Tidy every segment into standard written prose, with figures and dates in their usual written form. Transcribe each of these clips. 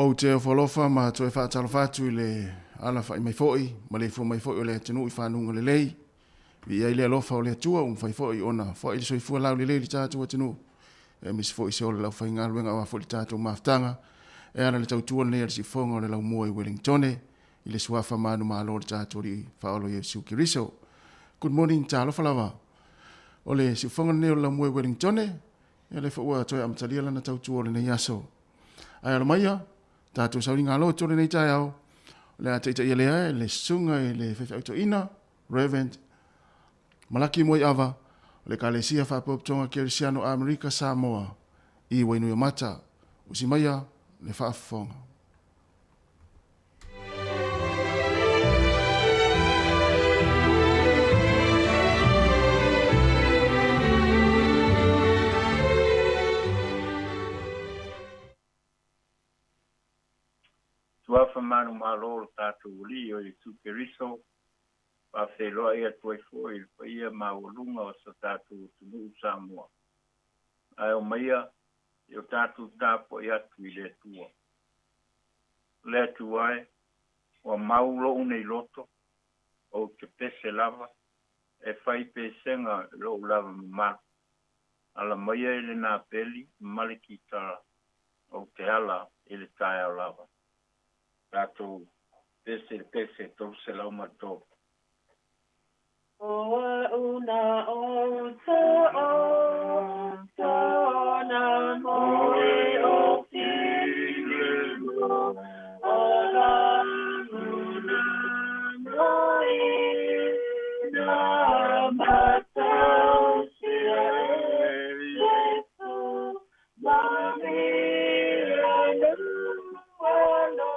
Ou te ofo alofa ma toe faatalofa atu i le alafa'i mai foi ma le ifua mai foi o le atunuu i fanuga lelei. Viia ai le alofa o le Atua ua mafai foi ona foai le soifua laulelei i le tatou atunuu, aemaise foi se ola o le aufaigaluega aua foi le tatou mafutaga e ala i le tautua lenei a le Siufofoga o le Laumua i Welingtone i le Suafa manumalo o le tatou Alii Faaola Iesu Keriso. Good morning, talofa lava. O le Siufofoga lenei o le Laumua i Welingtone, ia lea foi ua toe amatalia lana tautua o lenei aso. Ae alo maia, tatou sauniga loto o lenei taeao, o le a taitaia lea e le susuga i le faifeau toeaina, Rev. Malaki Moeava, o le Ekalesia Faapotopotoga Kerisiano Amerika Samoa i Wainuiomata. Usi maia le faafofoga. Suafa manumalo o lo tatou Alii o Iesu Keriso, faafeiloai atu ai foi i le paia maualuga o so tatou atunuu Samoa. Ae omaia i o tatou tapuai atu i le Atua. Le Atua e, ua mau lou nei loto, ou te pese lava, e fai pesega i lou lava mamalu. Ala maia i le napeli ma le kitara, ou te ala i le taeao lava. Tatou pese i le pese 303. O a'u na outou tona moe o filemu o laguna mai na matausia e Iesu ma mea nualo.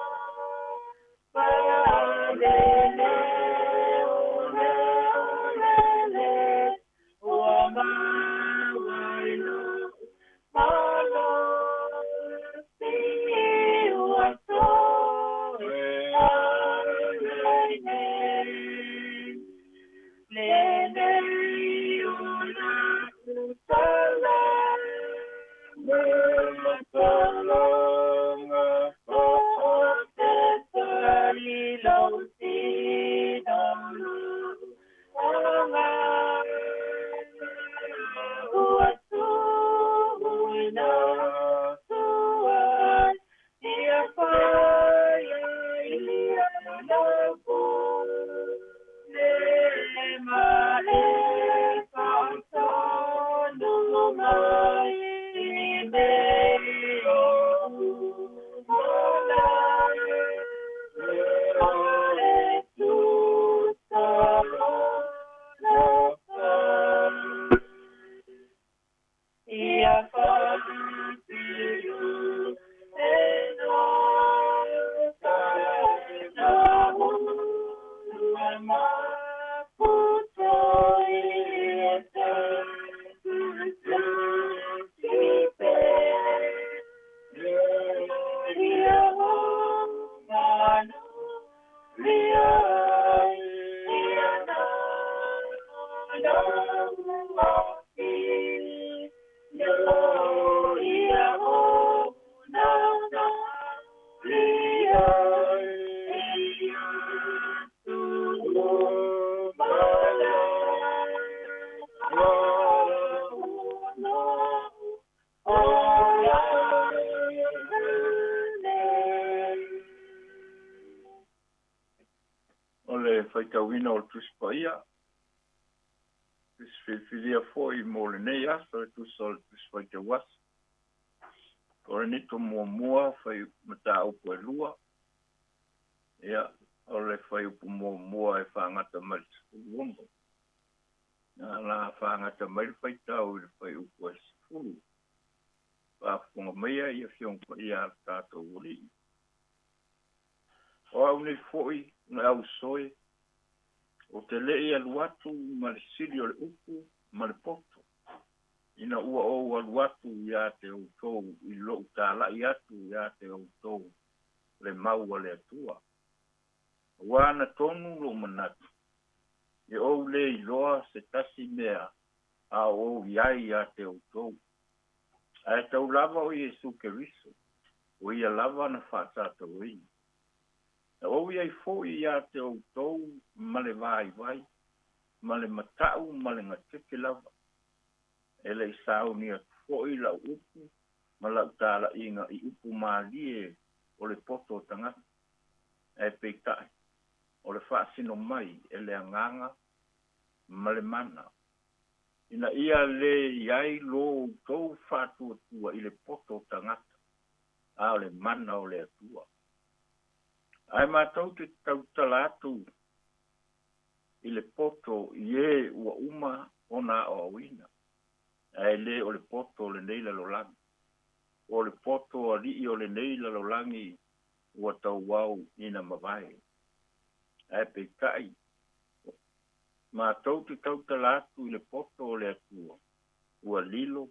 O le faitauina o le Tusi Paia, Tusi filifilia foi mo lenei aso e tusa o le Tusi Faitau Aso. Korinito muamua fai mataupu e lua, ia, o le fuaiupu muamua e faagata mai le 16. Na la faagata mai le faitau i le fuaiupu e 10. Faafofoga maia i Afioga Paia a le tatou Alii. O au nei foi le au soe, ou te le i alu atu ma le sili o le upu ma le poto, ina ua ou alu atu ia te outou i lou talai atu ia te outou le mau a le Atua. Ua ana tonu lou manatu, e ou lē iloa se tasi mea a o ou i ai ia te outou, ae tau lava o Iesu Keriso. O ia lava na fa'atatauina. Na ou i ai fo'i iā te outou ma le vaivai ma le mata'u ma le gatete lava. E le'i sauni atu fo'i la'u upu ma la'u tala'iga i upu malie o le poto o tagata, ae peita'i o le fa'asino mai e le Agaga ma le mana, ina ia lē i ai lo outou fa'atuatua i le poto o tagata, a o le mana o le Atua. Ae matou te tautala atu i le poto i ē ua uma ona aoaoina, ae lē o le poto o lenei lalolagi, o le poto ali'i o lenei lalolagi ua tauau ina mavae. Ae peitai, matou te tautala atu i le poto o le Atua ua lilo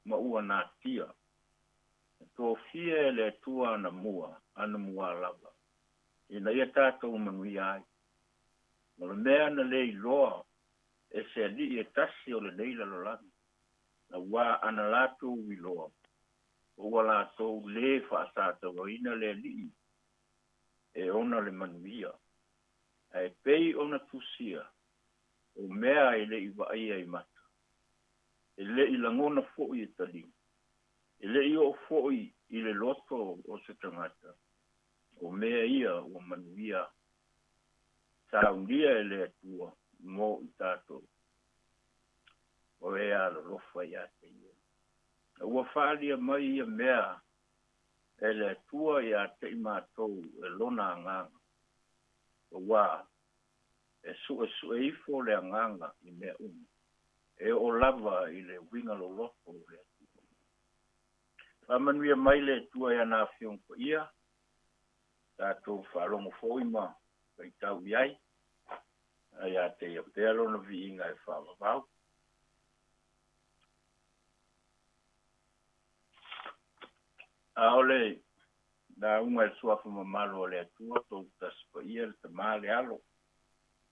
ma ua natia, na tofia e le Atua anamua, anamua lava, ina ia tatou manuia ai. O le mea na lē iloa e se ali'i e tasi o lenei lalolagi, auā ana latou iloa, ua latou lē fa'asatauaina le Ali'i e ona le manuia. Ae pei ona tusia, o mea e le'i va'aia i mata, e le'i lagona fo'i e taliga, e le'i oo fo'i i le loto o se tagata, o mea ia ua manuia saunia e le Atua mo i tatou, o e alolofa iā te ia. Ua faalia mai ia mea e le Atua iā te i matou e lona Agaga, auā e su'esu'e ifo le Agaga i mea uma, e oo lava i le uiga loloto o le Atua. Faamanuia mai le Atua i ana Afioga Paia, tatou faalogo foi ma faitau i ai, a iā te ia pea lona viiga e faavavau. A o le lauga i le Suafa mamalu o le Atua Toatasi Paia, le Tamā, le Alo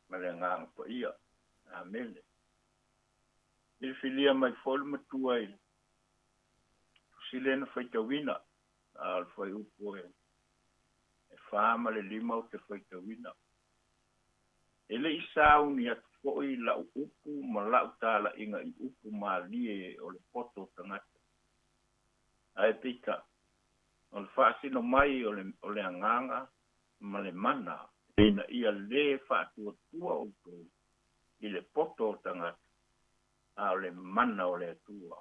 ma le Agaga Paia. Amene. Filifilia mai foi le matua i le tusi lea na faitauina, a o le fuaiupu e 4 ma le 5 ou te faitauina. E le'i sauni atu fo'i la'u upu ma la'u tala'iga i upu malie o le poto o tagata, ae peita'i o le fa'asino mai o le Agaga ma le mana, ina ia lē fa'atuatua outou i le poto o tagata, a o le mana o le Atua.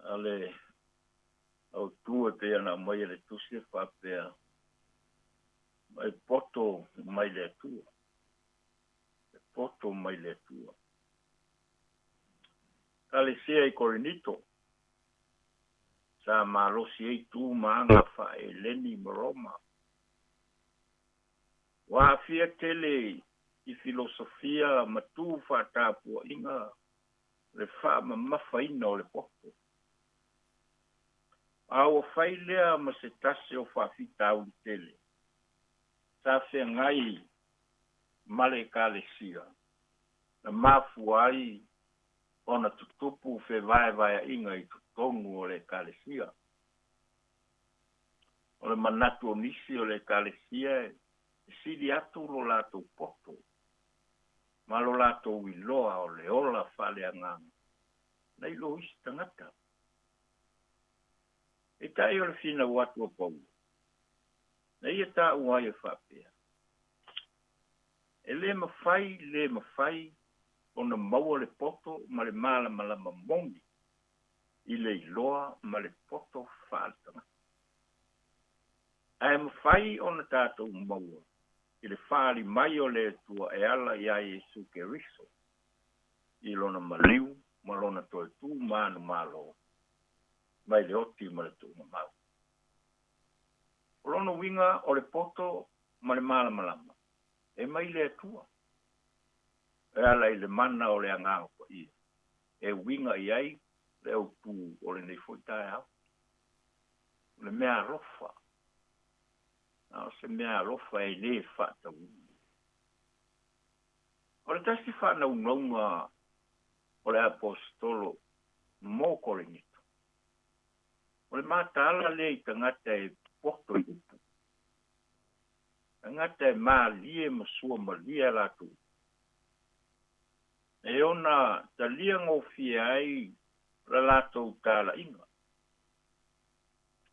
A le autū e pei ona aumaia i le tusi e faapea, E poto mai le Atua. E poto mai le Atua. Ekalesia i Korinito, sa malosi ai tu ma aga faa-Eleni ma Roma. Ua aafia tele i filosofia ma tu faatapua'iga le fa'amamafaina o le poto. A ua fai lea ma se tasi o faafitauli tele sa feagai ma le Ekalesia, na mafua ai ona tutupu fevaevaea'iga i totonu o le Ekalesia. O le manatu o nisi o le Ekalesia e sili atu lo latou poto ma lo latou iloa o le ola faaleagaga nai lo isi tagata. Peitai o le finau atu a Paulo, na ia taua ai e faapea, E lē mafai, lē mafai ona maua le poto ma le malamalama moni i le iloa ma le poto faaletagata. Ae mafai ona tatou maua i le faaali mai o le Atua e ala iā Iesu Keriso i lona maliu ma lona toe tu manumalo mai le oti ma le tuugamau. O lona uiga o le poto ma le malamalama e mai le Atua e ala i le mana o le Agaga Paia e uiga i ai le autū o lenei foi taeao. O le mea alofa, a o se mea alofa e lē fa'atauina. O le tasi fa'anaunauga o le Aposetolo mo Korinito. O le mataala lea i tagata e poto i upu. Tagata e malie ma suamalie a latou upu. E ona talia gofie ai la latou talaiga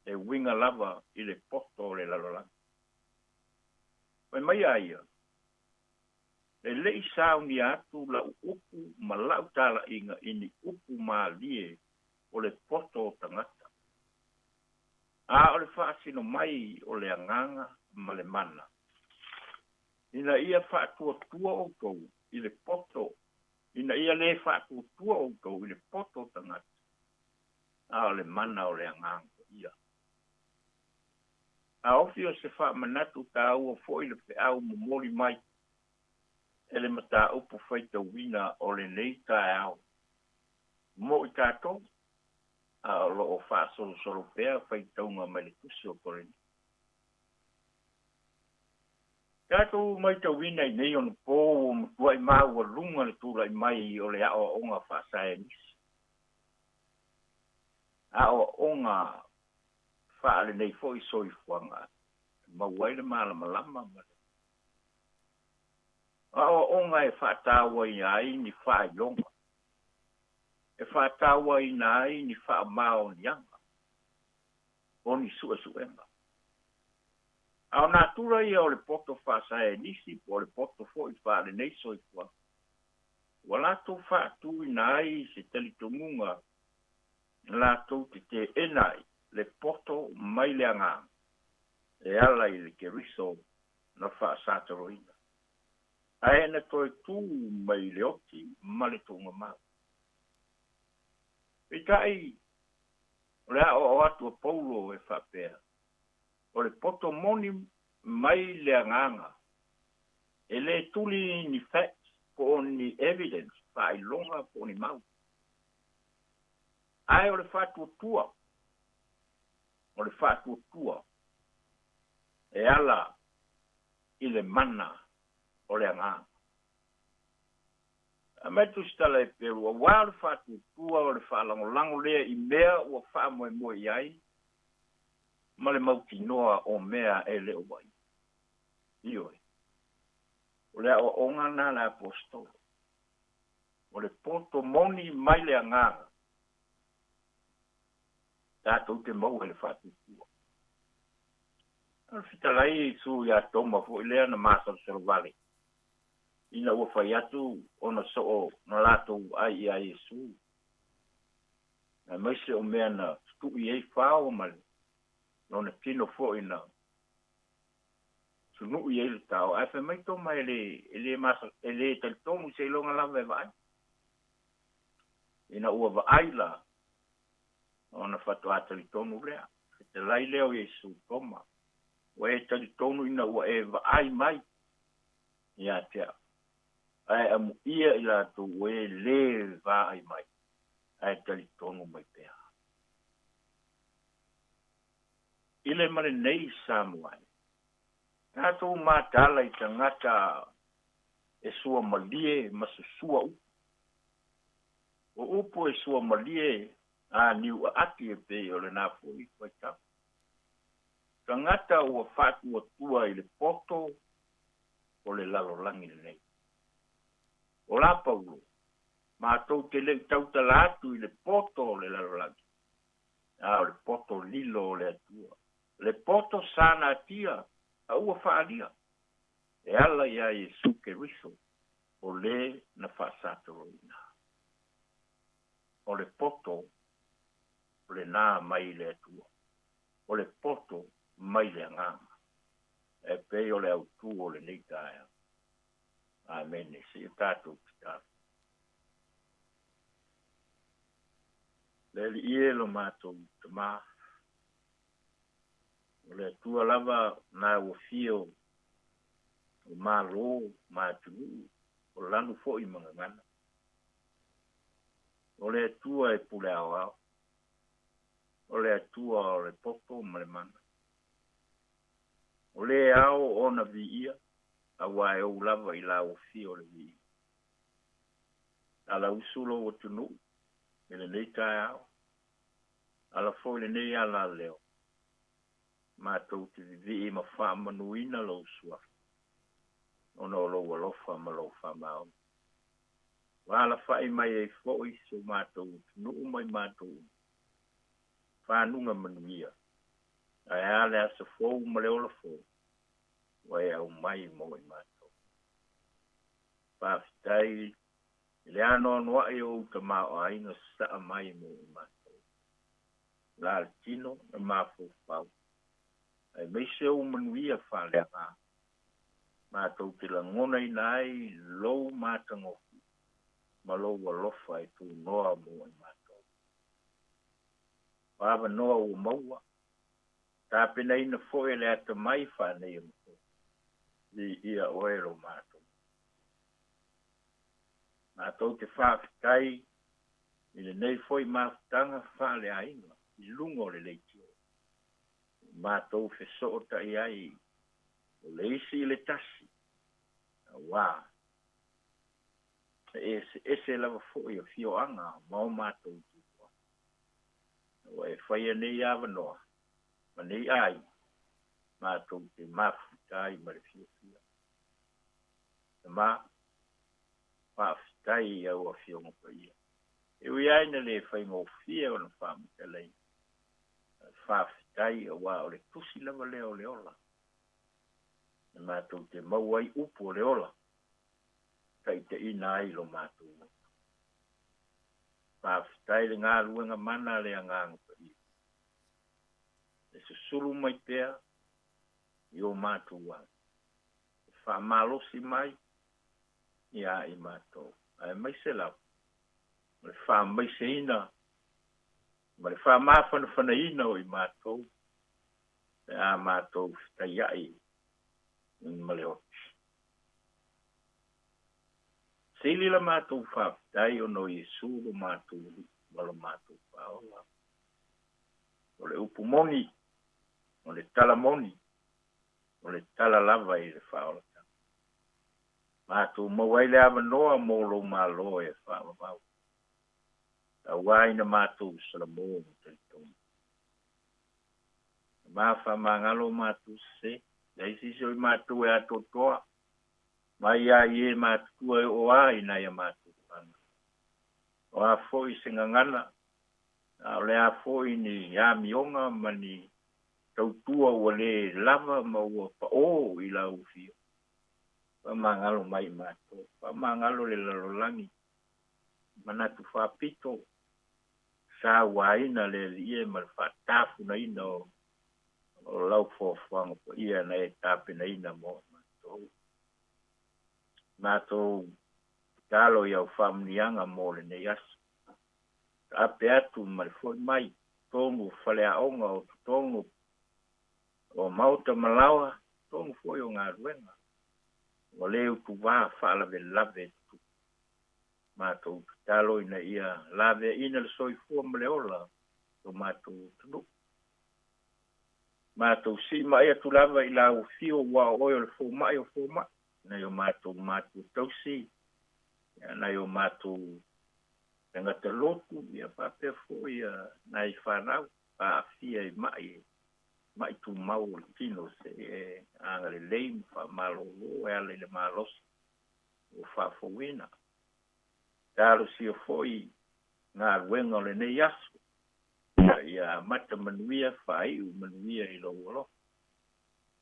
e uiga lava i le poto o le lalolagi. Fai mai a ia, E le i saunia atu lau upu ma lau talaiga i ni upu malie o le poto o tagata, a o le faasino mai o le agaga ma le mana, ina ia faatuatua outou i le poto, ina ia le faatuatua outou i le poto o tagata, a o le mana o le Agaga Paia. A ofi o se faamanatu taua foi le feau momoli mai e le mataupu faitauina o lenei taeao mo i tatou, a o lo o faasolosolo pea faitauga mai le Tusi o Korinito. Tatou matauina i nei ona po ua matuai maualuga le tulai mai o le aoaoga faasaenisi, aoaoga faalenei foi soifuaga e maua ai le malamalama ma le aoaoga e faatauaina ai ni faailoga, e faatauaina ai ni faamaoniaga o ni suesuega. A o natura ia o le poto faasaenisi po o le poto foi faalenei soifuaga, ua latou faatuina ai se talitonuga latou te teena ai le poto mai le agaga e ala i le Keriso na faasatoloina, ae na toe tu mai le oti ma le tuugamau. Peitai, o le aoao atu a Paulo e faapea, o le poto moni mai le agaga, e le tuli ni facts po o ni evidence, faailoga po o ni mau. Ae o le faatuatua, o le faatuatua e ala i le mana o le agaga. Aumai le tusitala e Peru, auā o le faatuatua o le faalagolago lea i mea ua faamoemoe i ai ma le mautinoa o mea e le o vaaia. Ioe, o le aoaoga lena a le Aposetolo, o le poto moni mai le agaga tatou te maua i le faatuatua. O le fetalai Iesu ia Toma foi lea na masalosalo vale ina ua fai atu ona soo na latou vaai ia Iesu, aemaise o mea na tutui ai fao ma lona tino foi na sunui ai le tao. Ae fai mai Toma e le, e le, masa, e le talitonu seiloga lava e vaai. Ina ua vaai la, ona faatoa talitonu lea. Fetalai lea o Iesu, Toma, ua e talitonu ina ua e vaai mai ia te au, ae amuia i latou ua e lē vaai mai, ae talitonu mai pea. I le ma lenei Samoa e, tatou mataala i tagata e suamalie ma susua upu. O upu e suamalie a niuaati e pei o lena foi faitau. Tagata ua faatuatua i le poto o le lalolagi lenei. O la Paulo, matou te le i tautala atu i le poto o le lalolagi, a o le poto lilo o le Atua, le poto sa natia a ua faaalia, e ala iā Iesu Keriso, o le na faasatoloina. O le poto o lenā mai le Atua, o le poto mai le agaga, e pei o le autū o lenei taeao. Amene. Seia tatou tatalo. Le Alii e lo matou Tamā, o le Atua lava na ua fia o malo ma atunuu, o lanu foi ma gagana. O le Atua e pule aoao, o le Atua o le poto ma le mana. O le ao ona viia, auā e ou lava i lauofia o le viiga. Alausu lou atunuu i lenei taeao. Ala foi lenei alaleo, matou te vivii ma faamanuina Lou Suafa, ona o Lou alofa ma Lou faamaoni. Ua alafai mai ai foi si o matou atunuu ma i matou uma, fanuga manuia, ae a le aso fou ma le ola fou ua e aumai mo i matou. Faafetai i le anoanoai o ou tamaoaiga sasaa mai mo i matou. La le tino na mafaufau, aemaise ou manuia faaleaga, matou te lagonaina ai lou matagofie ma lou alofa e tunoa mo i matou. O avanoa ua maua, tapenaina foi e le atamai faaneionapo, viia oe lo matou. Matou te faafetai i lenei foi mafutaga faaleaiga i luga o le leitio. Matou fesootai ai o le isi i le tasi, auā e eseese lava foi afioaga ma o matou itumalo. Ua e faia nei avanoa ma nei aiga matou te mafuta ai ma le fiafia. Tama, faafetai i au afioga paia. E ui lava ina le faigofie ona faamatalaina, faafetai auā o le tusi lava lea o le ola e matou te maua ai upu o le ola taitaiina ai lo matou ola. Faafetai le galuega mana a le Agaga Paia e susulu mai pea i o matou ala, e faamalosi mai ia i matou, aemaise lava o le faamaiseina ma le faamafanafanaina o i matou pe a matou fetaiai ma le oti. Sili la matou faafetai ona o Iesu lo matou Alii ma lo matou Faaola. O le upu moni, o le tala moni, o le tala lava i le faaolataga. Matou maua ai le avanoa mo lou Malo e faavavau, auā ina matou salamo ma talitonu. Ma faamagalo o matou sese, leai se isi o i matou e atoatoa, mai lava i e matutua e oo lava i nai a matou fanau. O a foi se gagana, a o le a foi ni amioga ma ni tautua ua le lava ma ua paʻō i lau afio, faamagalo mai i matou, faamagalo le lalolagi, manatu faapito, sauaina le Alii e ma le faatafunaina o lau foafoaga paia na e tapenaina mo matou. Matou tatalo i au faamuniaga mo lenei aso. Taape atu ma le foi mai totonu o faleaoga o totonu o maota ma laoa, totonu foi o galuega. Ua le utuvā faalavelave e tutupu. Matou tatalo ina ia laveaiina le soifua ma le ola o matou atunuu. Matou siima'i atu lava i lau afio ua o oe o le foma'i o foma'i, nai o matou matua tausi, nai o matou tagata lotu, ia faapea foi nai fanau aafia i ma'i, ma'i tumau o le tino seia e agalelei ma faamalolo e ala i le malosi ua faafouina. Talosia foi galuega o lenei aso, ia amata manuia, faaiu manuia i lou alofa.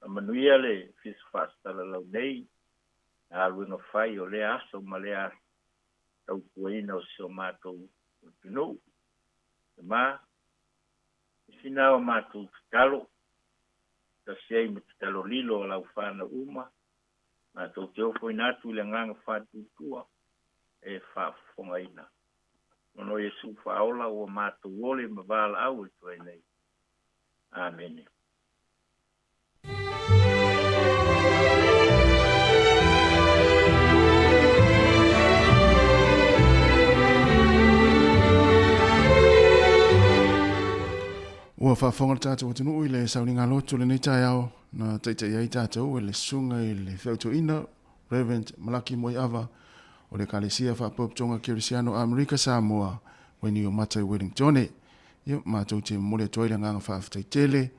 Faamanuia le Ofisa Faasalalau nei, galuega fai o lea aso ma lea aso, tautuaina o si o matou atunuu. Ma, i sina o matou tatalo, tasi ai ma tatalo lilo a lau fanau uma, matou te ofoina atu i le agaga faatuatua e faafofogaina. Ona o Iesu Faaola ua matou ole ma valaau atu ai nei. Amene. Ua faafofoga le tatou atunuu i le sauniga lotu o lenei taeao na taita'i ai tatou e le Susuga i le Feautoeina Rev. Malaki Moeava o le Ekalesia Faapotopotoga Kerisiano Amerika Samoa, Wainiumata i Wellingtone. Ia, matou te momoli atu ai le agaga faafetai tele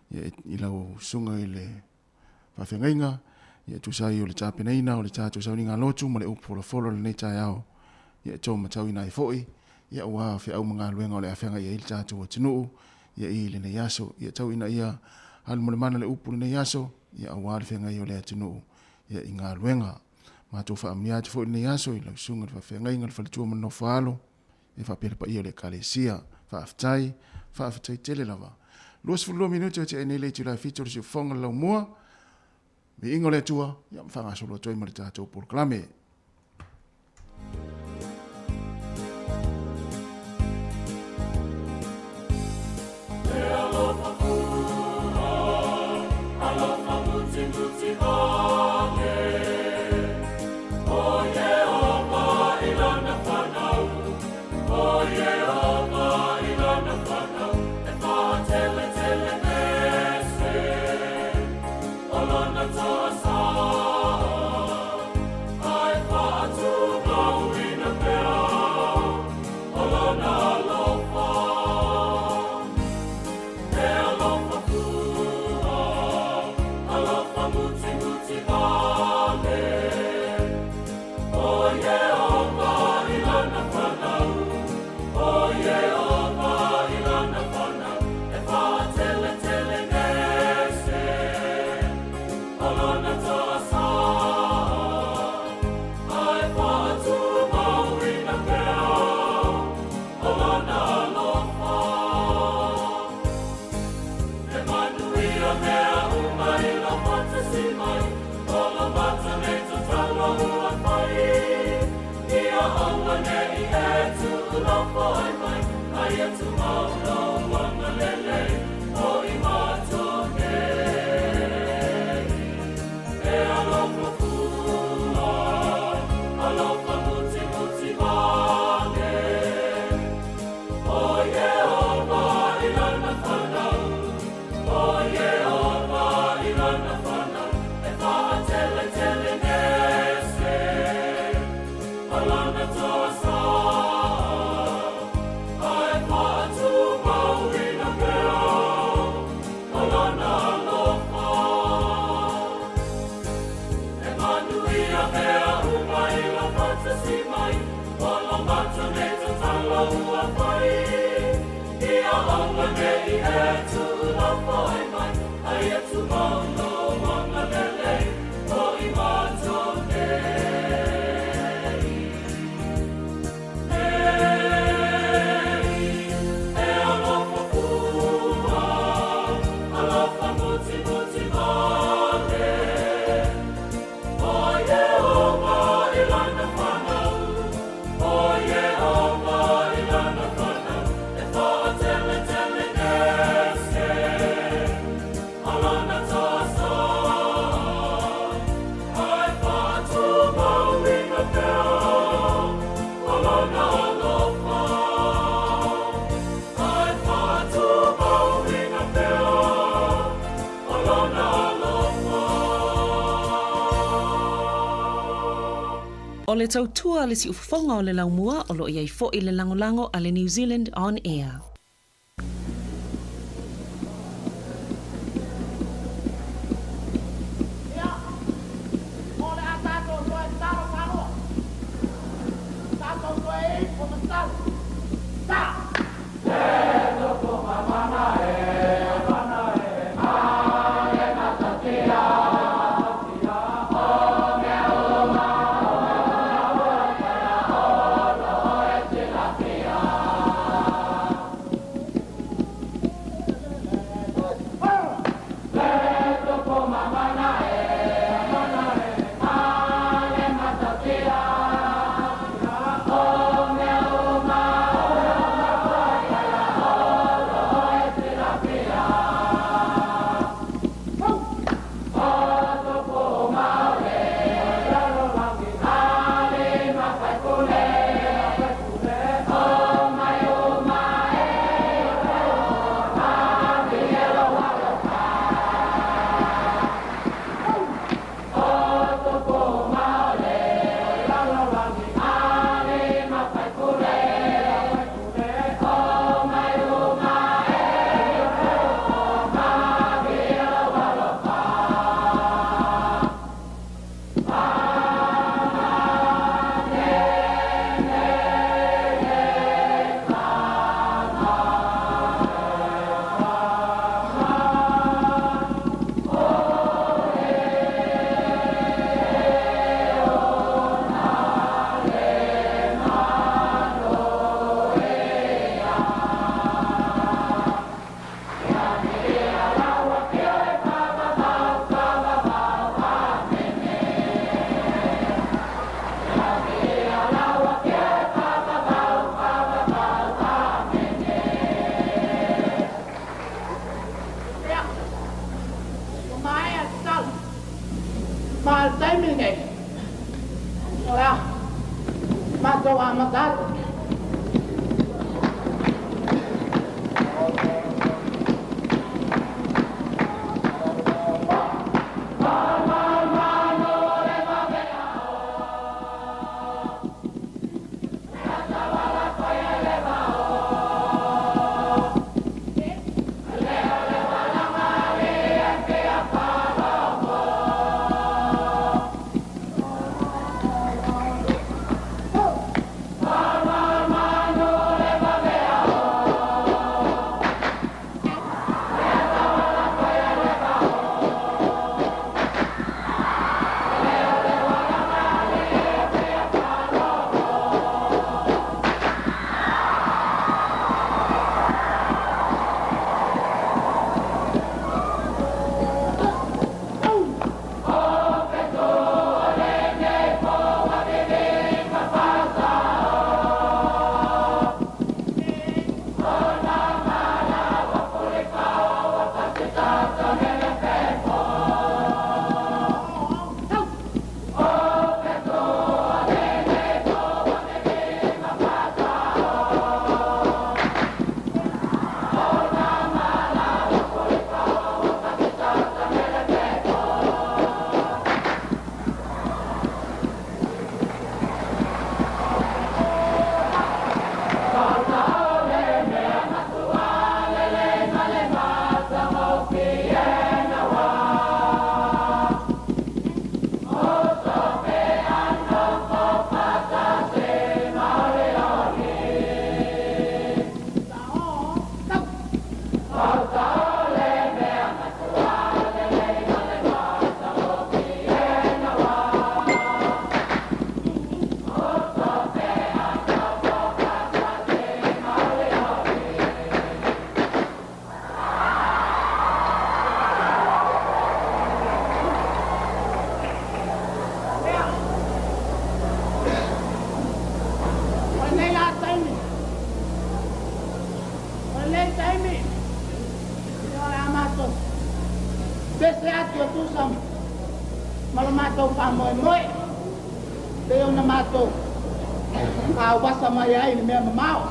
ia, i lau susuga i le faafeagaiga, ia, e tusa ai o le tapenaina o le tatou sauniga lotu ma le upu folafolo i lenei taeao, ia, e taumatauina ai foi, ia, aua feau ma galuega o le a feagai ai le tatou atunuu, ia, i lenei aso. Ia, tau ina ia alu ma le mana le upu i lenei aso, ia, aua le feagai o le atunuu, ia, i galuega. Matou faamanuia atu foi i lenei aso i lau susuga i le faafeagaiga i le faletua ma le nofo-a-alo, e faapea le paia o le Ekalesia. Faafetai, faafetai tele lava. 22 minute o tea nei le itula e 7 o le siufofoga o le laumua. Viiga o le Atua, ia ma faagasolo atu ai ma le tatou polokalame. O le tautua a le siufofoga o le laumua o lo o i ai foi le lagolago a le New Zealand On Air. Ia, o le a tatou toe tatalo faalua. Tatou toe ifo ma tatalo. Ta! Matou amata atu. Pese atu o tusa ma lo matou faamoemoe pei ona matou auasa mai ai i le mea mamao.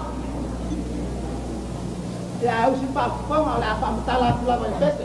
Ia ae usi faafofoga o le a faamatala atu lava i le pese.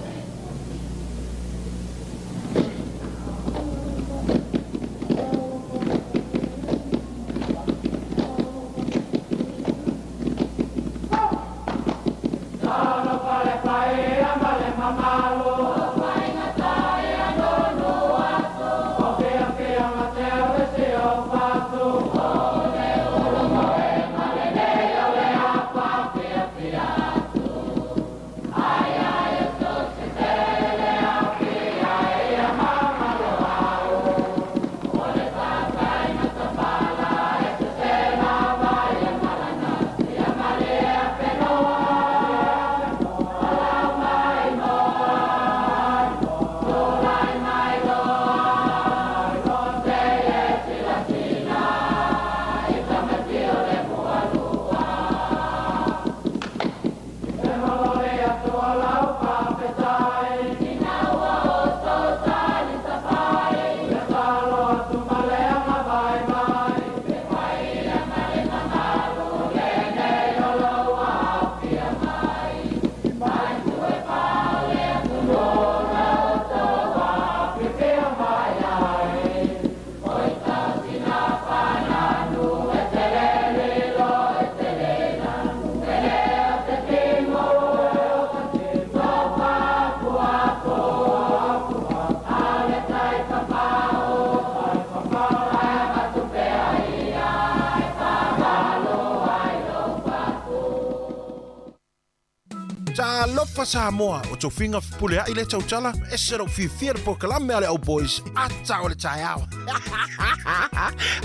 Talofa Samoa, o tofiga fepuleai le tautala, ese lou fiafia le polokalame a le au boys, ata o le taeao.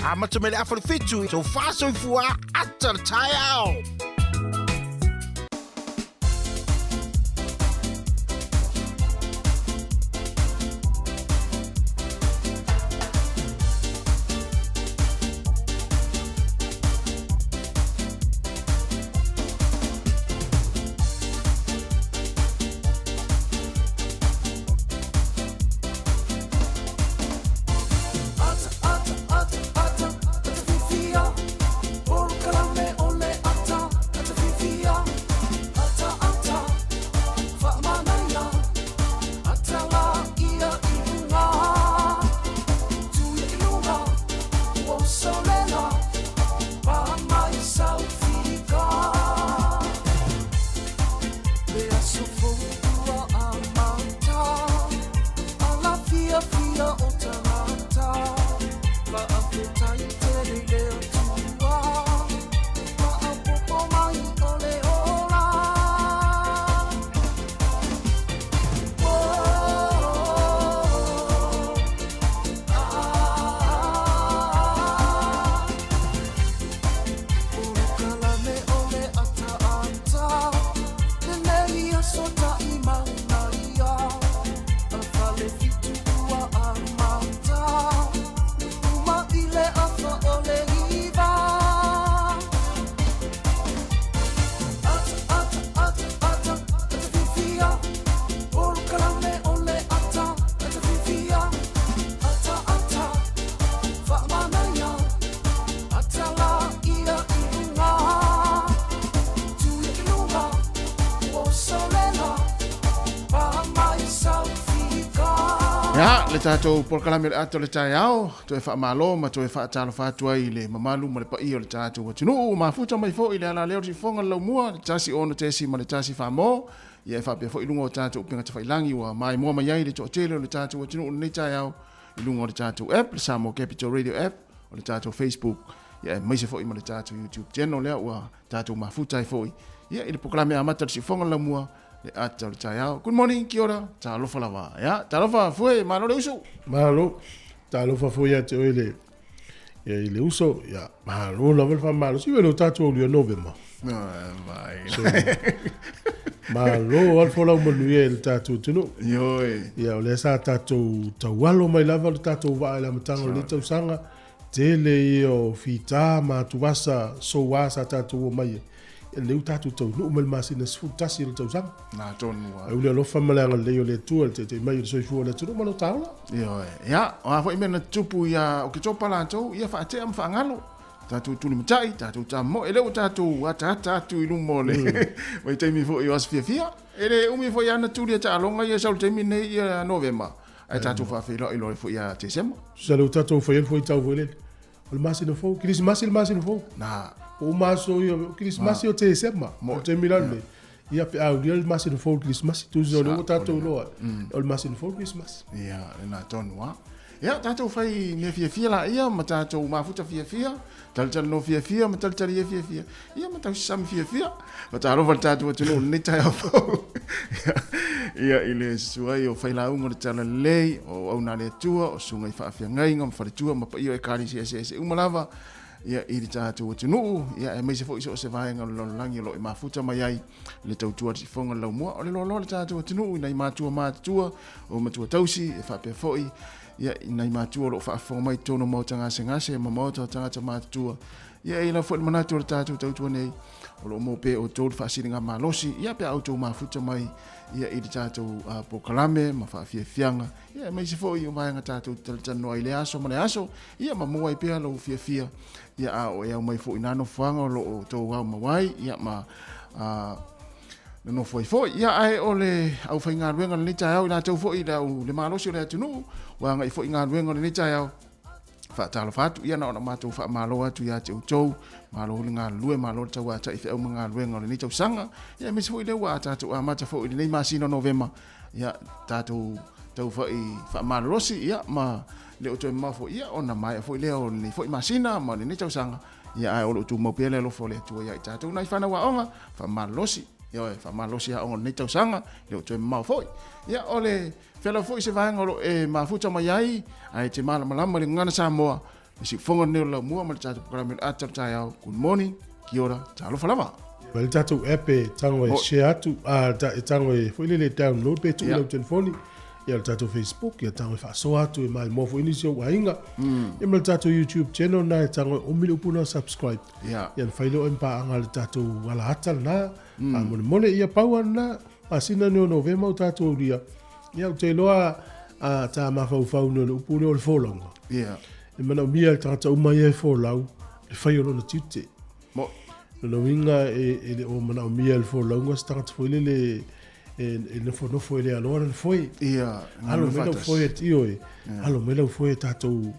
Amata mai le afa le 7, tofa soifua, ata o le taeao. Ata, ata, ata, ata, ata fifia. Ia, le tatou polokalame o le ata o le taeao, toe faamalo ma toe faatalofa atu ai i le mamalu ma le paia o le tatou atunuu. Ua mafuta mai foi le alaleo o le siufofoga o le laumua, le 1 6 ma le 1 4 mo. Ia e faapea foi i luga o tatou upega tafailagi ua maimoa mai ai le toatele o le tatou atunuu i lenei taeao i luga o le tatou app, le Samoa Capital Radio app, o le tatou Facebook, ia aemaise foi ma le tatou YouTube channel lea ua tatou mafuta ai foi ia i le polokalame amata o le siufofoga o le laumua, le ata o le taeao. Good morning, kia ora, talofa lava. Ia, talofa, Fue, malo le uso. Malo, talofa foi ia te oe le, ia, i le uso, ia, malo lava le faamalosi, i le tatou aulia Novema. Vai. So, malo alfo lau manuia i le tatou atunuu. Ioe. Ia, o lea sa tatou taualo mai lava le tatou vaa i le amataga o lenei tausaga, Tele ia o fita ma atuvasa soua sa tatou omai ai. Ia lea ua tatou taunuu mai le masina 11 o le tausaga. Na tonu lava. Ai le alofa ma le agalelei o le Atua i le taita'i mai o le soifua o le atunuu ma lo ta ola. Ioe. Ia, o a foi mea na tutupu ia Oketopa latou, ia faatea ma faagalo. Tatou tulimatai, tatou tamomoe, lea ua tatou ataata atu i luma o le vaitaimi foi o aso fiafia. E le umi foi lava na tuli e taaloga ia sau i le taimi lenei ia Novema. Ae tatou faafeiloai loa foi ia Tesema. Tusa lea ua tatou fai ai le fuaitau foi lele. O le masina fou, Kerisimasi le masina fou. Na. Po o uma aso ia, o Kerisimasi o Tesema. O le taimi la lenei. Ia pe a aulia le masina fou i le Kerisimasi, tusa o lea ua tatou iloa ai, o le masina fou le Kerisimasi. Ia, lena tonu lava. Ia, tatou fai mea fiafia laia ma tatou mafuta fiafia, talitalinoa fiafia ma talitalia fiafia, ia ma tausasami fiafia. Faatalofa i le tatou atunuu i lenei taeao fou. Ia, i le susu ai o failauga o le Talalelei, o auauna a le Atua, o susuga i faafeagaiga ma faletua ma paia o Ekalesia eseese uma lava, ia, i le tatou atunuu, ia, aemaise foi so o se vaega o le lalolagi o lo o e mafuta mai ai le tautua a le sifofoga o le laumua. O le loaloa o le tatou atunuu i nai matua matutua, o matua tausi, e faapea foi ia, i nai matua o lo o faafofoga mai i totonu o maota gasegase ma maota o tagata matutua. Ia, e i ai lava foi le manatu o le tatou tautua nei, o lo o maua pea e outou le faasiligamalosi, ia, pe a outou mafuta mai ia, i le tatou polokalame ma faafiafiaga, ia, aemaise foi o vaega tatou te talatalanoa ai i lea aso ma le aso, ia, ma maua ai pea lou fiafia, ia, a o e au mai foi i nā nofoaga o lo o outou aumau ai, ia, ma nonofo ai foi. Ia, ae o le aufaigaluega o lenei taeao, i latou foi le au le malosi o le atunuu, ua agai foi i galuega o lenei taeao, faatalofa atu, ia na ona matou faamalo atu ia te outou, malo le galulue, malo le tauatai feau ma galuega o lenei tausaga, ia aemaise foi lea ua tatou amata foi i lenei masina o Novema, ia tatou taufai faamalolosi, ia ma le o toe mamao foi, ia ona maea foi lea o lenei foi masina ma lenei tausaga, ia ae o lo o tumau pea le alofa o le Atua ia i tatou nai fanau aoga, faamalolosi, ioe, faamalolosi aoga o lenei tausaga, le o toe mamao foi. Ia o le feala foi se vaega o lo o e mafuta mai ai, ae te malamalama i le gagana Samoa, le siufofoga lenei o le laumua ma le tatou polokalame o le ata o le taeao. Good morning, kia ora, talofa lava. Mai le tatou app e tago e share atu, a e tago e foi lele download pe tuu i lau telefoni, ia le tatou Facebook, ia tago e faasoa atu e maimoa foi nisi o ou aiga. Ia ma le tatou YouTube channel na e tago e omi le upu lena subscribe. Ia ona fai lea o oe ma paaga i le tatou alaata lena. Faamolemole, ia pau lava lena. Masina nei o Novema o tatou aulia, ia ou te iloa a ta mafaufau nei o le upu lea o le folauga. E manaomia e le tagata uma ia e folau le fai o lona tiute. Mo. Lona uiga e le o manaomia e le folauga se tagata foi lele e nofonofo e le aloa lana foe. Ia, Alo mai lau foe, ioe, alo mai lau foe tatou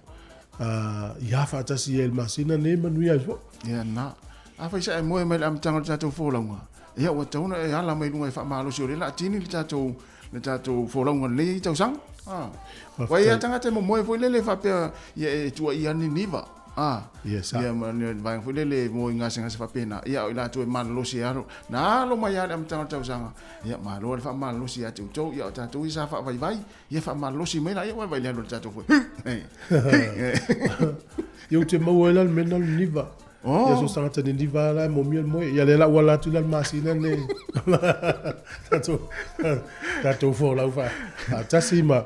ia faatasi ai i le masina nei manuia ai foi. Ia na. Afai sa e moe mai le amataga o le tatou folauga, ia ua tatau ona e ala mai luga e faamalosi o lea o le a tini le tatou le tatou folauga lenei tausaga. Ah. Ua i ai tagata e momoe foi lele faapea ia e tuuaia Niniva. Ah. Yes, ia ma le vaega foi lele mo i gasegase faapena. Ia o i latou e malolosi e alo. Na alo mai lava i le amataga o le tausaga. Ia malo le faamalolosi ia te outou. Ia o tatou ia sa faavaivai. Ia faamalolosi mai la ia ua vaai le alu o le tatou foi. Ia ou te maua ai la le mea lena o le Niniva. Oh. Ia so tagata Niniva la e momia le moe. Ia lea la ua ala atu la le masina nei. Tatou tatou folau faatasi ma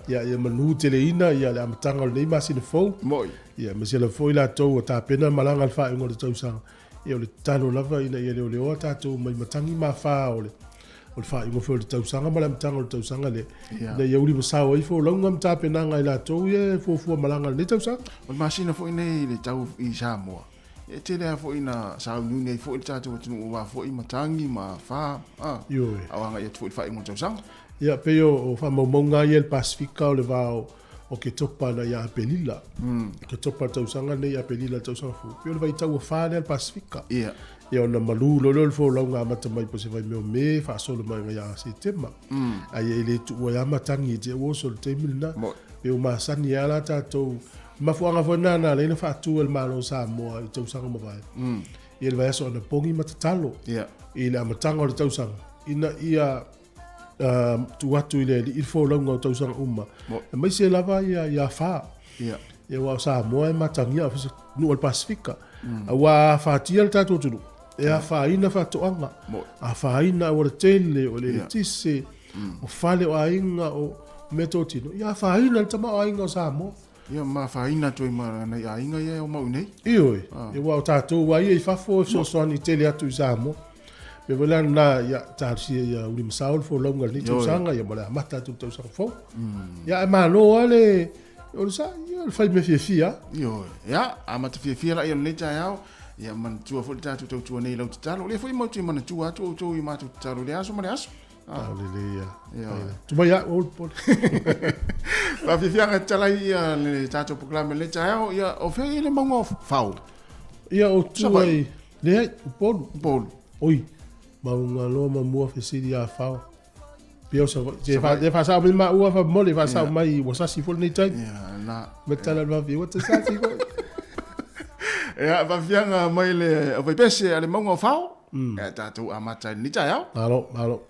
ia ia manu teleina ia le amataga o lenei masina fou. Moi. Ia aemaise lava foi latou ua tapena malaga le faaiuga o le tausaga. Ia o le tatalo lava ina ia leoleoa tatou mai matagi ma afa o le o le faaiuga foi o le tausaga ma le amataga o le tausaga lea, ina ia ulimasao ai folauga ma tapenaga a i latou ia e fuafua malaga i lenei tausaga. O le masina foi nei i le tau i Samoa, e tele lava foi ina sauniuni ai foi le tatou atunuu aua foi matagi ma afa, a Ioe. o agai atu foi i le faaiuga o le tausaga. Ia, pei o faamaumauga lava ia i le Pasefika o le va o Oketopa agai ia Aperila. Oketopa i le tausaga lenei, Aperila i le tausaga fou. Pei o le vaitau afa lea i le Pasefika. Ia. Ia ona malu loa lea o le folauga amata mai po o se vaimea o Me faasolo mai agai ia Setema. Ae e le tuua ai lava matagi i te i ua oso i le taimi lena. Pei ua masani ai lava la tatou. O le mafuaaga foi lena na ala ai ona faatu e le Malo o Samoa i tausaga ua mavae. Ia le vaiaso anapogi ma tatalo i le amataga o le tausaga ina ia tuu atu i le Alii le folauga o tausaga uma, aemaise lava ia afa. Ia, aua o Samoa e matagia o nuu o le Pasefika. Aua a afatia le tatou atunuu, e afaina faatoaga, afaina aualatele, o le eletise, o fale o aiga, o meatotino, ia afaina le tamaoaiga o Samoa. Ia ma afaina atu ai ma nai aiga ia e omau i nei. Ioe, aua o tatou lava ia i fafo e fesoasoani tele atu i Samoa. O le mea foi la lena, ia talosia ia ulimasao le folauga i lenei tausaga, ia ma le amata atu i le tausaga fou. Ia ae malo lava le, o le sa, ia o le fai mea fiafia lava. Ioe, ia amata fiafia laia o lenei taeao, ia manatua foi le tatou tautua nei i lau tatalo. O lea foi matou te manatua atu outou i matou tatalo i le aso ma le aso. Ah. Lelei ia. Tumai au o le pole. Faafiafiaga tatala ia le tatou polokalame lenei taeao, ia o fea i le mauga o Fao? Ia o tua i leai, Upolu. Upolu. Oi, mauga loa ma mua fesili ia Fao. Pia o Savaii. Se fa e faasao mai maua fa mole faasao mai ua sasi foi lenei taimi. Ia, na. Me tala le vafi ua te sasi foi. Ia, faafiafiaga mai le Vaipese a le mauga o Fao. Ia tatou amata i lenei taeao. Malo, malo.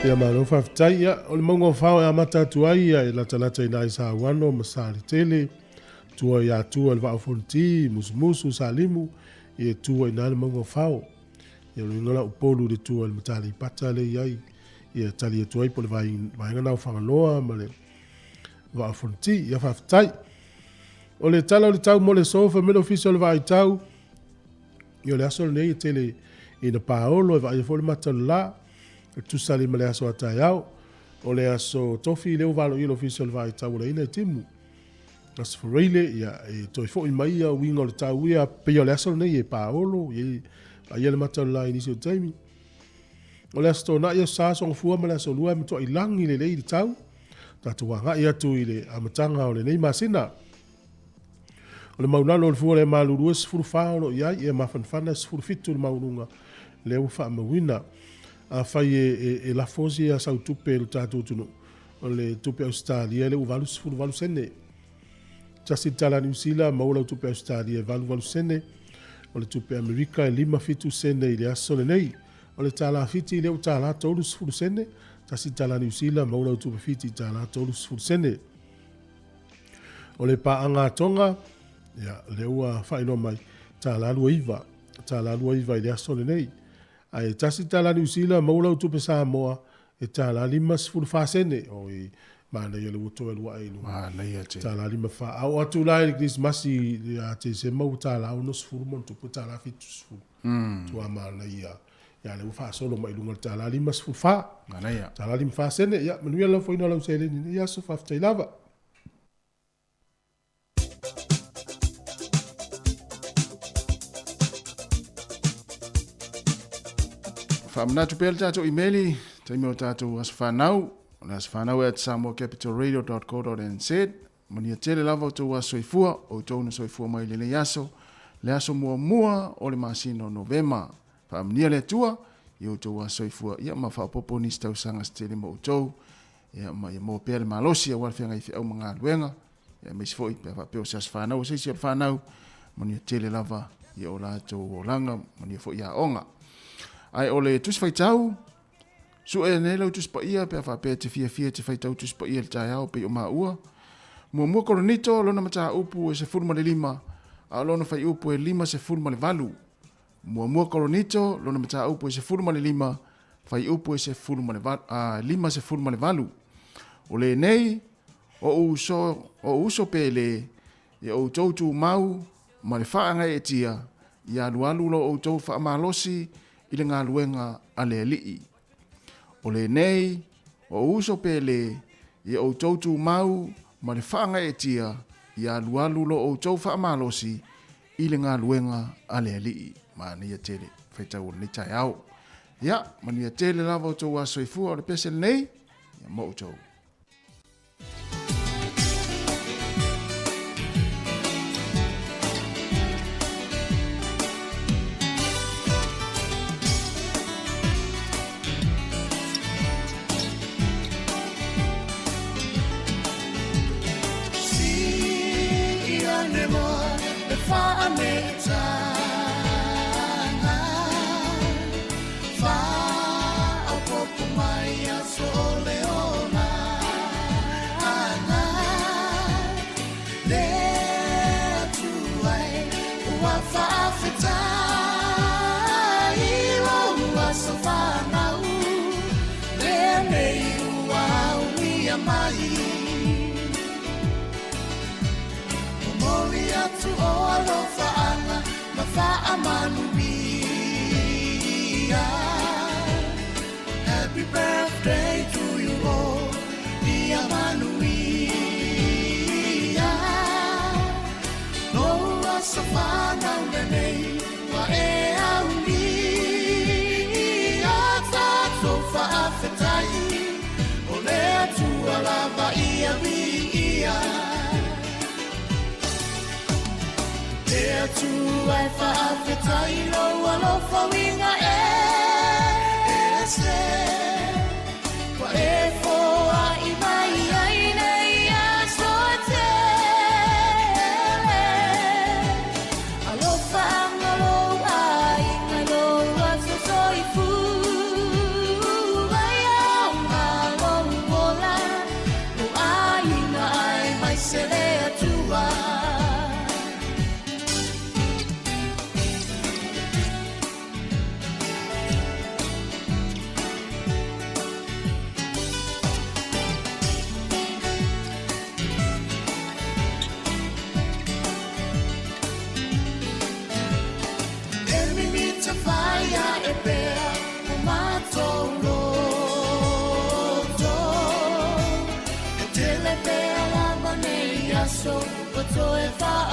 Ia malo faafetai. Ia, o le mauga o Fao e amata atu ai ia e latalata i ina i Sauano ma Salitele, tua i Atua i le Vaa o Fonoti, Musumusu, Salimu, ia e tua i ina le mauga o Fao. Ia o le uiga la o Upolu i le tua i le Mata Aleipata lea e i ai, ia e tali atu ai po o le vaega lena o Fagaloa ma le Vaa o Fonoti. Ia faafetai. O le tala o le tau mo le aso, fai mai le Ofisa o le Vaai Tau, Ia o le aso lenei e tele ina paolo e vaaia foi le mata o le la, e tusa ai ma le aso a taeao. O le aso Tofi lea ua valoia le Ofisa o le Vaai Taualaina i timu. Aso Faraile, ia, e toe foi mai ia uiga o le tau ia, pei o le aso lenei e paolo, ia, vaaia le mata o le la i nisi o taimi. O le aso Toonai, aso Sa, aso Gafua ma le aso Lua e matuai lagi lelei le tau. Tatou agai atu i le amataga o lenei masina. O le maulalo o le fua le malulu e 14 o lo o i ai, ia mafanafana e 17 le maualuga lea ua faamauina. Afai e lafo sia sau tupe i lo tatou atunuu, o le tupe Ausetalia lea ua 88 sene. Tasi le tala Niu Sila, maua lau tupe Ausetalia e 88 sene. O le tupe Amerika e 57 sene i le aso lenei. O le tala Fiti lea ua tala 30 sene. Tasi le tala Niu Sila, maua lau tupe Fiti i tala 30 sene. O le paaga a Tonga, ia, lea ua faailoa mai, $29, $29 i le aso lenei. Ae $1 Niu Sila, maua lau tupe Samoa, e $54 sene. Oi, manaia le ua toe alu ae i luga. Manaia tele. $54. A oo atu la i le Kerisimasi ia Tesema ua $60 ma ona tupu, $70. Matua manaia. Ia, lea ua faasolo mai i luga i le $54. Manaia. $54 sene. Ia, manuia le lafoina o lau seleni i lenei aso. Faafetai lava. Faamanatu pea le tatou imeli, taimi o tatou aso fanau, o le aso fanau at samoacapitalradio.co.nz. Manuia tele lava outou aso soifua, o outou na soifua mai i lenei aso, le aso muamua o le masina o Novema. Faamanuia le Atua i outou aso soifua, ia ma faaopoopo nisi tausaga se tele mo outou, ia ma ia maua pea le malosi aua le feagai feau ma galuega, ia aemaise foi pe a faapea o se aso fanau o se isi o le fanau, manuia tele lava i o latou olaga, manuia foi aoga. Ae o le Tusi Faitau, Sue nei lau Tusi Paia pe a faapea e te fiafia e te faitau Tusi Paia i le taeao pei o maua. Muamua Korinito, lona mataupu e 15, a o lona fuaiupu e 58. Muamua Korinito, lona mataupu e 15, fuaiupu e 58. O lenei, o ou uso, o ou uso pele, ia outou tumau ma le faagaeetia, ia alualu lo outou faamalosi i le galuega a le Alii. O lenei, o ou uso pele, ia outou tumau ma le faagaeetia, ia alualu lo outou faamalosi i le galuega a le Alii. Manaia tele faitau o lenei taeao. Ia, manuia tele lava outou aso soifua o le pese lenei, ia mo outou.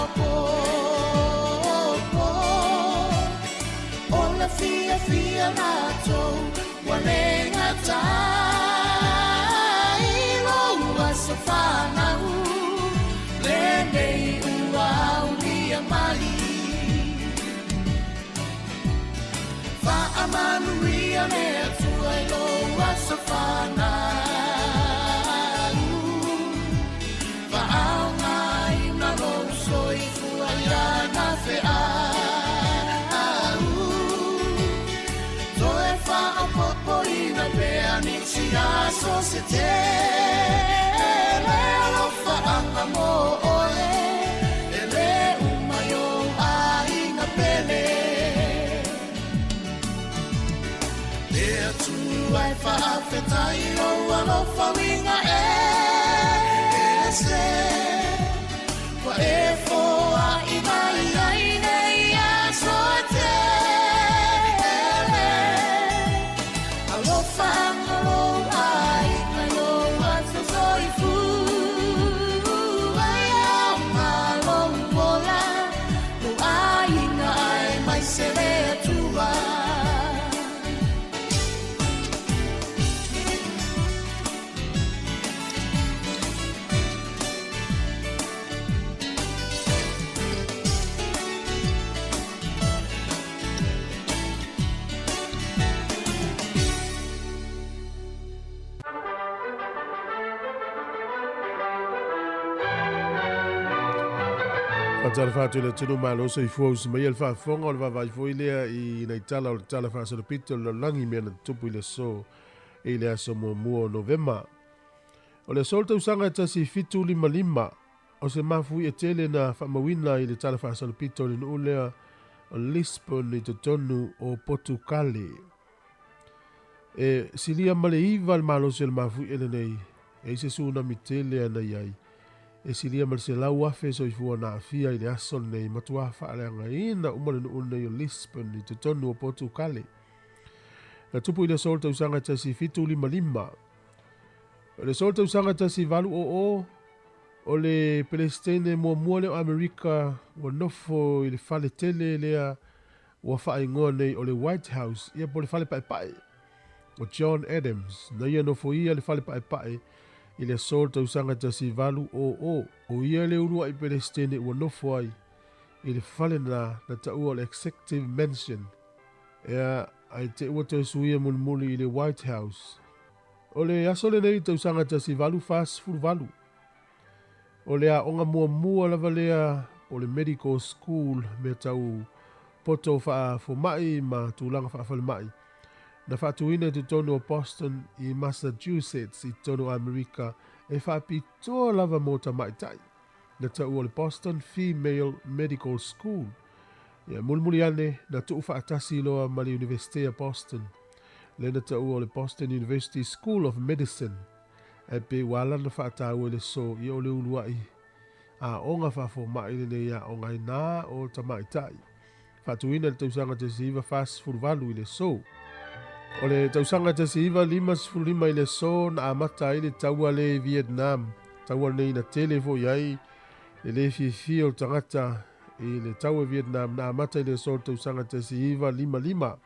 faaopoopo o le fiafia latou ua le gatai lou aso fanau lenei ua aulia mai faamanuia le Atua i lou aso fanau faaaogaina lou soifua iana feau toe faaopopoina pea nisi aso se tele alofaaga mo oe e lē uma i ou aiga pele le Atua e faafetai lou alofa uiga ese ua e foaʻi mai ai nei aso e tele alofaga lou aiga lou aso soifua ia lou ola lou aiga ae mai se le Atua. Fatala fatu le tunu malo soifua usi mai le faafofoga o le vaavaai foi lea i nai tala o le tala faasolopito o le lalolagi mea na tutupu i le aso i le aso muamua o Novema. O le aso le tausaga e 1755 o se mafuie tele na faamauina i le tala faasolopito o le nuu lea o Lisbon i totonu o Potukale. E silia ma le 9 le malosi o le mafuie lenei e i se tsunami tele ana i ai. E silia ma le 100,000 soifua na aafia i le aso lenei matuā faaleagaina uma le nuu lenei o Lisbon i totonu o Potukale. Na tupu i le aso o le tausaga 1755. O le aso o le tausaga 1800 o le Pelestene muamua lea o Amerika ua nofo i le fale tele lea ua faaigoa nei o le White House ia po le fale paepae o John Adams. Na ia nofo ia le fale paepae i le aso o le tausaga 1800 o ia le uluai Pelestene ua nofo ai i le fale na na taua o le Executive Mansion. Ea ai te ua toe suia mulimuli i le White House. O le aso lenei tausaga 1848 o le aoga muamua lava lea o le Medical School mea tau poto faafomaʻi ma tulaga faafalemai na faatuina i totonu o Boston i Massachusetts i totonu o Amerika e faapitoa lava mo tamaʻitai na taua o le Boston Female Medical School. Ia mulimuli ane na tuu faatasi loa ma le Universite o Boston le na taua o le Boston University School of Medicine ae pe ua ala na faataua i le so ia o le uluai aoga faafomaʻi lenei aoga ai na o tamaʻitai faatuina le tausaga 1948 i le so. O le tausaga 1955 i le so na amata ai le taua le Vietnam. Taua lenei na tele foi ai le lē fiafia o le tagata i le taua Vietnam na amata i le aso o le tausaga 1955.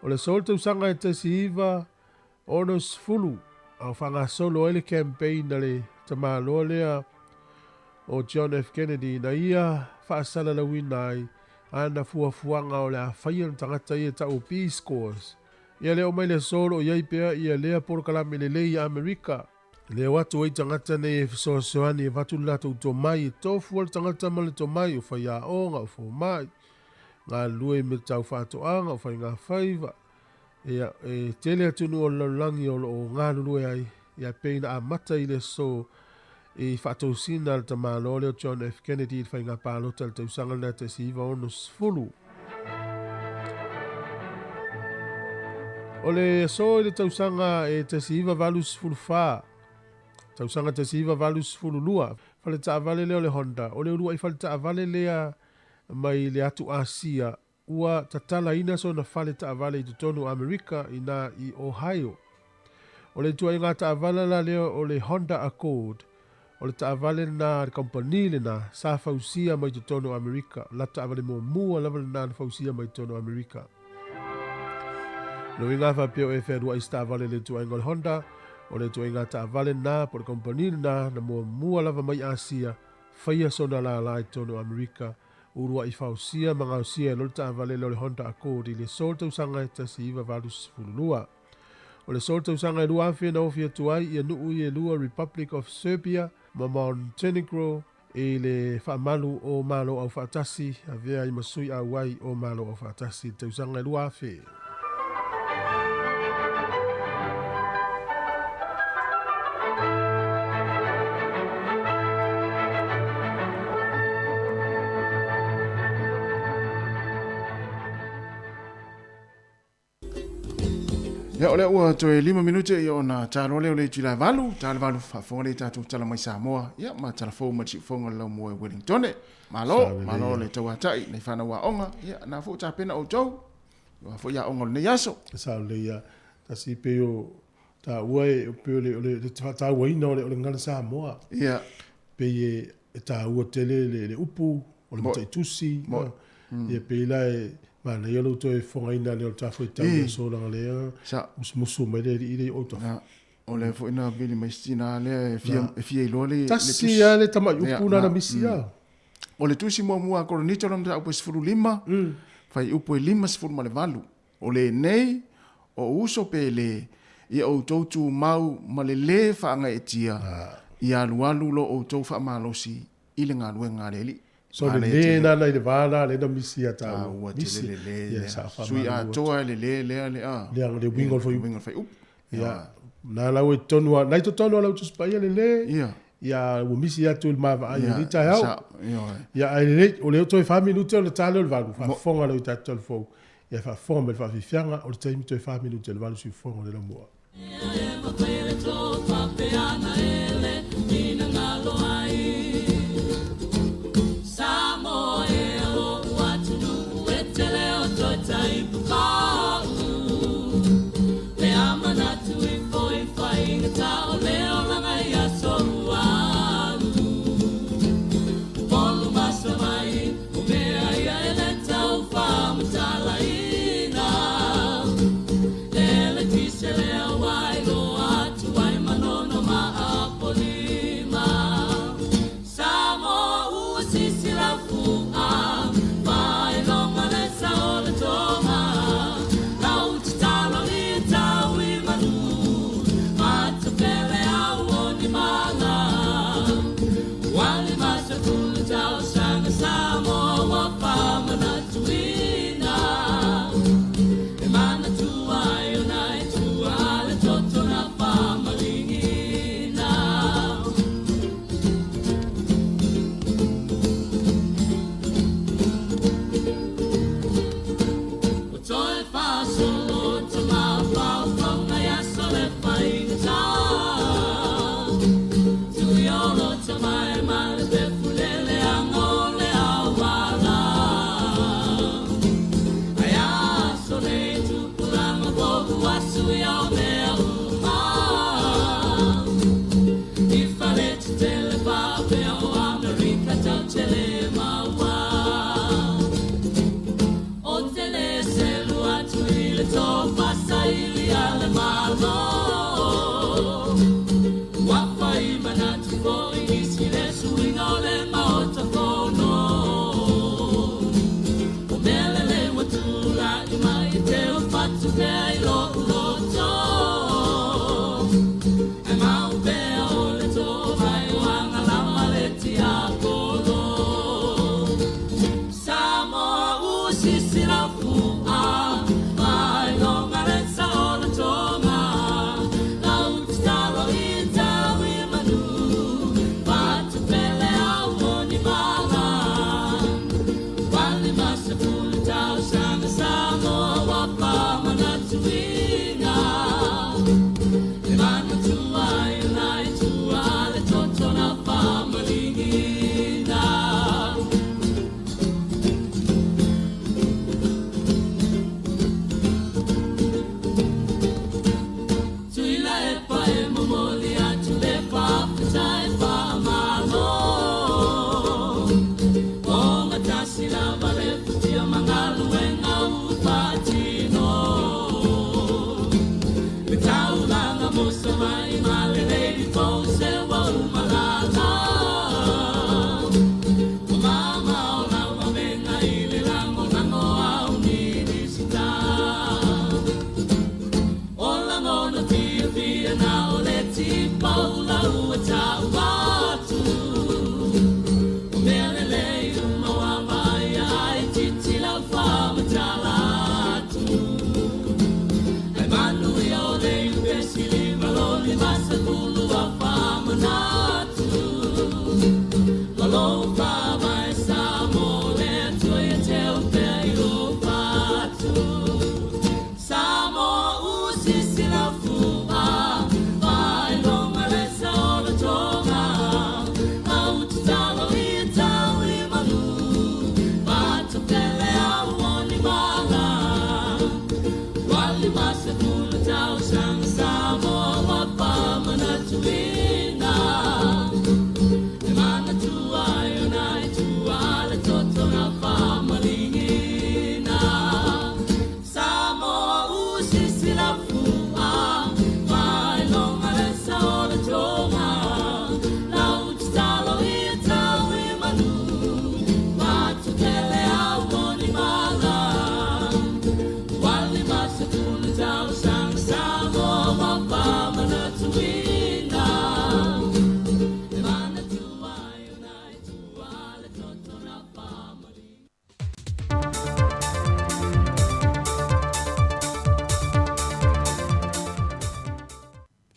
O le aso o le tausaga e 1960 a o faagasolo ai le campaign a le tamāloa lea o John F. Kennedy na ia faasalalauina ai ana fuafuaga o le a faia le tagata ia ta'u Peace Corps. Ia lea o mai le aso o loo iai pea ia lea polokalame lelei ia Amerika. Le o atu ai tagata nei e fesoasoani e avatu le latou tomai e tofu le tagata ma le tomai o faiaoga o fomai galulue me tau faatoaga o faigafaiva. Ia e tele atunuu o le lalolagi o loo galulue ai ia pei na amata i le aso i faatosina le tamāloa lea o John F. Kennedy i le faiga palota le tausaga lena 1960. O le aso i le tausaga e 1984 tausaga 1982 fale taavale lea o le Honda o le uluai fale taavale lea mai le atu Asia ua tatalaina sona fale taavale i totonu o Amerika ina i Ohio. O le ituaiga taavale la lea o le Honda Accord. O le taavale lena a le kamupani lena sa fausia mai totonu o Amerika. O le latou taavale muamua lava lena na fausia mai totonu o Amerika. O le uiga a faapea o e fealuai i se taavale i le ituaiga o le Honda, o le ituaiga taavale lena po o le kamupani lena na muamua lava mai Asia faia sona lala i totonu o Amerika, uluai fausia ma gaosia ai loa le taavale lea o le Honda Accord i le aso o le tausaga e 1982. O le aso o le tausaga e 2000 na ofi atu ai ia nuu ia e lua Republic of Serbia ma Montenegro i le faamalu o Malo Aufaatasi, avea ai ma sui auai o Malo Aufaatasi i le tausaga e 2000. Ia, o lea ua toe 5 minute ia ona taloa lea o le itula e 8, ta le 8 faafofoga lea i tatou tala mai Samoa, ia ma tala fou ma le siufofoga o le laumua e Wellingtone. Malo, malo le tauatai nai fanau aoga, ia na foi tapena outou, aua foi aoga o lenei aso. Sa o lea tasi pei o taua e pei o le o le faatauaina o le o le gagana Samoa. Ia. Pei e e taua tele le le upu o le mataitusi. Ia pei la e manaia lou toe fofogaina lea o le ta faitau i aso leaga lea musumusu mai le alii lea i ou tafa. O lea foi na vili mai si tina lea e fia, e fia iloa le, le tusi. Tasi lava le tamai upu na na misi a. O le tusi muamua a Korinito lona mataupu e 15, fuaiupu e 58. O lenei, o uso pe lē, ia outou tumau ma le lē faagaeetia, ia alualu lo outou faamalosi i le galuega a le Alii. So le lē lana i le va la lea na misi ia tāua. Taua tele le lē lea. Sui atoa e le lē lea le a. Lea le uiga o le fuaiupu. Uiga o le fuaiupu. Ia, na lau e totonu a, na i totonu a lau Tusi Paia le lē. Ia. Ia, ua misi atu i le maavaai i lenei taeao. Ia, ae lelei, o lea ua toe fa minute ona ta lea o le valu, faafofoga lea i tatou talafou. Ia faafofoga mai le faafiafiaga, o le taimi toe fa minute o le valu siufofoga o le laumua.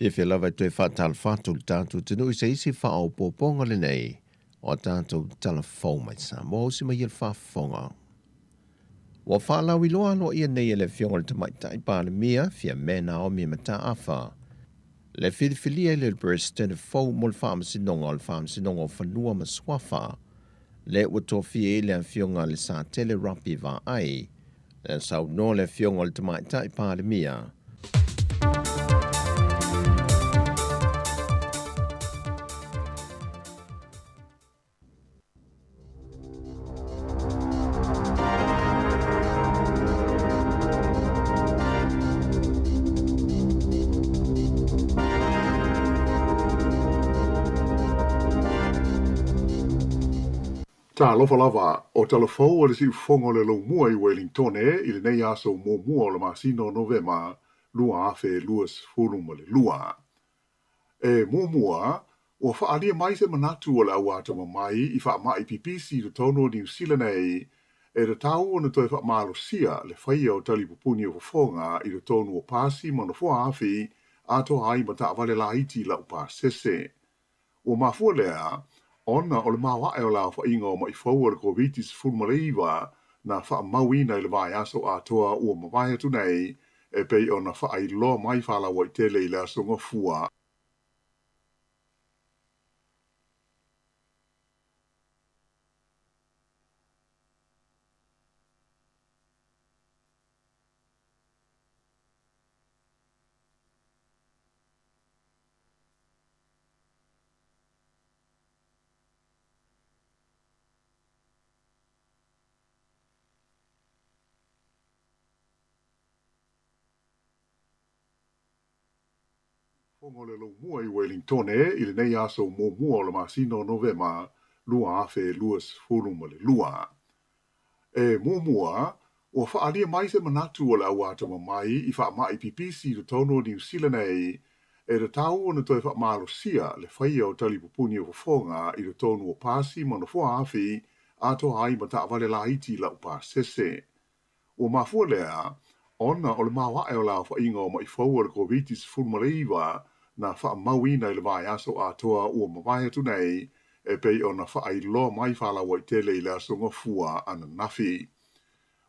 Fiafia lava e toe faatalofa atu i le tatou atunuu i se isi faaopoopoga lenei o a tatou tala fou mai Samoa. Usi mai ia le faafofoga. Ua faalauiloa aloaia nei e le Afioga i le Tamaitai Palemia, Fiame Naomi Mataafa, le filifilia i le Peresetene fou mo le Faamasinoga o le Faamasinoga o Fanua ma Suafa, le ua tofia ai le Afioga a Lesatele Rapi Vaai, le saunoa le Afioga i le Tamaitai Palemia. Talofa lava, o tala fou a le siufofoga o le Laumua i Uelintone i lenei aso muamua o le masina o Novema 2022. E muamua, ua faaalia mai se manatu o le au atamamai i faamai pipisi i totonu o Niu Sila nei e tatau ona toe faamalosia le faia o talipupuni o fofoga i totonu o pasi ma nofoa afi atoa ai ma taavale laiti laupasese. Ua mafua lea ona o le maoae o le aofaiga o maʻi fou o le Koviti-19 na faamauina i le vaiaso atoa ua mavae atu nei e pei ona faailoa mai faalauaitele i le Aso Gafua. Fofoga o le Laumua i Uelintone i lenei aso muamua o le masina o Novema 2022. E muamua, ua faaalia mai se manatu o le au atamamai i faamai pipisi i totonu o Niu Sila nei e tatau ona toe faamalosia le faia o talipupuni o fofoga i totonu o pasi ma nofoa afi atoa ai ma taavale laiti laupasese. Ua mafua lea ona o le maoae o le aofaiga o maʻi fou o le Koviti-19 na faamauina i le vaiaso atoa ua mavae atu nei e pei ona faailoa mai faalauaitele i le Aso Gafua ananafi.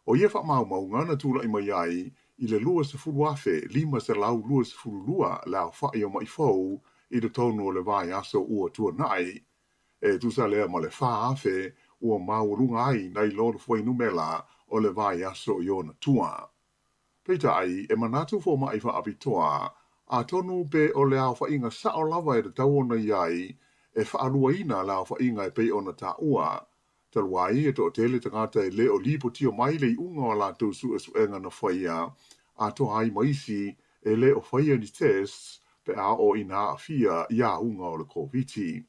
O ia faamaumauga na tulai mai ai i le 20,522 le aofai o maʻi fou i totonu o le vaiaso ua tuanai, E tusa lea ma le 4,000 ua maualuga ai nai lo le fuainumera o le vaiaso i ona tua. Peitai, e manatu fomai faapitoa, atonu pe o le aofaiga sao lava e tatau ona i ai e faaluaina le aofaiga e pei ona taua. Talu ai, e toatele tagata e le o lipotia mai le iuga o a latou suesuega na faia, atoa ai ma isi e le o faia ni tests pe a oo ina aafia i auga o le Koviti.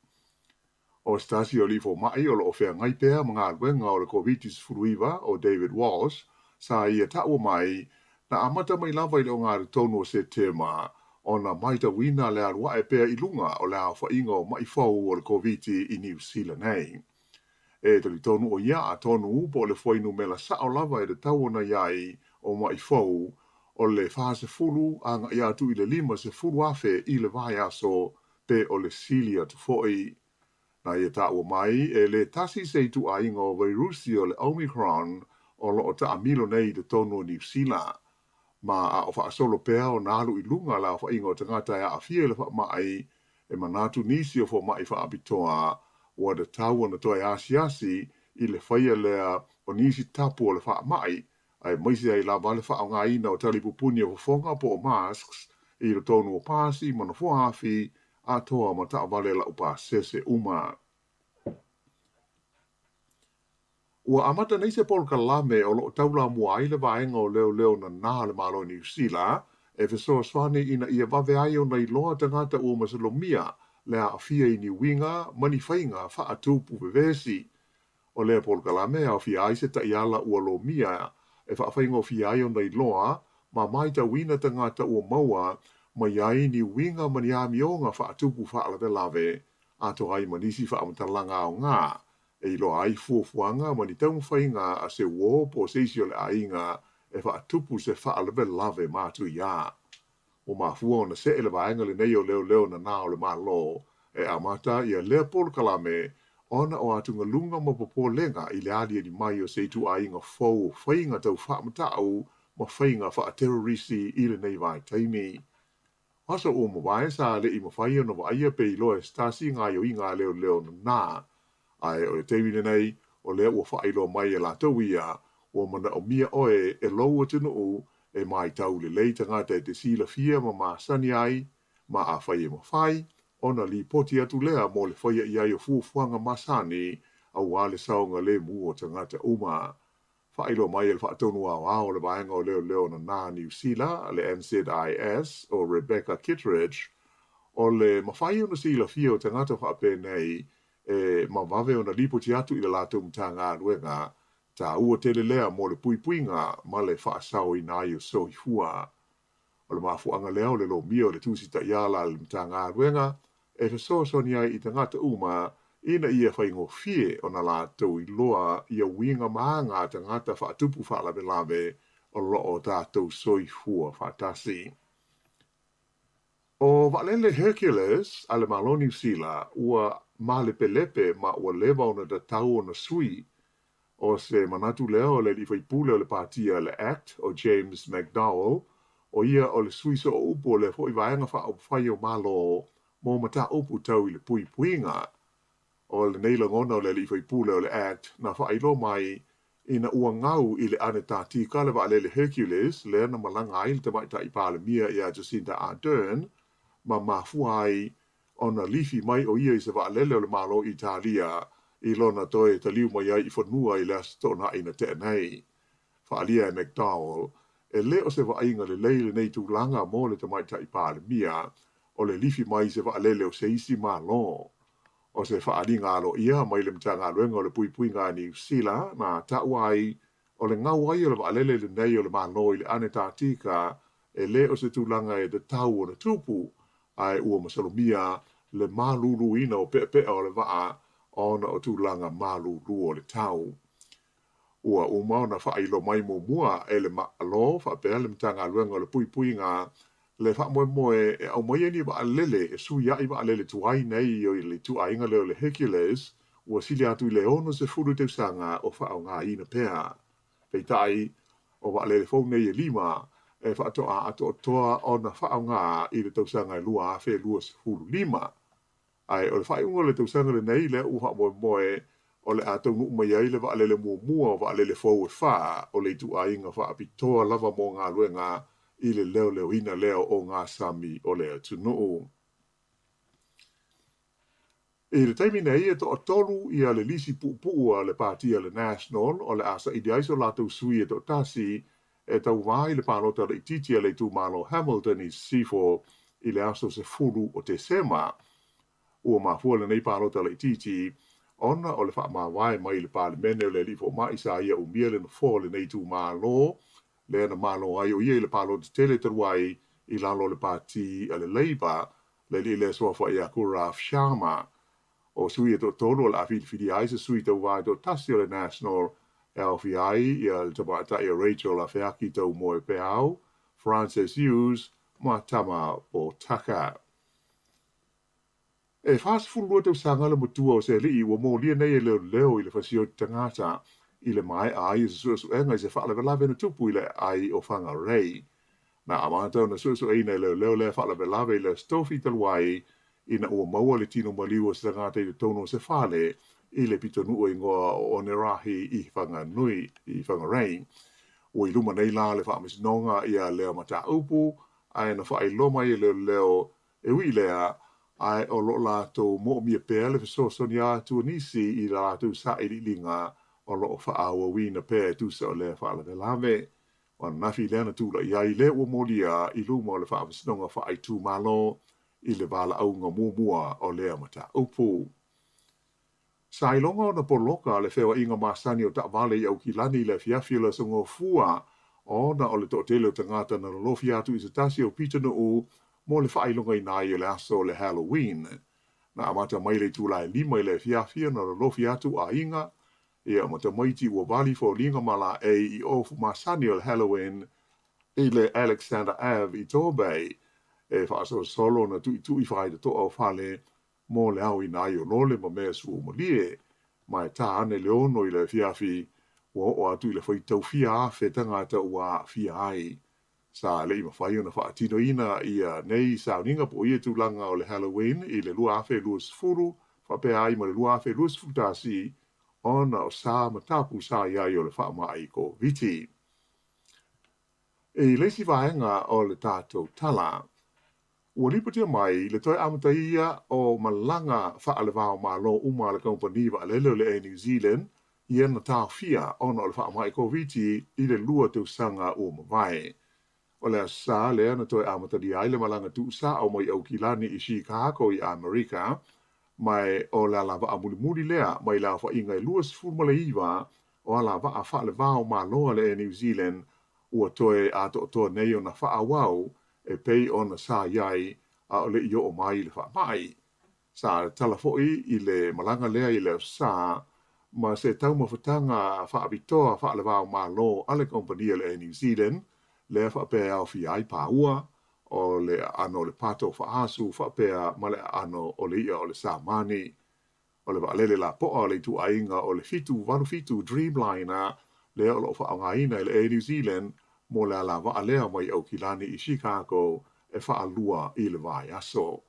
O se tasi o alii fomai o lo o feagai pea ma galuega o le Koviti-19 o David Walsh, sa ia taua mai, na amata mai lava i le ogatotonu o Setema ona matauina le alu ae pea i luga o le aofaiga o maʻi fou o le Koviti i Niu Sila nei. E talitonu ʻo ia atonu po o le fuainumera sao lava e tatau ona i ai o maʻi fou o le 40 agai atu i le 50,000 i le vaiaso pe o le sili atu foi. Na ia taua mai, e le tasi se ituaiga o vairusi o le Omicron o lo o taamilo nei i totonu o Niu Sila. Ma a o faasolo pea ona alu i luga le aofaiga o tagata e aafia i le faamai, e manatu nisi o fomai faapitoa ua tatau ona toe asiasi i le faia lea o nisi tapu o le faamai, aemaise ai lava le faaaogaina o talipupuni o fofoga po o masks i totonu o pasi ma nofoa afi atoa ma taavale laupasese uma. Ua amata nei se polokalame o lo o taulamua ai le Vaega o Leoleo Nanā a le Malo o Niu Sila e fesoasoani ina ia vave ai ona iloa tagata ua masalomia le aafia i ni uiga ma ni faiga faatupu vevesi. O lea polokalame e aofia ai se taiala ua lomia e faafaigofie ai ona iloa ma matauina tagata ua maua mai ai ni uiga ma ni amioga faatupu faalavelave atoa ai ma nisi faamatalaga aoga e iloa ai fuafuaga ma ni taumafaiga a se uō po o se isi o le aiga e faatupu se faalavelave matuia. Ua mafua ona see le vaega lenei o leoleo nanā o le Malo e amata ia lea polokalame ona o atugaluga ma popolega i le aliali mai o se ituaiga fou o faiga tau faamatau ma faiga faaterorisi i lenei vaitaimi. O aso ua mavae sa le i mafai ona vaaia pe iloa e se tasi gaoioiga a leoleo nanā, ae o le taimi lenei o lea ua faailoa mai e latou ia ua manaomia oe e lou atunuu e matau lelei tagata e te silafia ma masani ai, ma afai e mafai ona lipoti atu lea mo le faia i ai o fuafuaga masani aua le saogalemu o tagata uma. Faailoa mai e le Faatonu Aoao o le Vaega o Leoleo Nanā Niu Sila, le NZIS, o Rebecca Kitteridge, o le mafai ona silafia o tagata faapenei e ma vave ona lipoti atu i le latou Matagaluega, taua tele lea mo le puipuiga ma le faasaoina ai o soifua. O le mafuaaga lea o le lomia o le Tusi Taiala a le Matagaluega e fesoasoani ai i tagata uma ina ia faigofie ona latou iloa ia uiga ma aga a tagata faatupu faalavelave o lo o tatou soifua faatasi. ʻO Vaalele Hercules a le Malo o Niu Sila ua malepelepe ma ua leva ona tatau ona sui. ʻO se manatu lea o le alii faipule o le pātia le act o James McDowell, ʻo ia o le sui sooupu o lea foi vaega faaupufai o Malo mo mataupu tau i le puipuiga. ʻO lenei lagona o le alii faipule o le act na faailoa mai ina ua gau i le Anetatika le vaalele Hercules lea na malaga ai le Tamaitai Palemia iā Jacinda Ardern ma mafua ai ona lifi mai ʻo ia i se vaalele o le Malo Italia i lona toe taliu mai ai i fanua i le Aso Toonai na tea nei. Faaalia e McDowell, e le o se vaaiga lelei lenei tulaga mo le Tamaitai Palemia o le lifi mai i se vaalele o se isi Malo. ʻO se faaaliga aloaia mai le Matagaluega o le Puipuiga a Niu Sila na taua ai o le gau ai o le vaalele lenei o le Malo i le Anetatika e le o se tulaga e tatau ona tupu, ae ua masalomia le maluluina o peapea o le vaa ona o tulaga malulu o le tau. Ua uma ona faailoa mai muamua e le Malo faapea le Matagaluega o le Puipuiga le faamoemoe e aumaia ni vaalele e suiaʻi vaalele tuai nei o le ituaiga lea o le Hercules ua sili atu i le 60 tausaga o faaaogaina pea. Peitai, o vaalele fou nei e lima e faatoa atoatoa ona faaaoga i le tausaga e 2025. Ae o le faaiuga o le tausaga lenei lea ua faamoemoe o le a taunuu mai ai le vaalele muamua o vaalele fou e fā o le ituaiga faapitoa lava mo galuega i le leoleoina lea o gasami o le atunuu. I le taimi nei e toatolu ia le lisi puupuu a le pāti a le National o le a saili ai so latou sui e toatasi e tauva i le palota laitiiti a le itumalo Hamilton i Sisifo i le aso 10 o Tesema. Ua mafua lenei palota laitiiti ona o le faamavae mai i le Palemene o le alii fomai sa ia umia le nofoa o lenei itumalo, lea na malo ai o ia i le palota tele talu ai i lalo o le pati a le Labour, le alii lea suafa ia Gaurav Sharma. O sui e toatolu o le a filifilia ai se sui tauva e toatasi o le National e aofia ai ia le tamaitai o Rachel Afeaki Taumoepeau, Frances Hughes ma Tama Potaka. E 42 tausaga le matua o se alii ua molia nei e leoleo i le fasioti tagata i le maea ai o se suesuega i se faalavelave na tupu i le aai o Whangarei. Na amata ona suesueina e leoleo lea faalavelave i le Aso Tofi talu ai ina ua maua le tino maliu o se tagata i totonu o se fale i le pitonuu e igoa o Onerahi i Whanganui, i Whangarei. Ua i luma nei la le faamasinoga ia lea mataupu, ae na faailoa mai e leoleo E ui i lea, ae o lo o latou moomia pea le fesoasoani atu o nisi i la latou sailiiliga o lo o faaauauina pea e tusa o lea faalavelave. O ananafi lea na tulai ai le ua molia i luma o le Faamasinoga Faaitumalo i le valaauga muamua o lea mataupu. Sa iloga ona poloka le feoaiga masani o taavale i Aukilani i le afiafi o le Aso Gafua ona o le toatele o tagata na lolofi atu i se tasi o pitonuu mo le faailogaina ai o le aso o le Halloween. Na amata mai le itula e 5 i le afiafi ona lolofi atu aiga ia ma tamaiti ua vali foliga ma laei i ofu masani o le Halloween i le Alexander Ave i Torbay e faasolosolo ona tuitui faitotoa o fale mo le aoina ai o lole ma mea suamalie, ma e tā ane le 6 i le afiafi, ua oo atu i le faitau fia afe tagata ua aafia ai. Sa le i mafai ona faatinoina ia nei sauniga po o ia tulaga o le Halloween i le 2020 faapea ai ma le 2021 ona o sa ma tapu sa i ai o le faamai Koviti. I le isi vaega o le tatou tala, Ua lipotia mai le toe amataia o malaga faale-va-o-Malo uma a le kamupani vaalele o le Air New Zealand ia na taofia ona o le faamai Koviti i le 2 tausaga ua mavae. O le Aso Sa lea na toe amatalia ai le malaga tuusao mai Aukilani i Chicago i Amerika, ma o le alavaa mulimuli lea mai le aofaiga e 29 o alavaa faale-va-o-Malo a le Air New Zealand ua toe atoatoa nei ona faaauau e pei ona sa i ai a o le i oo mai le faamai. Sa tala foi i le malaga lea i le Aso Sa ma se taumafataga faapitoa faale-va-o-Malo a le kamupani a le Air New Zealand lea faapea e aofia ai pāua, o le aano o le pato faaasu faapea ma le aano o le i'a o le samani. O le vaalele lapoa o le ituaiga o le 787 Dreamliner lea o lo o faaaogaina e le Air New Zealand mo le alavaa lea mai Aukilani i Chicago e faalua i le vaiaso.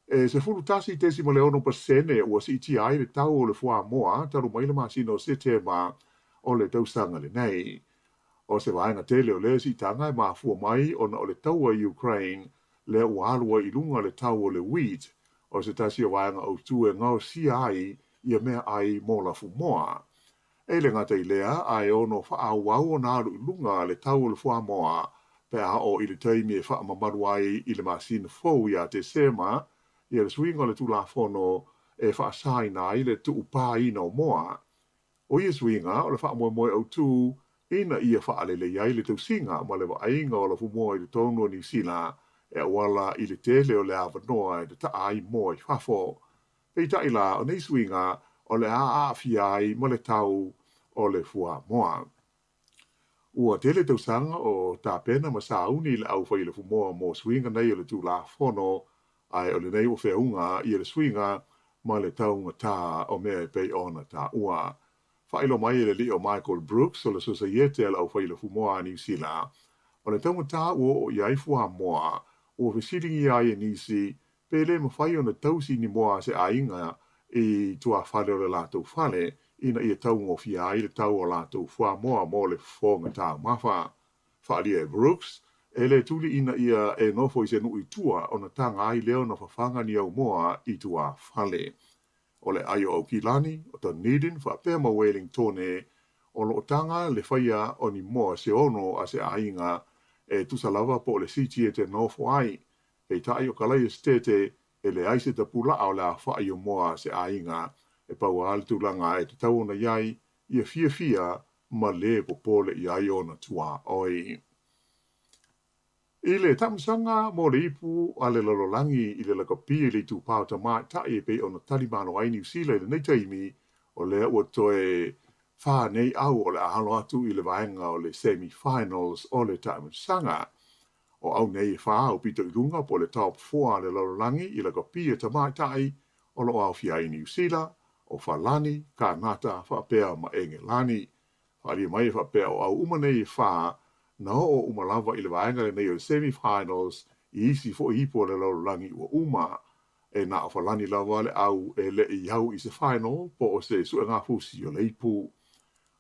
E 11.6% ua siitia ai le tau o le fuamoa talu mai le masina o Setema o le tausaga lenei. O se vaega tele o lea siitaga e mafua mai ona o le taua i Ukraine lea ua alu ai i luga le tau o le wheat, o se tasi o vaega autū e gaosia ai ia meaai mo lafumoa. E le gata i lea, ae ono faaauau ona alu i luga le tau o le fuamoa pe a oo i le taimi e faamamalu ai i le masina fou ia Tesema ia le suiga o le Tulafono e faasaina ai le tuupāina o moa. O ia suiga o le faamoemoe autū ina ia faalelei ai le tausiga ma le vaaiga o lafumoa i totonu o Niu Sila e auala i le tele o le avanoa e tataa ai moa i fafo. Peitai la, o nei suiga o le a aafia ai ma le tau o le fuamoa. Ua tele tausaga o tapena ma sauni le au fai lafumoa mo suiga nei o le Tulafono, ae o lenei ua feauga ia le suiga ma le taugatā o mea e pei ona taua. Faailoa mai e le alii o Michael Brooks o le Sosaiete a le Au Fai Lafumoa a Niu Sila, o le taugatā ua oo i ai fuamoa ua fesiligia ai e nisi pe le mafai ona tausi ni moa a se aiga i tuafale o le latou fale ina ia taugofie ai le tau o latou fuamoa mo le fofoga taumafa. Faaalia e Brooks, e le tuli ina ia e nofo i se nuu i tua ona taga ai lea ona fafaga ni au moa i tuafale. O le ai o Aukilani, o Dunedin faapea ma Wellingtone o lo o taga le faia o ni moa se ono a se aiga e tusa lava po o le siti e te nofo ai. Peitai o Kalaia-Setete e leai se tapulaa o le aofai o moa a se aiga, e pau lava le tulaga e tatau ona i ai, ia fiafia ma le popole i ai ona tuaoi. I le taamisaga mo le ipu a le lalolagi i le lakapi i le itupa o tamaitai e pei ona talimalo ai Niu Sila i lenei taimi, o lea ua toe fa nei au o le a alo atu i le vaega o le semi-finals o le taamisaga. O au nei e fa au pito i luga po o le top four a le lalolagi i lakapi a tamaitai o lo o aofia ai Niu Sila, o Falani, Kanata faapea ma Engelani. Faaalia mai e faapea o au uma nei e fā na oo uma lava i le vaega lenei o le semi-finals i isi foi ipu o le lalolagi ua uma. E na o Falani lava le au e le i au i se final po o se suegafusi o le ipu.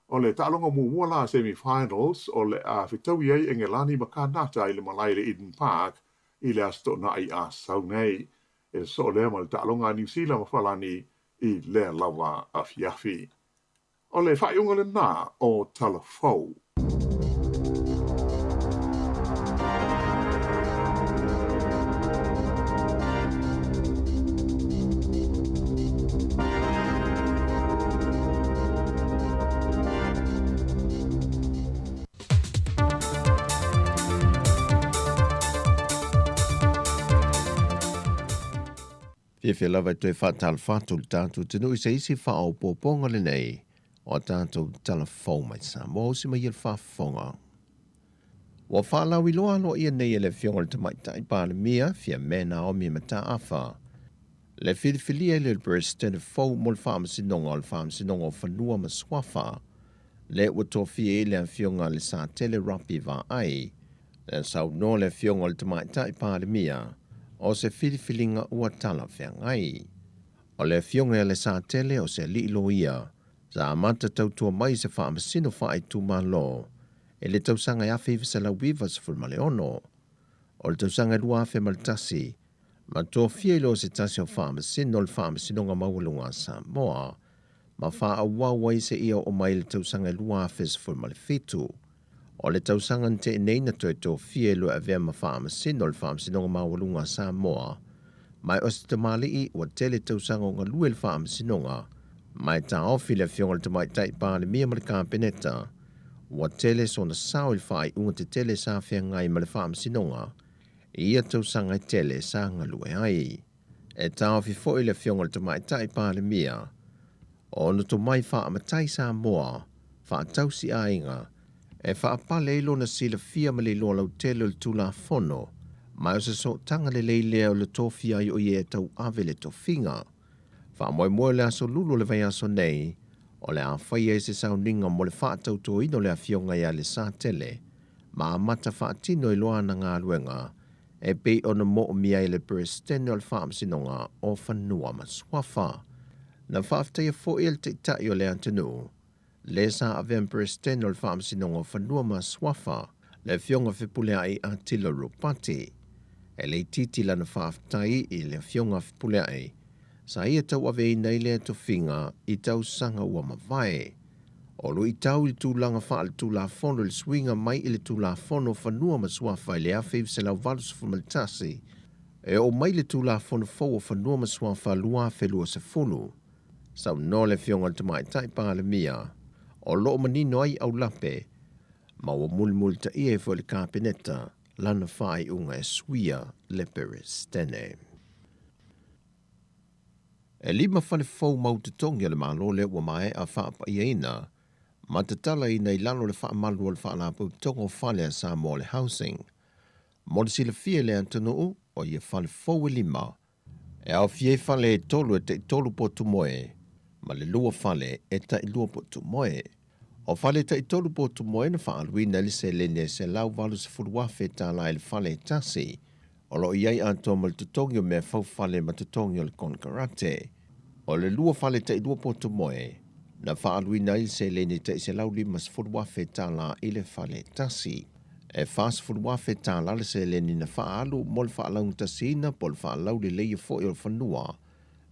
O le taaloga muamua la semi-finals o le a fetaui ai Engelani ma Kanata i le malae i le Eden Park i le Aso Toonai a sau nei. E sosoo lea ma le taaloga a Niu Sila ma Falani i lea lava afiafi. O le faaiuga lena o Tala Fou. Fiafia lava e toe faatalofa atu i le tatou atunuu i se isi faaopoopoga lenei o a tatou tala fou mai Samoa usi mai ia le faafofoga. Ua faalauiloa aloaia nei e le Afioga i le Tamaitai Palemia, Fiame Naomi Mataafa, le filifilia i le Peresetene fou mo le Faamasinoga o le Faamasinoga o Fanua ma Suafa, le ua tofia ai le Afioga Lesatele Rapi Vaai, na saunoa le Afioga i le Tamaitai Palemia o se filifiliga ua talafeagai. O le Afioga ia Lesatele o se alii loia sa amata tautua mai i se faamasino faaitumalo i le tausaga e 1996. O le tausaga e 2001, ma tofia i lo se tasi o faamasino o le Faamasinoga Maualuga a Samoa, ma faaauau ai seia oo mai i le tausaga e 2017. O le tausaga na tea nei na toe tofia i lo e avea ma Faamasino o le Faamasinoga Maualuga a Samoa, ma e o se tamalii ua tele tausaga o galue i le Faamasinoga, ma e taofi le Afioga i le Tamaitai Palemia ma le Kapeneta, ua tele sona sao i le faaiuga tetele sa feagai ma le Faamasinoga i ia tausaga e tele sa galue ai. E taofi foi le Afioga i le Tamaitai Palemia ona tomai faamatai Samoa faatausi aiga e faapale ai lona silafia ma le iloa lautele o le Tulafono, ma o se sootaga lelei lea o le tofia ai o ia e tauave le tofiga. Faamoemoe o le aso Lulu o le vaiaso nei, o le a faia ai se sauniga mo le faatautoina o le Afioga ia Lesatele ma amata faatino ai loa ana galuega e pei ona moomia ai le Peresetene o le Faamasinoga o Fanua ma Suafa. Na faafetaia foi e le Taitai o le atunuu, le sa avea ma Peresetene o le Faamasinoga o Fanua ma Suafa, le Afioga Fepuleai Atila Ropati. E le itiiti lana faafetai i le Afioga Fepuleai, sa ia tauaveina ai lea tofiga i tausaga ua mavae. O luitau i le tulaga faaletulafono i le suiga mai i le Tulafono o Fanua ma Suafa i le 1981, e oo mai le Tulafono fou o Fanua ma Suafa 2020. Saunoa le Afioga i le Tamaitai Palemia, o lo o manino ai aulape ma ua mulimulitaia ai foi le Kapeneta lana faaiuga e suia le Peresetene. E lima fale fou mau totogi a le Malo lea ua maea faapaiaina ma tatalaina i lalo o le faamalu o le Faalapotopotoga o Fale a Samoa le Housing. Mo le silafia e le atunuu, o ia fale fou e lima, e aofia ai fale e tolu e taitolu potumoe ma le lua fale e tailua potumoe. O fale taitolu potumoe na faaaluina ai le seleni e $180,000 i le fale e tasi, O lo o i ai atoa ma le totogi o mea faufale ma totogi o le konekarate. O le lua fale tailua poto moe, na faaaluina ai le seleni tai $150,000 i le fale e tasi. E $40,000 le seleni na faaalu mo le faalaugatasia po o le faalauleleia foi o le fanua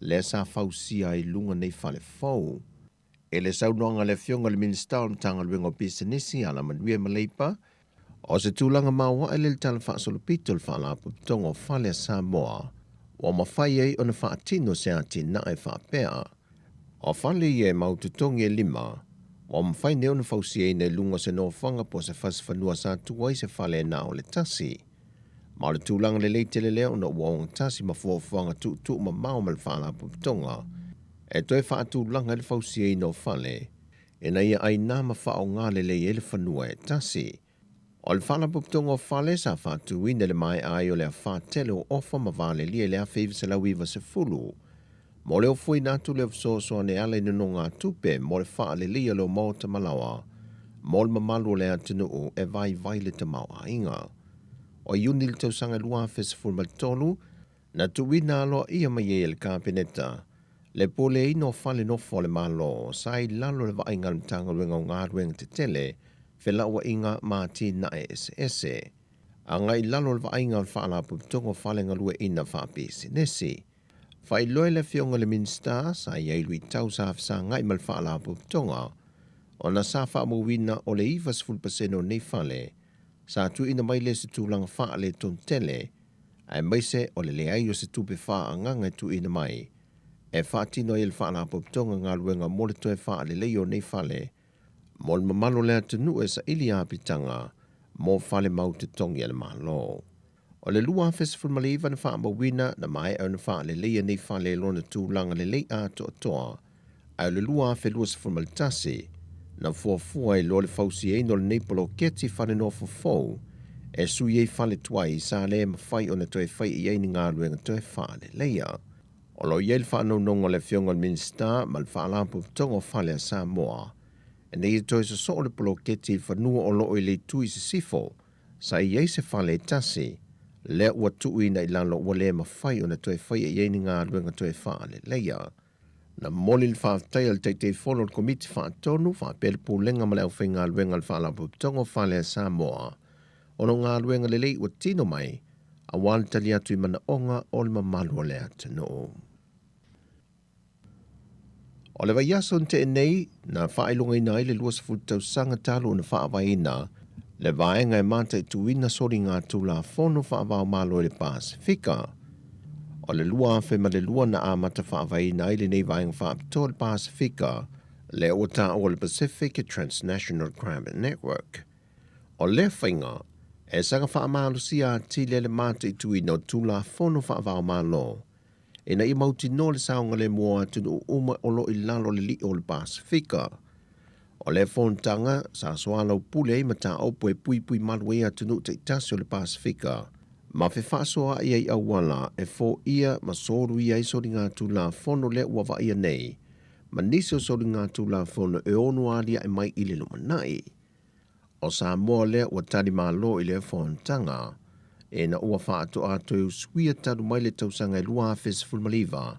lea sa fausia ai luga nei fale fou. I le saunoaga a le Afioga i le Minisita o le Matagaluega o Pisinisi, Alamanuia ma Leipa, o se tulaga maoae lea i le Tala Faasolopito o le Faalapotopotoga o Fale a Samoa ua mafai ai ona faatino se atinae faapea. O fale ia e mau totogi e lima, ua mafai nei ona fausiaina i luga o se nofoaga po o se fasi fanua sa tu ai se fale na o le tasi. Ma o le tulaga lelei tele lea ona ua ogatasi ma fuafuaga tuutuu mamao ma le Faalapotopotoga e toe faatulaga ai le fausiaina o fale ina ia aina ma faaaoga lelei ai le fanua e tasi. O le Faalapotopotoga o Fale sa faatuina i le maea ai o le afā tele o Ofa ma Valelia i le 1990. Mo le ofoina atu lea o fesoasoani e ala i nonogatupe mo le faaleleia o leo maota malaoa mo le mamalu o le atunuu e vaivai le tamaoaiga. O Iuni le tausaga 2013, na tuuina aloaia mai ai e le Kapeneta le puleaina o fale nofo a le Malo sa i lalo o le vaaiga a le Matagaluega o Galuega Tetele, Felauaiga ma Atinae Eseese, agai i lalo o le vaaiga o le Faalapotopotoga o Fale Galueaiina Faapisinisi. Faailoa e le Afioga i le Minisita sa i ai luitau sa fesagai ma le Faalapotopotoga ona sa faamauina o le 90% o nei fale sa tuuina mai le se tulaga faaletonu tele aemaise o le leai o se tupe faaagaga e tuuina mai e faatino ai e le Faalapotopotoga galuega mo le toe faaleleia o nei fale mo le mamalu o le atunuu e saili apitaga mo fale mau totogi a le Malo. O le 2019 na faamauina na maea ona faaleleia nei fale i lona tulaga lelei atoatoa, ae o le 2021 na fuafua ai loa le fausiaina o lenei poloketi fale nofo fou e sui ai fale tuai sa le mafai ona toe fai i ai ni galuega toe faaleleia. O lo o i ai le faanonoga o le Afioga i le Minisita ma le Faalapotopotoga o Fale a Samoa ina ia toe sosoo le poloketi i le fanua o lo o i le itu i sisifo Sa i ai se fale e tasi, lea ua tuuina i lalo ua le mafai ona toe faia i ai ni galuega toe faaleleia. Na momoli le faafetai a le Taitaifono o le Komiti Faatonu faapea le Pulega ma le Aufaigaluega a le Faalapotopotoga o Fale a Samoa ona o galuega lelei ua tino mai aua le tali atu i manaoga o le mamalu o le atunuu. O le vaiaso na tea nei, na faailogaina ai le 20 tausaga talu ona faavaeina le vaega e mataituina soligatulafono faava-o-Malo i le Pasefika. O le 2002 na amata faavaeina ai lenei vaega faapitoa i le Pasefika, lea ua taua le Pacific Transnational Crime Network. O lea faiga, e saga faamalosia atili ai le mataituina o Tulafono faava-o-Malo ina ia mautinoa le saogalemu o atunuu uma o lo o i lalo o le liʻo o le Pasefika. O lea fonotaga, sa soalaupule ai mataupu e puipui malu ai atunuu taitasi o le Pasefika ma fefaasoaai ai auala e foia ma soluia ai soligatulafono lea ua vaaia nei ma nisi o soligatulafono e ono aliae mai i le lumanai. O Samoa lea ua tali malo i lea fonotaga, ina ua faatoa toe usuia talu mai le tausaga e 2019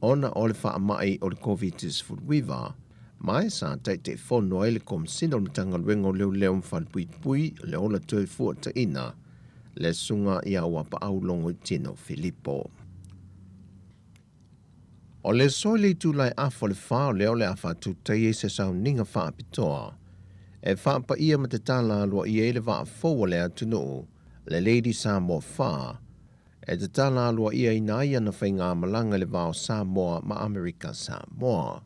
ona o le faamai o le Koviti-19, ma e sa Taitaifono ai le Komesina o le Matagaluega o Leoleo ma Falepuipui o le Ola Toefuataina, le Susuga ia Auapaau Logoitino Filipo. O le aso i le itula e afa o le fa o lea o le a faatutaia i se sauniga faapitoa e faapaia ma tatala aloaia ai le vaa fou a le atunuu, le Lady Samoa 4, e tatala aloaiaina ai ana faigamalaga i le va o Samoa ma Amerika Samoa.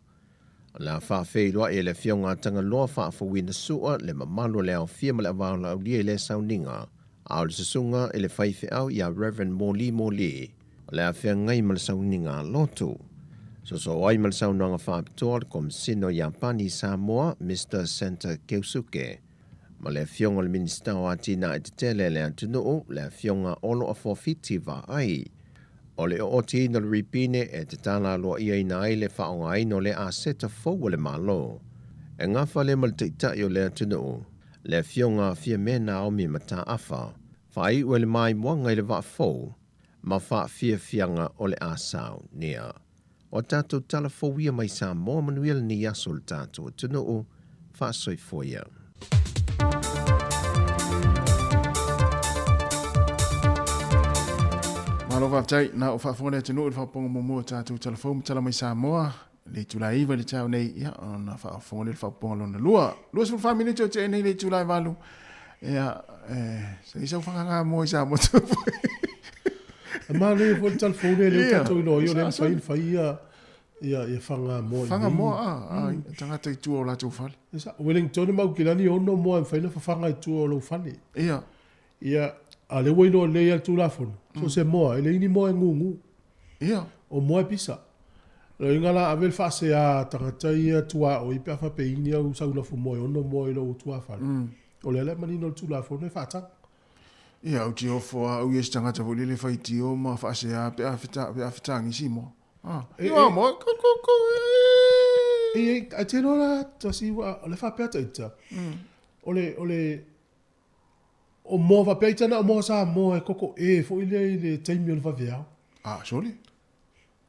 O le a faafeiloai e le Afioga a Tagaloa Faafouina Sua le mamalu o le aofia ma le avaolaaulia i lea sauniga, a o le susuga i le faifeau ia Rev. Moli Moli o le a feagai ma le sauniga a lotu. Sosoo ai ma le saunoaga faapitoa le Komesina o Iapani i Samoa, Mister Senta Keusuke, ma le Afioga i le Minisita o Atinae Tetele a le atunuu, le Afioga Olo Afuafiti Vaai. O le ootiina o le ripine e tatala aloaiaina ai le faaaogaina o lea aseta fou a le Malo, e gafa lea ma le Taitai o le atunuu, le Afioga a Fiame Naomi Mataafa, faaiu ai le maimoaga i le vaa fou ma faafiafiaga o le a saunia. O a tatou tala fou ia mai Samoa manuia lenei aso o le tatou atunuu. Faasoifua ia. Malo faafetai. Na o faafofoga le atunuu i le faaopoopoga muamua o tatou tala fou ma tala mai Samoa. Le itula e 9 i le taeao nei, ia, ona faafofoga lea i le faaopoopoga lona lua. 24 minute o tea nei le itula e 8. Ia, se i sau fagaga moa i Samoa. E manaia foi le tala fou lea, lea ua tatou iloa ai o lea e mafai ona fai ia ia ia faga moa i Faga moa, a, a, tagata i tua o latou fale. E sao. Wellington e maukilani e ono moa e mafai ona fafaga i tua o lou fale. Ia. Ia, a o lea ua iloa lelei lava le Tulafono, so o se moa, e leai ni moa e gugu. Ia. O moa e pisa. O lona uiga la, ave le faasea a tagata ia tuaoi pe a faapea i ni au sau lafumoa e ono moa i lou tuafale. O lea la e manino le Tulafono e faataga. Ia, ou te ofo lava au ia i se tagata foi lele e faitio ma faasea pe a fetagisi moa. Ah, ia mo ko ko ko. E ai te loa tasi wa le faapea ta ita. O le o le o moa faapea ita na o moa Samoa e koko e foi le i le taimi o le vaveao. Ah, sole.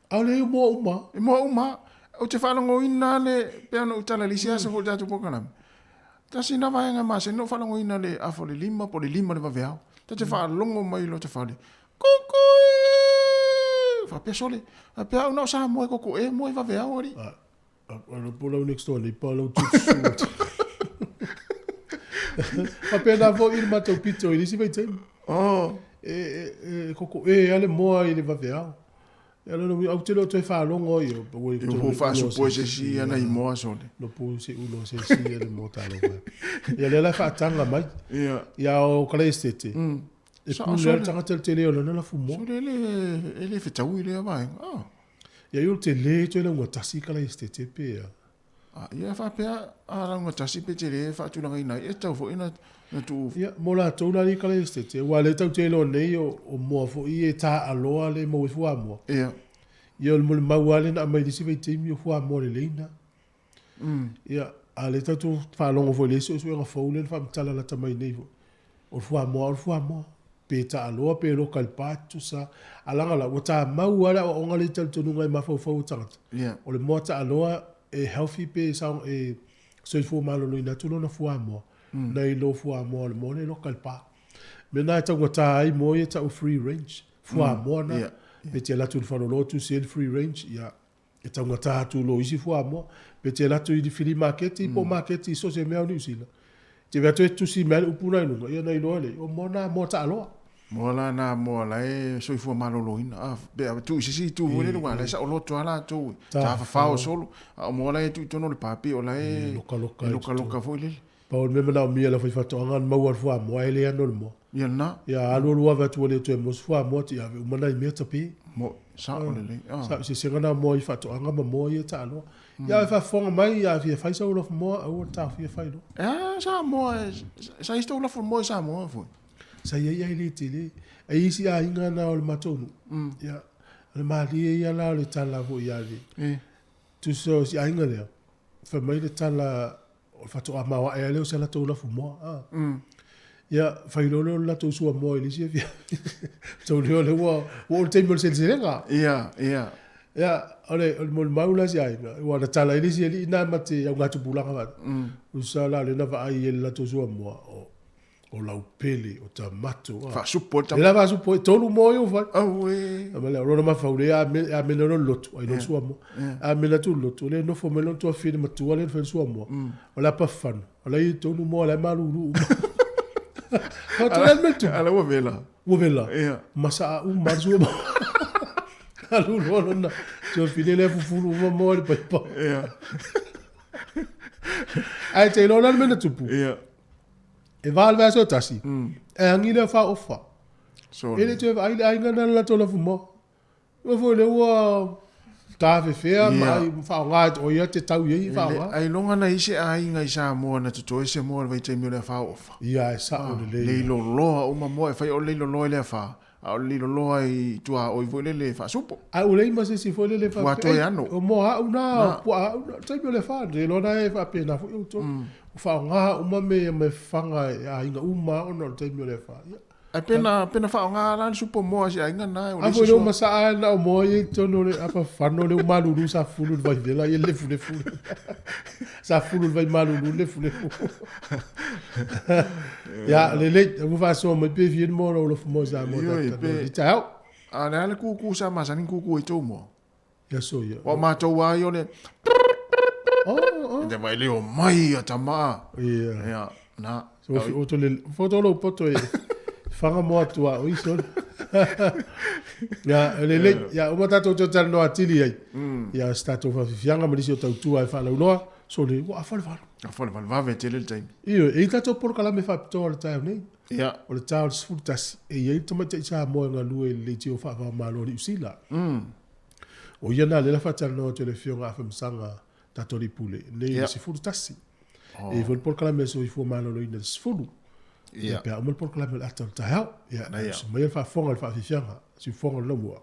A o le moa uma. E moa uma. Ou te faalogoina le pei ona ou tala i le isi aso foi i le tatou polokalame. Tasi na vaega e masani ona ou faalogoina le afa o le 5 po o le 5 le vaveao. Ta te faalogo mai i lota fale, Koko e! Faapea sole, faapea au na o Samoa e koko e moe vaveao alii. A lo po lau next door neighbor lau tutusu. Faapena foi i le matou pito i le isi vaitaimi. Oh. E koko e a le moa i le vaveao. Ia lona uiga, ou te le o toe faalogo ai, ua i totonu o faasupo e se isi ana i moa sole. No pu se ulo se isi ana moa talofa. Ia lea la e faataga mai. Ia. Ia o kala esete. E pule a le tagata le tele o lana lafu moa. Sole e le fetaui lea vaega. Ah. Ia i o tele toe lauga tasi kala esete pe a. A, ia faapea a lauga tasi pe tele e faatulagaina ai, e tatau foi ona tuu. Ia, mo latou la lea i kala esete, aua o lea tatou te iloa nei o moa foi e taaaloa le maua ai fuamoa. Ia. Ia o le molimau lava lea na aumai i le isi vaitaimi o fuamoa lelei na. Ia, a o lea tatou te faalogo foi i le isi suesuega fou lea na faamatala lata mai nei foi, o le fuamoa lava o le fuamoa. Pe taaloa pe loka i le pa, tusa a laga la, ua tamau lava le aoaoga lea i talitonuga i mafaufau o tagata. Yeah. O le moa taaloa e healthy pe e soifua maloloina atu lona fuamoa, nai lo fuamoa o le moa lea e loka i le pa. Mea na e taugata ai moa ia tau free range, fuamoa na. Yeah. Pe te alu atu i le faleoloa tusi ai le free range, ia, e taugata atu lo isi fuamoa. Pe te alu atu i le fili maketi po o maketi i so o se mea o Niu Sila, te vea toe tusi mai le upu na i luga, ia na iloa lea, o moa na moa taaloa. Moa la na moa la e soifua maloloina. A, pe a tuu i se isi itu foi lele, aua la e saoloto lava latou e tafafao solo. A o moa la e tuu i totonu o le pa, pei o la e lokaloka foi lele. Pau o le mea manaomia e le aufaifaatoaga ona maua le fuamoa e le ano le moa. Ia lena. Ia alu alu ave atu ua le toe maua se fuamoa ti ave uma nai mea tape. Mo, sao lelei. Ah. Sao eseesega na moa i faatoaga ma moa ia taaloa. Ia e faafofoga mai ia fia fai sau lofu moa aua le taofia fai loa. Ah, Samoa, sa isi tou lafu moa i Samoa foi. Sa i ai ai le tele. E i isi aiga na o le matou nuu. Ia, o le malie ia la o le tala foi ia le. Eh. Tusa o si aiga lea, fai mai le tala o le faatoa maoae lava lea o se latou lafumoa. A. Ia, fai loa lea o le latou suamoa i le isi afiafi. Tau lea o lea ua ua oo le taimi o le seleselega. Ia, ia. Ia, o le, o le molimau la si aiga, ua na tala ai le isi alii na ma te augatupulaga faata. Usa la o lea na vaai ai i le latou suamoa, o o laupele, o tamato. A. Faasupo le tama. E la faasupo, e tolu moa ia ua fai. Auē. A ma lea, o lona mafaufau lea, a mena loa le lotu, ai loa le suamoa. A mena atu le lotu, o lea e nofo mai lona tuafafine matua lea na fai le suamoa, o le apa fano, o la e i totonu moa o la e malulu uma. O le mea tupu. A la ua vela. Ua vela. Ia. Masaa uma le suamoa. Alu loa lona tuafafine lea fufulu uma moa i le paipa. Ia. Ae te iloa la le mea na tupu. Ia. E va le vaiaso e tasi, e agi lea faaofa. Sorry. E le toe vaai le aiga na le latou lafumoa. Ua foi lea ua tafefea ma ai faaaoga o ia te tau i ai faaaoga. Ailoga na i se aiga i Samoa na totoe se moa i le vaitaimi o le afa ofa. Ia, e sao lelei. Leiloloa uma moa e fai o le leiloloa i le afa, A o le liloloa i tuaoi foi lele faasupo. Ae ua leai ma se isi foi lele faapea, Ua toe ano. O moa au na, o puaa au na, taimi o le afa, le iloa na e faapena foi outou. Ua faaaoga uma mea ia ma e fafaga e aiga uma ona o le taimi o le afa. Ia. Ae pe na, pe na faaaoga la le supo moa a si aiga na, ua leai se sua. A foi lea ua masaa na o moa ia i totonu o le apa fano lea ua malulu sa fulu i le vai vela ia lefulefu. Sa fulu i le vai malulu lefulefu. Ia, lelei, ua faasoa mai pe fia ni moa lau alofa moa Samoa Ioe, tatou pe- talanoa i taeao. A le a le kūkū sa masani na kūkū ai tou moa? Ia so ia. Ua matou lava ia o le Oh, oh. Te vai leo mai a tama. Ia. Ia, na. So, o to le foto lo poto e whanga moa atu a oi sole. Ia, lelei, ia, uma tatou toe talanoa atili ai. Ia, se tatou faafifiaga ma nisi o tautua e faalauloa, sole, ua afa le valu. Afa le valu, vave tele le taimi. Ioe, e i ai tatou polokalame faapitoa o le taeao nei. Ia. O le ta o le 11, e i ai le tamaitai Samoa e galue i le leitio faava-o-Malo a Niu Sila. O ia na lea la faatalanoa atu e le Afioga a Afamasaga tatou alii pule, nei i le 11. E i ai foi le polokalame a le Soifua Maloloina i le 10. Ia, pe a uma le polokalame o le ata o le taeao. Ia, usu maia le faafofoga i le faafiafiaga, siufofoga o le laumua.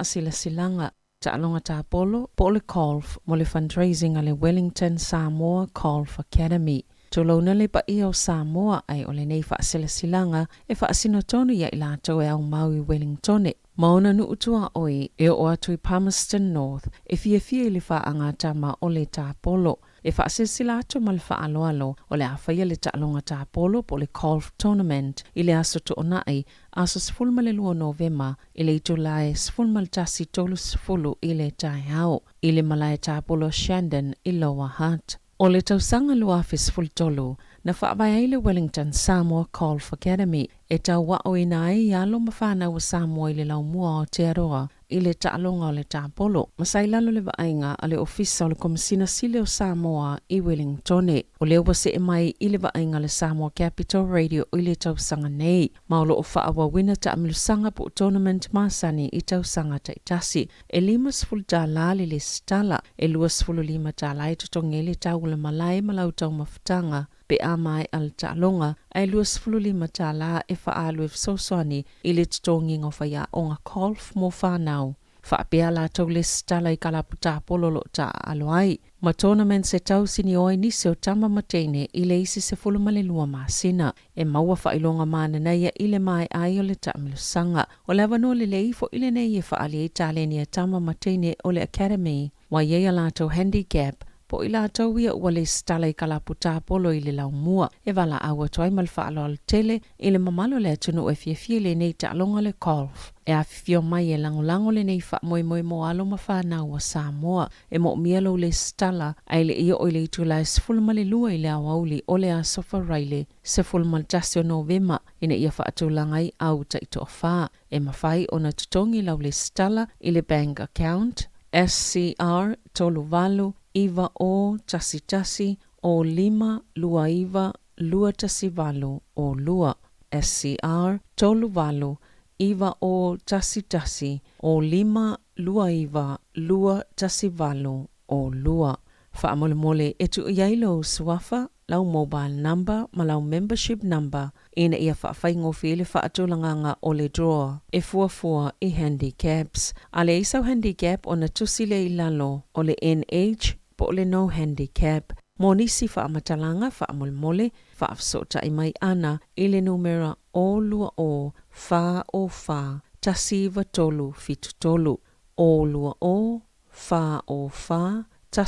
faasilasilaga, taaloga tapolo po o le golf mo le fundraising a le Wellington Samoa Golf Academy. Tulouna le paia o Samoa ae o lenei faasilasilaga e faasino tonu ia i latou e aumau i Wellingtone ma ona nuu tuaoi e oo atu i Palmerston North e fiafia i le faagatama o le tapolo. E faasilasila atu ma le faaaloalo o le a faia le taaloga tapolo po o le golf tournament i le aso Toonai, aso 12 o Novema i le itula e 11:30 i le taeao i le malae tapolo Shandon i Lower Hutt. O le tausaga 2013, na faavae ai le Wellington Samoa Golf Academy e tauaoina ai alo ma fanau a Samoa i le laumua o Aotearoa i le taaloga o le tapolo, ma sa i lalo le vaaiga a le Ofisa o le Komesina Sili o Samoa i Welingtone. O lea ua see mai i le vaaiga a le Samoa Capital Radio i le tausaga nei, ma o lo o faaauauina taamilosaga po o tournament masani i tausaga taitasi. E 50 tālā le lesitala, e 25 tālā e totogi ai le tau o le malae ma lau taumafataga pe a maea le taaloga, ae 25 tālā e faaalu e fesoasoani i le totogiga o faiaoga golf mo fanau. Faapea a latou lesitala i kalapu tapolo o lo o taaalo ai ma tournaments e tausinio ai nisi o tama ma teine i le isi 12 masina. E maua faailoga mananaia i le maea ai o le taamilosaga. O le avanoa lelei foʻi lenei e faaali ai taleni a tama ma teine o le Academy ua i ai a latou handicap po o i latou ia ua lesitala i kalapu tapolo i le laumua e valaau atu ai ma le faaaloalo tele i le mamalu o le atunuu e fiafia i lenei taaloga le golf. E afifio mai e lagolago lenei faamoemoe mo alo ma fanau a Samoa. E moomia lou lesitala ae le i oo i le itula e 12 i le aoauli o le Aso Faraile 11 o Novema ina ia faatulaga ai au taitoafa. E mafai ona totogi lau lesitala i le bank account SCR 38 9 0 1 1 0 5 2 9 2 1 8 0 2 SCR 3 8 9 0 1 1 0 5 2 9 2 1 8 0 2. Faamolemole e tuu i ai lou suafa, lau mobile number ma lau membership number ina ia faafaigofie le faatulagaga o le draw e fuafua i handicaps. A leai sau handicap ona tusi lea i lalo o le NH po o le no handicap. Mo nisi faamatalaga faamolemole, faafesootai mai ana i le numera 0 2 0 4 0 4 1 9 3 7 3, 0 2 0 4 0 4 1 9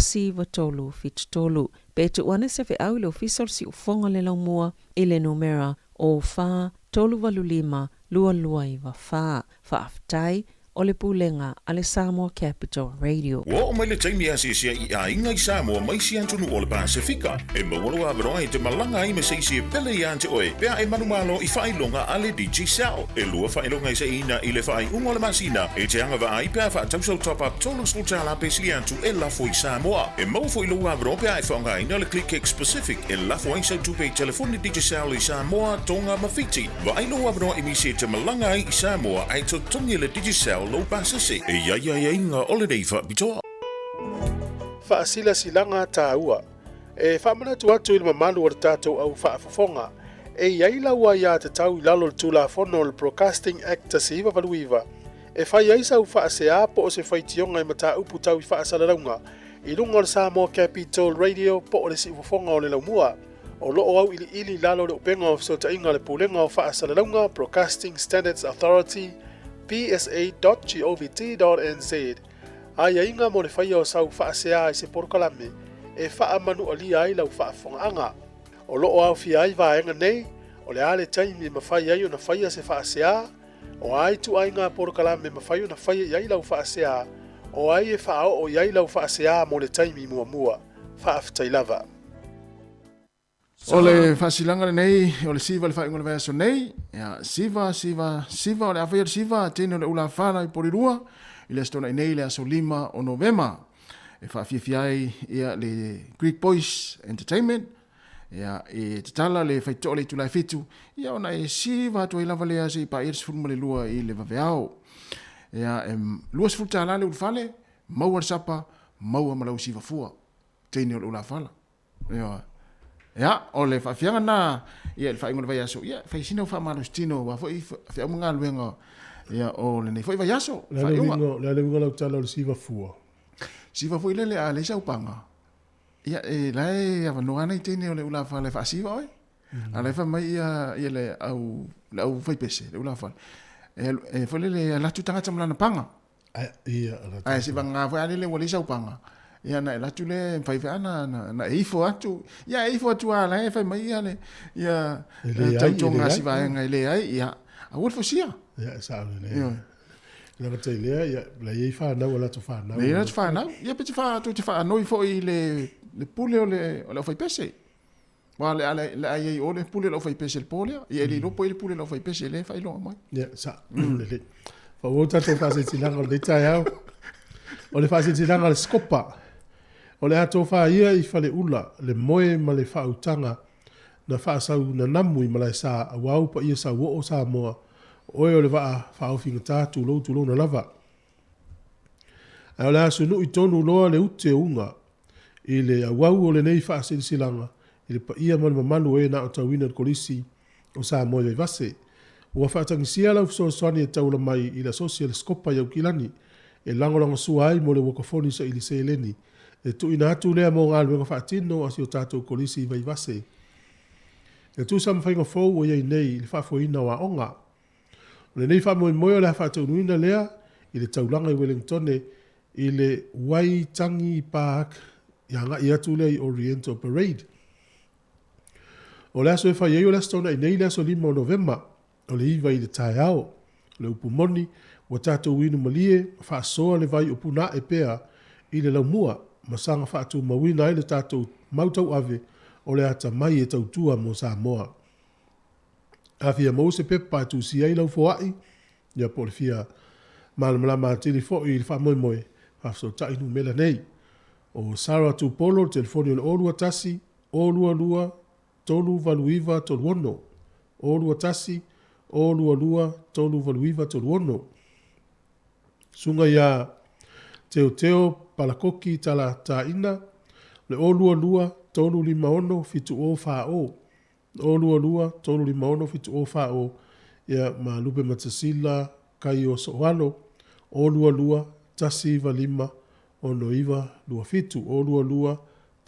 3 7 3. Pe tuu ane se feau i le Ofisa o le Siufofoga o le Laumua i le numera 0 4 3 8 5 2 2 9 4. Faafetai o le Pulega a le Samoa Capital Radio. Ua oo mai le taimi e asiasi ai i aiga i Samoa ma isi atunuu o le Pasefika. E maua lou avanoa e te malaga ai ma se isi e pele iā te oe pe a e manumalo i faailoga a le Digicel. E lua faailoga e seiina i le faaiuga o le masina e te agavaa ai pe a faatau sau top-up $30 pe sili atu e lafo i Samoa. E maua foi lou avanoa pe a e faaaogaina le ClickX Pacific e lafo ai sau tupe i telefoni Digicel i Samoa, Tonga ma Fiti. Vaai lou avanoa e misi e te malaga ai i Samoa ae totogi e le Digicel lou pasese. E i ai aiaiga o lenei faapitoa. Faasilasilaga taua. E faamanatu atu i le mamalu o le tatou au faafofoga, e i ai lau aiatatau i lalo o le Tulafono o le Broadcasting Act 1989 e fai ai sau faasea po o se faitioga i mataupu tau i faasalalauga i luga o le Samoa Capital Radio po o le Siufofoga o le Laumua. O lo o auiliili i lalo o le upega o fesootaiga a le Pulega o Faasalalauga, Broadcasting Standards Authority, psa.govt.nz, aiaiga mo le faia o sau faasea i se polokalame e faamanualia ai lau faafofogaaga. O lo o aofia ai vaega nei, o le a le taimi e mafai ai ona faia se faasea, o a ituaiga polokalame e mafai ona faia i ai lau faasea, o ai e faaoo i ai lau faasea mo le taimi muamua. Faafetai lava. O le faasilaga lenei o le siva i le faaiuga o le vaiaso nei, ia, siva, siva, siva, o le a faia le siva, teine o le ulafala i Porirua, i le Aso Toonai nei, le aso 5 o Novema. E faafiafia ai ia le Greek Boys Entertainment, ia, e tatala le faitotoa o le itula e 7, ia ona e siva atu ai lava lea seia paia le 12 i le vaveao. Ia, e $20 le ulufale, maua le sapa, maua ma lau siva fua, teine o le ulafala. Ioe. Ia, o le faafiaga na, ia, i le faaiuga o le vaiaso, ia, fai sina faamalositino, aua foi feau ma galuega ia, o lenei foi vaiaso. O le a le uiga, o le a le uiga o lau tala o le siva fua? Siva foi lele a leai sau paga, ia, e la e avanoa lava nai teine o le ulafale e faasiva oe. A la e fai mai ia, ia le au, le au faipese, le ulafale, e, e foi lele e alu atu tagata ma lana paga. Ia, Ae se vagana foi a lele ua leai sau paga, ia ona e alu atu lea e mafai foi lava ona, ona e ifo atu. Ia e ifo atu lava la e fai mai ia le, ia E leai, e tautoga leai. si vaega e leai, ia aua le fosia. Ia, e sao lelei. Ioe. Le gata i lea, ia, la i ai fanau a latou fanau. La i ai latou fanau. Ia pe te wha, tou te whaanoi foi i le, le pule o le, o le aufaipese. Wa le a le a i ai o le pule o le aufaipese i le po lea. Ia e le iloa po o ai le pule o le aufaipese lea e faailoa mai. Ia, sa, lelei. Faaauau tatou faasilasilaga o lenei taeao. O le faasilasilaga a le Scopa, o le a tofa ia i Faleula le moe ma le faautaga na faasaunanamu i Malaesa aua ou paia sauoo Samoa, o oe o le vaa faaofigata tulou tulouna lava. Ae o le a sunui tonu loa le ute o uga i le auau o lenei faasilasilaga i le paia ma le mamalu o e na aotauina i le Kolisi o Samoa i Vaivase. Ua faatagisia lau fesoasoani e taula mai i le Asosi a le Scopa i Aukilani e lagolagosua ai mo le uakafoni saili seleni e tuuina atu lea mo galuega faatino a si o tatou Kolisi i Vaivase. E tusa ma faiga fou ua i ai nei i le faafoeina o aoga. O lenei faamoemoe o le a faataunuina lea i le taulaga i Wellingtone i le Waitangi Park i agai atu lea i Oriental Parade. O le aso e fai ai o le Aso Toonai nei le aso 5 o Novema o le 9 i le taeao. O le upu moni, ua tatou inu malie ma faasoa le vai o Punaae pea i le laumua ma saga faatumauina ai le tatou mau tauave o le atamai e tautua mo Samoa. A fia maua se pepa e tusia ai lau foai, ia po o le fia malamalama atili foi i le faamoemoe, faafesootai numera nei. O Sarah Tupolo, le telefoni o le 021 022 389 36, 021 022 389 36. Susuga ia Teoteo Palakoki Talataina, o le 022 356 7040. 022 356 7040, ia, ma Lupe Matasila Kaio Sooalo, 022 195 6927, 022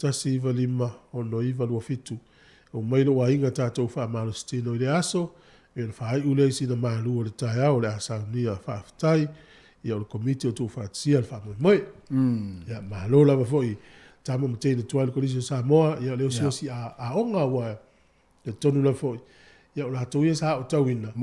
195 6927. Aumai lou aiga tatou faamalositino i lea aso, ia ona faaiu lea i sina malu o le taeao o le a saunia faafetai, ia o le Komiti o Tuufaatasia le faamoemoe. Ia, malo lava foi tama ma teine tuai le Kolisi o Samoa, ia o le osiosi a aoga aua e talitonu lava foi, ia o latou ia sa aotauina,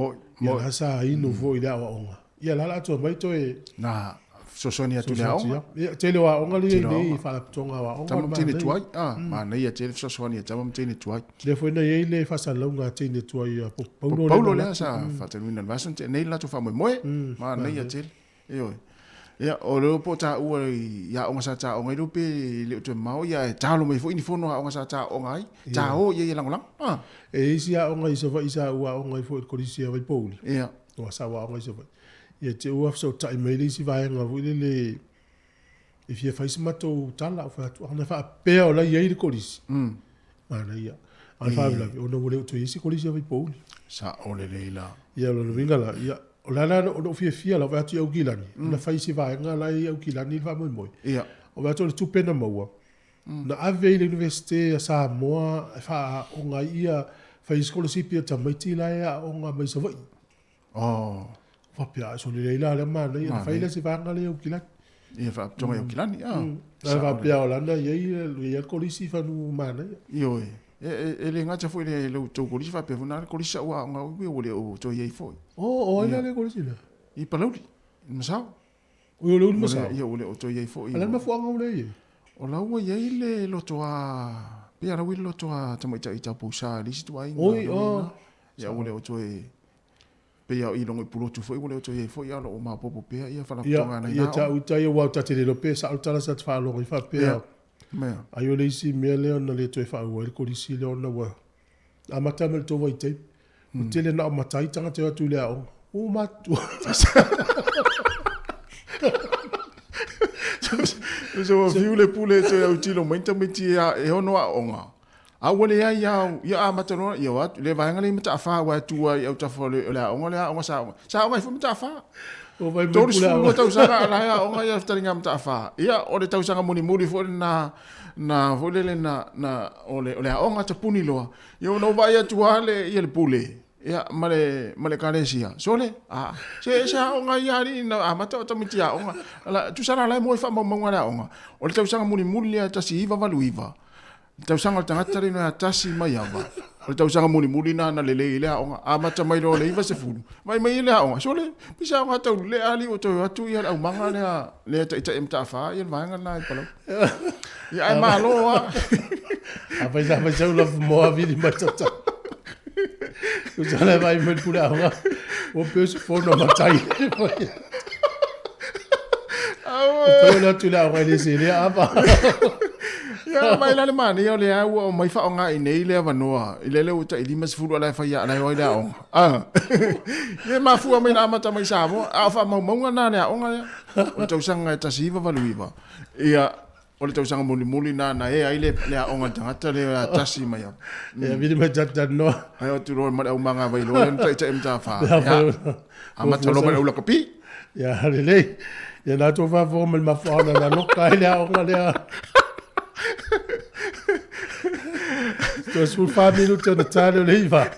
ia la sa inu foi i le aoaoga, ia la la atoa mai toe Na fesoasoani atu i le aoga. Ia, tele o aoga lea i nei faalapotopotoga o aoga. Tama ma teine tuai, ah, manaia tele fesoasoani a tama ma teine tuai. Lea foi na i ai le faasalalauga a teine tuai a Pope Paulo. Pope Paulo lea sa faatanuina i le vaiaso na tea nei le latou faamoemoe, manaia tele. Ioe. Ia, o lea po o taua i aoga sa ta aoga ai lea pe le o toe mamao ia ae talo mai foi ni fono a aoga sa ta aoga ai, ta o i ai e lagolago. Ah. E i ai isi aoga i Savaii sa ou aoga ai foi i le Kolisi a Vaipouli. Ia. Ua sa ou aoga i Savaii. Ia te ua fesootai mai le isi vaega foi lele e fia fai se matou tala, ou fai atu, ana faapea o la e i ai le Kolisi, manaia. A o le faalavelave, ona ua le o toe i ai se Kolisi a Vaipouli. Sao lelei la. Ia, o lona uiga la, ia, o le a la lou fiafia la, ou vaai atu i Aukilani, na fai se vaega la e i Aukilani le faamoemoe. Ia. Ou vaai atu o le tupe na maua, na ave i le Iunivesite a Samoa e faaaoga ai ia, fai ai sikolasipi a tamaiti la e aooga mai Savaii. Oh. Faapea, sole lelei la lea manaia, na fai lea se vaega lea i Aukilani. Ia faapitoga i Aukilani, ah. Na faapea o lana i ai le kolisi fanu manaia. Ioe. E le gata foi le tou kolisi faapea foi na le kolisi sa ou aoga ai ua le o toe i ai foi. Oh, o ai la le kolisi lea? I Palauli, i Masao. Oi, o le ulu Masao? Ia, ua le o toe i ai foi. A o le a le mafuaaga ua leai ai? O la ua i ai le loto a, pei a la ua i le loto a tamaitai taupousa i le isi ituaiga. Oi, oh. Ia, ua le o toe Pei a i logo i Pulotu foi ua le o toe i ai foi a o lo o maopoopo pea ia faalapotopotoga nai na. Ia ta uta ia aua ta te le iloa pe sao le tala sa te faalogo ai faapea. Ai o le isi mea lea ona le toe faaauau ai le kolisi lea ona ua amata mai le tou vaitaimi. Ua tele na o matai tagata e o atu i le aoga. Ua matutua. So ua fiu le pule e toe autilo mai tamaiti e ono aoga. A ua leai lava, ia amata loa, ia o atu, le vaega lea i Mataafa aua e tu lava i autafa o le, o le aoga lea, aoga sa aoga. Sa aoga ai foi Mataafa. 32 tausaga a la e aoga ia Fetalaiga a Mataafa. Ia, o le tausaga mulimuli foi lena, na foi lele na, na, o le, o le aoga tapuni loa. Ia ona ou vaai atu lava le, ia le pule, ia, ma le, ma le ekalesia. Sole, a, se, se aoga ia alii na amata o tamaiti aoga. Ala, tusa la la e mua i faamaumauga a le aoga. O le tausaga mulimuli lea 1989, Le tausaga o le tagata lea ia tasi mai ava. O le tausaga mulimuli na na lelei le aoga. Amata mai loa le 90. Vai mai le aoga. Sole, pisa aoga tau le ali o toe atu ia le aumaga lea lea taitai mataafa ia le vaega lena i Palau. Ia ai malo a. A fai sa fai sau la moa vili mai tata. Tusa le vai mai pule aoga. O pe se fono matai. Aue. Toe atu le aoga i le se le ava. Ia mai la le manaia o lea ua aumai faaaoga i nei le avanoa i lele ua tai 50 a la e fai a la e o ai le aoga. Ah. Ia mafua mai na amata mai Samoa, a o faamaumauga na le aoga lea. O le tausaga e 1989. Ia o le tausaga mulimuli na na e ai le le aoga le tagata le a tasi mai au. Ia vili mai tata noa. Ai o tu loa ma le aumaga vai loa le taitai matafa. Ia amata loa ma le ula kapi. Ia lelei. Ia na tou faafofoga ma le mafuaaga na loka ai le aoga lea. Toe 14 minute ona ta lea o le 9.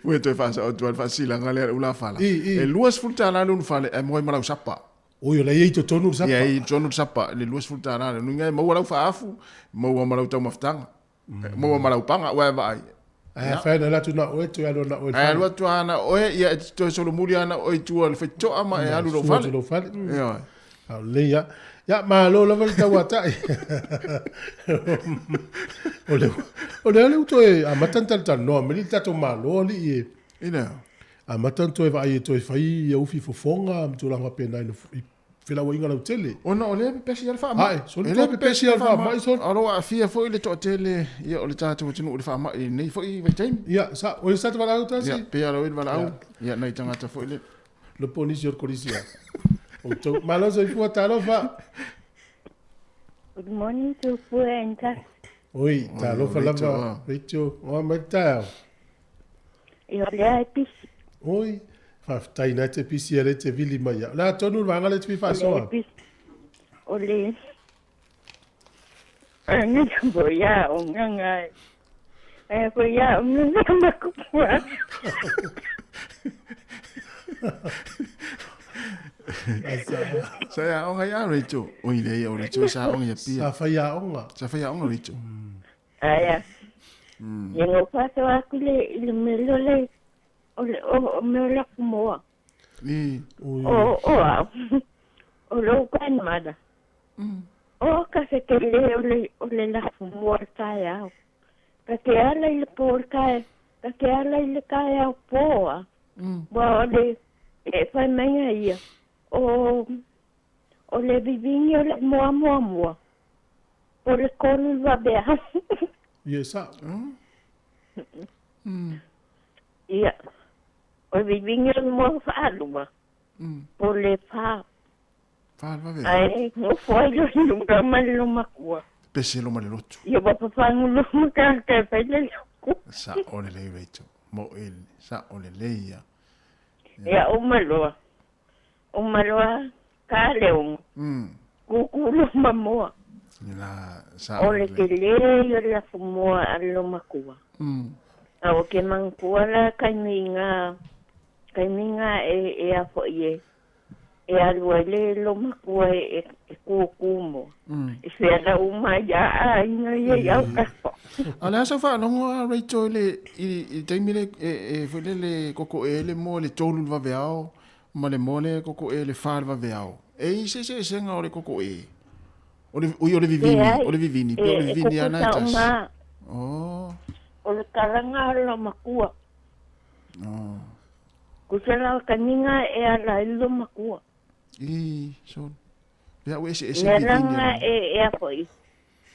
Ua toe faasao atu ai le faasilaga lea le ulafala. E $20 le ulufale ae maua ai ma lau sapa. Oi, o la e i ai i totonu le sapa. Ia, i totonu le sapa, le $20. Lona uiga e maua lau faaafu, maua ma lau taumafataga, maua ma lau paga, aua e vaai. Ae afai na alu atu na oe, toe alu na oe i le fale. Ae alu atu lava na oe, ia e te toe solomuli lava na oe i tua i le faitotoa ma e alu i lou fale. Sua atu i lou fale. Ioe. A o lelei lava. Ia, malo lava le tauatai. O le, o lea lea ua toe amata ona talatalanoa mai le tatou Malo alii e. Ina. Amata ona toe vaai e toe fai ia ufi fofoga ma tulaga faapena i felauaiga lautele. Ona o lea e pepesi lava le faamai. Ae, soli toe pepesi lava le faamai soli. O lo o aafia foi le toatele ia o le tatou atunuu i le faamai i lenei foi vaitaimi. Ia, sa, o sa te valaau tasi? Ia, pei lava o le valaau. Ia, nai tagata foi le. Le polisi o le kolisi a. Outou, malo soifua, talofa. Good morning to Pua and Tasi. Oi, talofa lava, Rachel. Oa mai le taeao. Ia o lea e pisi. Oi, faafetai na te pisi a le te vili mai ia. O le a tonu le vaega lea e te fia faasoa? O le Ngana bo ia o nganga e bo ia o nganga makupua. Sa ia aoga ia Rachel. Oi le ia o Rachel sa aoga ia pia. Sa fai aoga. Sa fai aoga Rachel. Aia. Ia no faasoa atu le i le mea lea o le o le o o mea o le akumoa. I. O o au. O lou grandmother. O ka se tele o le o le lafumoa le taeao. Ka te ala i le po le tae ka te ala i le taeao po a. Ua o le e fai mai a ia o o le vivini o le moa muamua. O le 3 le vaveao. Ia sao. Ia, o le vivini o le moa faalua, po le 4. 4 le vaveao. Ae nofo ai loa i luga ma le lomakua. Pese lo ma le lotu. Ia ua papagu loa ma tagata e fai le lotu. Sao lelei Rachel. Mo e sao lelei ia. Ia uma loa. Uma loa ka le 6. Kūkū loma moa. O le tele ia o le afu moa a le lomakua. A o ke manatua la taimi nga taimi nga e e a foi e e alu ai le lomakua e e kūkū moa. I fea la uma ai a aiga ia i autafa. A o le a sau faalogo a Rachel i le i le taimi le e e foi lele koko e le moa le 3 le vaveao ma le moa le koko e le 4 le vaveao. E i se eseesega o le koko e. O le, ui o le vivini, o le vivini, pe o le vivini ana e tasi. Oh. O le kalaga o le lomakua. Oh. Kusa la o taninga e ala ai le lomakua. I, so, pe au ese ese vivini. Langa e, e a foi.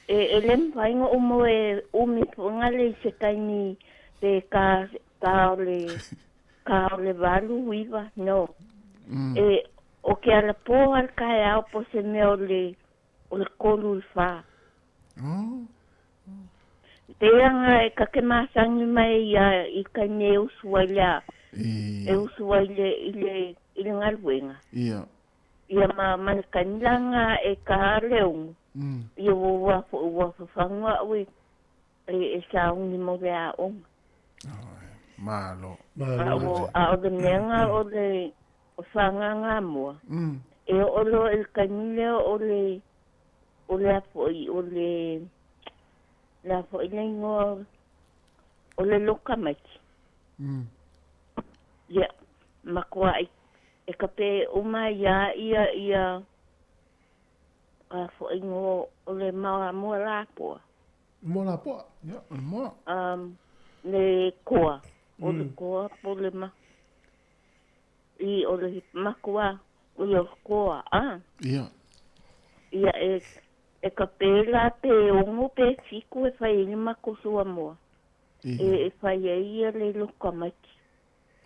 E, e le mawhai ngo umo e umi puanga le i se taimi pe ka, ka o le, ka o le 8 iva, no. E, o ke ala pō al kaeao po se mea o le, o le 3 i le 4. Pei e ka ke masangi mai ia i taimi e usu ai le a, e usu ai le, i le, i le galuega. Ia. Ia ma, ma le taimi la lena e ka le ugu, ia ua, ua, ua fafagu au i, e, e sauni mo le aoga. Malo. A o, a o le mea lena o le, o Sagagamua, e oo loa i le taimi lea o le, o le a foi, o le, le a foi le igoa o le loka maiti. Ia, matuai e kape uma ai ia, ia, a foi igoa o le moa lapoa. Moa lapoa? Ia, o le moa. Le koa, o le koa po o le ma, i o le matua o le koa, a. Ia. Ia e, e kape la pe 6 pe 7 e fai ai le matou suamoa. E, e fai ai ia le loka maiti.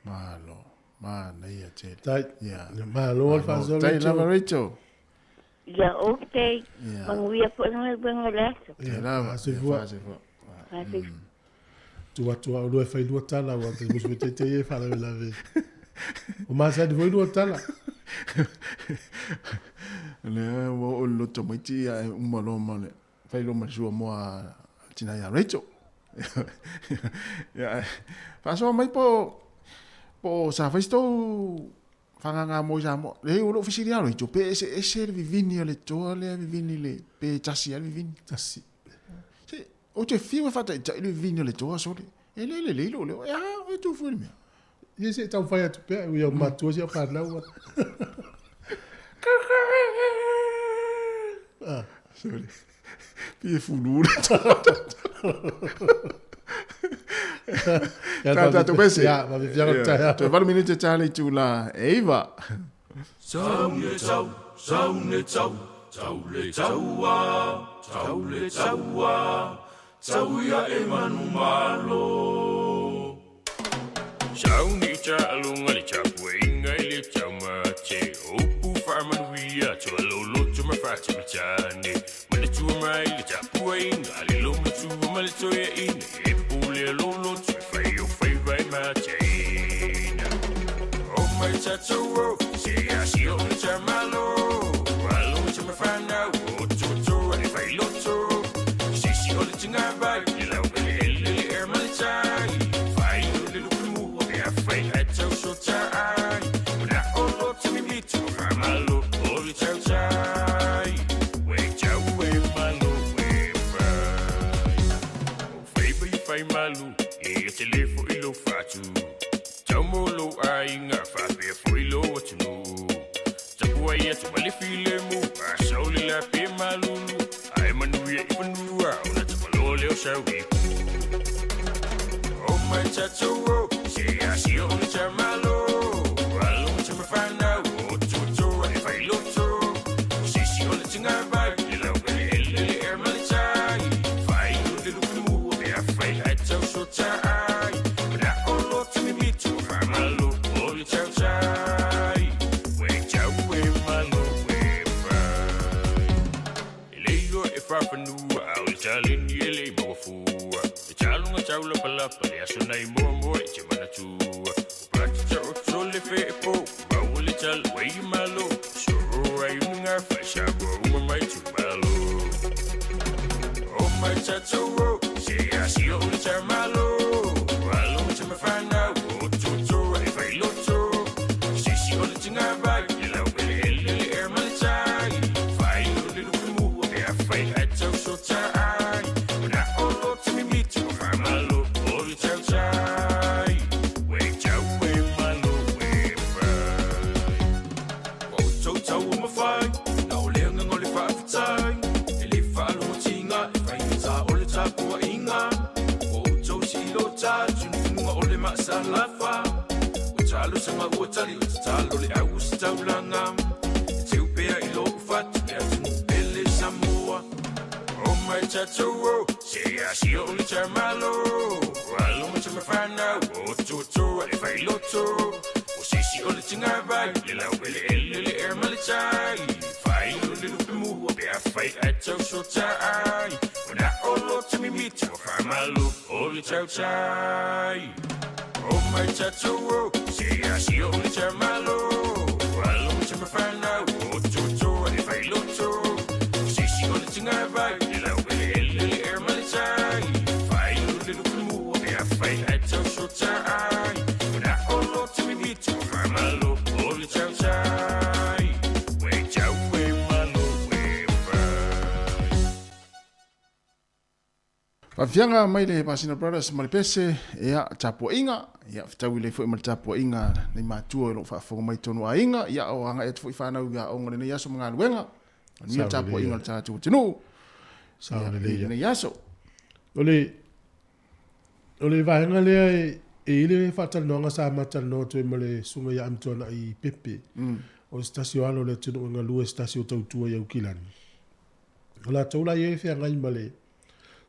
Malo, manaia tele. Tai. Ia. Malo le faasoa, Tai Rachel. lava Rachel. Ia, okay. Ia. Manuia foi le galuega o le aso. Ia lava. Faasoifua. Faasoifua. Faasoifua. Tu atu au lua e fai lua tala, ua te musu te te e faalavelave. O masani foi lua tala. Lea ua oo i le loto maiti ia e uma loa ma le fai loa ma le suamoa a tina ia Rachel. Ia, faasoa mai po po sa fai se tou fagaga mo i Samoa. Leai, o lou fesili lava Rachel, pe eseese le vivini o le toa lea vivini le pe tasi lava le vivini. Tasi. Se, ou te fiu e faataitai le vivini o le toa sole. E le lelei lou leo. E a, e tu fua le mea. Ia se i taumafai atu pea, ui au matua si au fanau. Ah. Sorry. Pei e fulu le Ia, Tatou pese. Ia, ma fiaga le taeao. Toe 8 minute ta le itula e 9. Sau le tau, sau le tau, tau le taua, tau le taua, tau ia e manumalo. Sau ni ta'aloga le tapuaiga i le taumate upu faamanuia tualoloto ma faatamatane manatua mai le tapuaiga le lomatua ma le toeaina e pule a loloto e fai o faiva e mataina o mai tatou o se asi o le tamalo alo tamafanau o tuatoa e failoto sisi o le tigavai le laueleele le ea ma le tai fai o le lupemua pe afai ae tausotaai ona o loto mimito faamalo o le tautai ue tau e malo e fai o faiva i faimalu ia te le fo'i lou fatu tau mo lou aiga faapea fo'i lou atunuu tapuai atu ma le filemu asau le lape malulu ae manuia i fanua ona tapaloa leo sau ipu o mai tatou o se asi o le tamalo alo tamafanau o tuatoa e failoto sisi o le tigavai le laueleele le ea ma le tai fai o le lupemua pe afai ae tausotaai ona o loto mimito faamalo o le tautai ue tau e malo e fai e le iloa e faafanua a o le taleni e le i mauafua e taloga taulapalapa le aso nai moamoa i te manatua o patita o tole feepo maua le tala ua i malo soro ai unuga faisamoa uma mai tumalo o mai tatou o se asi o le tamalo alo tamafanau o tuatoa e failoto sisi o le tigavai le laueleele le ea ma le tai fai o le lupemua pe afai ae tausotaai ona o loto mimito faamalo o le tautai ue tau e malo e fai Ua outou tau o mafai, na o le agaga o le faafetai. E le faalogotiga e faigata o le tapuaiga. Ua outou siilota tunutunuga o le maasalafa. O talosaga ua tali o tatalo le au o se taulaga. E teu pea i lou fatu le atunuu pele Samoa. O mai tatou o se asi o le tamalo alo ma tamafanau o tuatoa e failoto o sisi o le tigavai le laueleele le ea ma le tai fai Failo le lupe mua pe afai ae tausotai. Ua na o lo te mimiti ua faamalo o le tautai. O mai tatou o se asia o le tamalo. Alo ma tama fanau o toto e failoto. O se isi o le tigavai le laueleele le ea ma le tai. Failo le lupe mua pe afai ae tausotai. Ua na o lo te mimiti ua faamalo o le tautai. Ue tau e malo e fai. Faafiaga mai le Pasina Brothers ma le pese, ia, tapuaiga, ia, fetaui lelei foi ma le tapuaiga nei matua o lo o faafofoga mai tonu aiga, ia, o agai atu foi whanau ia aoga lenei aso ma galuega, manuia tapuaiga o le tatou atunuu, Sao lelei ia. Lenei aso. O le, o le vaega lea e, e i le faatalanoaga sa ma talanoa atu ai ma le susuga ia Amituanai Pepe, o se tasi o alo o le atunuu e galue se tasi o tautua i Aukilani. O latou la ia e feagai ma le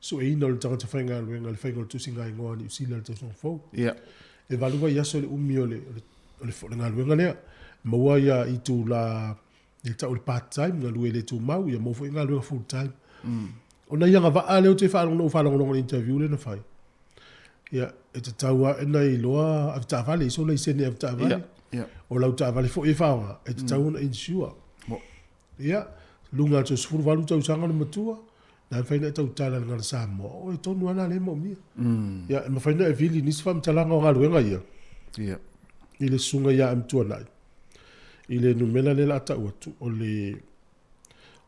sueina o le tagata faigaluega i le faiga o le tusiga igoa a Niu Sila i le tausaga fou. Ia. E valu vaiaso le umi o le, o le, o le, o le galuega lea. Maua ia itula e tau o le part time, galue le tumau, ia maua foi galuega full time. Ona i agavaa lea ou te faalogologo faalogologo i le interview lea na fai. Ia, e tatau lava ona e iloa avetaavale, i sou laisene avetaavale. Ia, ia. O lau taavale foi e faaaoga, e tatau ona insure. Ia, luga atu o 18 tausaga le matua, na mafai ona e tautala i le gagana Samoa, o oe tonu lava la lea e moomia. Ia, e mafai ona e vili i nisi faamatalaga o galuega ia. Ia. I le susuga ia Amituanai, i le numera lea o le a tau atu, o le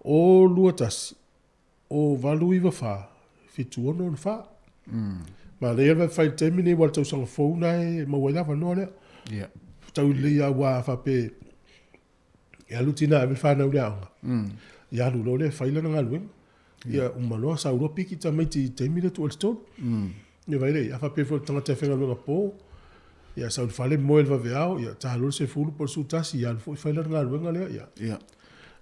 021 0 894 764. Manaia le fai i le taimi lenei aua o le tausaga fou lena e maua ai le avanoa lea. Ia. Tau lelei lava aua a faapea E alu tina e ave le fanau i le aoga. Ia alu loa lea e fai lana galuega. Ia uma loa sau loa piki tamaiti i taimi lea tuu ai le tolu. Ia vaai lea, a faapea foi o le tagata e faigaluega po, ia sau i le fale moe i le vaveao, ia ta loa le 10 po o le 11, ia alu foi fai lana galuega lea, ia. Ia.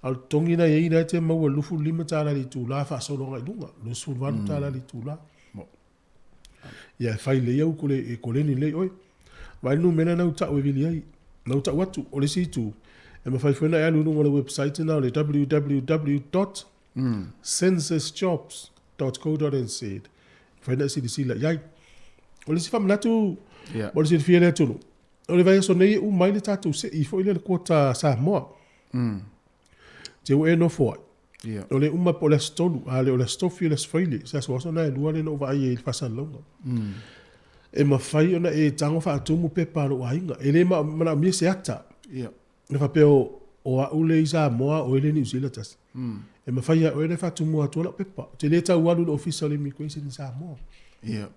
A o le totogi la e i ai, la e te maua i le $25 i le itula faasolo agai i luga, $28 i le itula. Ia e fai lelei au e koleni lelei oe. Vaai le numera lena ua tau e vili ai. Na ua tau atu, o le isi itu, e mafai foi ona e alu i luga o le website lena o le www.censusjobs.co.nz. E mafai ona e silasila i ai. O le isi faamanatu mo le silafia e le atunuu, o le vaiaso nei e uma ai le tatou sei foi lea le quota Samoa. Te ua e nofo ai. Ia. O le uma po o le aso 3, a le o le aso Tofi o le aso Faile, se aso aso na e lua lea na ou vaai ai i le faasalalauga. E mafai ona e tago faatumu pepa a lou aiga. E le manaomia se ata. Ia. E faapea o, o au le i Samoa, o oe le i Niu Sila tasi. E mafai lava e oe ona faatumu atua lau pepa. Ou te le tau alu i le ofisa o le Immigration i Samoa. Ia.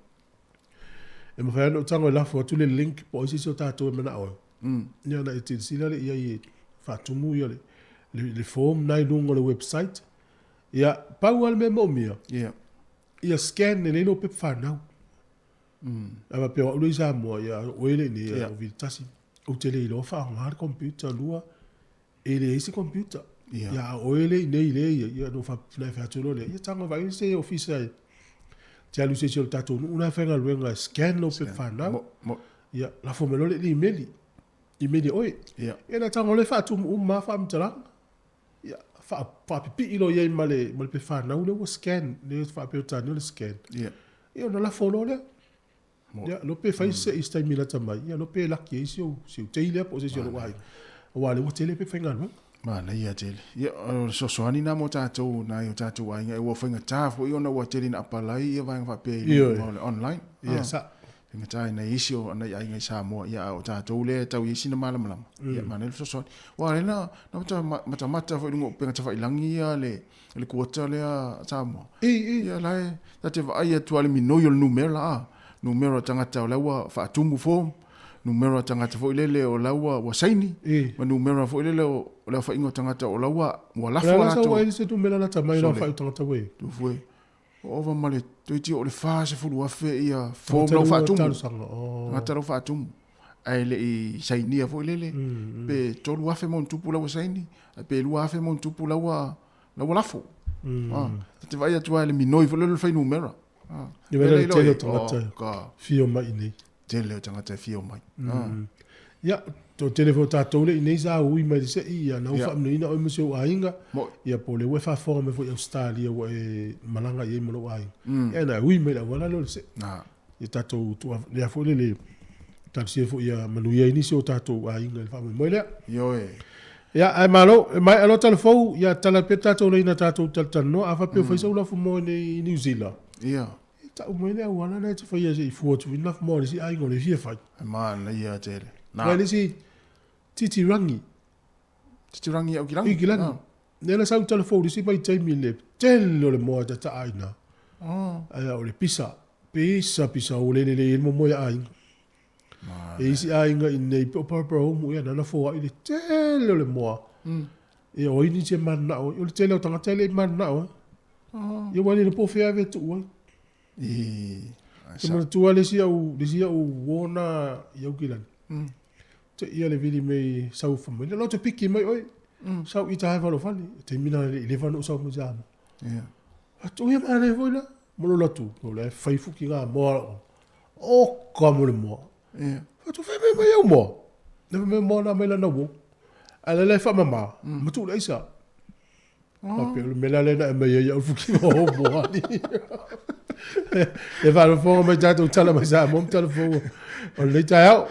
E mafai lava ona ou tago e lafo atu le link po o ai se isi o tatou e manao ai. Ia ona e silasila lea i ai e faatumu ia le, le, le form na i luga o le website. Ia, pau lava le mea e moomia, Ia. ia scan lelei lou pepa fanau. A faapea o au lea i Samoa, ia oe lea i inei, ia, o vili tasi, ou te le iloa faaaoga le computer, lua, e leai se computer. Ia. Ia, a o oe lea i inei lea ia, ia, ona ou fai atu loa lea, ia tago e vaai se ofisa e te alu i se isi o le tatou nuu la e faigaluega e scan lou pepa fanau. Mo, mo. Ia, lafo mai loa le imeli, imeli e oe. Ia. Ia, na tago loa e faatumu uma lava faamatalaga. Ia, faapipii loa i ai ma le, ma le pepa fanau lea ua scan, lea faa-Peretania o le scan. Ia. Ia, ona lafo loa lea. Ia, lo pe fai se i se taimi lata mai, ia lo pe laki ai si ou, si ou tei lea po o se isi o lou aiga. Aua o lea ua tele pepa faigaluega. Manaia tele. Ia, o le fesoasoani lena mo tatou, nai o tatou aiga, ua faigata foi ona ua tele ina apalai ia vaega faapea i luga o le online. Ia, sa. Faigata i nai isi o nai aiga i Samoa, ia a o tatou lea e tau i ai sina malamalama. Ia, manaia le fesoasoani. Aua o lea na matamata foi i luga o upega tafailagi ia le le quota lea a Samoa. Ia la e ta te vaai atu lava i le minoi o le numera a, numera o tagata o la ua faatumu form, numera o tagata foi lele o la ua ua saini, ma numera foi lele o le aofaiga o tagata o la ua ua lafo a latou. O le a la se numera lata mai le aofai o tagata ua i ai? Tufu e. Ua ova ma le toeitiiti oo i le 40,000 ia form la ua faatumu. Tagata la ua faatumu. Ae le i sainia foi lele, pe 3,000 ma ona tupu la ua saini, ae pe 2,000 ma ona tupu la ua, la ua lafo. Ta te vaai atu lava i le minoi foi lele o le fuainumera. Ia vaai la le tele o tagata e fia omai i inei. Tele o tagata e fia omai. Ia, toatele foi o tatou lea i inei sa ui mai le se'i, ia na ua faamanuiaina oe ma si ou aiga, ia po o lea ua e faafofoga mai foi i Ausetalia ua e malaga i ai ma lou aiga, ia na e ui mai i le auala lea o le se'i. Ia tatou tua, lea foi lele, talosia foi ia manuia ai nisi o tatou aiga i le faamoemoe lea. Ioe. Ia, ae malo, e maea loa tala fou, ia tala pea tatou laina tatou talatalanoa, a faapea ua fai sau lafumoa i Niu Sila, Ia. E tau mai le auala lea e te faia se i fua atu i lafumoa a le isi aiga o le fia fai. E manaia tele. Na. Mai le isi Titirangi. Titirangi i Aukilagi? Aukilagi. Lea la sau tala fou le isi vaitaimi le tele o le moa e tataa ai ina. Ae o le pisa. Pisa pisa ua le lelei ai le momoe a aiga. E isi aiga i inei pe o Paraparaumu ea na foai le tele o le moa. Ia o ai nisi e mananao ai. O le tele o tagata e le i mananao ai. Ia ua le iloa po o fea ave e tuu ai. Te manatua le isi au, le isi au uo na i Aukilani. Te ia le vili mei sau fa mai. Lo te piki mai oi. Sau i tae falo fale. Te mina le i lewa no sau mai sa. Ia. Atu ia ma le foi la. Mo lo latu. Lo le fai fuki ngā moa. O ka mo le moa. Ia. Atu fai mai mai au moa. Le mai moa na mai lana uo. A le le fa mama. Matu le aisa. Faapea o le mea la lea na aumai ai au fukiga o moa ni. E faafofoga mai tatou tala mai Samoa ma tala fou o lenei taeao.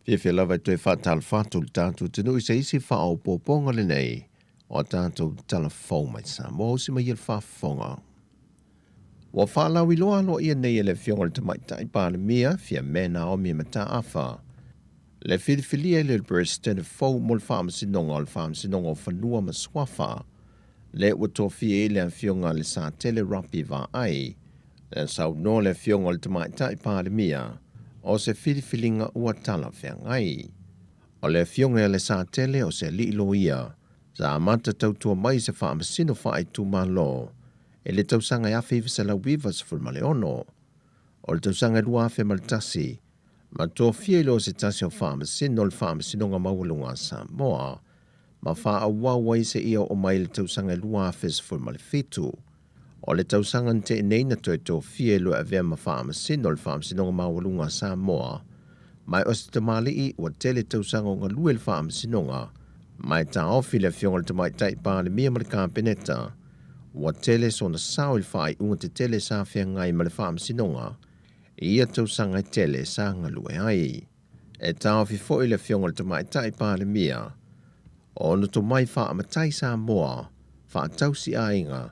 Fiafia lava e toe faatalofa atu i le tatou atunuu i se isi faaopoopoga lenei o a tatou tala fou mai Samoa. Usi mai ia le faafofoga. Ua faalauiloa aloaia nei e le Afioga i le Tamaitai Palemia, Fiame Naomi Mataafa, le filifilia i le Peresetene fou mo le Faamasinoga o le Faamasinoga o Fanua ma Suafa, le ua tofia ai le Afioga Lesatele Rapi Vaai, le saunoa le Afioga i le Tamaitai Palemia, o se filifiliga ua talafeagai. O le Afioga ia Lesatele o se alii loia, sa amata tautua mai i se faamasino faaitumalo i le tausaga e 1996. O le tausaga e 2001, ma tofia i loa se tasi o faamasino o le Faamasinoga Maualuga a Samoa, ma faaauau ai seia oo mai i le tausaga e 2017. O le tausaga na tea nei na toe tofia i loa e avea ma Faamasino o le Faamasinoga Maualuga a Samoa, ma o se tamalii ua tele tausaga o galue i le Faamasinoga, ma e taofi le Afioga i le Tamaitai Palemia ma le Kapeneta, ua tele sona sao i le faaiuga tetele sa feagai ma le Faamasinoga i ia tausaga e tele sa galue ai. E taofi foi le Afioga i le Tamaitai Palemia ona tomai faamatai Samoa faatausi aiga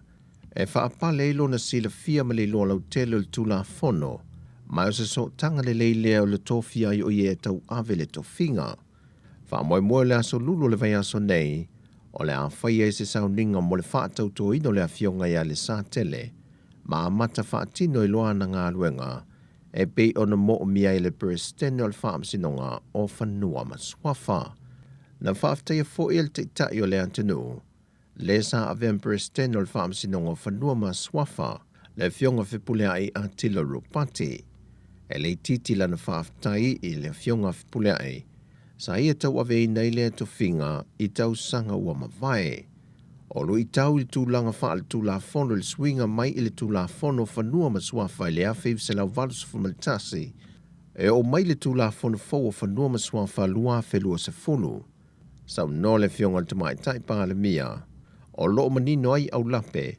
e faapale ai lona silafia ma le iloa lautele o le Tulafono, ma o se sootaga lelei lea o le tofia ai o ia e tauave le tofiga. Faamoemoe o le aso Lulu o le vaiaso nei, o le a faia ai se sauniga mo le faatautoina o le Afioga ia Lesatele ma amata faatino ai loa ana galuega e pei ona moomia ai le Peresetene o le Faamasinoga o Fanua ma Suafa. Na faafetaia foi e le Taitai o le atunuu, le sa avea ma Peresetene o le Faamasinoga o Fanua ma Suafa, le Afioga Fepuleai Atila Ropati. E le itiiti lana faafetai i le Afioga Fepuleai, sa ia tauaveina ai lea tofiga i tausaga ua mavae. O luitau i le tulaga faaletulafono i le suiga mai i le Tulafono o Fanua ma Suafa i le 1981, e oo mai le Tulafono fou o Fanua ma Suafa 2020. Saunoa le Afioga i le Tamaitai Palemia, o lo o manino ai aulape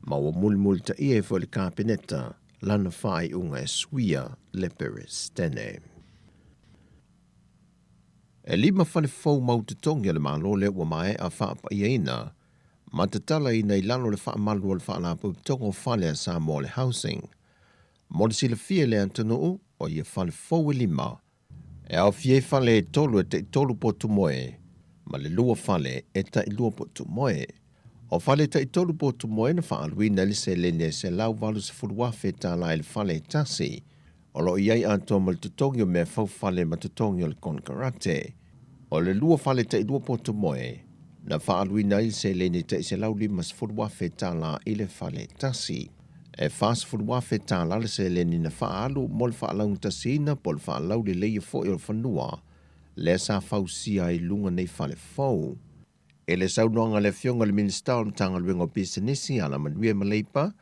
ma ua mulimulitaia ai foi le Kapeneta lana faaiuga e suia le Peresetene. E lima fale fou mau totogi a le Malo lea ua maea faapaiaina ma tatalaina i lalo o le faamalu o le Faalapotopotoga o Fale a Samoa o le Housing. Mo le silafia e le atunuu, o ia fale fou e lima, e aofia ai fale e tolu e taitolu potumoe ma le lua fale e tailua potumoe. O fale taitolu potumoe na faaaluina ai le seleni e $180,000 i le fale e tasi, O lo o i ai atoa ma le totogi o mea faufale ma totogi o le konekarate. O le lua fale tailua poto moe, na faaaluina ai le seleni tai $150,000 i le fale e tasi. E $40,000 le seleni na faaalu mo le faalaugatasia po o le faalauleleia foi o le fanua lea sa fausia ai luga nei fale fou. I le saunoaga a le Afioga i le Minisita o le Matagaluega o Pisinisi, Alamanuia ma Leipa,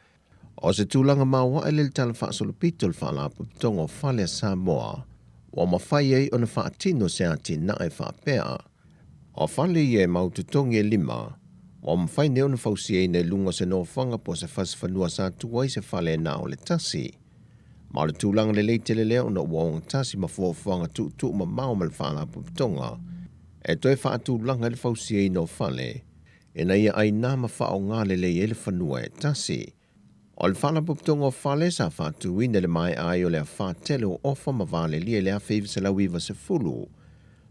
o se tulaga maoae lea i le Tala Faasolopito o le Faalapotopotoga o Fale a Samoa ua mafai ai ona faatino se atinae faapea. O fale ia e mau totogi e lima, ua mafai nei ona fausiaina i luga o se nofoaga po o se fasi fanua sa tu ai se fale na o le tasi. Ma o le tulaga lelei tele lea ona ua ogatasi ma fuafuaga tuutuu mamao ma le Faalapotopotoga e toe faatulaga ai le fausiaina o fale ina ia aina ma faaaoga lelei ai le fanua e tasi. O le Faalapotopotoga o Fale sa faatuina i le maea ai o le afā tele o Ofa ma Valelia i le 1990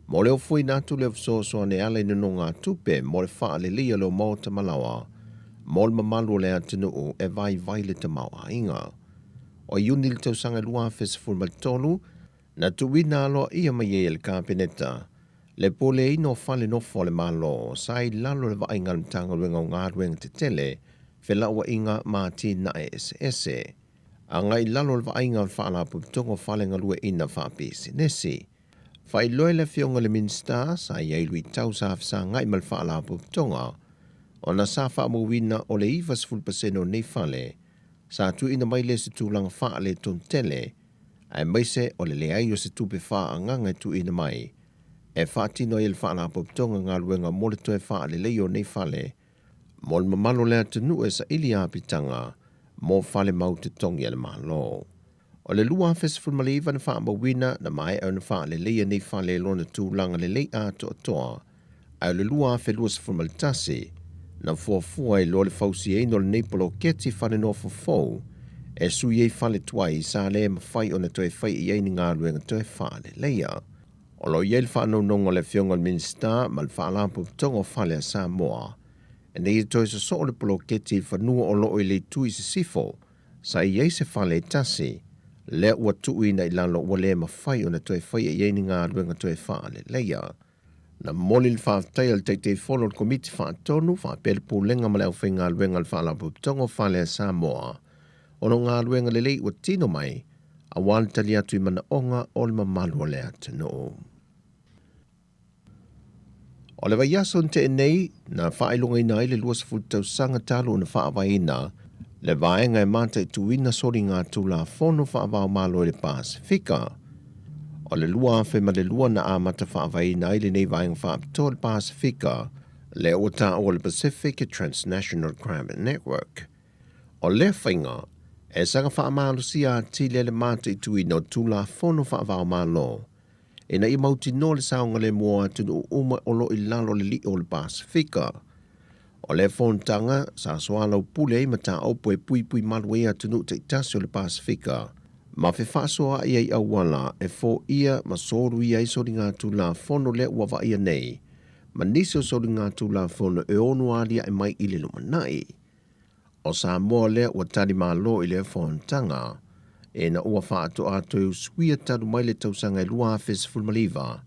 mo le ofoina atu lea o fesoasoani e ala i nonogatupe mo le faaleleia o le maota malaoa mo le mamalu o le atunuu e vaivai le tamaoaiga. O Iuni le tausaga 2013, na tuuina aloaia mai ai e le Kapeneta le puleaina o fale nofo a le Malo sa i lalo o le vaaiga a le Matagaluega o Galuega Tetele, Felauaiga ma Atinae Eseese, agai i lalo o le vaaiga a le Faalapotopotoga o Fale Galueaiina Faapisinisi. Faailoa e le Afioga i le Minisita sa i ai luitau sa fesagai ma le Faalapotopotoga ona sa faamauina o le 90% o nei fale sa tuuina mai lea i se tulaga faaletonu tele aemaise o le leai o se tupe faaagaga e tuuina mai e faatino ai e le Faalapotopotoga galuega mo le toe faaleleia o nei fale mo le mamalu o le atunuu e saili apitaga mo fale mau totogi a le Malo. O le 2019 na faamauina na maea ona faaleleia nei fale i lona tulaga lelei atoatoa, ae o le 2021 na fuafua ai loa le fausiaina o lenei poloketi fale nofo fou e sui ai fale tuai sa le mafai ona toe fai i ai ni galuega toe faaleleia. O lo o i ai le faanaunaunga o le Afioga i le Minisita ma le Faalapotopotoga o Fale a Samoa ina ia toe sosoo le poloketi i fanua o lo o i le itu i sisifo sa i ai se fale e tasi, lea ua tuuina i lalo ua le mafai ona toe faia i ai ni galuega toe faaleleia. Na momoli le faafetai a le Taitaifono o le Komiti Faatonu faapea le Pulega ma le Aufaigaluega a le Faalapotopotoga o Fale a Samoa ona o galuega lelei ua tino mai aua le tali atu i manaoga o le mamalu o le atunuu. O le vaiaso na tea nei, na faailogaina ai le 20 tausaga talu ona faavaeina le vaega e mataituina soliga Tulafono faava-o-Malo i le Pasefika. O le 2002 na amata faavaeina ai lenei vaega faapitoa i le Pasefika, lea ua taua le Pacific Transnational Crime Network. O lea faiga, e saga faamalosia atili ai le mataituina o Tulafono faava-o-Malo ina ia mautinoa le saogalemu o atunuu uma o lo o i lalo o le liʻo o le Pasefika. O lea fonotaga, sa soalaupule ai mataupu e puipui malu ai atunuu taitasi o le Pasefika ma fefaasoaai ai auala e foia ma soluia ai soligatulafono lea ua vaaia nei ma nisi o soligatulafono e ono aliae mai i le lumanai. O Samoa lea ua tali malo i lea fonotaga, ina ua faatoa toe usuia talu mai le tausaga e 2019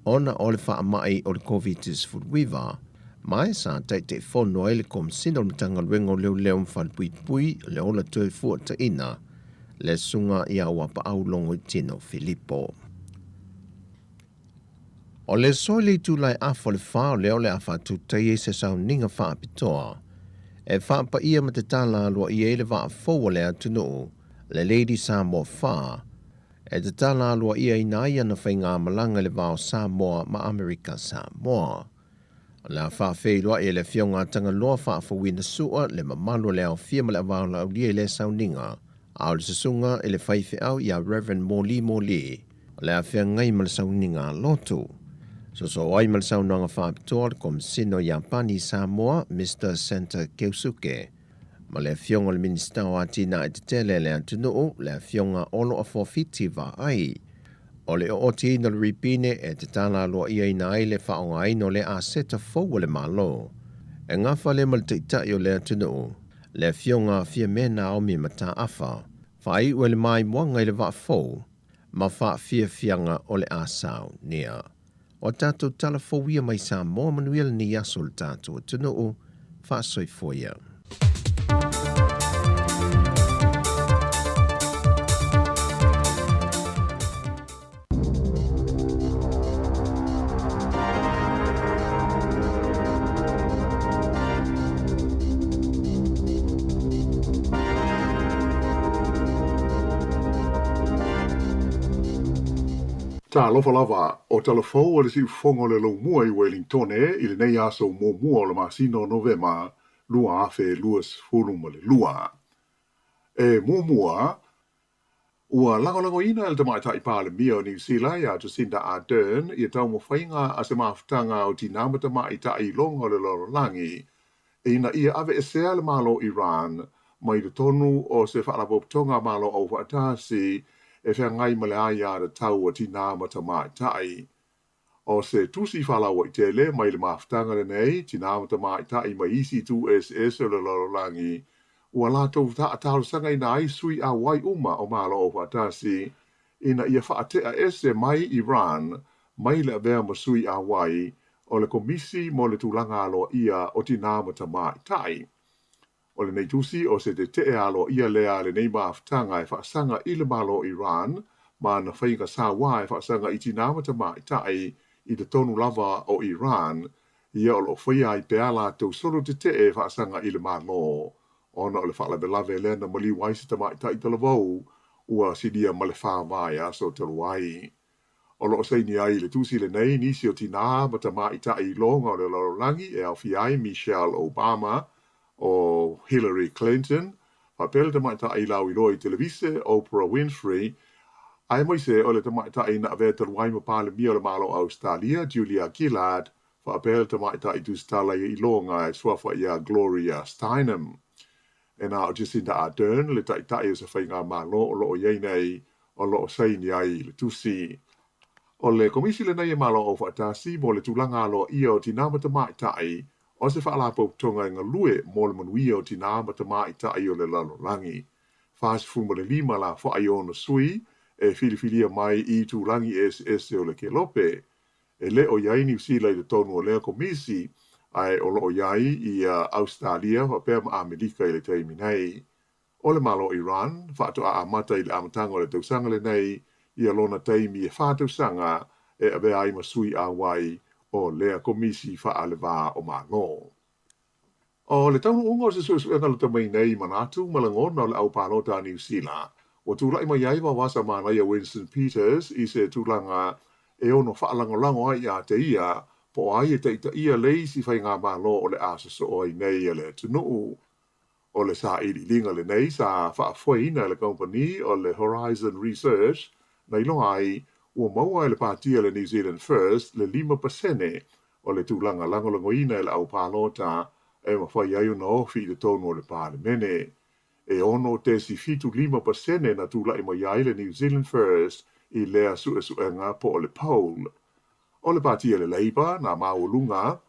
ona o le faamai o le Koviti-19, ma e sa Taitaifono ai le Komesina o le Matagaluega o Leoleo ma Falepuipui le Ola Toefuataina, le Susuga ia Auapaau Logoitino Filipo. O le aso i le itula e afa o le fa o lea o le a faatutaia ai se sauniga faapitoa e faapaia ma tatala aloaia ai le vaa fou a le atunuu, le Lady Samoa 4, e tatala aloaiaina ai ana faigamalaga i le va o Samoa ma Amerika Samoa. O le a faafeiloai e le Afioga a Tagaloa Faafouina Sua le mamalu o le aofia ma le avaolaaulia i lea sauniga, a o le susuga i le faifeau ia Rev. Moli Moli o le a feagai ma le sauniga a lotu. Sosoo ai ma le saunoaga faapitoa le Komesina o Iapani i Samoa, Mister Senta Keusuke, ma le Afioga o le Minisita o Atinae Tetele a le atunuu, le Afioga Olo Afuafiti Vaai. O le ootiina o le ripine e tatala aloaiaina ai le faaaogaina o lea aseta fou a le Malo. E gafa lea ma le Taitai o le atunuu, le Afioga Fiame Naomi Mataafa, faaiu ai le maimoaga i le vaa fou ma faafiafiaga o le a saunia. O tatou tala fou ia mai Samoa manuia lenei aso o le tatou atunuu. Faasoifua ia. Talofa lava, o tala fou a le siufofoga o le Laumua i Welingtone i lenei aso muamua o le masina o Novema 2022. E muamua, ua lagolagoina e le Tamaitai Palemia o Niu Sila ia Jacinda Ardern ia taumafaiga a se mafutaga o tinā ma tamaitai iloga o le lalolagi ina ia aveesea le Malo o Iran mai totonu o se Faalapotopotoga a Malo Aufaatasi e feagai ma le aiatatau a tinā ma tamaitai. O se tusi faalauaitele mai le mafutaga lenei, tinā ma tamaitai mai isi itu eseese o le lalolagi, ua latou taalosagaina ai sui auai uma o Malo Aufaatasi ina ia faatea ese mai Iran mai le avea ma sui auai o le Komisi mo le Tulaga Aloaia o Tinā ma Tamaitai. O lenei tusi o se tetee aloaia lea a lenei mafutaga e faasaga i le Malo o Iran ma ana faiga sauā e faasaga i tinā ma tamaitai i totonu lava o Iran, ia o lo o faia ai pea latou solo tetee e faasaga i le Malo ona o le faalavelave lea na maliu ai se tamaitai talavou ua silia ma le 4 vaiaso talu ai. O lo o saini ai i le tusi lenei nisi o tinā ma tamaitai iloga o le lalolagi e aofia ai Michelle Obama, o Hillary Clinton, faapea le tamaitai lauiloa i televise Oprah Winfrey, aemaise o le tamaitai na avea talu ai ma Palemia o le Malo o Ausetalia Julia Gillard, faapea le tamaitai tusitala iloga e suafa ia Gloria Steinem. E na o Jacinda Ardern le taitai o se faigamalo o lo o i ai nei o lo o saini ai i le tusi. O le Komisi lenei e Malo Aufaatasi mo le Tulaga Aloaia o Tinā ma Tamaitai o se Faalapotopotoga e galue mo le manuia o tinā ma tamaitai o le lalolagi. 45 lafoai o ona sui e filifilia mai i itulagi eseese o le kelope. E le o i ai Niu Sila i totonu o lea komisi, ae o lo o i ai ia Ausetalia faapea ma Amerika i le taimi nei. O le Malo o Iran, faatoa amata i le amataga o le tausaga lenei ia lona taimi e 4 tausaga e avea ai ma sui auai o lea komisi faalevā o Malo. O le taunuuga o se suesuega lata mai nei i manatu ma lagona o le au palota a Niu Sila, ua tulai mai ai vavasa manaia Winston Peters i se tulaga e ono faalagolago ai ia te ia po o ai e taitaia le isi faigamalo o le a sosoo ai nei a le atunuu. O le sailiiliga lenei sa faafoeina e le kamupani o le Horizon Research na iloa ai ua maua e le patia le New Zealand First le 5% o le tulaga lagolagoina e le au palota e mafai ai ona ofi i totonu o le Palemene. E 6.75% na tulai mai ai le New Zealand First i lea suesuega po o le poll. O le patia le Labour na maualuga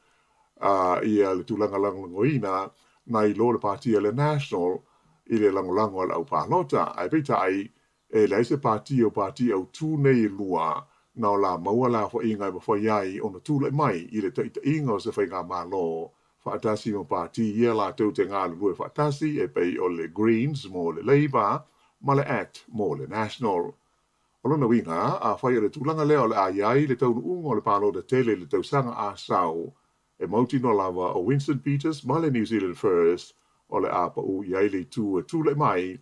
ia le tulaga lagolagoina nai lo le patia le National i le lagolago a le au palota. Ae peitai, e leai se pati o pati autū nei e lua na o la maua le aofaiga e mafai ai ona tulai mai i le taitaiga o se faigamalo faatasi ma pati ia latou te galulue faatasi e pei o le Greens mo le Labour ma le ACT mo le National. O lona uiga, afai o le tulaga lea o le a i ai le taunuuga o le palota tele i le tausaga a sau, e mautinoa lava o Winston Peters ma le New Zealand First o le a pau i ai le itu e tulai mai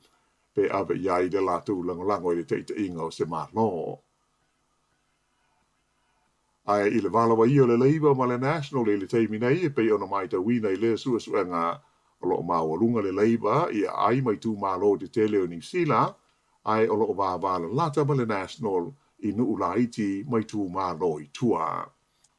pe ave i ai le latou lagolago i le taitaiga o se Malo. Ae i le valawaia o le Labour ma le National i le taimi nei e pei ona matauina i lea suesuega o lo o maualuga le Labour i aai mai itumalo tetele o Niu Sila, ae o lo o vavalalata ma le National i nuu laiti ma itumalo i tua.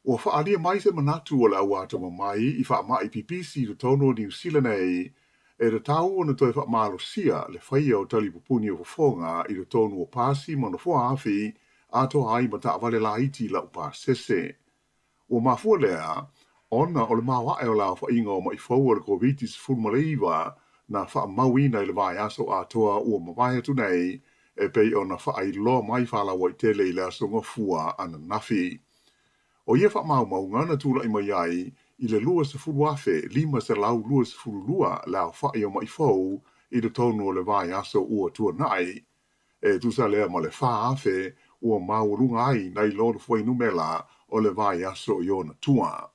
Ua faaalia mai se manatu o le au atamamai i faamai pipisi i totonu o Niu Sila nei e tatau ona toe faamalosia le faia o talipupuni o fofoga i totonu o pasi ma nofoa afi atoa ai ma taavale laiti laupasese. Ua mafua lea ona o le maoae o le aofaiga o maʻi fou o le Koviti-19 na faamauina i le vaiaso atoa ua mavae atu nei e pei ona faailoa mai faalauaitele i le aso Gafua ananafi. O ia faamaumauga na tulai mai ai i le 20,522 le aofai o maʻi fou i totonu o le vaiaso ua tuanai. E tusa lea ma le 4,000 ua maualuga ai nai lo le fuainumera o le vaiaso i ona tua.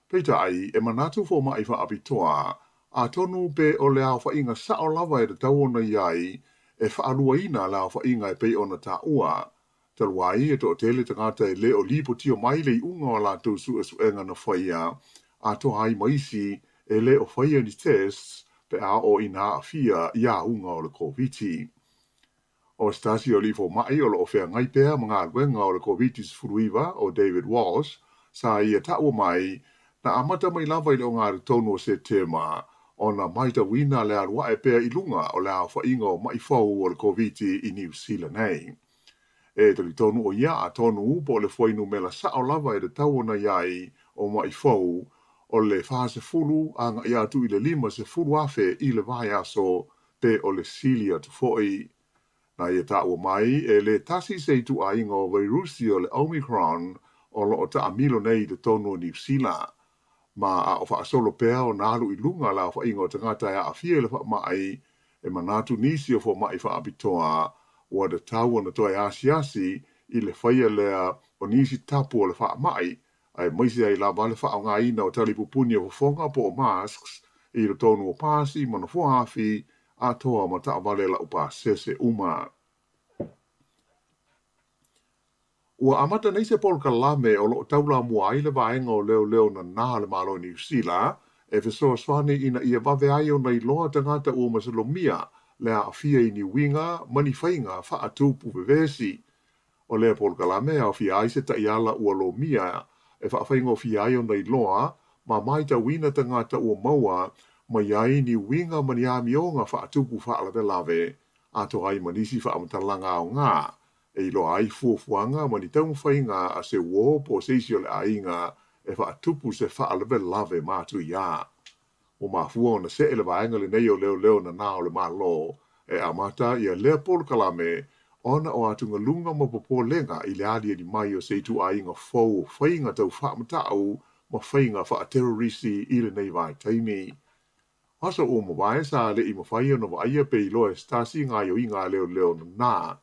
Peitai, e manatu fomaʻi faapitoa, atonu pe o le aofaiga sao lava e tatau ona i ai e faaluaina le aofaiga e pei ona taua. Talu ai, e toatele tagata e le o lipotia mai le iuga o a latou suesuega na faia, atoa ai ma isi e le o faia ni tests pe a oo ina aafia i auga o le Koviti. O se tasi o alii fomai o lo o feagai pea ma galuega o le Koviti-19 o David Walsh, sa ia taua mai, na amata mai lava i le ogatotonu o Setema ona matauina le alu ae pea i luga o le aofaiga o maʻi fou o le Koviti i Niu Sila nei. E talitonu ʻo ia atonu po o le fuainumera sao lava e tatau ona i ai o maʻi fou o le 40 agai atu i le 50,000 i le vaiaso pe o le sili atu foi. Na ia taua mai, e le tasi se ituaiga o vairusi o le Omicron o lo o taamilo nei i totonu o Niu Sila. Ma a o faasolo pea ona alu i luga le aofaiga o tagata e aafia i le faamai, e manatu nisi o fomai faapitoa ua tatau ona toe asiasi i le faia lea o nisi tapu o le faamai, aemaise ai lava le faaaogaina o talipupuni o fofoga po o masks i totonu o pasi ma nofoa afi atoa ma taavale laupasese uma. Ua amata nei se polokalame o lo o taulamua ai le Vaega o Leoleo Nanā a le Malo o Niu Sila e fesoasoani ina ia vave ai ona iloa tagata ua masalomia le aafia i ni uiga ma ni faiga faatupu vevesi. O lea polokalame e aofia ai se taiala ua lomia e faafaigofie ai ona iloa ma matauina tagata ua maua mai ai ni uiga ma ni amioga faatupu faalavelave atoa ai ma nisi faamatalaga aoga e iloa ai fuafuaga ma ni taumafaiga a se uō po o se isi o le aiga e faatupu se faalavelave matuia. Ua mafua ona see le vaega lenei o leoleo nanā o le Malo e amata ia lea polokalame ona o atugaluga ma popolega i le aliali mai o se ituaiga fou o faiga tau faamatau ma faiga faaterorisi i lenei vaitaimi. O aso ua mavae sa le i mafai ona vaaia pe iloa e se tasi gaoioiga a leoleo nanā,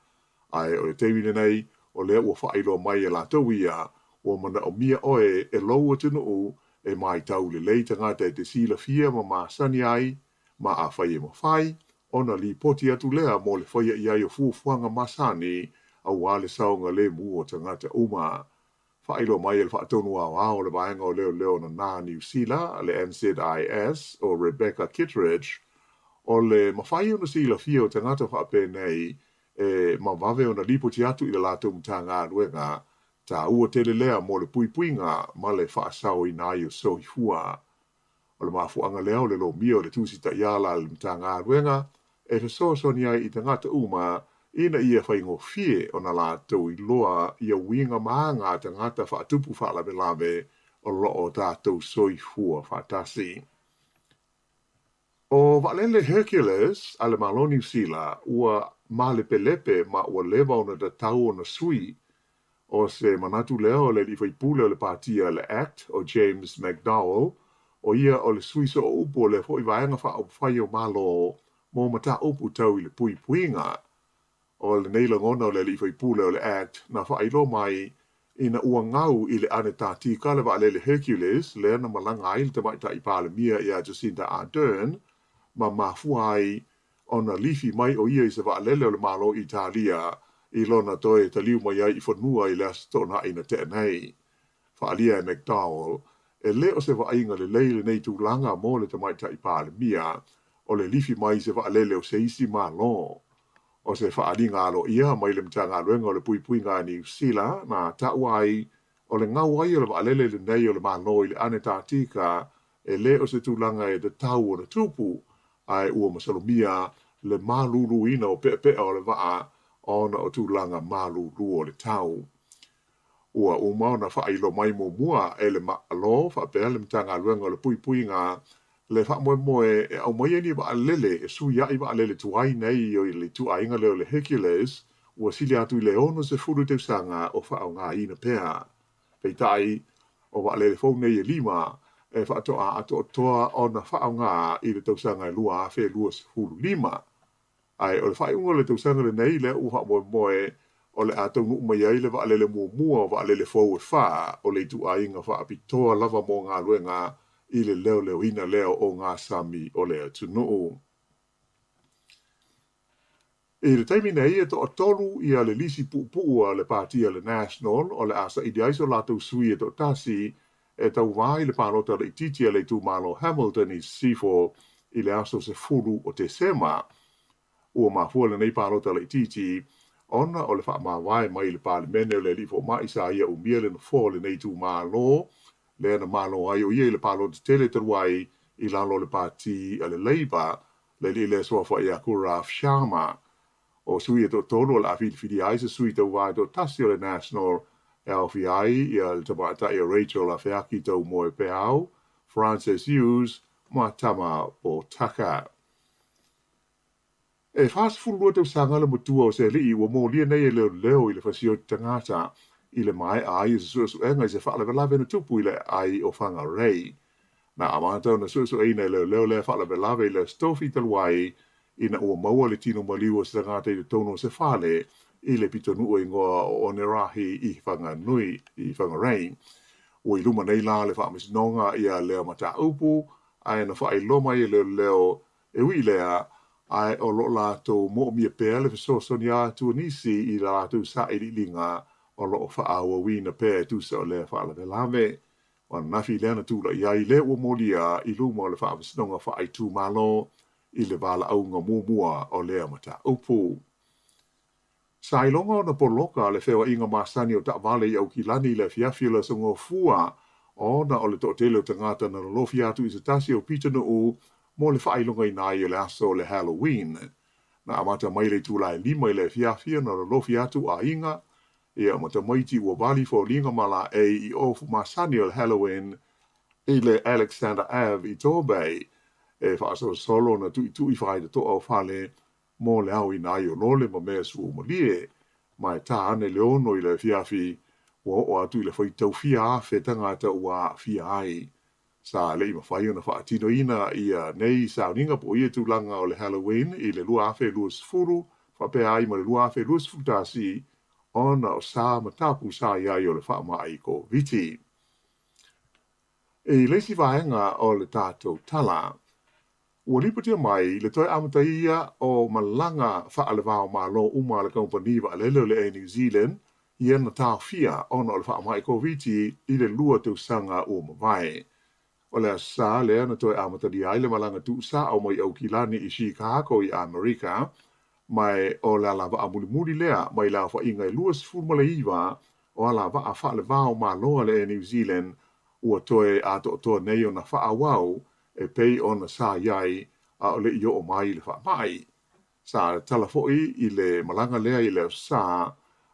ae o le taimi lenei o lea ua faailoa mai e latou ia ua manaomia ʻoe e lou atunuu e matau lelei tagata e te silafia ma masani ai, ma afai e mafai, ona lipoti atu lea mo le faia i ai o fuafuaga masani aua le saogalemu o tagata uma. Faailoa mai e le Faatonu Aoao o le Vaega o Leoleo Nanā Niu Sila, le NZIS, o Rebecca Kitteridge, o le mafai ona silafia o tagata faapenei e ma vave ona lipoti atu i le latou Matagaluega taua tele lea mo le puipuiga ma le faasaoina ai o soifua. O le mafuaaga lea o le lomia o le Tusi Taiala a le Matagaluega e fesoasoani ai i tagata uma ina ia faigofie ona latou iloa ia uiga ma aga a tagata faatupu faalavelave o lo o tatou soifua faatasi. ʻO Vaalele Hercules a le Malo o Niu Sila ua malepelepe ma ua leva ona tatau ona sui. ʻO se manatu lea o le alii faipule o le pātia le act o James McDowell, ʻo ia o le sui sooupu o lea foi vaega faaupufai o Malo mo mataupu tau i le puipuiga. ʻO lenei lagona o le alii faipule o le act na faailoa mai ina ua gau i le ane tatika le vaalele Hercules lea na malaga ai le Tamaitai Palemia iā Jacinda Ardern ma mafua ai ona lifi mai ʻo ia i se vaalele o le Malo Italia i lona toe taliu mai ai i fanua i le Aso Toonai na tea nei. Faaalia e McDowell, e le o se vaaiga lelei lenei tulaga mo le Tamaitai Palemia o le lifi mai i se vaalele o se isi Malo. ʻO se faaaliga aloaia mai le Matagaluega o le Puipuiga a Niu Sila na taua ai o le gau ai o le vaalele lenei o le Malo i le Anetatika e le o se tulaga e tatau ona tupu, ae ua masalomia le maluluina o peapea o le vaa ona o tulaga malulu o le tau. Ua uma ona faailoa mai muamua e le Malo faapea le Matagaluega o le Puipuiga le faamoemoe e aumaia ni vaalele e suiaʻi vaalele tuai nei o le ituaiga lea o le Hercules ua sili atu i le 60 tausaga o faaaogaina pea. Peitai, o vaalele fou nei e lima e faatoa atoatoa ona faaaoga i le tausaga e 2025. Ae o le faaiuga o le tausaga lenei lea ua faamoemoe o le a taunuu mai ai le vaalele muamua o vaalele fou e fā o le ituaiga faapitoa lava mo galuega i le leoleoina lea o ogasami o le atunuu. I le taimi nei e toatolu ia le lisi puupuu a le pāti a le National o le a saili ai so latou sui e toatasi e tauvā i le palota laitiiti a le itumalo Hamilton i Sisifo i le aso 10 o Tesema. Ua mafua lenei palota laitiiti ona o le faamavae mai i le Palemene o le alii fomai sa ia umia le nofoa o lenei itumalo lea na malo ai o ia i le palota tele talu ai i lalo o le pāti a le Labour le alii lea suafa ia Gaurav Sharma. O sui e toatolu o le a filifilia ai se sui tauvā e toatasi o le National e aofia ai ia le tamaitai o Rachel Afeaki Taumoepeau, Frances Hughes ma Tama Potaka. E 42 tausaga le matua o se alii ua molia nei e leoleo i le fasioti tagata i le maea ai o se suesuega i se faalavelave na tupu i le aai o Whangarei. Na amata ona suesueina e leoleo lea faalavelave i le Aso Tofi talu ai ina ua maua le tino maliu o se tagata i totonu o se fale i le pitonuu e igoa o Onerahi i Whanganui, i Whangarei. Ua i luma nei la le faamasinoga ia lea mataupu, ae na faailoa mai e leoleo e ui i lea, ae o lo o latou moomia pea le fesoasoani atu o nisi i la latou sailiiliga o lo o faaauauina pea e tusa o lea faalavelave. O ananafi lea na tulai ai le ua molia i luma o le Faamasinoga Faaitumalo i le valaauga muamua o lea mataupu. Sa iloga ona poloka le feoaiga masani o taavale i Aukilani i le afiafi o le Aso Gafua ona o le toatele o tagata na lolofi atu i se tasi o pitonuu mo le faailogaina ai o le aso o le Halloween. Na amata mai le itula e 5 i le afiafi ona lolofi atu aiga ia ma tamaiti ua vali foliga ma laei i ofu masani o le Halloween i le Alexander Ave i Torbay e faasolosolo ona tuitui faitatoa o fale mo le aoina ai o lole ma mea suamalie, ma e tā ane le 6 i le afiafi, ua oo atu i le faitau fia afe tagata ua aafia ai. Sa le i mafai ona faatinoina ia nei sauniga po o ia tulaga o le Halloween i le 2020 faapea ai ma le 2021 ona o sa ma tapu sa i ai o le faamai Koviti. I le isi vaega o le tatou tala, ua lipotia mai le toe amataia o malaga faale-va-o-Malo uma a le kamupani vaalele o le Air New Zealand ia na taofia ona o le faamai Koviti i le 2 tausaga ua mavae. O le Aso Sa lea na toe amatalia ai le malaga tuusao mai Aukilani i Chicago i Amerika, ma o le alavaa mulimuli lea mai le aofaiga e 29 o alavaa faale-va-o-Malo a le Air New Zealand ua toe atoatoa nei ona faaauau e pei ona sa i ai a o le i oo mai le faamai. Sa tala foi i le malaga lea i le Aso Sa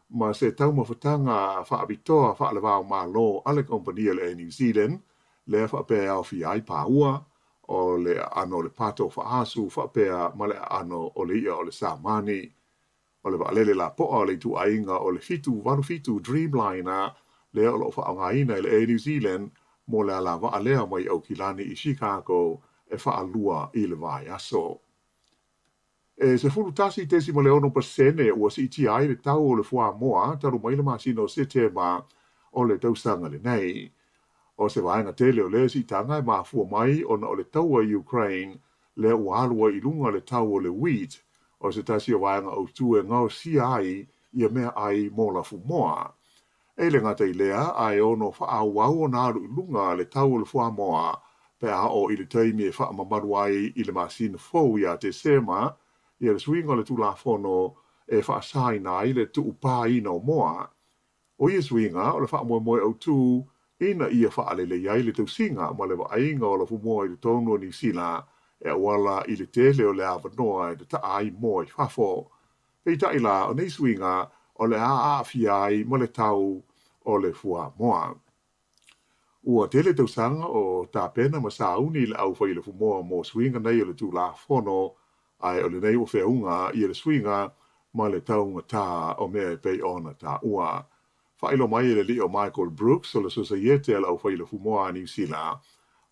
ma se taumafataga faapitoa faale-va-o-Malo a le kamupani a le Air New Zealand lea faapea e aofia ai pāua, o le aano o le pato faaasu faapea ma le aano o le i'a o le samani. O le vaalele lapoa o le ituaiga o le 787 Dreamliner lea o lo o faaaogaina e le Air New Zealand mo le alavaa lea mai Aukilani i Chicago e faalua i le vaiaso. E 11.6% ua siitia ai le tau o le fuamoa talu mai le masina o Setema o le tausaga lenei. O se vaega tele o lea siitaga e mafua mai ona o le taua i Ukraine lea ua alu ai i luga le tau o le wheat, o se tasi o vaega autū e gaosia ai ia meaai mo lafumoa. E le gata i lea, ae ono faaauau ona alu i luga le tau o le fuamoa pe a oo i le taimi e faamamalu ai i le masina fou ia Tesema ia le suiga o le Tulafono e faasaina ai le tuupāina o moa. O ia suiga o le faamoemoe autū ina ia faalelei ai le tausiga ma le vaaiga o lafumoa i totonu o Niu Sila e auala i le tele o le avanoa e tataa ai moa i fafo. Peitai la, o nei suiga o le a aafia ai ma le tau o le fuamoa. Ua tele tausaga o tapena ma sauni le auwhai lafumoa mo suiga nei o le Tulafono, ae o lenei ua feauga ia le suiga ma le taugatā o mea e pei ona taua. Faailoa mai e le alii o Michael Brooks o le Sosaiete a le Auwhai Lafumoa a Niu Sila,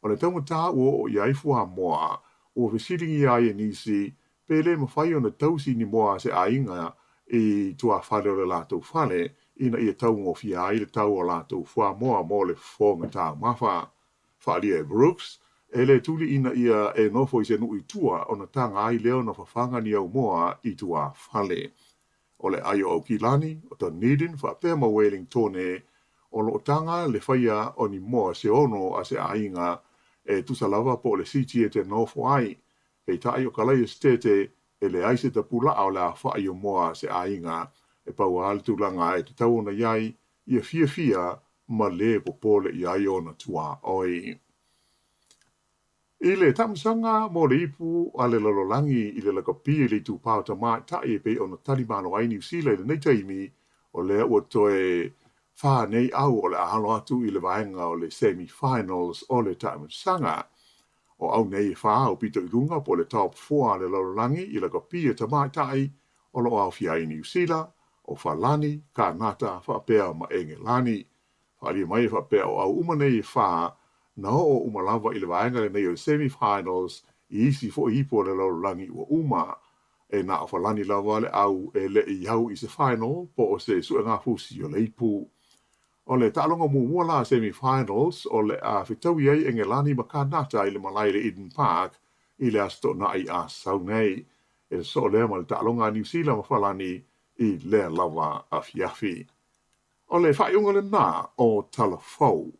o le taugatā ua oo i ai fuamoa, ua fesiligia ai e nisi pe le mafai ona tausi ni moa a se aiga i tuafale o le latou fale ina ia taugofie ai le tau o latou fuamoa mo le fofoga taumafa. Faaalia e Brooks, E lē tuli ina ia e nofo i se nuu i tua ona taga ai lea ona fafaga ni aumoa i tuafale. O le ai o Aukilani, o Dunedin faapea ma Welingtone o lo o taga le faia o ni moa se ono a se aiga e tusa lava po o le siti e te nofo ai. Peitai o Kalaia Esetete e leai se tapulaa o le aofai o moa a se aiga, e pau lava le tulaga e tatau ona i ai, ia fiafia ma lē popole i ai ona tuaoi. I le taamilosaga mo le ipu a le lalolagi i le lakapi i le itupa o tamaitai e pei ona talimalo ai Niu Sila i lenei taimi, o lea ua toe fa nei au o le a alo atu i le vaega o le semi-finals o le taamilosaga. O au nei e fa aupito i luga po o le top four a le lalolagi i lakapi a tamaitai o lo o aofia ai Niu Sila, o Falani, Kanata faapea ma Engelani. Faaalia mai e faapea o au uma nei e fa na oo uma lava i le vaega lenei o le semi-finals i isi foi ipu o le lalolagi ua uma. E na o Falani lava le au e le i au i se final po o se suegafusi o le ipu. O le taaloga muamua la semi-finals o le a fetaui ai Engelani ma Kanata i le malae i le Eden Park i le Aso Toonai a sau nei. E sosoo lea ma le taaloga a Niu Sila ma Falani i lea lava afiafi. O le faaiuga lena o Tala Fou.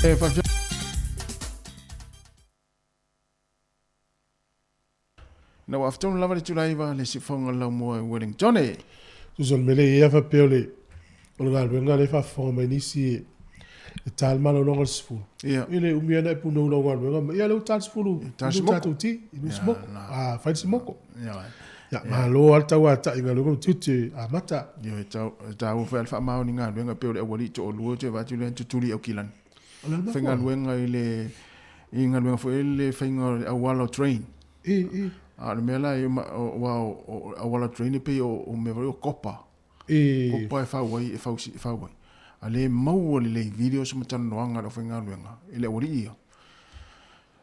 E faafia Na ua aftonu lava le tulaiva le sifoga le laumua i Wellington. Tusa o le mea lea e i ai a faapea o le o le galuega lea e faafofoga mai nisi e e ta le malologa i le 10. Ia. E le umi lava ona e punou i lau galuega ma ia lea ua ta le 10 Ta le inu simoko. tatou ti, inu simoko. A fai le simoko. Ia. Ia malo lava le tauatai i galuega ma tiute amata. Ia e tau e taua foi lava le faamaoni galuega e pei o le aualii toalua ou te vaai atu lea na tutuli i Aukilani. O le a le Faigaluega i le i galuega foi le faiga o le auala o train. I, i. A o le mea la e aua o auala o train e pei o mea foi o kopa. I. Kopa e fau ai e fau e fau ai. A le maua lelei videos ma talanoaga a le aufaigaluega i le aualii ia.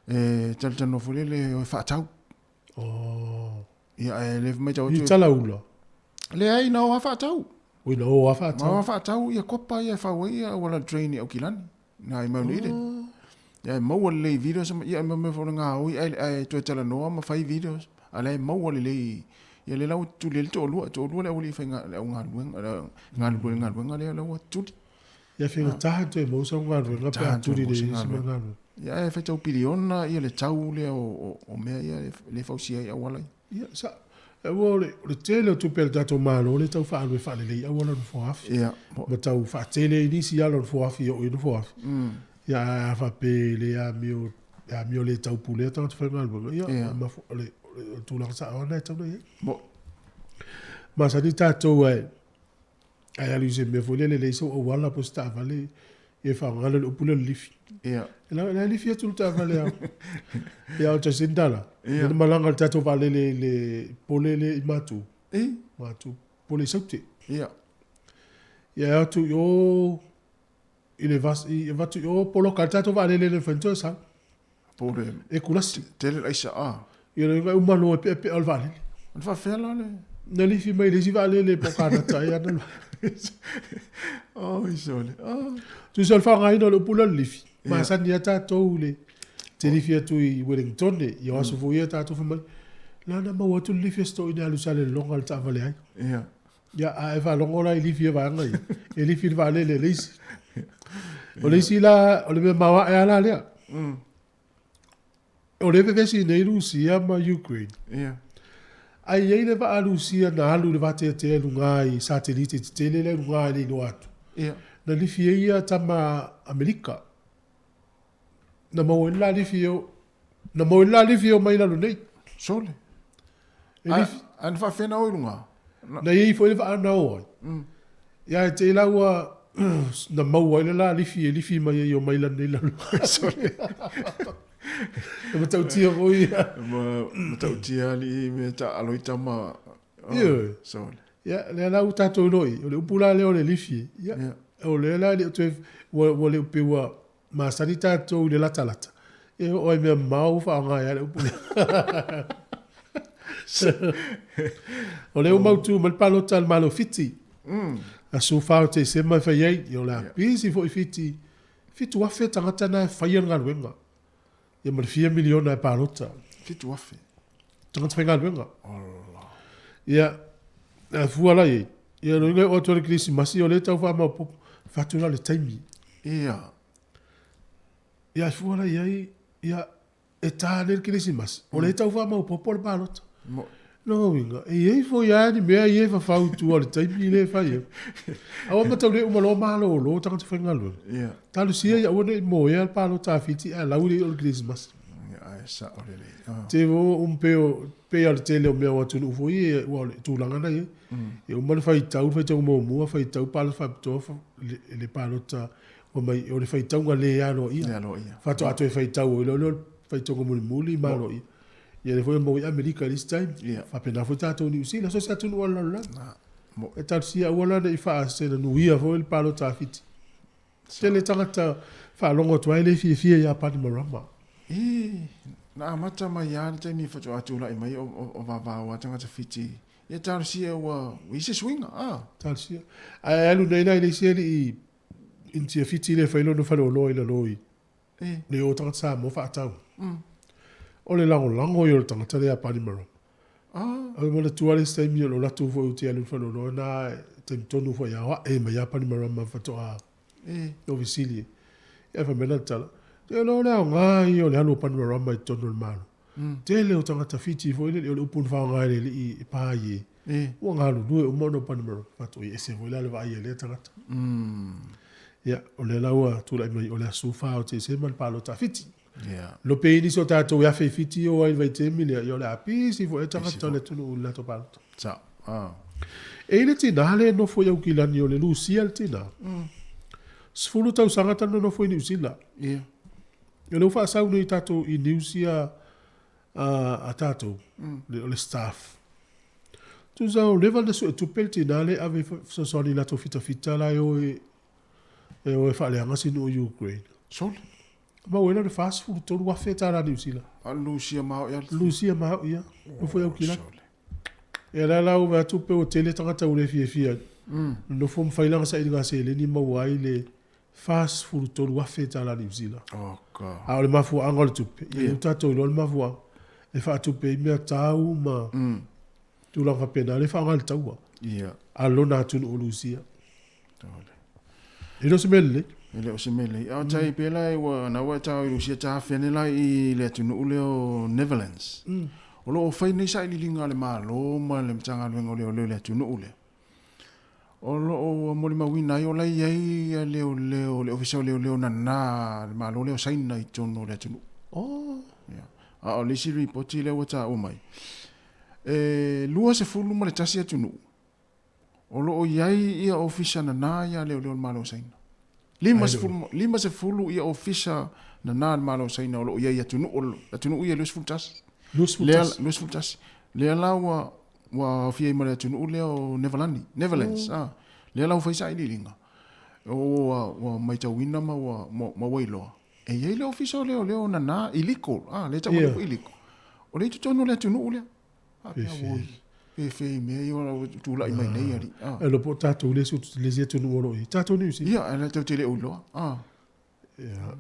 E talatalanoa foi lele o e faatau. Oh. Ia ae le matau atu. I talaula. Leai, na o lava faatau. Oi, na o lava faatau. Na o lava faatau ia kopa ia e fau ai ia auala drain i Aukilani. Na i Mount Eden. Oh. Ia e maua lelei videos ia ma mea foi o le gaoi ae ae toe talanoa ma fai videos. A la e maua lelei ia lea la ua tuli ai le toalua, toalua le aualii faiga le au galuega le galulue i le galuega lea la ua tuli. Ia faigata toe maua sau galuega pe a tuli le isi ma galuega. Ia ae faitau piliona ia le tau lea o mea ia lea e fausia ai auala ia. Ia sa ua o le tele o tupe a le tatou Malo lea e tau faaalu e faalelei auala o Nofoaafi. Ia. Ma tau faatele ai nisi ala o Nofoaafi e oo i Nofoaafi. Ia ae a faapea e le amio e amio le taupulea tagata faigaluega, ia o le tulaga sao lava lena e tatau ona i ai. Masani tatou ae Ae alu i se mea foi lele leai sou auala po o se taavale ia faaaoga lea o le upu lea o le lifi. Ia. E la e lifi atu le taavale a. Ia o Jacinda la. Ia. Na malaga le tatou vaalele i le pole lea i Matu. I? Matu. Pole i Saute. Ia. Ia e atu i o i le vas i avatu i o poloka le tatou vaalele le mafai ona toe sau. Pole. E kulasi. Tele le aisa a. Ia le uma loa e peapea o le vaalele. Na faafefea la le. Na lifi mai le isi vaalele po o Kanata ea na. Oi sole. Oh. Tusa o le faaaogaina o le upu lea o le lifi. Masani lava tatou i le te lifi atu i Wellington i o aso foi ia tatou fai mai. La na maua atu le lifi a si toeaina e alu i Salelologa i le taavale ai. Ia. Ia, a e faalogo la i lifi a vaega ia, e lifi le vaalele e le isi. O le isi la, o le mea maoae lava la lea. O lea e vevesi nei Rusia ma Ukraine. Ia. Ae i ai le vaa Rusia na alu i le vateatea i luga i satelite tetele lea i luga e le iloa atu. Ia. Na lifi ai ia tama Amerika. Na maua ai le la lifi o, na maua ai le la lifi e omai i lalo nei. Sole. E lifi. A, a na faafefea na o i luga? Na i ai foi le vaa na o ai. Ia e te la ua na maua ai le la lifi e lifi mai ai e omai lalo nei lalo. Sole. E matautia foi ia. Ma matautia alii me taalo i tama. Ioe. Sole. Ia, lea la ua tatou iloa i, o le upu la lea o le lifi, ia, o lea la e le o toe, ua, ua le o pei ua masani tatou i le latalata, ia e oo lava i mea mamao ua faaaoga ai lava le upu lea. O lea ua mautu mai le palota a le Malo o Fiti, aso 4 o Tesema e fai ai, ia o le a pisi foi Fiti, 7,000 tagata na e faia le galuega, ia ma le fia miliona e palota. 7,000? Tagata faigaluega. Ia, a fua la i ai, ia lona uiga e oo atu i le Kerisimasi o lea e tau faamaopoopo, fai atu la o le taimi. Ia. Ia, e fua la i ai, ia, e ta nei le Kerisimasi, o lea e tau faamaopoopo le palota. Lona uiga, e i ai foi lava ni mea ia e fafau i tua o le taimi lea e fai ai. Aua ma tau le uma loa malolo tagata faigaluega. Ia. Talosia ia aua ne i moea le palota a Fiti ae lau le i o le Kerisimasi. Ia, ae sao lelei. Te o um pei o pei lava o le tele o mea o atunuu foi ia, ua o le tulaga na i ai. E uma le faitau, le faitauga muamua, faitau palota faapitoa, le palota ua mai, o le faitauga le aloaia. Le aloaia. Faatoa toe faitau ai loa lea o le faitauga mulimuli ma aloaia. Ia lea foi e maua i Amerika i le isi taimi. Ia. Faapena foi tatou i Niu Sila, so o se atunuu o le lalolagi. Mo. E talosia aua la ne i faasenanuia foi le palota a Fiti. Tele tagata faalogo atu ai e le fiafia ia Panimarama. Ii, na amata mai lava le taimi faatoa tulai mai o vavao a tagata Fiti. Ia talosia ua i se suiga, a. Talosia. Ae alu nei la i le isi alii Initia Fiti lea e fai lona faleoloa i lalo i le o tagata Samoa faatau. O le lagolago ia o le tagata lea a Panimarama. Au e manatua le isi taimi o lo latou foi ou te alu i le faleoloa na taimi tonu foi a ae mai a Panimarama faatoa o fesili. Ia fai mai lana tala, Te iloa o le aoga ia o le alu o Panorama i totonu o le Malo. Tele o tagata Fiti foi lele, o le upu na faaaoga e le alii e pa ai e, ua galulue uma ona o Panorama. Faatoa ese foi la le vaai a lea tagata. Ia, o lea la ua tulai mai o le aso 4 o Tesema le palota a Fiti. Lope i nisi o tatou e afe i Fiti o ai i le vaitaimi lea, ia o le a pisi foi ai tagata o le atunuu i le latou palota. E i ai le tina lea e nofo i Aukilani, o le Lucia le tina. 10 tausaga talu ona nofo i Niu Sila. O lea ua faasau nei i tatou i news ia a tatou, o le staff. Tusa o leva ona suetupe le tina lea e ave e fesoasoani i latou fitafita la e o e e o e faaleaga si nuu i Ukraine. Sole. Maua ai la le $43,000 tala Niu Sila. A Lucia ma ia. Lucia ma ia. Nofo i Aukilani. Ia la la ua atu pe ua tele tagata ua le fiafia. Nofo ma fai lana sailiga seleni maua ai le $43,000 tala Niu Sila. Oh God. A o le mafuaaga o le tupe, ia ua tatou iloa le mafuaaga e faatupe ai mea tau ma tulaga faapena, lea e faaaoga i le taua. A lona atunuu o Lusia. E le o se mea lelei. E le o se mea lelei. A tai pe la e ua na ua tau i Lusia ta fene la i le atunuu lea o Netherlands. O lo o fai nei sailiiliga a le Malo ma le Matagaluega o Leoleo i le atunuu lea. O lo o molimauina ai o la e i ai ia leoleo, le Ofisa o Leoleo nana a le Malo lea o Saina i totonu o le atunuu. Oh. Ia. A o le isi ripoti lea ua taua mai, e 21 atunuu o lo o i ai ia ofisa nana ia leoleo o le Malo o Saina. 50 ia ofisa nana a le Malo o Saina o lo o i ai i atunuu, atunuu ia e 21. 21. 21. Lea la ua ua aofia ai ma le atunuu lea o Neverlani, Netherlands, ah. Lea la ua fai sailiiliga. Ua, ua matauina ma ua, ma ua iloa. E i ai le ofisa o leoleo nana, illegal, ah, lea e tau mai illegal. O lea i totonu o le atunuu lea. Faapea oi, fefe i mea ia ua tulai mai nei alii. Ah. E iloa po o tatou le isi atunuu o lo o i ai. Tatou Niu Sila. Ia, e tatou te le o iloa. Ah. Ia.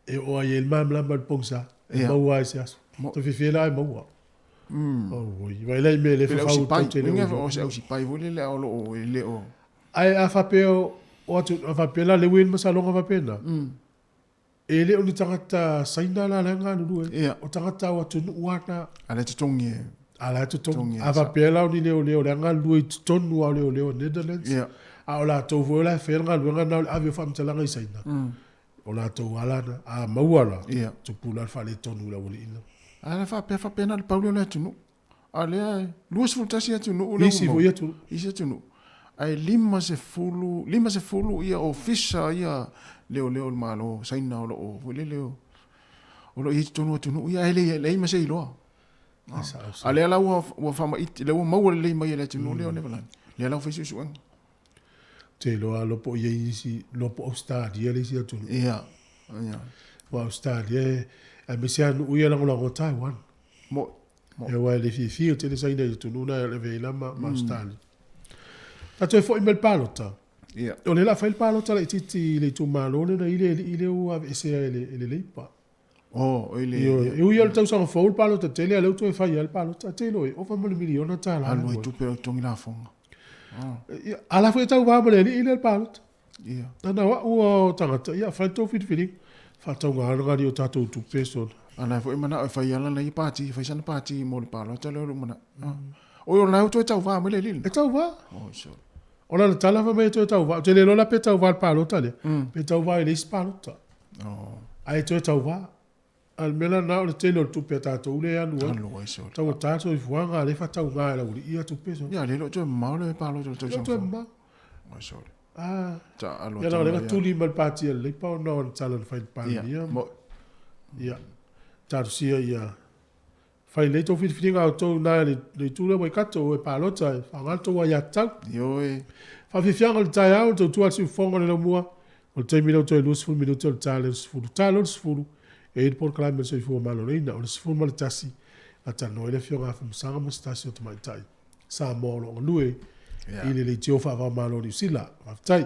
E oo lava i ai le malamalama i le pogisa, e maua lava i se aso. Toe fiafia la e maua. Oi, vaai la i mea e le fafau tou te le o iloa. O se ausipai foi lele a o lo o e le o. Ae a faapea o atu, a faapea la lea ua i ai le masaloga faapena, E le o ni tagata Saina la la e galulue. Ia. O tagata o atunuu lava na. A la e totogi e. A la e totogi. A faapea la o ni leoleo la e galulue i totonu lava o leoleo o Netherlands. Ia. A o latou foi o la e faia le galuega na o le ave o faamatalaga i Saina. O latou lava la na. A maua la. Ia. Tupu la le faaletonu i le aualii la. A la faapea faapena le pau lea o le atunuu. A lea e 21 atunuu lea ua Isi foi atunuu. Isi atunuu. Ae 50, 50 ia ofisa ia leoleo o le Malo o Saina o lo o foi lele o lo o i ai i totonu o atunuu ia ae leai ma se iloa. A lea la ua faamaite, lea ua maua lelei mai e le atunuu lea o Neverland. Lea la ua fai suesuega. Ou te iloa lava po o i ai isi, iloa po o Ausetalia le isi atunuu. Ia, ia. Aua o Ausetalia, aemaise lava nuu ia e lagolago o Taiwan. Mo, Mo. Aua e le fiafia tele Saina i atunuu na e ave ai la ma Ausetalia. Tatou e foi mai le palota. Ia. O lea o le a fai le palota laitiiti i le itumalo lena i le alii lea ua aveesea e le Leipa. Oh, i le. Ioe. E ui lava i le tausaga fou le palota tele, a o lea ua toe fai lava le palota. Te iloa e ova ma le miliona tala. Alu ai tupe o totogi lafoga. Ia, a la foi e tauva ma le alii lea le palota. Ia. Na o au o tagata, ia, fai le tou filifiliga. Faatauga lava le o tatou tupe sona. A la foi manao e fai ala ia pati, fai sana pati mo le palota lea o lou manao. Oi o la e toe tauva mai le alii lena. E tauva. Oi sole. O lana tala fai mai e toe tauva. Ou te le iloa la pe tauva i le palota lea, pe tauva i le isi palota. Ae toe tauva. A o le mea la lena o le tele o le tupe a tatou lea e alu ai. Alu ai sole. Taugata le soifuaga, a o lea e faatauga e le aualii ia tupe sole. Ia, lea e le o toe mamao le palota o le tausaga fou. Le o toe mamao. Oi sole. Ah. Ia leaga o lea na tuli mai le pati a le Leipa ona o le tala na fai i le Palemia. Ia. Talosia ia fai lelei tou filifiliga a outou i ina i le itu lea Waikato o e palota e faaaoga le tou aiatatau. Ioe. Faafiafiaga o le taeao, tautua a le siufofoga o le laumua, o le taimi lea ua toe 20 minute o le ta lea o le 10. Ta loa le 10, e i ai le polokalame a le Soifua Maloloina. O le 11, na talanoa ai le Afioga ia Afamasaga ma se tasi o tamaitai Samoa o lo o galue i le leitio faava-o-Malo o Niu Sila. Faafetai.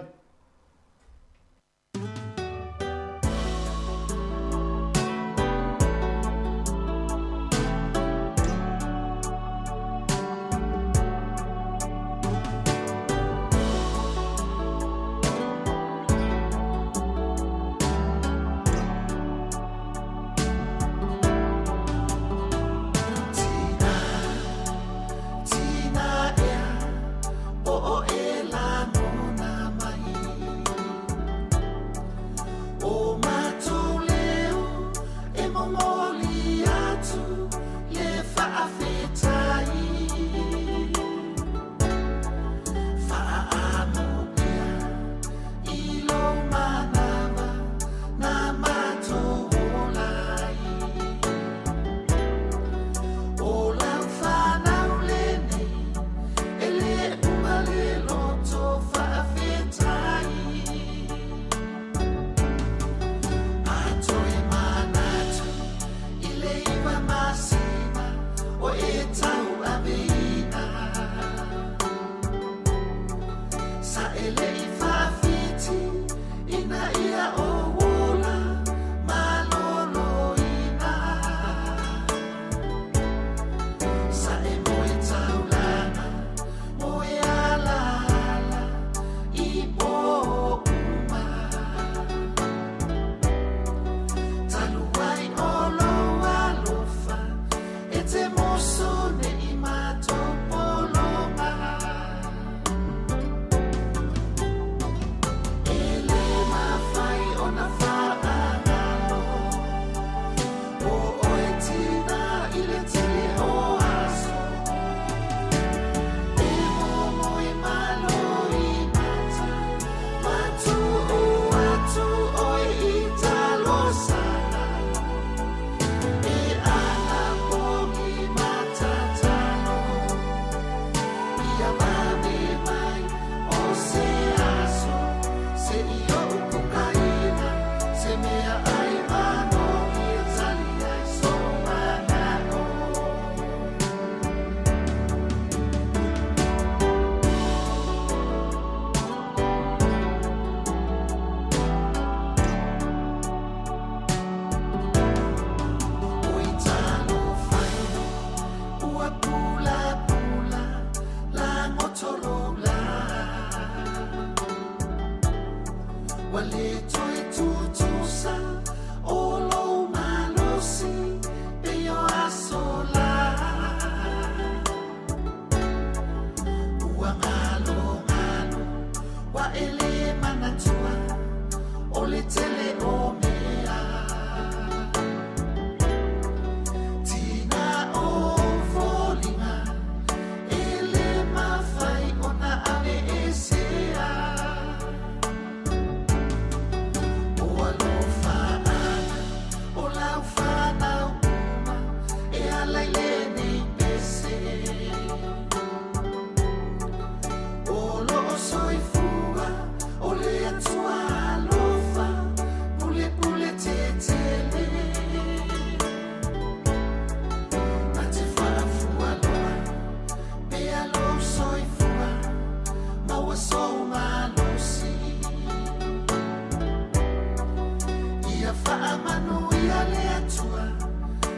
Faamanuia le Atua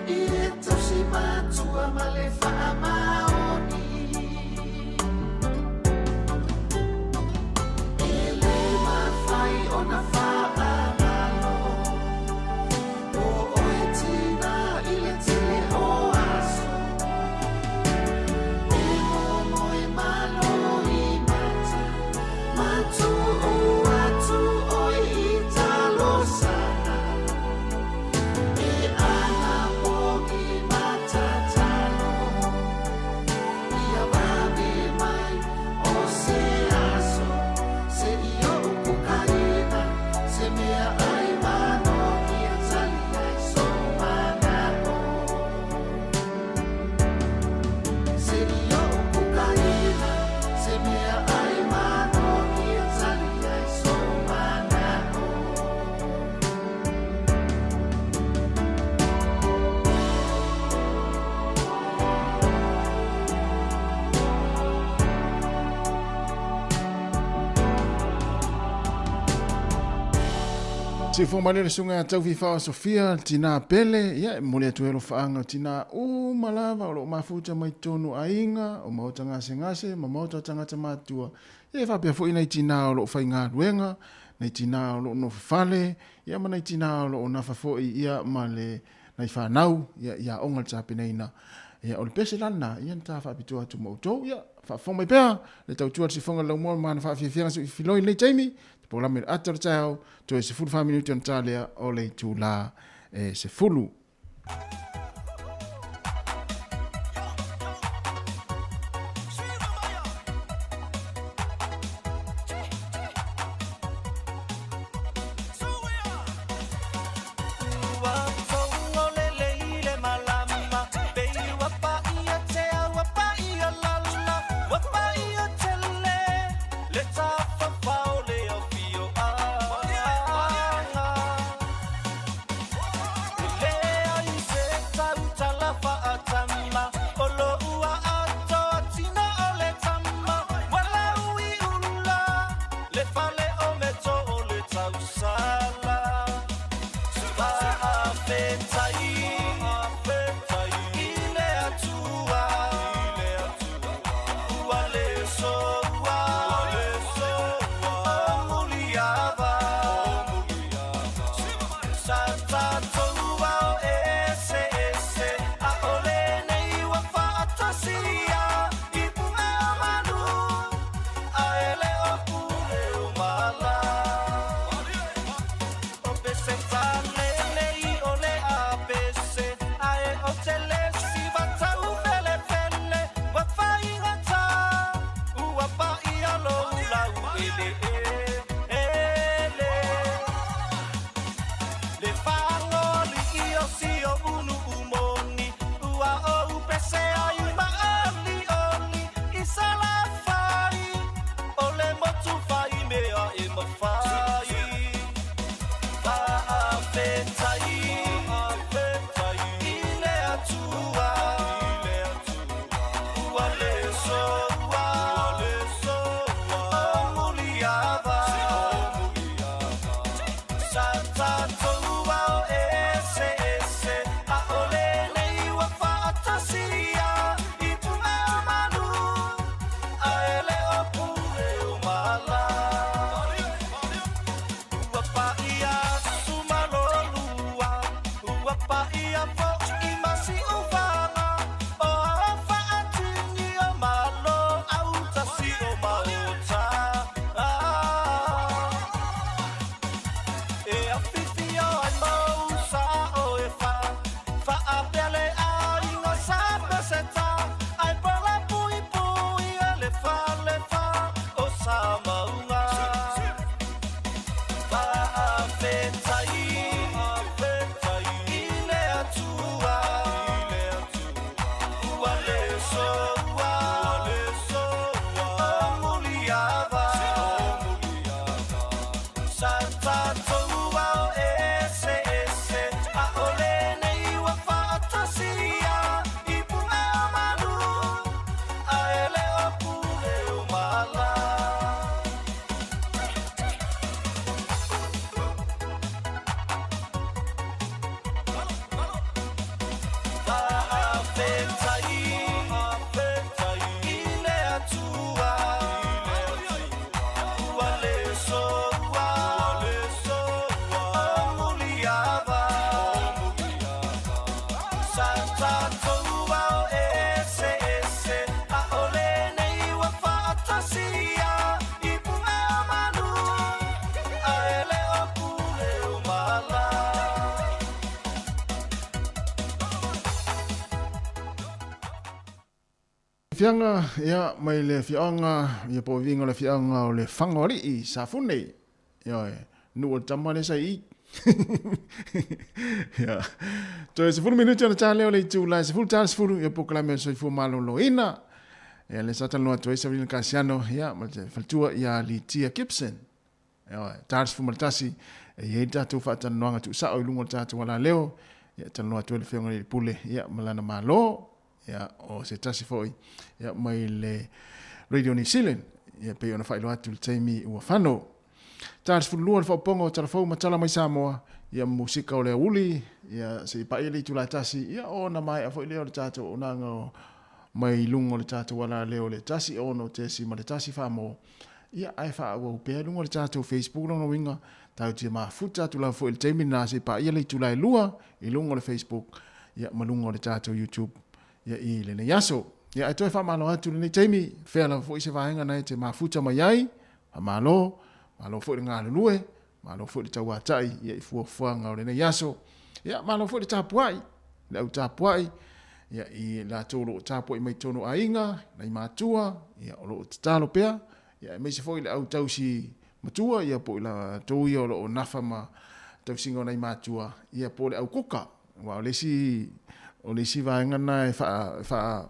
i e tausi matua ma le faamaoni. E le mafai ona faagalo o oe tina i le tele o aso. E momoe malo i mata, ma tuu atu oe i talosaga. E anapogi ma tatalo, ia vave mai o se aso, se i o'u kukaina, se mea ai manogi e tali ai sou mana'o. Se i o'u kukaina, se mea ai manogi e tali ai sou mana'o. Siufoga mai lea le susuga ia Taufifa Sofia Tina Pele, ia e momoli atu ai alofaaga o tina uma lava o lo o mafuta mai totonu o aiga, o maota gasegase ma maota o tagata matutua. Ia e faapea foi nai tina o lo o faigaluega, nai tina o lo o nofo fale, ia ma nai tina o lo o nafa foi ia ma le nai fanau ia i aoga i le tapenaina. Ia o le pese la lena ia na ta faapitoa atu ma outou. Ia faafofoga mai pea le tautua a le siufoga o le laumua ma ana faafiafiaga sui filoi i lenei taimi. Te paulame i le ata o le taeao, toe 14 minute ona ta lea o le itula e 10. Fiaga, ia, mai le afioaga, ia po o viiga o le afioaga o le Fagoalii, Safune. Ioe, nuu o le tama lea sa i i. Ia, toe 10 minute ona ta lea o le itula e 10:40, ia polokalame o le soifua maloloina. Ia, lea sa talanoa atu ai Savelina Kasiano, ia, ma le faletua ia Litia Gibson. Ioe, ta le 11, e i ai le tatou faatalanoaga tuusao i luga o le tatou alaleo, ia, talanoa atu ai le Afioga i le Pule, ia, ma lana Malo, ia, o se tasi foi, ia, mai le Radio New Zealand, ia, pei ona faailoa atu i le taimi ua fano. Ta le 12 le faaopoopoga o Tala Fou ma Tala mai Samoa, ia, ma musika o le aoauli, ia, se i paia le itula e tasi, ia, ona maea foi lea o le tatou auaunaga o mai luga o le tatou alaleo le 1 6.1 mo Ia, ae faaauau pea i luga o le tatou Facebook lona uiga, tatou te mafuta atu lava foi i le taimi lena se i paia le itula e 2 i luga o le Facebook ia ma luga o le tatou YouTube ia i lenei aso. Ia, ae toe faamalo atu i lenei taimi, fea lava foi se vaega na e te mafuta mai ai, faamalo, malo foi le galulue, malo foi le tauatai ia i fuafuaga o lenei aso. Ia, malo foi le tapuai, le au tapuai, ia i latou o lo o tapuai mai totonu o aiga, nai matua, ia o lo o tatalo pea, ia aemaise foi le au tausi matua, ia po o i latou ia o lo o nafa ma tausiga o nai matua, ia po o le au kuka. Aua o le isi, o le isi vaega lena e faa, faa,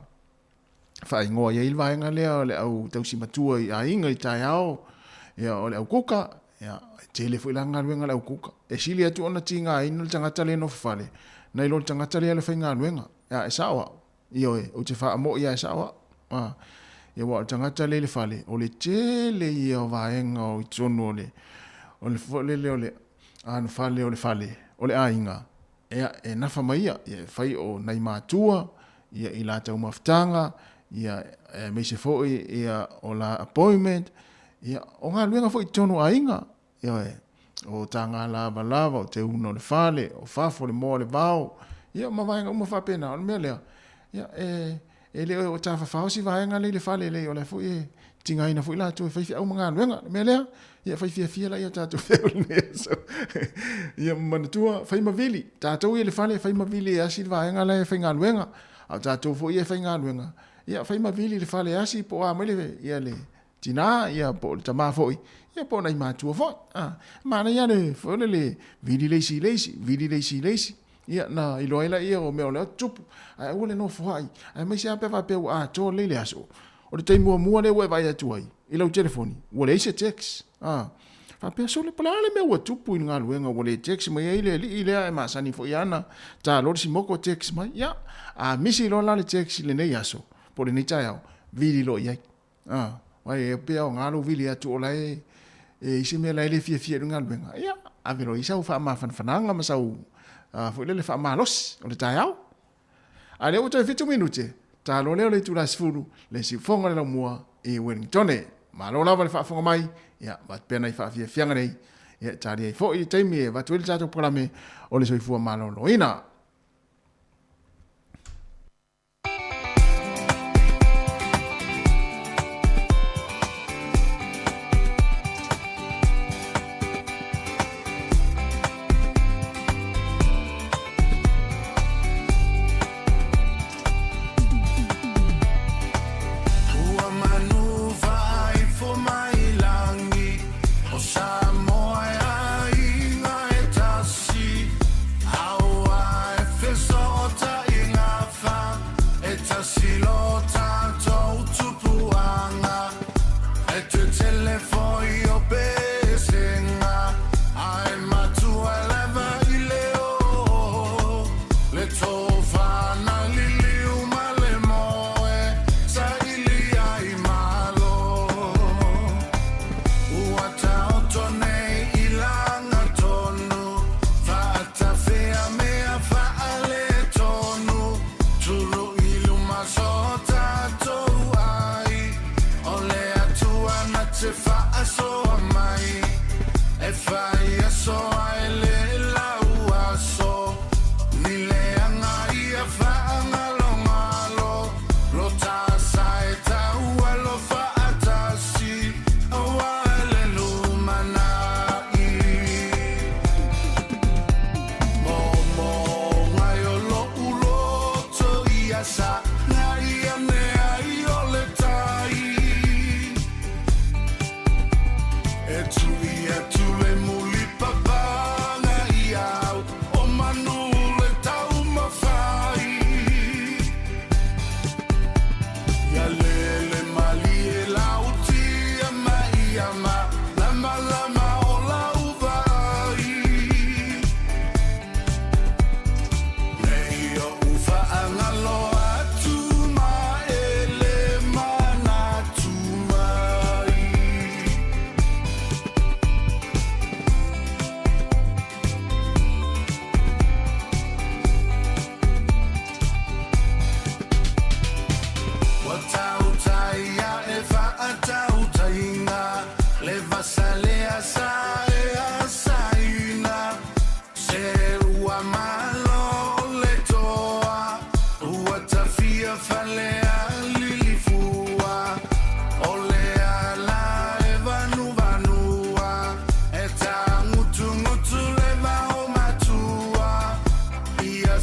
faaigoa i ai le vaega lea o le au tausi matua i aiga i taeao, ia o le au kuka, ia e tele foi la galuega a le au kuka. E sili atu ona tigaina le tagata lea e nofo fale, nai lo le tagata lea e faigaluega. Ia e sao au, ioe, ou te faamo'i lava e sao au. A, ia aua o le tagata lea i le fale, o le tele ia o vaega o i totonu o le, o le foi lele o le anofale o le fale, o le aiga, Ia, e nafa ma ia, ia e fai o nai matua, ia i la taumafataga, ia aemaise foi ia o la appointment, ia o galuega foi i totonu o aiga, ioe, o taga lavalava, o teuga o le fale, o fafo, o le moa o le vao, ia ma vaega uma faapena. O le mea lea, ia e E le o tafafao si vaega lea i le fale lea, o la foi e tigaina foi latou e fai feau ma galuega. Le mea lea, ia fai fiafia laia o tatou feau i lenei aso. Ia manatua, fai ma vili. Tatou ia i le fale, fai ma vili e asi le vaega la e faigaluega. A o tatou foi ia e faigaluega, ia fai ma vili i le fale e asi po o a mai le, ia le tinā, ia po o le tamā foi, ia po o nai matua foi. A, manaia le, foi le, le vili le isi i le isi, vili le isi i le isi. Ia, na iloa ai laia o mea o lea tupu, ae aua le nofoai, aemaise lava pe a faapea ua atoa lelei le aso. O le taimi muamua lea ua e vaai atu ai i lau telefoni, ua leai se text. A faapea, sole, po o le a le mea ua tupu i le galuega ua le text mai ai le alii lea e masani foi ana ta loa le simoko text mai. Ia, a misi loa la le text i lenei aso, po o lenei taeao, vili loa i ai. A, aua e pei e aoga lou vili atu o la e e i se mea la e le fiafia i le galuega, ia, ave loa i ai sau faamafanafanaga ma sau foi lele faamalosi o le taeao. A lea ua toe 7 minute, ta loa lea o le itula 10, le siufofoga o le laumua i Wellingtone. Malo lava le faafofoga mai, ia, avatu pea nai faafiafiaga nei, ia, e tali ai foi le taimi e avatu ai le tatou polokalame o le soifua maloloina. Ua manu faaifo mai lagi, o Samoa e aiga e tasi.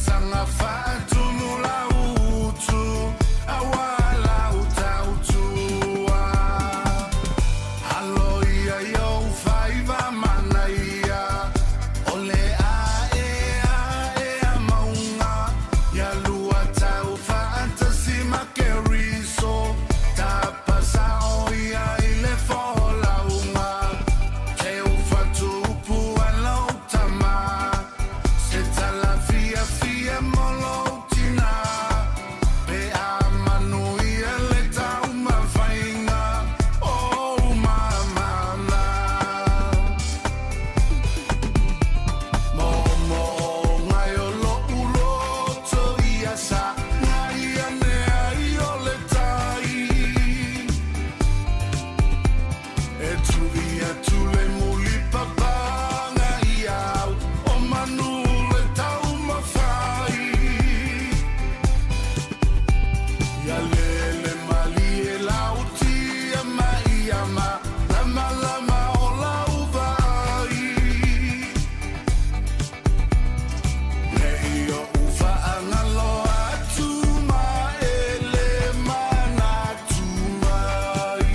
saga faatumu lau utu auā lau tautua. Alo ia i ou faiva manaia, o le aeae a mauga, ia lua tau faatasi ma Keriso, tapasao ia i le folauga. Teu fatuupu a lou tama, se tala fiafia mo lou tinā, pe a manuia le taumafaiga o ou mamana. Moomooga e o lo'u loto ia sagai ane ai o le tai. E tui atu le mulipapaga ia au o manu le taumafai. Ia lele malie lau tia ma ia malamalama o lau vaai. Nei oʻu faagalo atu ma e le manatu mai.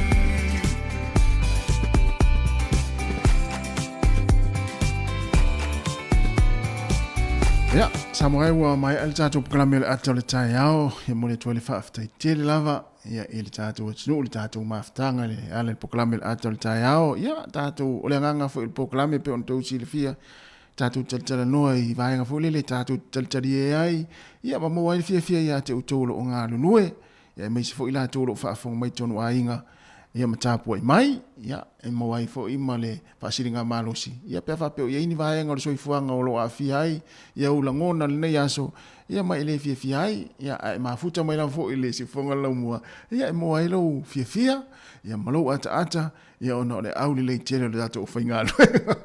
Ia, Samoa e ua maea le tatou polokalame o le ata o le taeao, ia momoli atu ai le faafetai tele lava ia i le tatou atunuu, le tatou mafutaga i le ala i le polokalame o le ata o le taeao. Ia, tatou, o le agaga foi o le polokalame e pei ona outou silafia, tatou talatalanoa i vaega foi lele tatou te talitalie ai, ia ma maua ai le fiafia ia te outou o lo o galulue, ia aemaise foi latou o lo o faafofoga mai i totonu o aiga, ia ma tapuai mai, ia e maua ai foi ma le faasiligamalosi, ia pe a faapea o i ai ni vaega o le soifuaga o lo o aafia ai ia ou lagona i lenei aso, ia ma e le fiafia ai, ia ae mafuta mai lava foi i le siufofoga o le laumua, ia e maua ai lou fiafia, ia ma lou ataata, ia ona o le aulelei tele o le tatou aufaigaluega.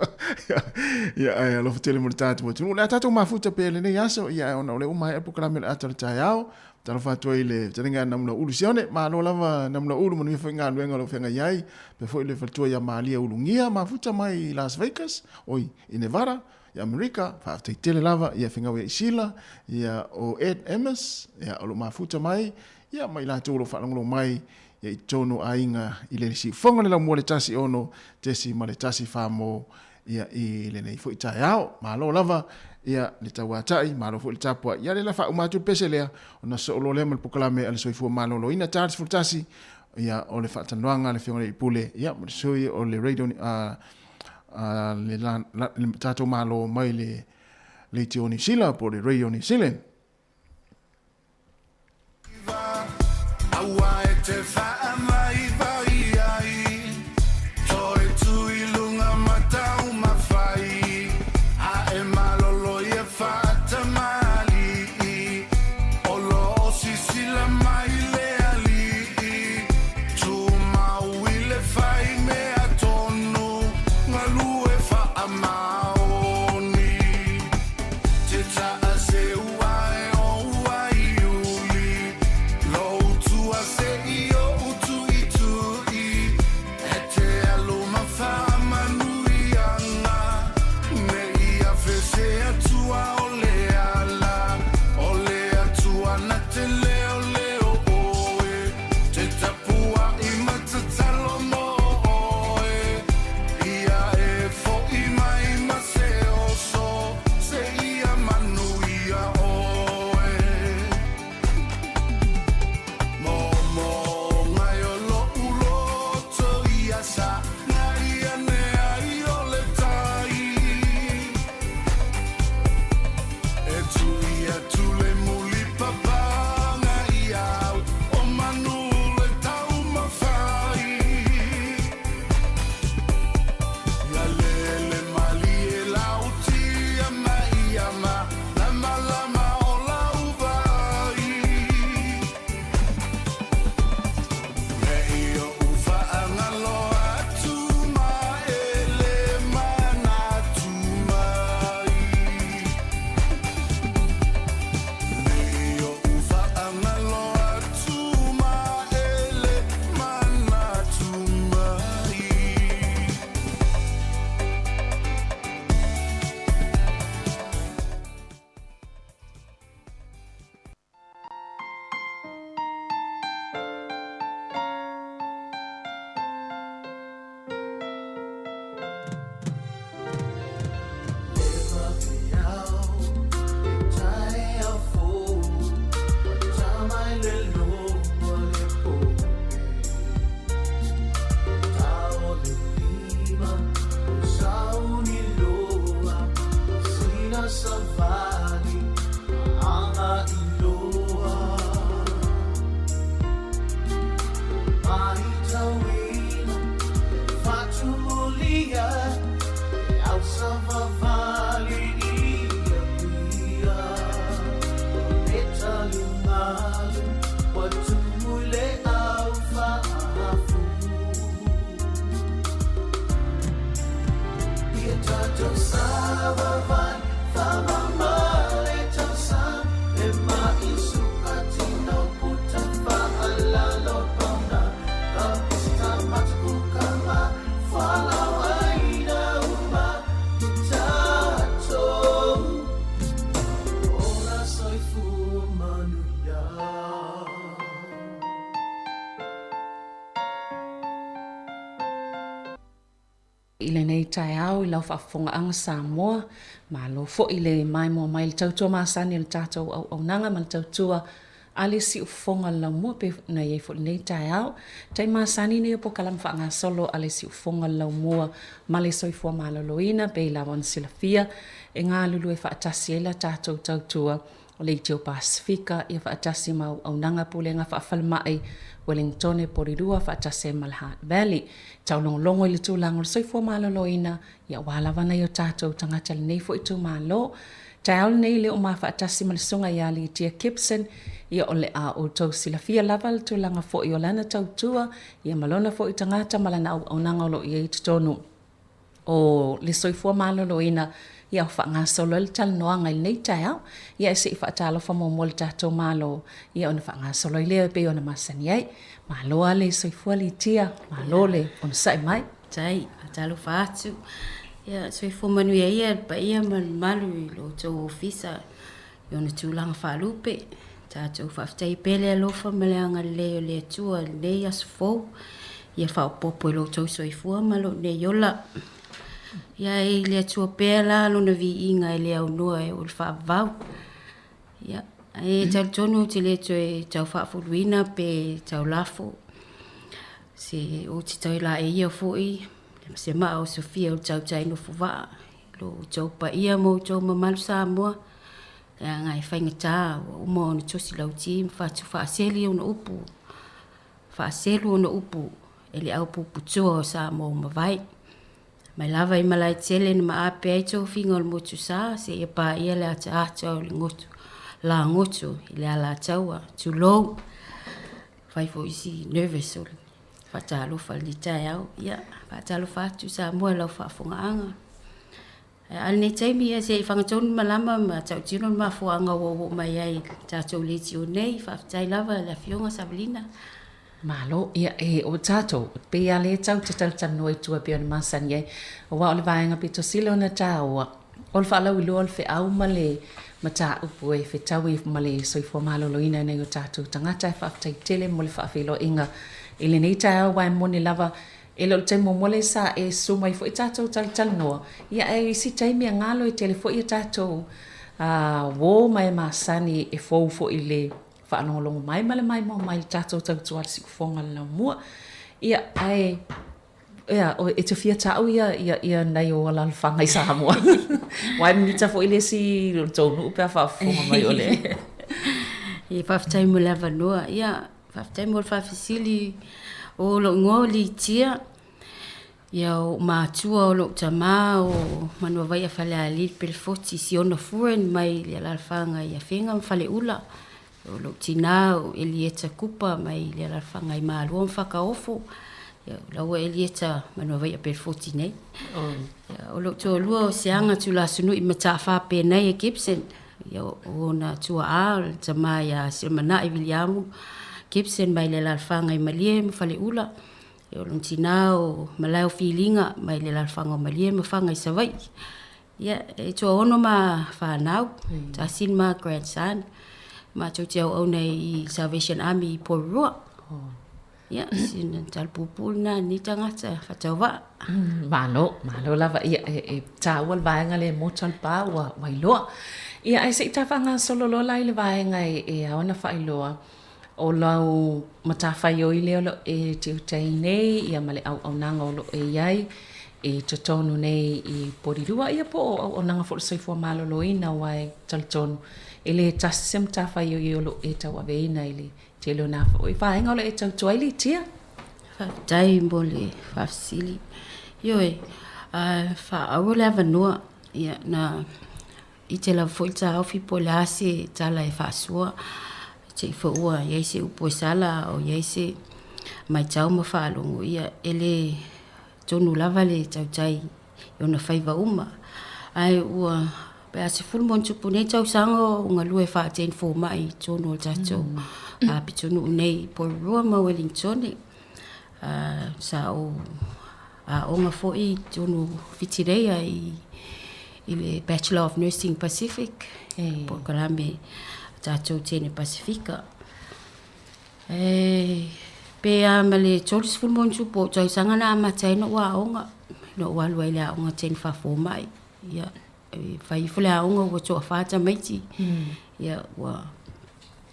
Ia ae alofa tele mo le tatou atunuu. O le a tatou mafuta pea i lenei aso, ia ae ona o lea ua maea le polokalame o le ata o le taeao, Talofa atu ai i le fetalaiga ia Namulauulu Sione. Malo lava Namulauulu, manuia foi galuega o lo o feagai ai. Faapea foi le faletua ia Malia Ulugia, mafuta mai i Las Vegas, oi, i Nevada, i Amerika. Faafetai tele lava ia Fegau ia Isila, ia o Ed Amos, ia o lo o mafuta mai, ia ma i latou o lo o faalogologo mai ia i totonu o aiga i le siufofoga le laumua le 16.1 fa mo ia i lenei foi taeao. Malo lava ia le tauatai, malo foi le tapuai. Ia lea la faauma atu le pese lea, ona sosoo loa lea ma le polokalame a le Soifua Maloloina, ta 11, ia o le faatalanoaga a le Afioga i le Alii Pule, ia ma le sui o le radio, a le, la, la, le tatou Malo mai le Leitio o Niu Sila po o le Radio New Zealand. Aua e te whaamaiwai ai, Toe tu i lunga ma taumafai, A e malolo ia whaatamali'i, O lo o sisila mai le ali'i, Tumau i le whai mea tonu, Galue whaamaoni. Te taa se ua e o ua i uli, Lou tua se i o. I lenei taeao i lau faafofogaaga Samoa, malo foi le maimoa mai i le tautua masani o le tatou auaunaga ma le tautua a le siufofoga o le laumua pei ona i ai foi lenei taeao. Tai masani nei o polokalame faagasolo a le siufofoga o le laumua ma le soifua maloloina pei lava ona silafia e galulue faatasi ai la tatou tautua o le Itio Pasefika ia faatasi ma auaunaga pulega faafalemai Wellingtone Porirua faatasi ai ma le Hutt Valley. Taulogologo i le tulaga o le soifua maloloina ia aua lava nai o tatou tagata i lenei foi itumalo. Taeao lenei le o ma faatasi ma le Susuga ia Litia Gibson, ia o le a outou silafia lava le tulaga foi o lana tautua ia ma lona foi tagata ma lana auaunaga o lo o i ai i totonu o le soifua maloloina ia faagasolo ai le talanoaga i lenei taeao. Ia e se i faatalofa muamua i le tatou Malo ia ona faagasolo ai lea e pei ona masani ai. Malo lava le soifua Litia, malo le onosai mai. Tai, faatalofa atu. Ia, soifua manuia ia le paia ma le mamalu i lo outou ofisa i ona tulaga faalupe. Tatou faafetai pea le alofa ma le agalelei o le Atua i lenei aso fou. Ia faaopoopo i lo outou soifua ma lou nei ola. Ia e i le Atua pea la lona viiga e le aunoa e oo i le faavavau. Ia, e talitonu ou te le toe tau faafuluina pe tau lafo se ou te tau laeia foi se maa o Sofia o le tautai nofo vaa lo outou paia ma outou mamalu Samoa leaga e faigata ua uma ona tosi lauti ma fatu faaseli ona upu faaselu ona upu e le au puputua o Samoa ua mavae. Mai lava i Malaetele na maape ai tofiga o le motu sa seia paia le ataata o le goto lagoto i le Alataua. Tulou, fai foi si nervous o le faatalofa i lenei taeao. Ia, faatalofa atu Samoa i lau faafofogaaga. A o lenei taimi, ia se i fagatonu le malama ma tautino le mafuaaga ua oo mai ai i le tatou leitio nei. Faafetai lava i le Afioga Savelina. Malo, ia e o tatou, pei lava lea tau te talatalanoa i tua e pei ona masani ai, aua o le vaega pito sili ona taua, o le faalauiloa o le feau ma le mataupu e fetaui ma le soifua maloloina e nai o tatou tagata. Ae faafetai tele mo le faafeiloaiga i lenei taeao aua e moni lava e le o le taimi muamua lea sa e susu mai foi tatou talatalanoa, ia ae isi taimi e galo e tele foi a tatou uo ma e masani e fou foi i le faalogologo mai ma le maimoa mai i le tatou tautua i le siufofoga o le laumua. Ia, ae, ia, e te fia ta'u ia, ia, ia nai o alalafaga i Samoa. Aua e mita foi le isi o le tou nuu pe a faafofoga mai o le. Ia, faafetai mo le avanoa. Ia, faafetai mo le faafesili. O lou igoa o Litia. Ia, o matua o lou tama o Manuavaia Falealili Pelefoti Siona Furen mai le alalafaga i Afega ma Faleula. O lou tina o Elieta Kupa mai le alalafaga i Malua ma Fakaofo. Ia, o laua Elieta Manuavaia Pelefoti nei. Ia, o lou toalua o Seaga Tulasunui Mataafa Penaia Gibson. Ia, o ona tuaa o le tama ia Selemanai Viliamu Gibson mai le alalafaga i Malie ma Faleula. E o lona tinā o Malae o Filiga mai le alaalafaga o Malie ma Faga i Savaii. Ia, e tuaono ma fanau, tasi le ma grandson, matou te auauna i Salvation Army i Porirua. Ia, sina tala puupuu lena a lenei tagata faatauvaa. Malo, malo lava. Ia, e taua le vaega lea e motu le pa ua iloa. Ia, ae se i ta faagasolo loa la i le vaega e ao ona faailoa, O lau matafaioi lea o lo o e tiute ai nei ia ma le auaunaga o lo o e i ai. i totonu nei i Porirua, ia po o auaunaga foi o le soifua maloloina, aua e talitonu e le tasi se matafaioi o lo o e tauaveina i le tele o nā foi vaega o lo o e tautua ai Litia. Faafetai mo le faafesili. Ioe, faaauau le avanoa, ia, na ite lava foi le taofi po o le a se tala e faasoa, te i foi ua i ai se upu e sala a o i ai se matau ma faalogo, ia, e le tonu lava le tautai i ona faiva uma. Ae ua pe a 10+ nei tausaga o galue faateni fomai i totonu o le tatou pitonuu nei i Porirua ma Ueligitone. Sa ou aoga foi i totonu o Whitireia i le Bachelor of Nursing Pacific, polokalame a tatou teine Pasifika. E pe a ma le 30+ ou tausaga na amata ai noʻu aoga, na ou alu ai i le aoga teine faafomai. Ia, e fai ifo le aoga ua toafa tamaiti. Ia, ua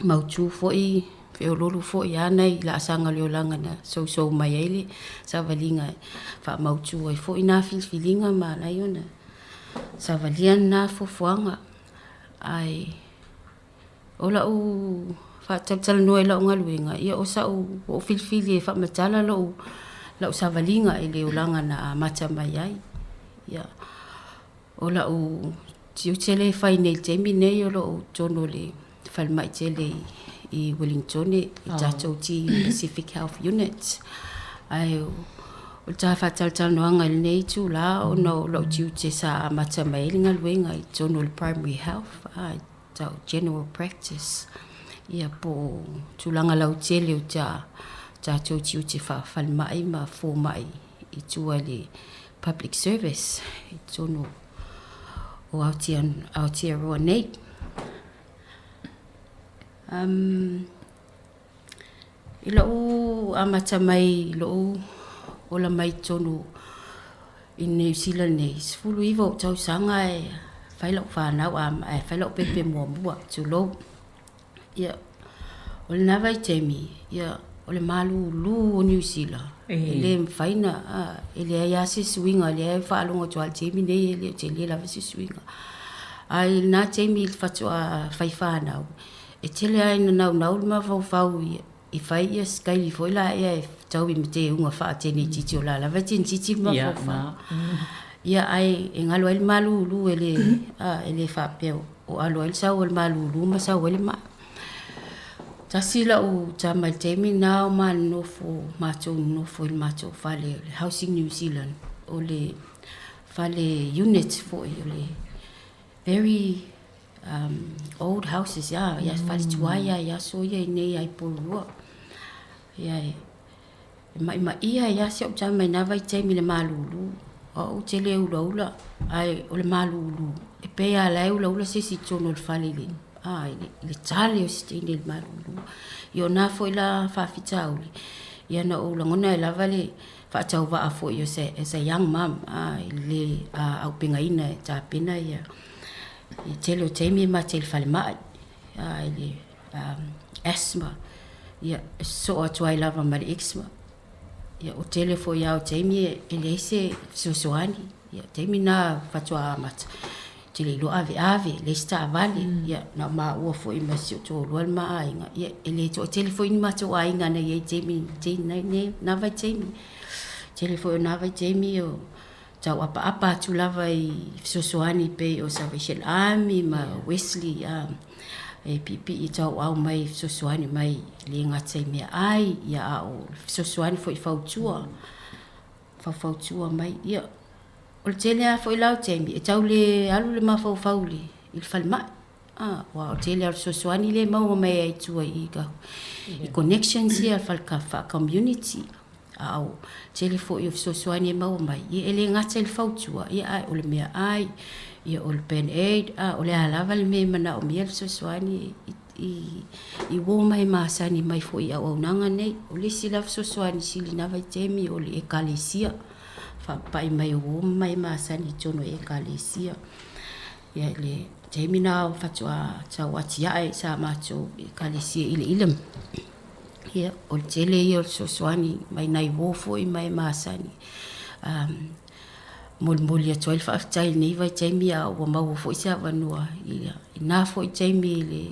mautu foi, feoloolo foi lava nai laasaga o le olaga na sousou mai ai le savaliga e faamautu ai foi na filifiliga ma ala ai ona savalia lena fuafuaga. Ae O lau faatalatalanoa i lau galuega, ia o sa'u ua ou filifili e faamatala lou lau savaliga i le olaga na amata mai ai. Ia, o lau tiute lea e fai nei i le taimi lenei o lo o i totonu o le falemai tele i Ueligitone, i tatou Pacific Health Unit. Ae o le ta faatalatalanoaga i lenei itula ona o lou tiute sa amata mai ai le galuega i totonu o le Primary Health, tau general practice, ia po o tulaga lautele o ta tatou tiute faa-falemai ma fomai i tua i le public service i totonu o Aotearoa nei. I lou amata mai i lou ola mai i totonu i Niu Sila nei, 19 ou tausaga e fai lau fanau ae fai lau pepe muamua, tulou. Ia, o lena vaitaimi, ia, o le malūlū o Niu Sila, e le mafai ona, e leai lava se suiga, o lea e faalogo atu lava i le taimi nei e le o tele lava se suiga. Ae i lena taimi faatoa fai fanau, E tele lava ina naunau le mafaufau i fai ia sikaili foi la ea e tau i ma teuga faatenetiti o la lava e tenetiti le mafaufau. Ia ae e galo ai le malulu e le, e le faapea o alo ai le sau o le malulu ma sau ai le maa. Tasi lau tama i le taimi lena o ma nonofo, matou nonofo i le matou fale o le Housing New Zealand, o le fale unit foi o le very old houses ia, ia fale tuai lava i aso ia i inei i Porirua. Ia e ma'ima'i ai lava si a'u tama i na vaitaimi i le malūlū. O a'u ou te le ulaula, ae o le malūlū, e pei lava o la e ulaula se isi i totonu o le fale i le, a, i le tale o si teine i le malūlū. Ia o na foi la faafitauli, ia na ou lagona ai lava le faatauvaa foi as a, as a young mum, a, i le lē aupegaina e tapena ia I tele o taimi e mate i le falemai, i le asthma, ia, e sosoo atu ai lava ma le eczema. Ia, o tele foi lava o taimi e leai se fesoasoani. Ia, taimi na faatoa amata, ou te le iloa aveave, leai se taavale. Ia, na o maua foi ma si ou toalua le ma aiga, ia, e le toatele foi ni matou aiga na i ai i taimi, na vaitaimi. Tele foi o na vaitaimi o Tau apaapa atu lava i fesoasoani pei o Salvation Army ma Wesley e piipii tauau mai fesoasoani mai e le gata i meaai ia a o fesoasoani foi i fautua, faufautua mai. Ia, o le tele lava foi la o taimi e tau le alu le mafaufau i le falemai. Aua o le tele lava o fesoasoani lea e maua mai ai i tua i i connections ia faa-community. A o tele foi o fesoasoani e maua mai, ia e le gata i le fautua, ia ae o le meaai, ia o le band aid, a o le a lava le mea e manaomia le fesoasoani i uo mai masani mai foi i auaunaga nei. O le isi la fesoasoani sili na vaitaimi o le Ekalesia, faapapai mai o uo ma e masani i totonu o Ekalesia. Ia i le taimi na faatoa tau atiae sa matou Ekalesia i Ileile. Ia, o le tele ia o le fesoasoani mai nai uo foi ma e masani. molimoli atu ai le faafetai i lenei vaitaimi a ua maua foi se avanoa i na foi taimi i le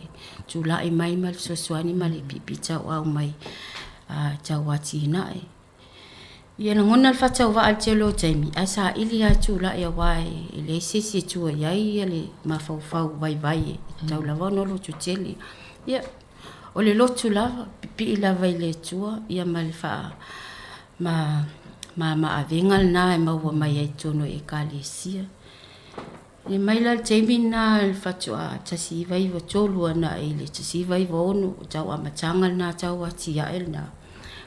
tulai mai ma le fesoasoani ma le piipii-tauau mai tau atinae. Ia lagona le faatauvaa i le tele o taimi, ae saili lava e tulai aua e leai se isi e tua i ai le mafaufau vaivai e tatau lava ona lototele. Ia, o le lotu lava, pipii lava i le Atua ia ma le faa ma mama-avega lena e maua mai ai i totonu o Ekalesia. Ia mai la le taimi lena i le faatoa 1993 agai i le 1996, o tau amataga lena tau atiae lena,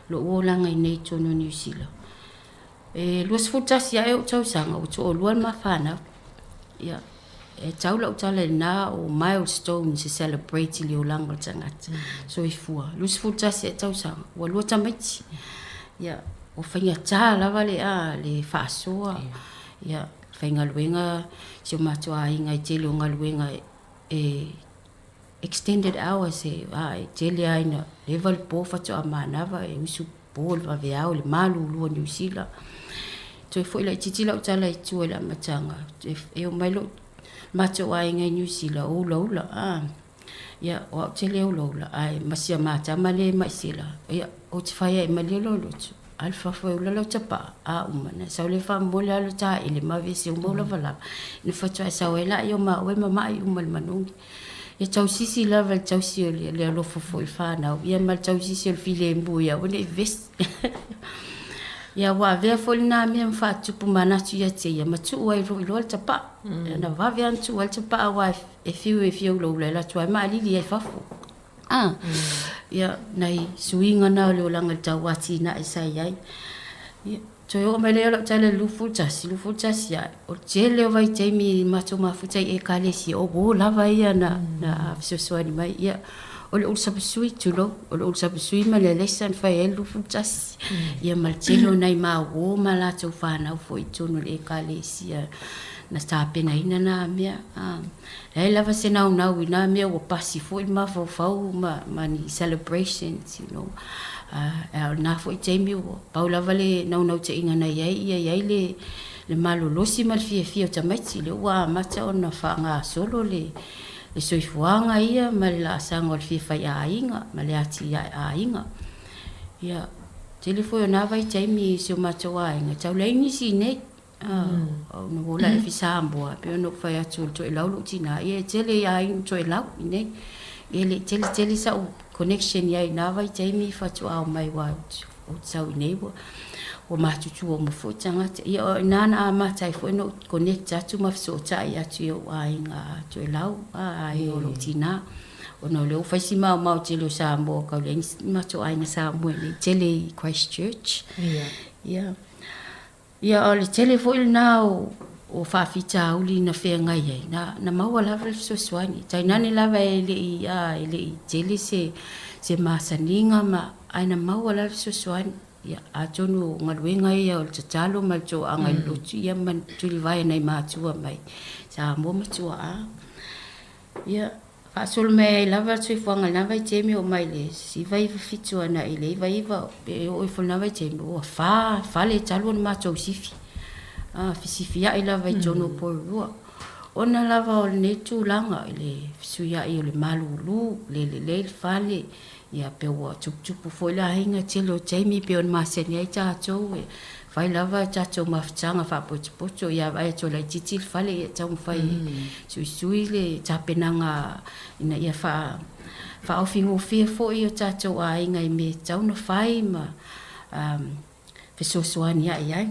lou olaga i inei i totonu o Niu Sila. E 21 ae ou tausaga ua toalua le ma fanau. Ia, e tau lau tala i lena o milestones e celebrate i le olaga o le tagata. Soifua, 21 ae tausaga, ua lua tamaiti. Ia, ua faigata lava le, a, le faasoa. Ia, faigaluega si o matou aiga i tele o galuega e extended hours e, a, e tele lava ina leva le po faatoa manava e usu po le vaveao i le malulu o Niu Sila. Toe foi laitiiti lau tala i tua i le amataga, e omai lou matou aiga i Niu Sila o ulaula, a. Ia, o au tele ulaula, ae ma sia matama lea e mai sila, ia, ou te fai ai malie lou lotu, alu fafo e ula lau tapaa, a uma, na sau lea faamolemole alu taele ma aveese uma ou lavalava, ina faatoa e sau ai laia o maua e mama'i uma i le manogi. Ia tausisi lava i le tausi o le alofa foi i le fanau, ia ma le tausisi o le filemu ia aua ne i vevesi. Ia ua avea foi lena mea ma faatupu manatu ia te ia ma tuu ai foi loa le tapaa. Na vave lava ona tuu ai le tapaa aua e fiu e fia ulaula e alu atu ai ma alili ai fafo. Ah, ia, nai suiga na o le olaga i le tau atinae sa i ai. Ia, toe oo mai lea o lau tala i le 21, 21 ae, o le tele o vaitaimi i matou mafuta i Ekalesia, o uo lava ia na, na fesoasoani mai. Ia, o le ulu sapasui, tulou, o le ulu sapasui ma le alesa na fai ai le 21. Ia ma le tele o nai ma uo ma latou fanau foi i totonu o le Ekalesia na tapenaina na mea. Leai lava se naunau i na mea ua pasi foi le mafaufau ma, ma ni celebrations, you know. A o lena foi taimi ua pau lava le naunautaiga na i ai, ia i ai le, le malolosi ma le fiafia o tamaiti, lea ua amata ona faagasolo le, le soifuaga ia ma le laasaga o le fia faiaiga ma le atiae aiga. Ia, tele foi o na vaitaimi i si o matou aiga, tau leai nisi i nei. Ona ua ola e Samoa, pei ona ou fai atu o le Toelau lou tina, ia e tele i aiga Toelau i nei. Ia e le i tele tele sa'u connection i ai i na vaitaimi faatoa omai aua ou te sau i nei ua ua matutua uma foi tagata. Ia o i ina na amata ai foi ona ou connect atu ma fesootai atu i ou aiga Toelau, aiga o lou tina. Ona o lea ua fai si maomao tele o Samoa kau leai ni matou aiga Samoa i nei, tele i Christchurch. Ia. Ia, o le tele foi lena o, o faafitauli na feagai ai, na, na maua lava le fesoasoani. Tainane lava e le i, a, e le i tele se, se masaniga ma, ae na maua lava le fesoasoani. Ia, atonu o galuega ia o le tatalo ma le toaga i le lotu, ia ma tulivae nai matua mai Samoa ma tuaa. Ia, faasolo mai ai lava le soifuaga i lena vaitaimi oo mai le 1997 agai i le 99, pe oo ifo i lena vaitaimi, ua fa fale talu ona matou sifi, fesifiai lava i totonu o Porirua. Ona lava o lenei tulaga i le fesuiai o le malulu, le lelei le fale, Ia, pe ua tuputupu foi le aiga, tele o taimi pei ona masani ai tatou e fai lava tatou mafutaga faapotopoto, ia vaai atu laitiiti le fale, ia taumafai e suisui le tapenaga ina ia faa faaofigofie foi o tatou aiga i mea e tatau ona fai ma fesoasoani ae ai.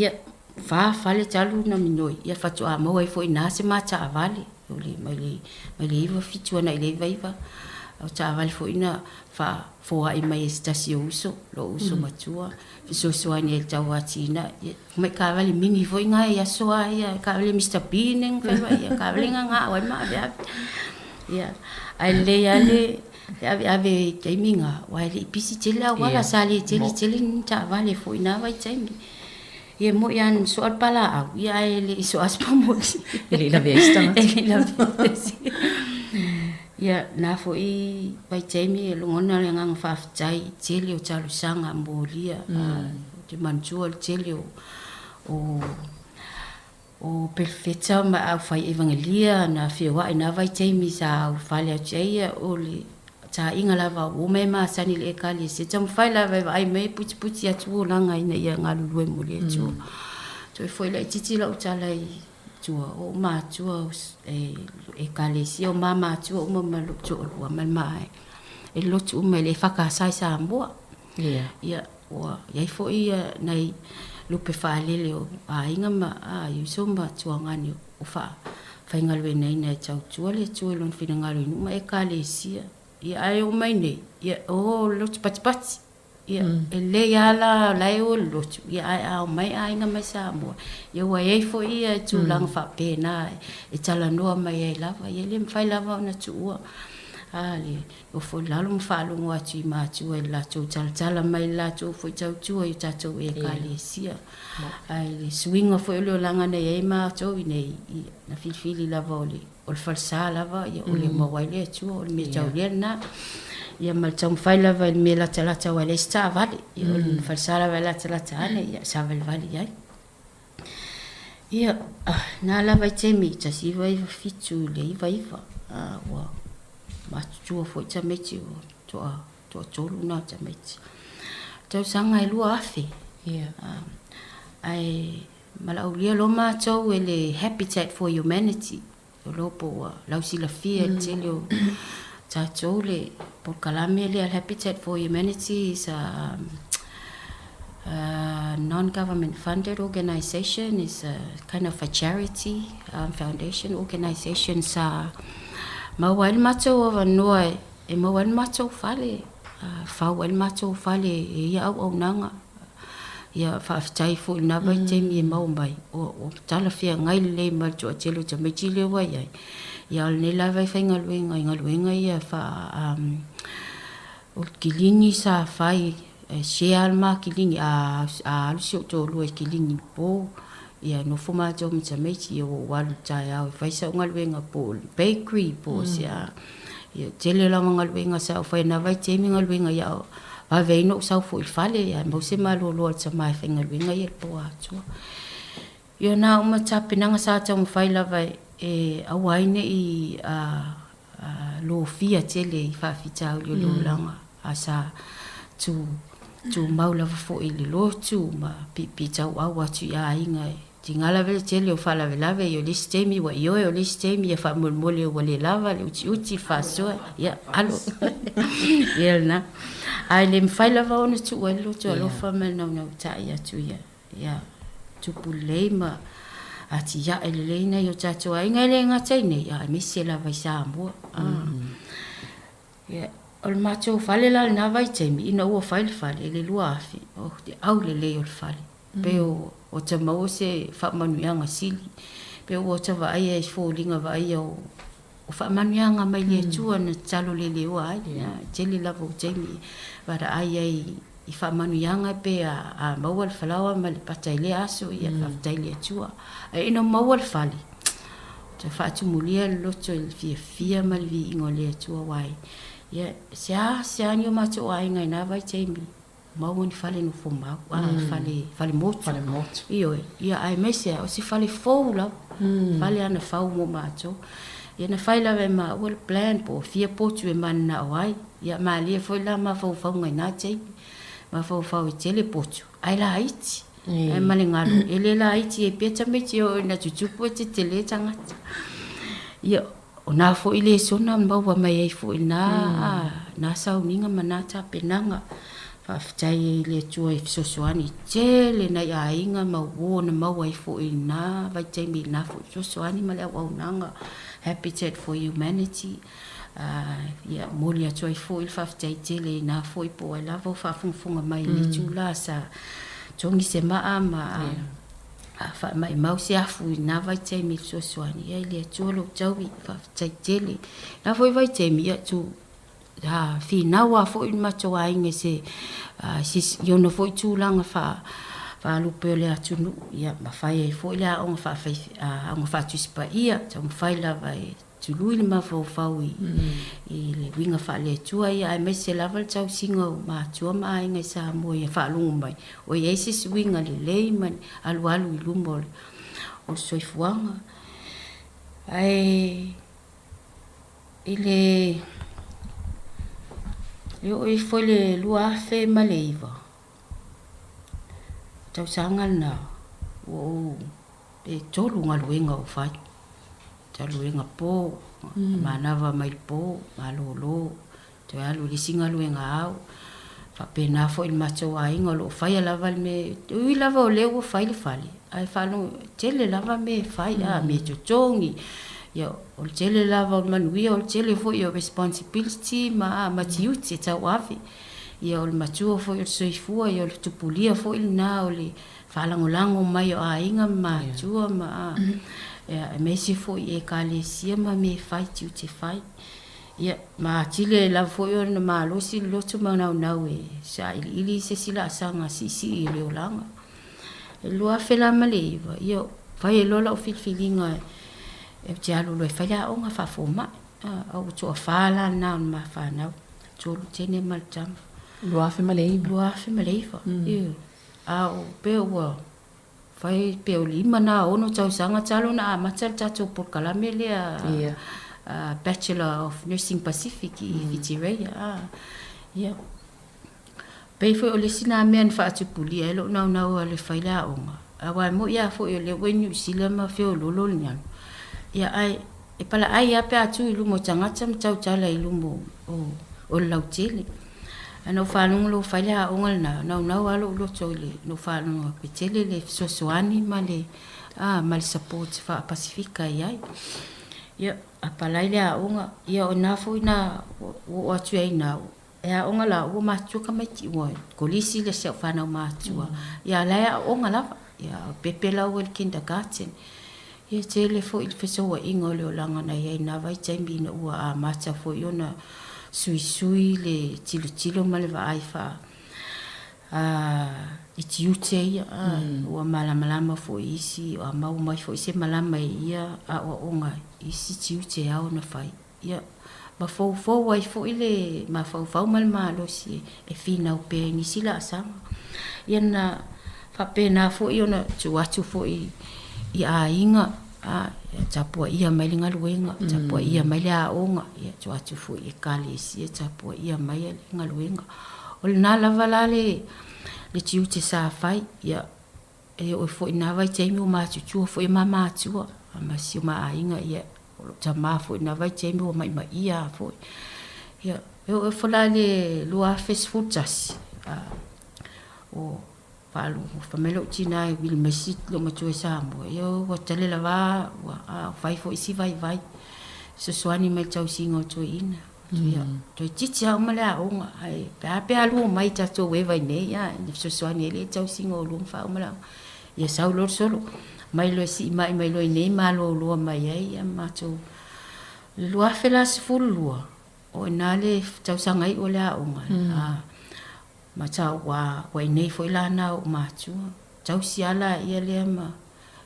Ia, fa fale talu na minoi, ia faatoa maua ai foi i ina se ma taavale, o le, mai le, mai le 97 agai i le 99, o taavale foi na faafoai mai e se tasi o uso, lou uso matua, fesoasoani ai i le tau atinae. Ia, mai taavale mini foi na i aso lava ia, taavale Mister Bean na fai mai, taavale na gao ai ma aveave. Ia, ae lelei lava le E aveave i taimi na, aua e le i pisi tele le auala, sa le tele tele ni taavale foi i na vaitaimi. Ia e moi lava na soa le palaau, ia ae le i soa se pomoli. E le i lavea ai se tagata. E le i lavea ai se. Ia, na foi vaitaimi e logona le agaga faafetai i tele o talosaga molia. Ou te manatua le tele o. O o Perofeta ma aufai evangelia na feoa'i i na vaitaimi sa aufale atu ai ia o le taaiga lava ua uma e masani i le Ekalesia. Taumafai lava e vaai mai e putiputi atu olaga ina ia galulue mo le Atua. Toe foi laitiiti lau tala i tua, o ou matua e Ekalesia, o ma matua uma ma lou toalua ma le ma e lotu uma i le EFKS i Samoa. Ia, ua i ai foi ia nai lupe faalele o aiga ma uso ma tuagani o faafaigaluegaina e tautua le Atua i lona finagalo i nuu ma Ekalesia. Ia, ae oo mai nei, ia, o lotu patipati. Ia, e lelei lava la o la e o i le lotu, ia, ae a omai aiga mai Samoa, ia ua i ai foi ia tulaga faapena e talanoa mai ai lava. Ia, e le mafai lava ona tuua le nofo i lalo ma faalogo atu i matua i le latou talatala mai i le latou foi tautua i o tatou Ekalesia. Ae le suiga foi o le olaga na i ai matou i nei, na filifili lava o le o le falesa lava, ia, o le maua ai le Atua, o le mea taulia lena. Ia ma le taumafai lava i le mea latalata aua e leai se taavale. Ia, o le falesa lava e latalata ane, ia, savalivali i ai. Ia, na lava i taimi 1997 i le 99, ua matutua foi tamaiti, ua toa, toatolu na o tamaiti. Tausaga e 2000. Ia. Ae Valaaulia loa matou e le Habitat for Humanity, o lo po ua lausilafia e le tele o tatou le polokalame lea le Habitat for Humanity is a non-government funded organisation, is a kind of a charity foundation organisation sa maua ai le matou avanoa e maua ai le matou fale, fau ai le matou fale e ia auaunaga. Ia, faafetai foi i lena vaitaimi e maua mai, ua talafeagai lelei ma le toatele o tamaiti lea ua i ai. Ia, a o lenei lava e faigaluega i galuega ia faa, o le kilini sa fai, e share le ma kilini, a alu si ou toalua i kilini i le po, ia nofo matou ma tamaiti, ia ua ou alu i le taeao e fai sau galuega po o le bakery po o se a. Ia, tele lava galuega sa ou faia i lena vaitaimi galuega ia vave ai ona ou sau foi i le fale, ae maua se malolo a le tama e faigaluega ia i le po atoa. Ia na uma tapenaga sa taumafai lava e aua ai ne i lofia tele i faafitauli o le olaga, a sa tumau lava foi i le lotu ma piipii tauau atu i aiga e Tiga lava le tele o faalavelave, ia o le isi taimi ua ioe, o le isi taimi ia faamolemole ua le lava le utiuti, le faasoa, ia alo. Ia lena. Ae le mafai lava ona tuu ai le loto alofa ma le naunautai atu ia, ia tupu lelei ma atiae lelei nai o tatou aiga e le gata i nei, a aemaise lava i Samoa. Ia, o le matou fale la i lena vaitaimi, ina ua fai le fale i le 2000, oh, te aulelei o le fale. Pei ua ta maua se faamanuiaga sili. Pei ua ta vaaia i foliga vaaia o faamanuiaga mai le Atua na tatalo leleoa ai. E tele lava o taimi e valaai ai i faamanuiaga pe a maua le falaoa ma le pata i lea aso, ia faafetai i le Atua. Ae ina maua le fale, ua ta faatumulia le loto i le fiafia ma le viiga o le Atua aua e seasea ni o matou aiga i na vaitaimi. Maua ni fale nofo mau, a fale, fale motu. Fale motu. Ioe, ia aemaise lava, o se fale fou lava, fale lava na fau mo matou. Ia na fai lava e maua le plan po o fia potu e mananao ai. Ia malie foi la mafaufauga i na taimi, mafaufau e tele potu, ae laiti. Ae ma le galu, e le laiti ai pea tamaiti e oo ina tutupu e tetele tagata. Ia, O nā foi lesona maua mai ai foi i nā, nā sauniga ma nā tapenaga. Faafetai ai i le Atua i fesoasoani tele nai aiga ma uo na maua ai foi i nā vaitaimi i nā foi fesoasoani ma le auaunaga Habitat for Humanity. Ia momoli atu ai foi le faafetai tele i nā foi po o ai lava o faafogafoga mai i le itula sa togi se maa ma A faamaimau se afu i lena vaitaimi i fesoasoani, ia i le Atua lou taui, faafetai tele. Na foi vaitaimi, ia tu, a finau lava foi le matou aiga i se, i ona foi tulaga faalupe o le atunuu, ia ma fai ai foi le aoga faafai, aoga faatusi paia, taumafai lava e. tului le mafaufau i i le uiga faale-Atua ia aemaise lava le tausiga o matua ma aiga i Samoa ia faalogo mai o i ai se isi uiga lelei ma le alualu i luma o le o le soifuaga. Ae i le le oo ifo i le 2009, tausaga lena ua ou pe tolu galuega ua fai. Galuega po, manava mai le po, malolo, toe alu i le isi galuega ao. Faapena foi i le matou aiga o lo o faia lava le mea, e ui lava o lea ua fai le fale, ae faalogo, e tele lava mea e fai, a mea e totogi, ia o le tele lava o le manuia, o le tele foi o responsibility ma a ma tiute tauave. Ia o le matua foi o le soifua, ia o le tupulia foi lena o le faalagolago mai o aiga ma matua ma a, ia aemaise foi i Ekalesia ma mea e fai, tiute fai. Ia, ma atili ai lava foi ona malosi le loto ma naunau e sailiili se isi laasaga siisii o le olaga. I le 2009, ia, fai ai loa lau filifiliga ou te alu loa e fai le aoga faafomai. A ua toafa la lena o le ma fanau, tolu teine ma le tama. 2009? 2009, ioe. A o pea ua Fai pe o le 5 na 6 tausaga talu ona amata le tatou polokalame lea Bachelor of Nursing Pacific i Whitireia. Ia. Pei foi o le isi na mea na faatupulia ai lou naunau e alu e fai le aoga, aua e moi lava foi o lea ua i Niu Sila ma feoloolo le galu. Ia ae E palaai lava pe a tu i luma o tagata ma tautala i luma o le lautele. Ae na ou faalogo loa ua fai le aoga lena, naunau lava lou loto i le, na ou faalogo atu e tele le fesoasoani ma le, a, ma le support faa-Pasefika e i ai. Ia, apalai le aoga, ia o ina foi na ua oo atu ai i ina, e aoga la, ua matutua tamaiti, ua kolisi le si au fanau matua, ia a o la e aooga lava. Ia, pepe la ua i le kindergarten. Ia e tele foi le fesouaiga o le olaga na i ai i na vaitaimi ina ua amata foi ona suisui le tilotilo ma le vaai faa i tiute ia. Ua malamalama foi i isi, a maua mai foi se malama i ia aoaoga i isi tiute e ao ona fai. Ia, ma foufou ai foi le mafaufau ma le malosi e finau pea i nisi laasaga. Ia na faapena foi ona tuu atu foi i aiga, a, ia tapuaia mai le galuega, tapuaia mai le aoga, ia tuu atu foi i ekalesia, tapuaia mai le galuega. O lena lava la le tiute sa fai, ia E oo foi i na vaitaimi ua matutua foi ma matua ma si o ma aiga, ia, o lou tama foi i na vaitaimi ua maimaia lava foi. Ia, e oo ifo la i le 2011, a, ua faalogo, fai mai lou tina e vili mai si loomatua i Samoa, ia ua tale lava, ua, a, ua fai foi si vaivai, fesoasoani mai i le tausiga o toeaina. Ia, toeitiiti lava uma le aoga, ae pe a pe a lua mai tatou eva i nei, a, ina fesoasoani ai lea i le tausiga o lua ma faauma le aoga. Ia sau loa le solo, mai loa e siimai mai loa i nei maloloa mai ai ia matou. I le 2012, o i ina le tausaga iu o le aoga, a, ma tau, ua, ua i nei foi la na ou matua. Tausi lava laia lea ma,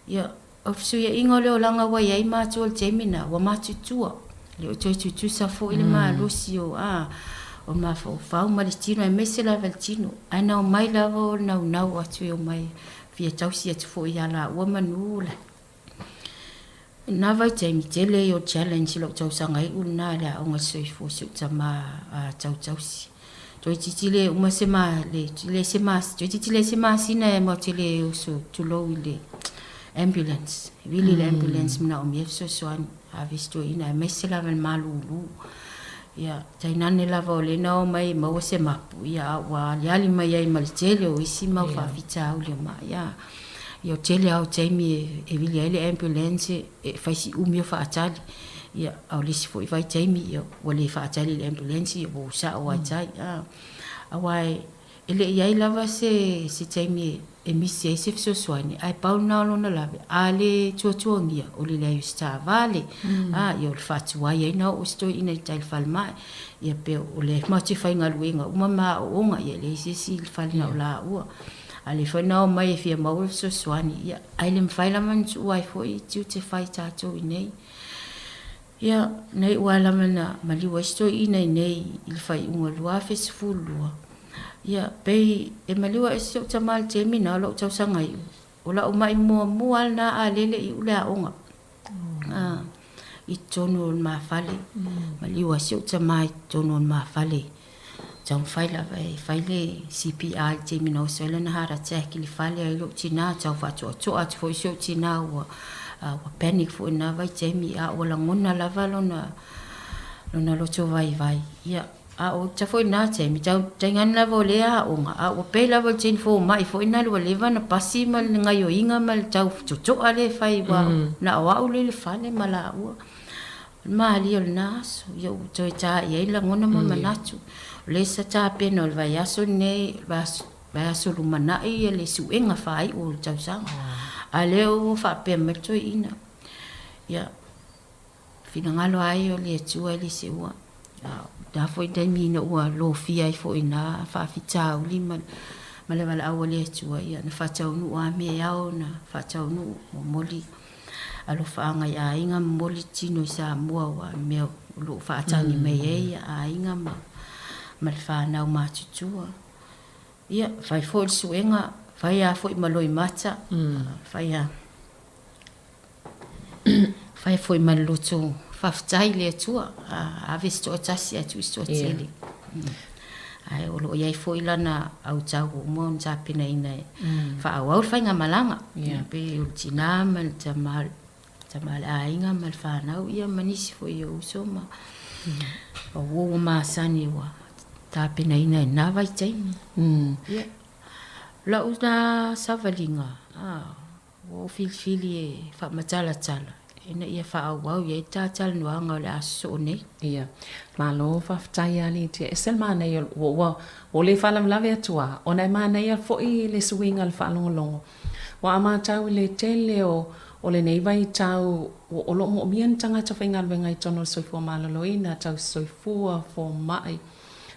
ia, O le fesuiaiga o le olaga ua i ai matua i le taimi lena, ua matutua. E le o toe tutusa foi le malosi o, a, o le mafaufau ma le tino, aemaise lava i le tino. Ae na omai lava o le naunau atu e omai e fia tausi atu foi ia laua manu la. I lena vaitaimi, tele ia o challenge i lou tausaga iu lena i le aoga i le soifua si ou tama a tautausi. Toeitiiti le uma se ma, le, le se ma, toeitiiti leai se masina e matou te le uso tulou i le ambulance. Vili le ambulance manaomia fesoasoani ave si toeaina aemaise lava i le malulu. Ia, tainane lava o lea na omai e maua se mapu, ia a ua aliali mai ai ma le tele o isi mau faafitauli o mai. Ia, ia o tele lava o taimi e, e vili ai le ambulance e fai si umi o faatali. Ia, a o le isi foi vaitaimi, ia, ua le faatali i le ambulance, ia, ua sao lava i tai. A, aua e, e le i i ai lava se, se taimi e, e misi ai se fesoasoani, ae pau lena o lona lave, a le tuatuagia, o le leai o se taavale, a, ia, o le faatuai ai ona oo se toeaina i tai i le falemai. Ia, pe o lea matou te faigaluega uma ma aooga, ia, e leai se isi i le fale na o laua. A lea foi na omai e fia maua le fesoasoani, ia, ae le mafai lava ona tuua ai foi tiute fai tatou i inei. Ia, na iu lava lava na maliu ai si toeaina i nei i le faaiuga o le 2012. Ia, pei e maliu ae si ou tama i le taimi lena o lou tausaga iu, o lau mai muamua lava lena a lele iu le aoga i totonu o le ma fale. Maliu ai si ou tama i totonu o le ma fale. Taumafai lava e fai le CPR i le taimi na oso ai lana heart attack i le fale ai lou tina, tau faatoatoa atu foi si ou tina ua ua panic foi i lena vaitaimi a ua lagona lava lona lona loto vaivai. Ia, a o uta foi i lena taimi, tau taigane lava o lea aoga, a ua pei lava o le teine fomai foi lena ua leva ona pasi ma le gaioiga ma le tau totoa lea e fai aua na o au lea i le fale ma laua. O le malie o lena aso, ia ua toe ta i ai lagona ma manatu. O lea sa tapena o le vaiaso lenei, vaiaso lumanai ia le suega faaiu o le tausaga. A o lea ua faapea mai le toeaina, ia, finagalo lava ia o le Atua e le seua. A o lena foi taimi ina ua lofia ai foi i ina faafitauli ma le valaau a le Atua, ia na faataunuu lava mea e ao ona faataunuu, momoli alofaaga i aiga, momoli tino i Samoa aua o le mea o lo o faatagi mai ai aiga ma le fanau matutua. Ia, fai foi le suega, fai lava foi ma loimata, fai lava fai foi ma le loto faafetai i le Atua, ave se toatasi ae tuu se toatele. Ae o lo o i ai foi lana autau ua uma ona tapenaina e faaauau le faigamalaga. E pei o le tina ma le tama, tama a le aiga ma le fanau ia ma nisi foi o uso ma uo ua masani ua tapenaina i lena vaitaimi. Ia, lau na savaliga, Ua ou filifili e faamatalatala ina ia faaauau i ai le ta talanoaga o le a sosoo nei. Ia, malo faafetai a Lydia. Ese le manaia o le, ua, ua le faalavelave atu a, ona e manaia foi le suiga o le faalogologo. Ua a matau i le tele o, o lenei vaitau, o lo o moomia ni tagata faigaluega i totonu o le soifua maloloina, tausisoifua, fomai,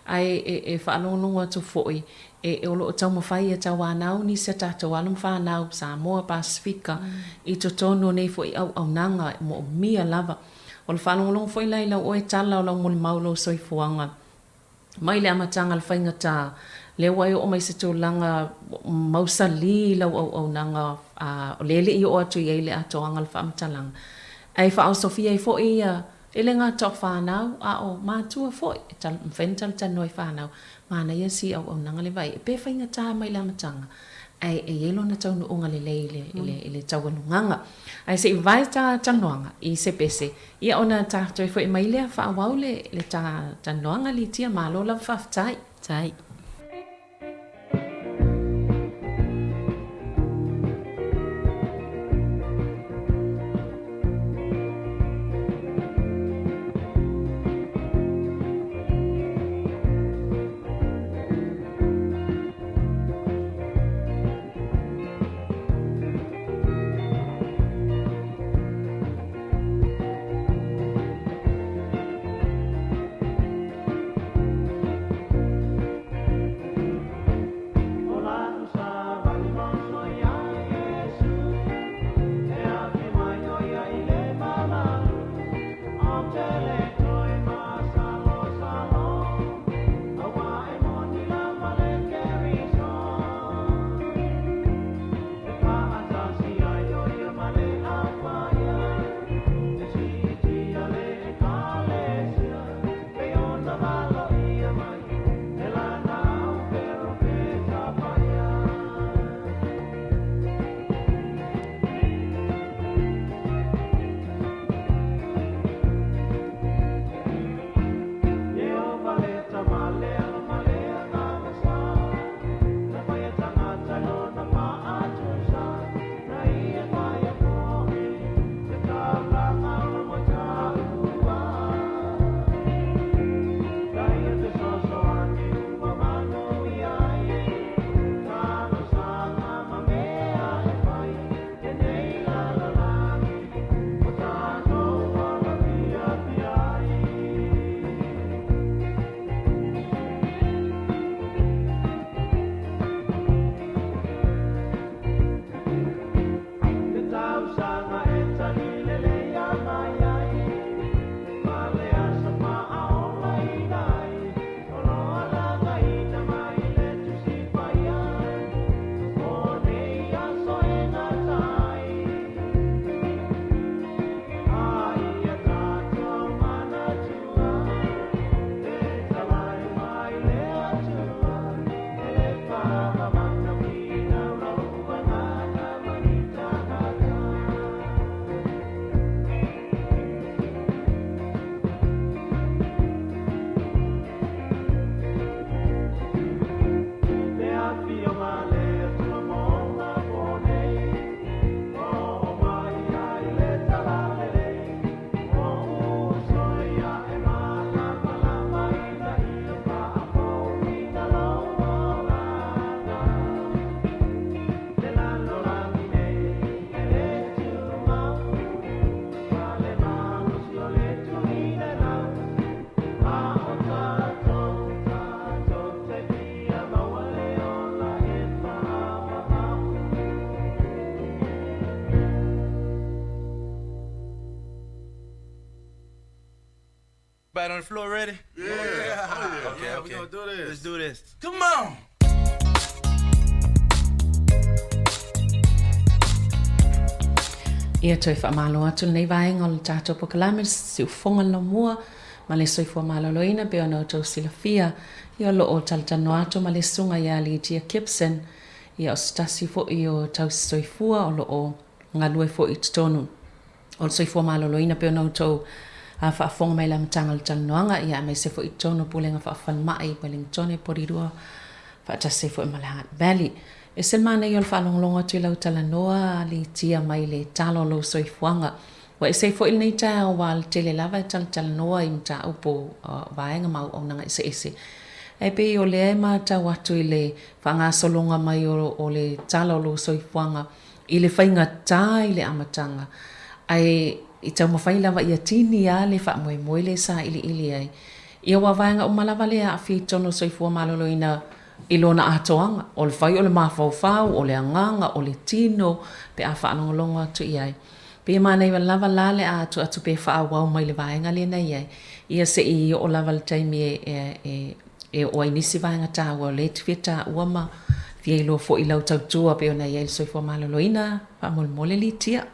ae e, e faalogologo atu foi E, o lo o taumafai e tauanau nisi a tatou alo ma fanau, Samoa, Pasefika, i totonu o nei foi auaunaga e moomia lava. O le faalogologo foi la i lau oe tala o lau molimau i lou soifuaga, mai le amataga le faigata, lea ua e oo mai i se tulaga mausali i lau auaunaga, a o lea e le i oo atu i ai le atoaga o le faamatalaga, ae faaosofia ai foi ia E le gata o fanau, a o matua foi, e mafai ona talatalanoa i fanau, manaia si auaunaga le vaai, pe faigata mai le amataga, ae e i ai lona taunuuga lelei i le, i le, i le taualugaga. Ae se i vavae ta talanoaga i se pese, ia ona ta toe foi mai lea faaauau le, le ta talanoaga Litia, malo lava faafetai. Faafetai. Everybody on the floor ready? Yeah. Oh, yeah. Okay, yeah, okay. We gonna do this. Let's do this. Come on. Ia toe faamalo atu lenei vaega o le tatou polokalame siufofoga laumua ma le soifua maloloina pei ona outou silafia ia o lo o talatalanoa atu ma le susuga ia Litia Gibson ia o se tasi foi o tausi soifua o lo o galue foi i totonu o le soifua maloloina pei ona outou faafofoga mai i le amataga o le talanoaga, ia aemaise foi i totonu o Pulega Faafalemai i Wellingtone, Porirua, faatasi ai foi ma le Hutt Valley. E ese le manaia o le faalogologo atu i lau talanoa, litia mai le tala o lou soifuaga. Ua ese ai foi lenei taeao aua o le tele lava e talatalanoa i mataupu o vaega ma auaunaga eseese. Ae pei o lea e matau atu i le faagasologa mai o le tala o lou soifuaga, i le faigata i le amataga, ae i taumafai lava ia tini a le faamoemoe lea e sailiili ai. Ia ua vaega uma lava lea e aafia i totonu o le soifua maloloina i lona atoaga, o le fai o le mafaufau, o le agaga, o le tino, pe a faalogologo atu i ai. Pei e manaia lava la le a atu atu pe faaauau mai le vaega lea na i ai, ia se i oo lava i le taimi e E oo ai nisi vaega taua o lea e te fia taua ma fia iloa foi i lau tautua pei ona i ai le soifua maloloina, faamolemole Litia.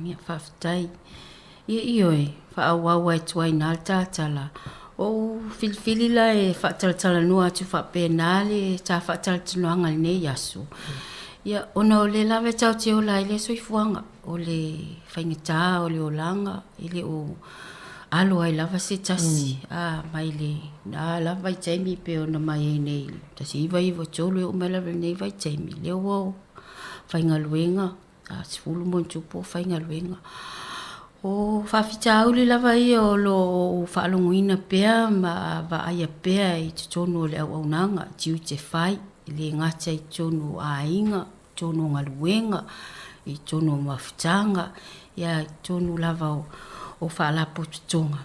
Ia, faafetai. Ia, ioe, faaauau ai atu ai i ina le talatala. Ua ou filifili la e faatalatalanoa atu faapena le ta faatalatalanoaga i lenei aso. Ia, ona o lea lava e tatou te ola ai le soifuaga, o le faigata o le olaga, e le o alo ai lava se tasi a mai le na lava vaitaimi pei ona mai ai nei i le 1993 e oo mai lava i lenei vaitaimi lea ua faigaluega a 10 ma ona tupu o faigaluega. O faafitauli lava ia o lo o faalogoina pea ma vaaia pea i totonu o le auaunaga tiute fai, e le gata i totonu o aiga, totonu o galuega, i totonu o mafutaga, ia i totonu lava o faalapotopotoga.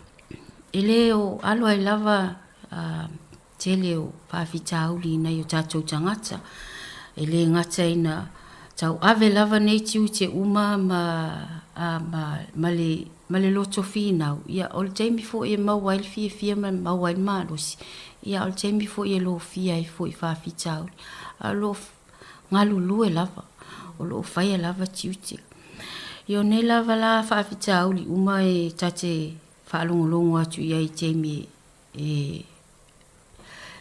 E le o alo ai lava tele o faafitauli i nai o tatou tagata. E le gata ina tauave lava nei tiute uma ma, ma, ma le, ma le loto finau, ia o le taimi foi e maua ai le fiafia ma maua ai le malosi, ia o le taimi foi e lofia ai foi i faafitauli. A o lo o galulue lava, o lo o faia lava tiute. Ia o nei lava la faafitauli uma e ta te faalogologo atu i ai i taimi e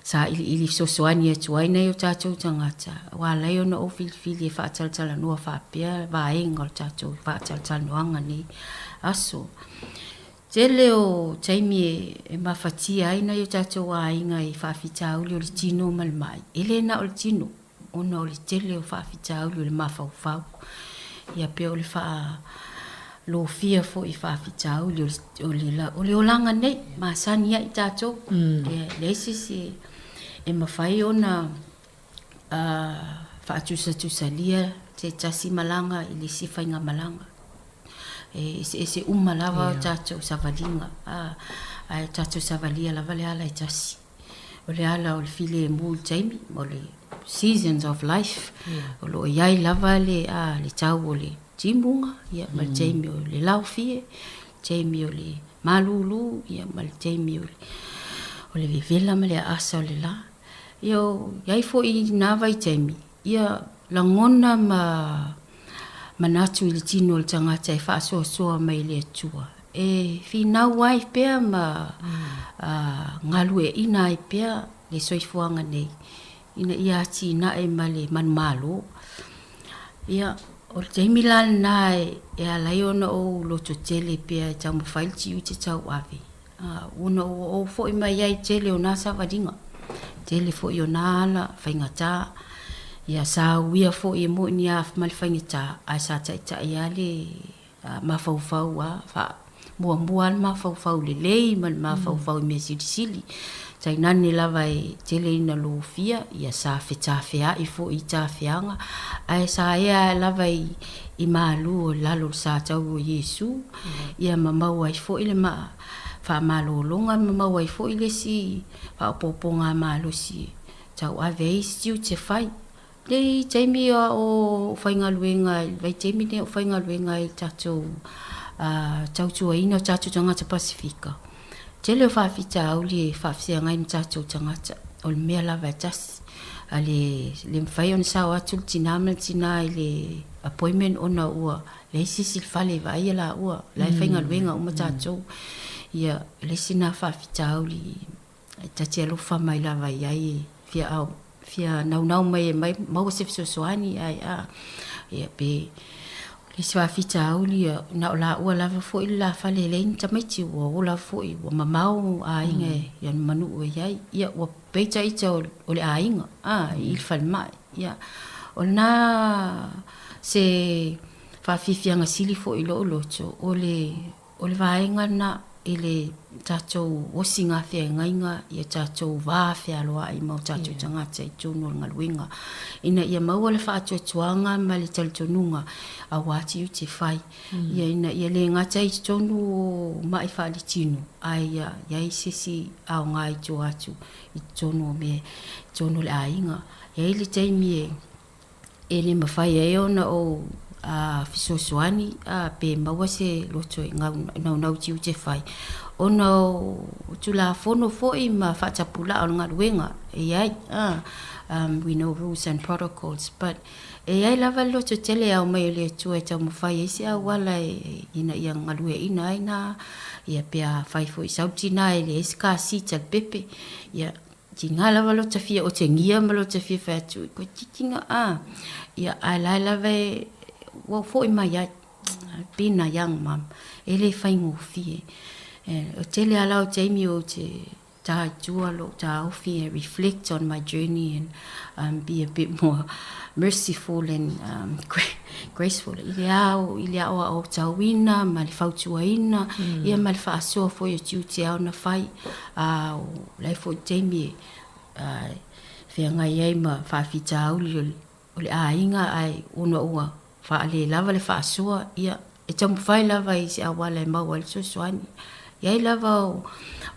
sailiili fesoasoani atu ai nai o tatou tagata, ua ala ai ona ou filifili e faatalatalanoa faapea vaega o le tatou faatalatalanoaga nei aso. Tele o taimi e mafatia ai nai o tatou aiga i faafitauli o le tino ma le mai. E le na o le tino, ona o le tele o faafitauli o le mafaufau. Ia pei o le faalofia foi i faafitauli o le olaga nei, masani ai tatou. E leai se isi e mafai ona faatusatusalia se tasi malaga i le isi faigamalaga. E eseese uma lava o tatou savaliga, ae tatou savalia lava le ala e tasi. O le ala o le filemu i le taimi, o le seasons of life, o lo o i ai lava le, le tau o le timuga, ia, ma le taimi o le laofie, taimi o le malūlū, ia, ma le taimi o le, o le vevela ma le aasa o le lā. Ia, o i ai foi i nā vaitaimi, ia lagona ma manatu i le tino o le tagata e faasoasoa mai i le Atua, e finau ai pea ma galueaiina ai pea le soifuaga nei, ina ia atinae ma le manumalo. Ia, o le taimi la lena e ala ai ona ou lototele pea e taumafai le tiute tauave, Ona ua ou foi mai ai tele o nā savaliga, tele foi o nā ala faigata, ia sa uia foi e moi ni a ma le faigata, ae sa taitai lava le mafaufau a faa muamua lava le mafaufau lelei ma le mafaufau i mea silisili. Tainane lava e tele ina lofia, ia sa fetafea'i foi i tafeaga, ae sa ea lava i malu o lalo o le sa tau o Iesu, ia ma maua ai foi le maa. faamalologa ma maua ai foi le isi faaopoopoga malosi e tauave ai isi tiute fai. Nei taimi a o faigaluega i le vaitaimi lenei o faigaluega ai i le tatou tautuaina o tatou tagata Pasefika, tele o faafitauli e faafeagai ma tatou tagata, o le mea lava e tasi. A le le mafai ona sao atu le tina ma le tina i le appointment ona ua leai se isi i le fale e vaaia laua, la e faigaluega uma tatou. Ia, o le isi lena faafitauli E ta te alofa mai lava i ai e fia ao, fia naunau mai e mai maua se fesoasoani ae a ia pe o le isi faafitauli ia na o laua lava foi le lafale e leai ni tamaiti ua ola foi ua mamao aiga mm. ia ma nuu e i ai ia ua pei ita o le aiga a i le falemai ia o lena se faafiafiaga sili foi i lou loto o le O le vaega lena i le tatou osiga feagaiga i tatou va fealoai ma o tatou tagata i totonu o le galuega ina ia maua le faatuatuaga ma le talitonuga aua tiute fai. Ia ina ia le gata i totonu o ma'i faaletino ae ia i ai se isi aoga i tua atu i totonu o mea i totonu o le aiga. E i ai le taimi e E le mafai ai ona ou fesoasoani pe maua se loto e naunau tiute fai ona o Tulafono foi ma faatapulaa o le galuega e i ai, we know rules and protocols but e i ai lava le loto tele e ao mai o le Atua e taumafai ai se auala ina ia galueaiina ai na ia pe afai foi sau le tina e leai se car seat a le pepe ia Tiga lava lota fia otegia ma lota fia fai atu, koe titinga a. Ia, ae la e lava e, ua foi mai ai. Been a young mum. E le faigofie. O tele a la o taimi ou te tā i tua lou tāofi and reflect on my journey and um, be a bit more merciful and um, graceful i le ao, i le aoaotauina ma le fautuaina, mm. ia ma le faasoa foi o tiute ao na fai. Ā, o la foi taimi e feagai ai ma faafitauli o le aiga ae ona ua faalelava le faasoa, ia, e taumafai lava i se auala e maua ai le fesoasoani. E i ai lava o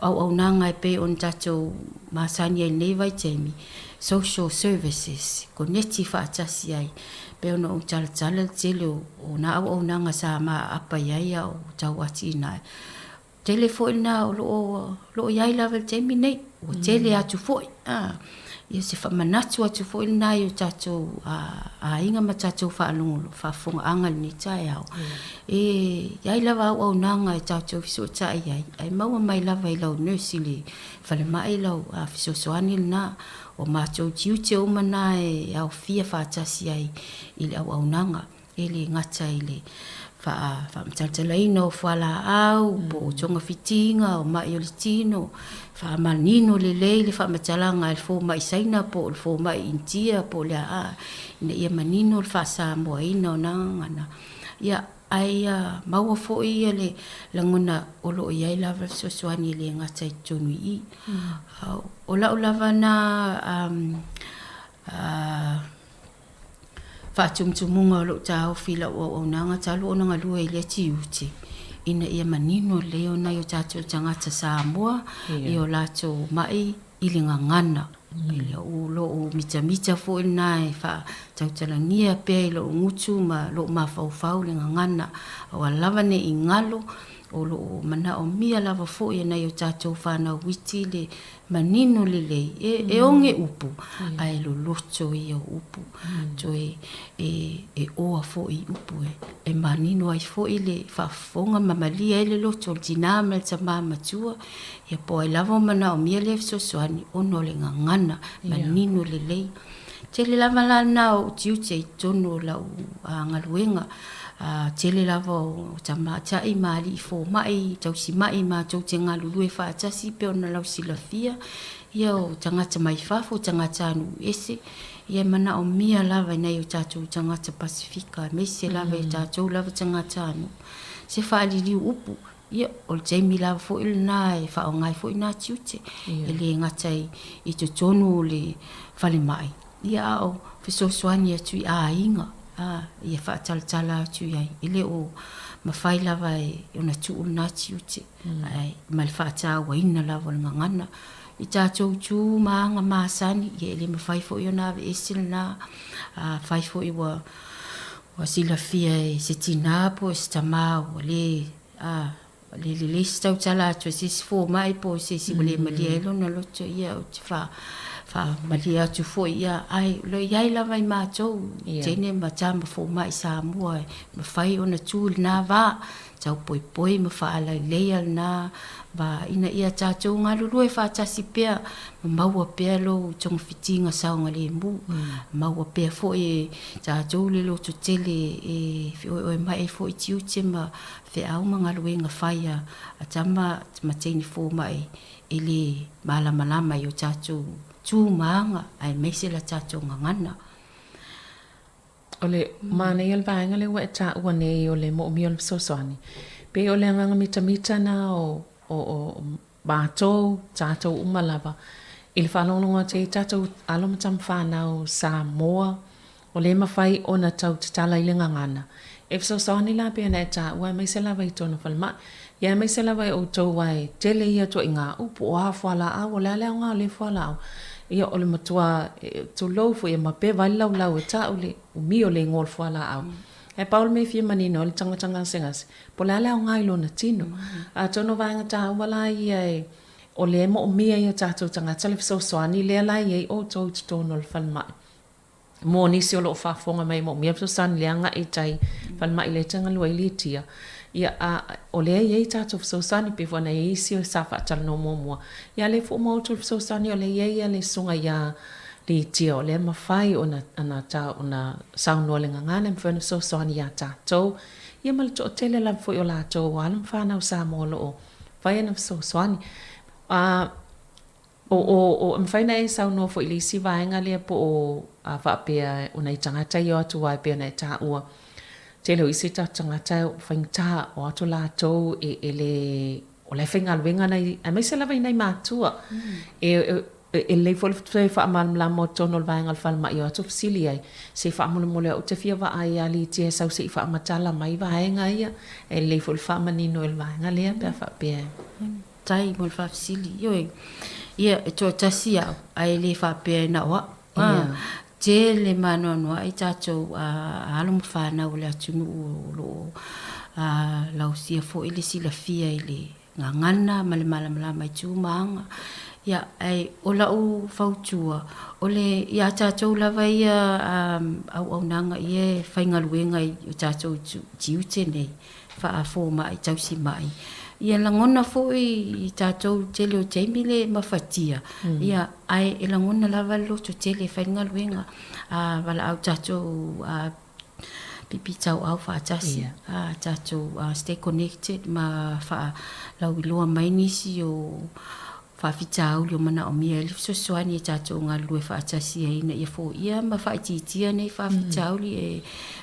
auaunaga e pei ona tatou masani ai i lenei vaitaimi, social services, koneti faatasi ai, pei ona ou talatala le tele o nā auaunaga sa maaapa i ai a o tau atinae. Tele foi lena o lo o, lo o i ai lava i le taimi nei, ua tele atu foi, a, ia se faamanatu atu foi lena i o tatou aiga ma tatou faalogologo, faafofogaaga i lenei taeao. E i ai lava auaunaga e tatou fesootai ai, ae maua mai lava i lau nurse i le falemai lau fesoasoani lena. O matou tiute uma na e aofia faatasi ai i le auaunaga. E le gata i le faamatalatalaina o fualaau po o togafitiga o ma'i o le tino, faamanino lelei le faamatalaga a le fomai Saina po o le fomai Initia po o le a, ina ia manino le faa-Samoaina o na gagana. Ia, ae ia maua foi le lagona o lo o i ai lava le fesoasoani e le gata i totonu i i. O lau lava na Faatumutumuga o lou taofi i lau auaunaga talu ona galue i lea tiute, ina ia manino lelei o nai o tatou tagata Samoa i o latou ma'i i le gagana. I lou mitamita foi lena e faatautalagia pea i lou gutu ma lou mafaufau le gagana, aua lava ne i galo o lo o manaomia lava foi e nai o tatou fanau iti le manino lelei, e, e oge upu, ae loloto ia o upu, toe e, e oa foi i upu e, e manino ai foi le faafofoga ma malie ai le loto o le tinā ma le tamā matua, ia po o ai lava o manaomia lea fesoasoani ona o le gagana manino lelei. Tele lava la lena o ou tiute i totonu o lau galuega. Tele lava o tamaitai ma alii fomai, tausimai matou te galulue faatasi pei ona lau silafia, ia o tagata mai fafo, o tagata nuu ese, ia e manaomia lava e nai o tatou tagata Pasefika aemaise lava i tatou lava tagata nuu se faaliliu upu. Ia, o le taimi lava foi lena e faaaoga ai foi na tiute, e le gata i totonu o le falemai, ia a o fesoasoani atu i aiga. a, ia faatalatala atu i ai. E le o mafai lava e ona tuu lena tiute, ae ma le faatauaina lava o le gagana. I tatou tu ma aga masani, ia e le mafai foi ona aveese lena. Afai foi ua ua silafia e se tinā po o se tamā ua le, a, le lelei se tautala atu a se isi fomai po o se isi ua le malie ai lona loto, ia ou te faa, faamalie atu foi, ia, ae o lo o i ai lava i matou, teine ma tama fomai Samoa e mafai ona tu i lena va, tau poipoi ma faalaileia lena va ina ia tatou galulue faatasi pea ma maua pea lou togafitiga saogalemu, maua pea foi e tatou le lototele e feoeoe mai ai foi tiute ma feau ma galuega fai a tama ma teine fomai e le malamalama i o tatou tu ma aga aemaise la tatou gagana. O le manaia o le vaega lea ua e taua nei o le moomia o le fesoasoani, pei o le agaga mitamita na o, o, o matou, tatou uma lava, i le faalogologo atu ai tatou alo ma tama fanau Samoa, o lea e mafai ona tau tatala i le gagana. E fesoasoani la pei ona e taua aemaise lava i totonu o falemai, ia aemaise lava e outou aua e tele ia ituaiga upu, o a fualaau, o le a le aoga o lea fualaau. Ia o le matua tulou foi e mapeva ai le laulau e tau le umi o le igoa o le fualaau. Ae pau le mea e fia manino ai le tagata gasegase, po o le a le aoga i lona tino. Atonu o vaega taua la ia e o lea e moomia i o tatou tagata le fesoasoani lea la e i ai outou i totonu o le falemai. Mo nisi o lo o faafofoga mai e moomia le fesoasoani le agai i tai falemai lea e tagalua ai Litia, ia a o lea e i ai tatou fesoasoani pei foi ona i ai isi sa faatalanoa muamua, ia lea foi ua maua atu le fesoasoani o lea e i ai le susuga ia Litia o lea e mafai ona ona ona saunoa le gagana e mafai ona fesoasoani ia tatou ia ma le toatele lava foi o latou alo ma fanau Samoa o lo o fai ana fesoasoani. A O, o, o, e mafai ona e saunoa foi i le isi vaega lea po o, a faapea o nai tagata ia o atu aua e pei ona e taua, tele o isi tatou tagata e faigata o atu latou e, e le, o la e faigaluega nai, aemaise lava i nai matua. E, e, e lelei foi le toe faamalamalama o totonu o le vaega o le falemai o atu fesili ai, se faamolemole au ou te fia vaai ia Litia e sau se i faamatala mai vaega ia. E lelei foi le faamanino i le vaega lea pe a faapea e. Tai mo le faafesili. Ioe, ia, e toatasi au, ae le faapea e na o au. A, tele maanoanoa ai tatou alo ma fanau o le atunuu o lo o lausia foi le silafia i le gagana ma le malamalama i tu ma aga. Ia, ae o lau fautua, o le, ia tatou lava ia auaunaga ia e faigaluega i o tatou tiute nei, faafomai tausimai. Ia lagona foi i tatou tele o taimi le mafatia, ia, ae e lagona lava le loto tele e fai le galuega. A valaau tatou a pipitauau faatasi, a tatou stay connected ma faalauiloa mai nisi o faafitauli o manaomia ai le fesoasoani e tatou galulue faatasi ai ina ia foia ma faaitiitia nei faafitauli e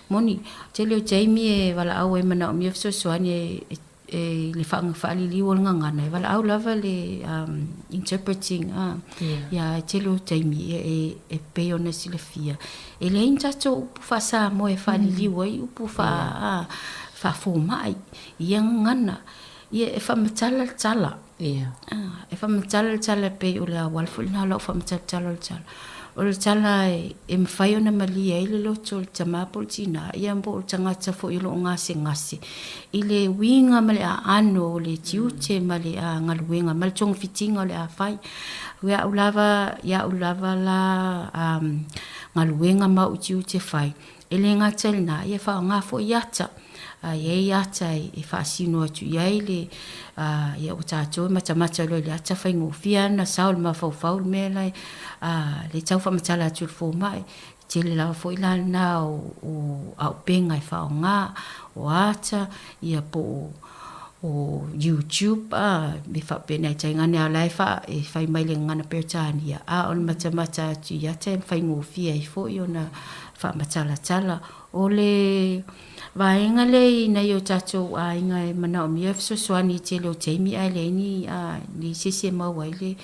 moni. Tele o taimi e valaau ai manaomia fesoasoani e e le faaliliu o le gagana, e valaau lava le interpreting a. Ia, e tele o taimi e, e pei ona silafia, e leai ni tatou upu faa-Samoa e faaliliu ai upu faa, faafomai i ia gagana. Ia, e faamatala le tala. Ia. E faamatala le tala e pei o le auala foi lena o lau faamatalatala o le tala. O le tala e mafai ona malie ai le loto o le tama po o le tinā, ia po o le tagata foi o lo o gasegase i le uiga ma le aano o le tiute ma le galuega ma le togafitiga o le a fai. Ia au lava, ia au lava la galuega ma au tiute fai, E le gata i lena, ia faaaoga foi ata. A i ai ata e faasino atu i ai le, ia ua tatou e matamata loa i le ata faigofie lava ona sao i le mafaufau le mea la e tau faamatala atu i le fomai. E tele lava foi la lena o auupega e faaaoga, o ata, ia po o o YouTube a, me faapena e taigane a o la e fa, e fai mai le gagana Peretania, a o le matamata atu i ata e faigofie ai foi ona faamatalatala. O le vaega lea i nai o tatou aiga e manaomia fesoasoani i le tele o taimi ae leai ni ni se isi e maua ai le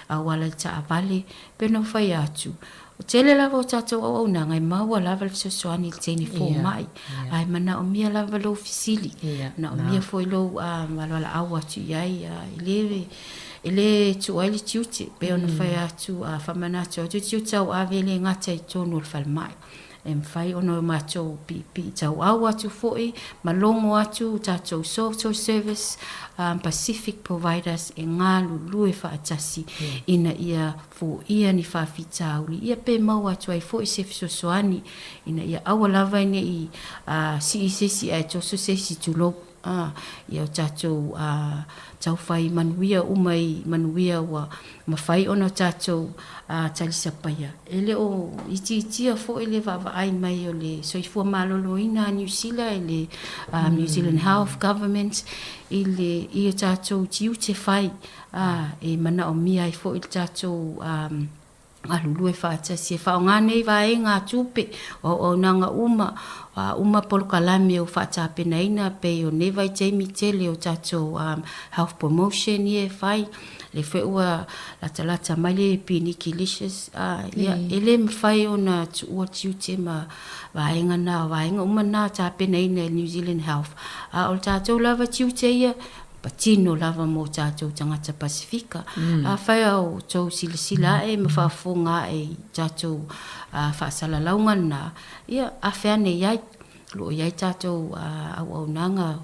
auala i le taavale. Pei ona ou fai atu, o tele lava o tatou auaunaga e maua lava le fesoasoani i le teine fomai, ae manaomia lava lou fesili, manaomia foi lou valaau atu i ai, e le e le tuu ai le tiute, pei ona fai atu, a faamanatu atu tiute tauave e le gata i totonu o le falemai. E mafai ona matou piipii tauau atu foi ma logo atu tatou social service Pacific providers e galulue faatasi ina ia foia ni faafitauli ia pe maua atu ai foi se fesoasoani ina ia aua lava ne i sii se isi ae toso se isi tulou. Ia o tatou taufai manuia uma i manuia ua mafai ona tatou talisapaia. E le o itiitia foi le vaavaai mai o le soifua maloloina a Niu Sila i le New Zealand Health Government i le i o tatou tiute fai e manaomia ai foi le tatou galulue faatasi e faaaoga nei vaega tupe o auaunaga uma, o a uma polokalame ua faatapenaina pei o nei vaitaimi tele o tatou health promotion ia e fai, lea foi ua latalata mai le Piniki Licious, ia e le mafai ona tuua tiute ma vaega na, o vaega uma na tapenaina e le New Zealand Health, a o le tatou lava tiute ia patino lava mo tatou tagata Pasefika. Afai o outou silasila ae ma faafofoga ae i tatou faasalalauga na, ia afe ane i ai. O lo o i ai tatou auaunaga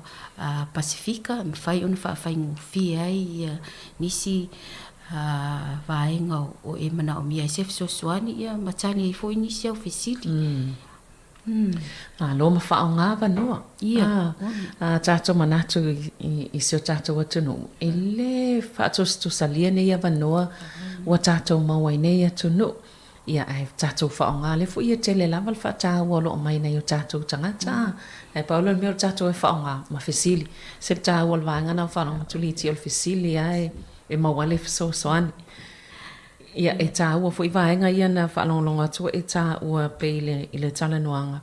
Pasefika e mafai ona faafaigofie ai ia nisi vaega o e manaomia ai se fesoasoani ia ma tali ai foi nisi au fesili. Malo ma faaaoga avanoa. Ia. A tatou manatu i si o tatou atunuu, e le faatusatusalia nei avanoa ua tatou maua ai nei atunuu. Ia, ae tatou faaaoga lea foi e tele lava le faataua o lo o mai nai o tatou tagata. Ae pau lea o le mea o le tatou e faaaoga ma fesili. Se le taua o le vaega na o faalogo atu Litia o le fesili lava e maua ai le fesoasoani. Ia, e taua foi vaega ia na faalogologo atu e taua pei i le talanoaga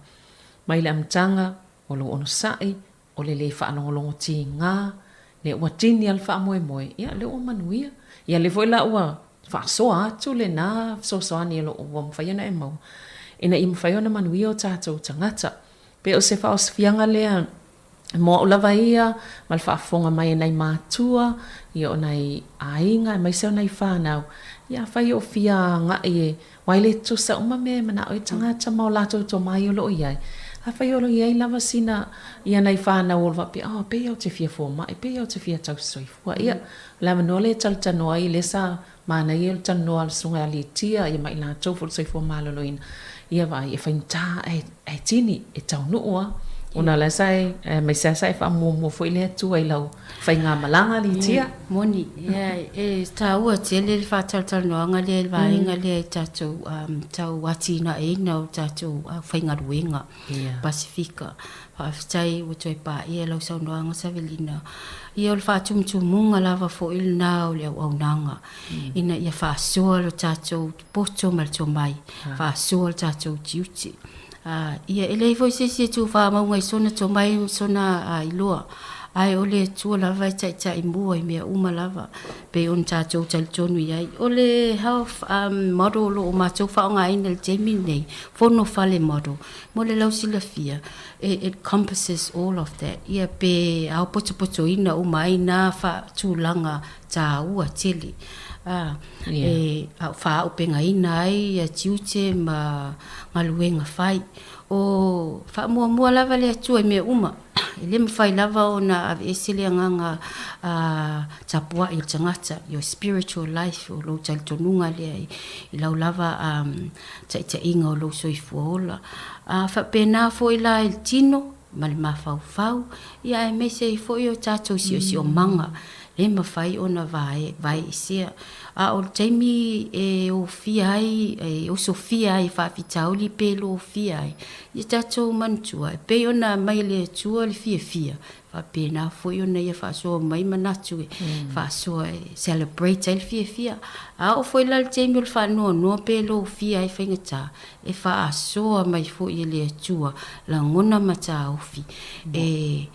mai le amataga o lou onosai, o le lē faalogologo tiga, lea ua tini lava le faamoemoe, ia, lea ua manuia. Ia, lea foi la ua faasoa atu lena fesoasoani o lo o ua mafai ona e maua, ina ia mafai ona manuia o tatou tagata. Pe o se faaosifiaga lea Mo au lava ia, ma le faafofoga mai a nai matua, ia o nai aiga aemaise o nai whanau, ia afai o fia agai e, aua e le tutusa uma mea e manao ai tagata ma o latou tomai o lo o i ai. Afai o lo o i ai lava sina, ia nai whanau o lo faapea, oh, pei au te fia fomai, pei au te fia tausisoifua, ia, o le avanoa lea e talatalanoa ai, lea sa Manaia le talanoa a le Susuga ia Litia ia ma i latou foi le soifua maloloina, ia vaai e faigata ae ae tini e taunuu a. Ona la sa e aemaise lava sa e faamuamua foi le Atua i lau faigamalaga Litia. Moni, ia e taua tele le faatalatalanoaga lea i le vaega lea i tatou tau atinaeina o tatou aufaigaluega Pasefika. Faafetai ua toe paia lau saunoaga Savelina. Ia o le faatumutumuga lava foi lena o le auaunaga ina ia faasoa lo tatou poto ma le tomai, faasoa le tatou tiute. Ia e leai foi se isi e tufa mauga i sona tomai ma sona iloa, ae o le Atua lava e taitai mua i mea uma lava pei ona tatou talitonu i ai. O le health model o lo o matou faaaogaina i le taimi lenei, Fonofale model, Mo le lausilafia, it encompasses all of that, ia pe aopotopotoina uma ai na faatulaga taua tele, a, e faaaupegaina ai ia tiute ma galuega fai. O faamuamua lava le Atua i mea uma. E le mafai lava ona aveese le agaga tapuai o le tagata, your spiritual life, o lou talitonuga lea i lau lava taitaiga o lou soifua ola. A faapena foi la i le tino ma le mafaufau, ia aemaise ai foi o tatou siosiomaga. Le mafai ona vae, vaeesea. A o le taimi e ofia ai, e osofia ai e faafitauli pe lofia ai, ia tatou manatua, e pei ona aumai e le Atua le fiafia, faapena foi ona Ia faasoa mai manatu e faasoa e celebrate ai le fiafia. A oo foi la i le taimi o le faanoanoa pe lofia ai faigata, e faasoa mai foi e le Atua lagona ma taofi e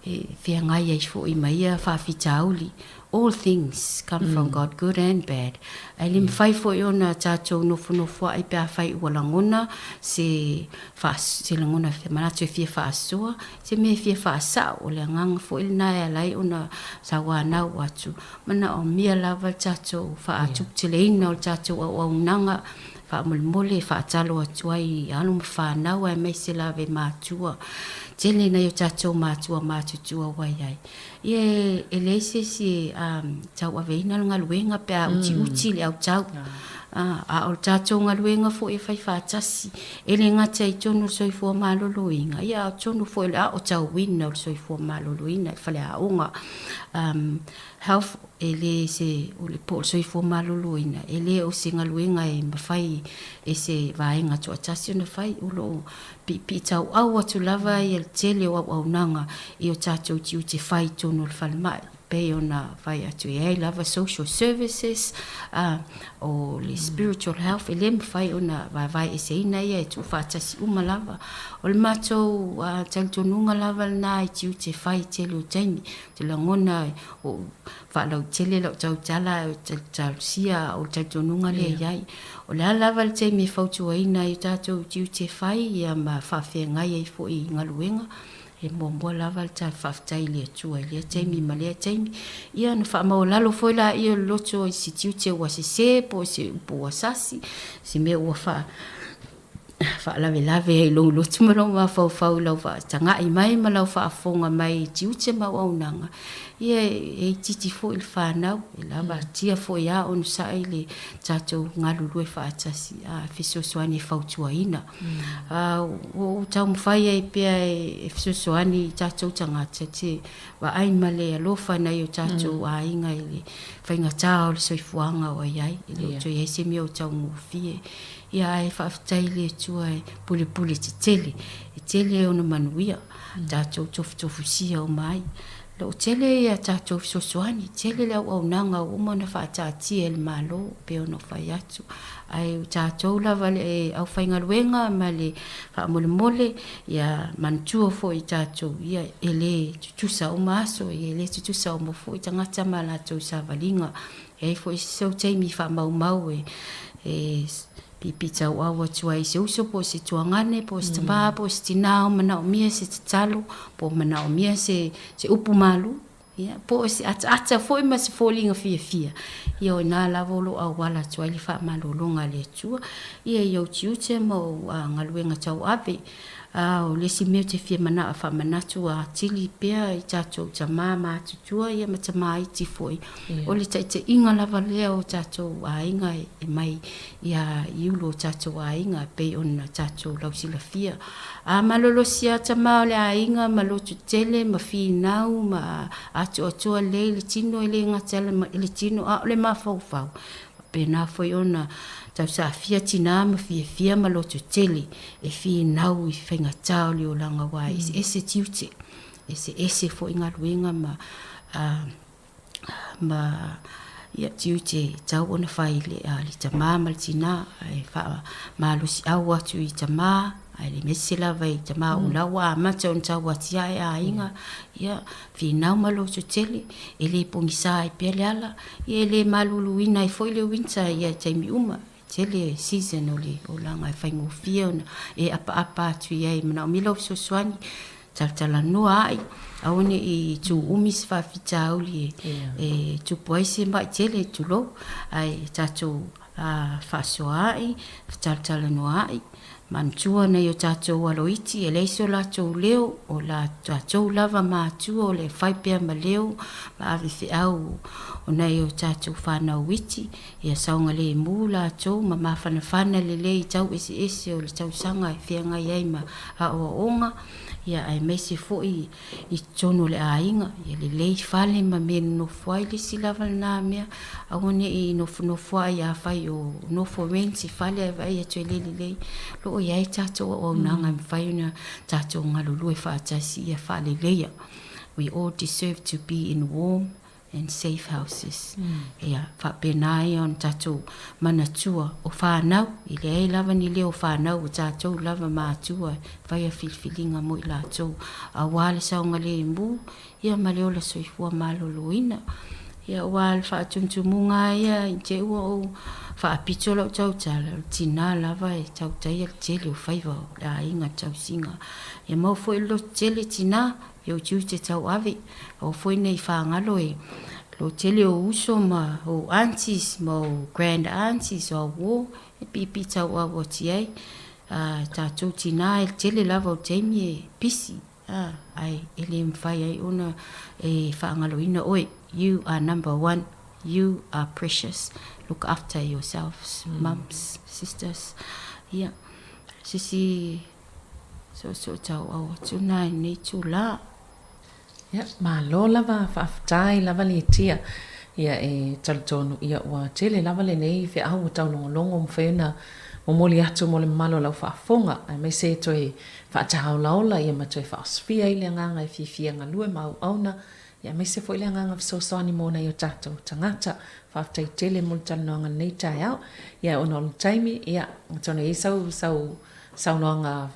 e feagai ai foi ma ia faafitauli, all things come from God, good and bad. Ae le mafai foi ona tatou nofonofoa'i pe afai ua lagona se se lagona manatu e fia faasoa, se mea e fia faasa'o, o le agaga foi lena e ala ai ona tauanau atu, manaomia lava le tatou faatuputeleina o le tatou auaunaga Faamolemole e faatalo atu ai i alo ma fanau aemaise lava i matua. Tele nai o tatou matua matutua ua i ai. Ia e leai se isi e tauaveina le galuega pe a utiuti le autau. A o le tatou galuega foi e fai faatasi, e le gata i totonu o le soifua maloloina, ia a o totonu foi o le aotauina o le soifua maloloina i faleaoga. Health, e le se, o le po o le soifua maloloina, e le o se galuega e mafai e se vaega toatasi ona fai. O lo o piipiitauau atu lava ia le tele o auaunaga i o tatou tiute fai i totonu o le falemai, pei ona fai atu e i ai lava social services, a o le spiritual health, e le mafai ona vaevaeeseina ia e tuufaatasi uma lava. O le matou talitonuga lava lena i tiute fai i tele o taimi. Ou te lagona ua ou faalautele lau tautala ae ou te talosia o le talitonuga lea e i ai. O le a lava le taimi e fautuaina ai o tatou tiute fai ia ma faafeagai ai foi i galuega, e muamua lava le ta faafetai i le Atua i lea taimi ma lea taimi. Ia ona faamaualalo foi laia o le loto i se tiute ua sese po o se upu ua sasi, se mea ua faa faalavelave ai i lou loto ma lou mafaufau i lau faataga'i mai ma lau faafofoga mai i tiute ma auaunaga, ia e itiiti foi le fanau, e lavatia foi a onosai le tatou galulue faatasi a fesoasoani e fautuaina. A ua ou taumafai ai pea e fesoasoani i tatou tagata te vaai ma le alofa nai o tatou aiga i le faigata o le soifuaga o i ai, e le o toe i ai se mea o taugofie. Ia ae faafetai i le Atua e pulepule tetele, e tele ona manuia, tatou tofutofusia uma ai. O lo o tele a tatou fesoasoani, tele le auaunaga ua uma ona faataatia e le Malo e pei ona fai atu. Ae o tatou lava le aufaigaluega ma le faamolemole, ia manatua foi tatou, ia e le tutusa uma aso, e le tutusa uma foi tagata ma latou savaliga. E i ai foi isi sau taimi faamaumau e piipitauau atu ai i se uso po o se tuagane po o se tamā po o se tinā o manaomia se tatalo po o manaomia se upu malu, ia, po o se ataata foi ma se foliga fiafia, ia o ina lava o lo o auala atu ai le faamalologa a le Atua, ia i ou tiute ma ou galuega tauave. A o le isi mea ou te fia manao faamanatu atili pea i tatou tama matutua ia ma tama iti foi, o le taitaiga lava lea o tatou aiga e mai ia i ulu o tatou aiga e pei ona tatou lausilafia. A malolosi lava tama o le aiga ma lotu tele ma finau ma atoatoa lelei le tino e le gata i le tino a o le mafaufau, Faapena foi ona tausaafia tinā ma fiafia ma loto tele e finau i faigata o le olaga aua e eseese tiute, eseese foi galuega ma ma ia tiute e tatau ona fai i le tama ma le tinā. Ae faamalosiau atu i tama aemaise lava i tama o la ua amata ona tau atiae aiga, ia finau ma loto tele, e le pogisa ai pea le ala, ia e le maluluina ai foi le winter i taimi uma, e tele season o le olaga e faigofie ona e apaapa atu i ai, e manaomia lau fesoasoani, talatalanoa ai, aua ne i tu umi se faafitauli e tupu ai se mai tele, tulou, ae tatou faasoa ai, talatalanoa ai. Manatua nai o tatou alo iti e leai so latou leo, o la tatou lava matua o le fai pea ma leo ma ave feau o nai o tatou fanau iti, ia saogalemu latou ma mafanafana lelei i tau eseese o le tausaga e feagai ai ma aoaoga, ia aemaise foi i totonu o le aiga, ia lelei fale ma mea e nonofo ai. Le isi lava lena mea, aua ne i nofonofo ai afai o nofo rent i fale ae vaai atu e le lelei. O lo o i ai tatou auaunaga e mafai ona tatou galulue faatasi ia faaleleia. We all deserve to be in warm and safe houses. Ia faapena ia ona tatou manatua o fanau, e leai lava ni leo o fanau o tatou lava matua e faia filifiliga mo i latou aua le saogalemu ia ma le ola soifua maloloina. Ia aua le faatumutumuga lava ia i te i ua ou faapito lau tautala, o le tina lava e tautaia le tele o faiva o le aiga tausiga. Ia maua foi le loto tele tina i ou tiute tauave, aua foi ne i fagalo e lo tele o uso ma ou aunties ma ou grand aunties o au uo e piipii tauau atu ai. A tatou tina e tele lava o taimi e pisi a ae e le mafai ai ona e faagaloina oe. You are number one, you are precious, look after yourselves, mums, sisters. Ia, sisi Soosoo tauau atu na i lenei itulā. Ia, malo lava, faafetai lava Letia. Ia, e talitonu, ia, ua tele lava lenei feau ua taulogologo mafai ona momoli atu mo le mamalu o lau faafofoga, aemaise e toe faataolaola ia ma toe faaosofia ai le agaga e fiafia galue ma auauna, ia aemaise foi le agaga fesoasoani mo nai o tatou tagata. Faafetai tele mo le talanoaga i lenei taeao. Ia, ona o le taimi, ia, atonu e i ai sau, sau saunoaga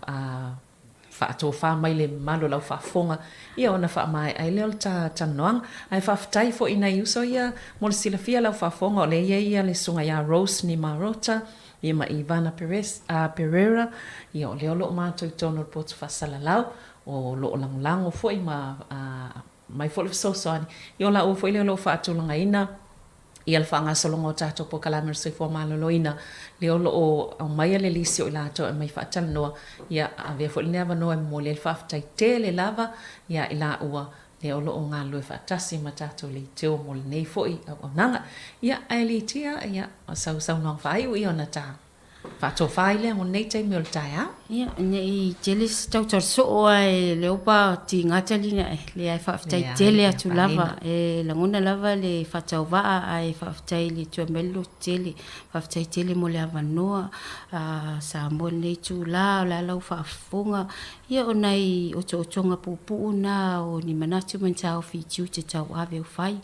faatofa mai le mamalu o lau faafofoga, ia ona faamaea ai lea o le ta talanoaga. Ae faafetai foi i nai uso ia mo le silafia lau faafofoga, o lea e i ai le susuga ia Rose Nimarota ia ma Ivana Perez, Pereira, ia o lea o lo o matou i totonu o le potu faasalalau, o lo o lagolago foi ma aumai foi le fesoasoani, ia o laua foi lea o lo o faatulagaina ia le faagasologa o tatou polokalame o le soifua maloloina, lea o lo o aumaia le lisi o i latou e aumai faatalanoa, ia avea foi lenei avanoa e momoli ai le faafetai tele lava ia i laua lea o lo o galulue faatasi ma tatou leitio mo lenei foi auaunaga. Ia, ae Litia, ia, o sau saunoaga faaiu ia ona ta Faatofa ai lea mo lenei taimi o le taeao. Ia, ne i tele se tautala soo ae lea ua tiga taliga e leai faafetai tele atu lava. E lagona lava le faatauvaa ae faafetai i le toe aumai le loto tele. Faafetai tele mo le avanoa a Samoa i lenei itula, o le a lau faafofoga. Ia o nai otootoga puupuu na o ni manatu ma ni taofi i tiute tauave o fai.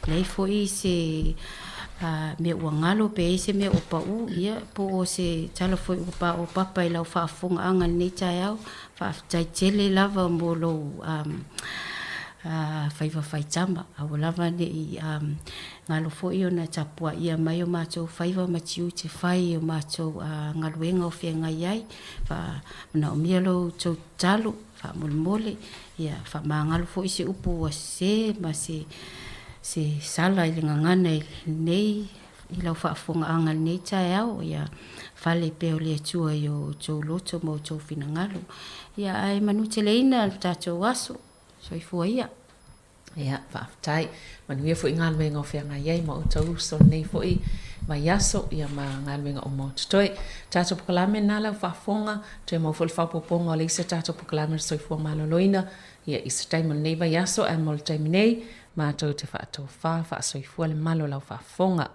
Leai foi se mea ua galo pe i ai se mea ua pau, ia po o se tala foi ua paopapa i lau faafofogaaga i lenei taeao. Faafetai tele lava mo lou faiva faitama. Aua lava ne i galo foi ona tapuaia mai o matou faiva ma tiute fai i o matou galuega o feagai ai. Manaomia lo outou tatalo faamolemole, ia faamagalo foi se upu ua sese ma se se sala i le gagana i lenei i lau faafofogaaga i lenei taeao. Ia fale pea o le Atua i o outou loto ma outou finagalo. Ia ae manuteleina le tatou aso. Soifua ia. Ia, faafetai. Manuia foi galuega o feagai ai ma outou uso lenei foi vaiaso, ia ma galuega uma o totoe. Tatou polokalame lena lau faafofoga, toe maua foi le faaopoopoga o le isi a tatou polokalame o le soifua maloloina, ia i se taimi o lenei vaiaso, ae mo le taimi nei, matou te faatofa faasoifua le malu o lau faafofoga.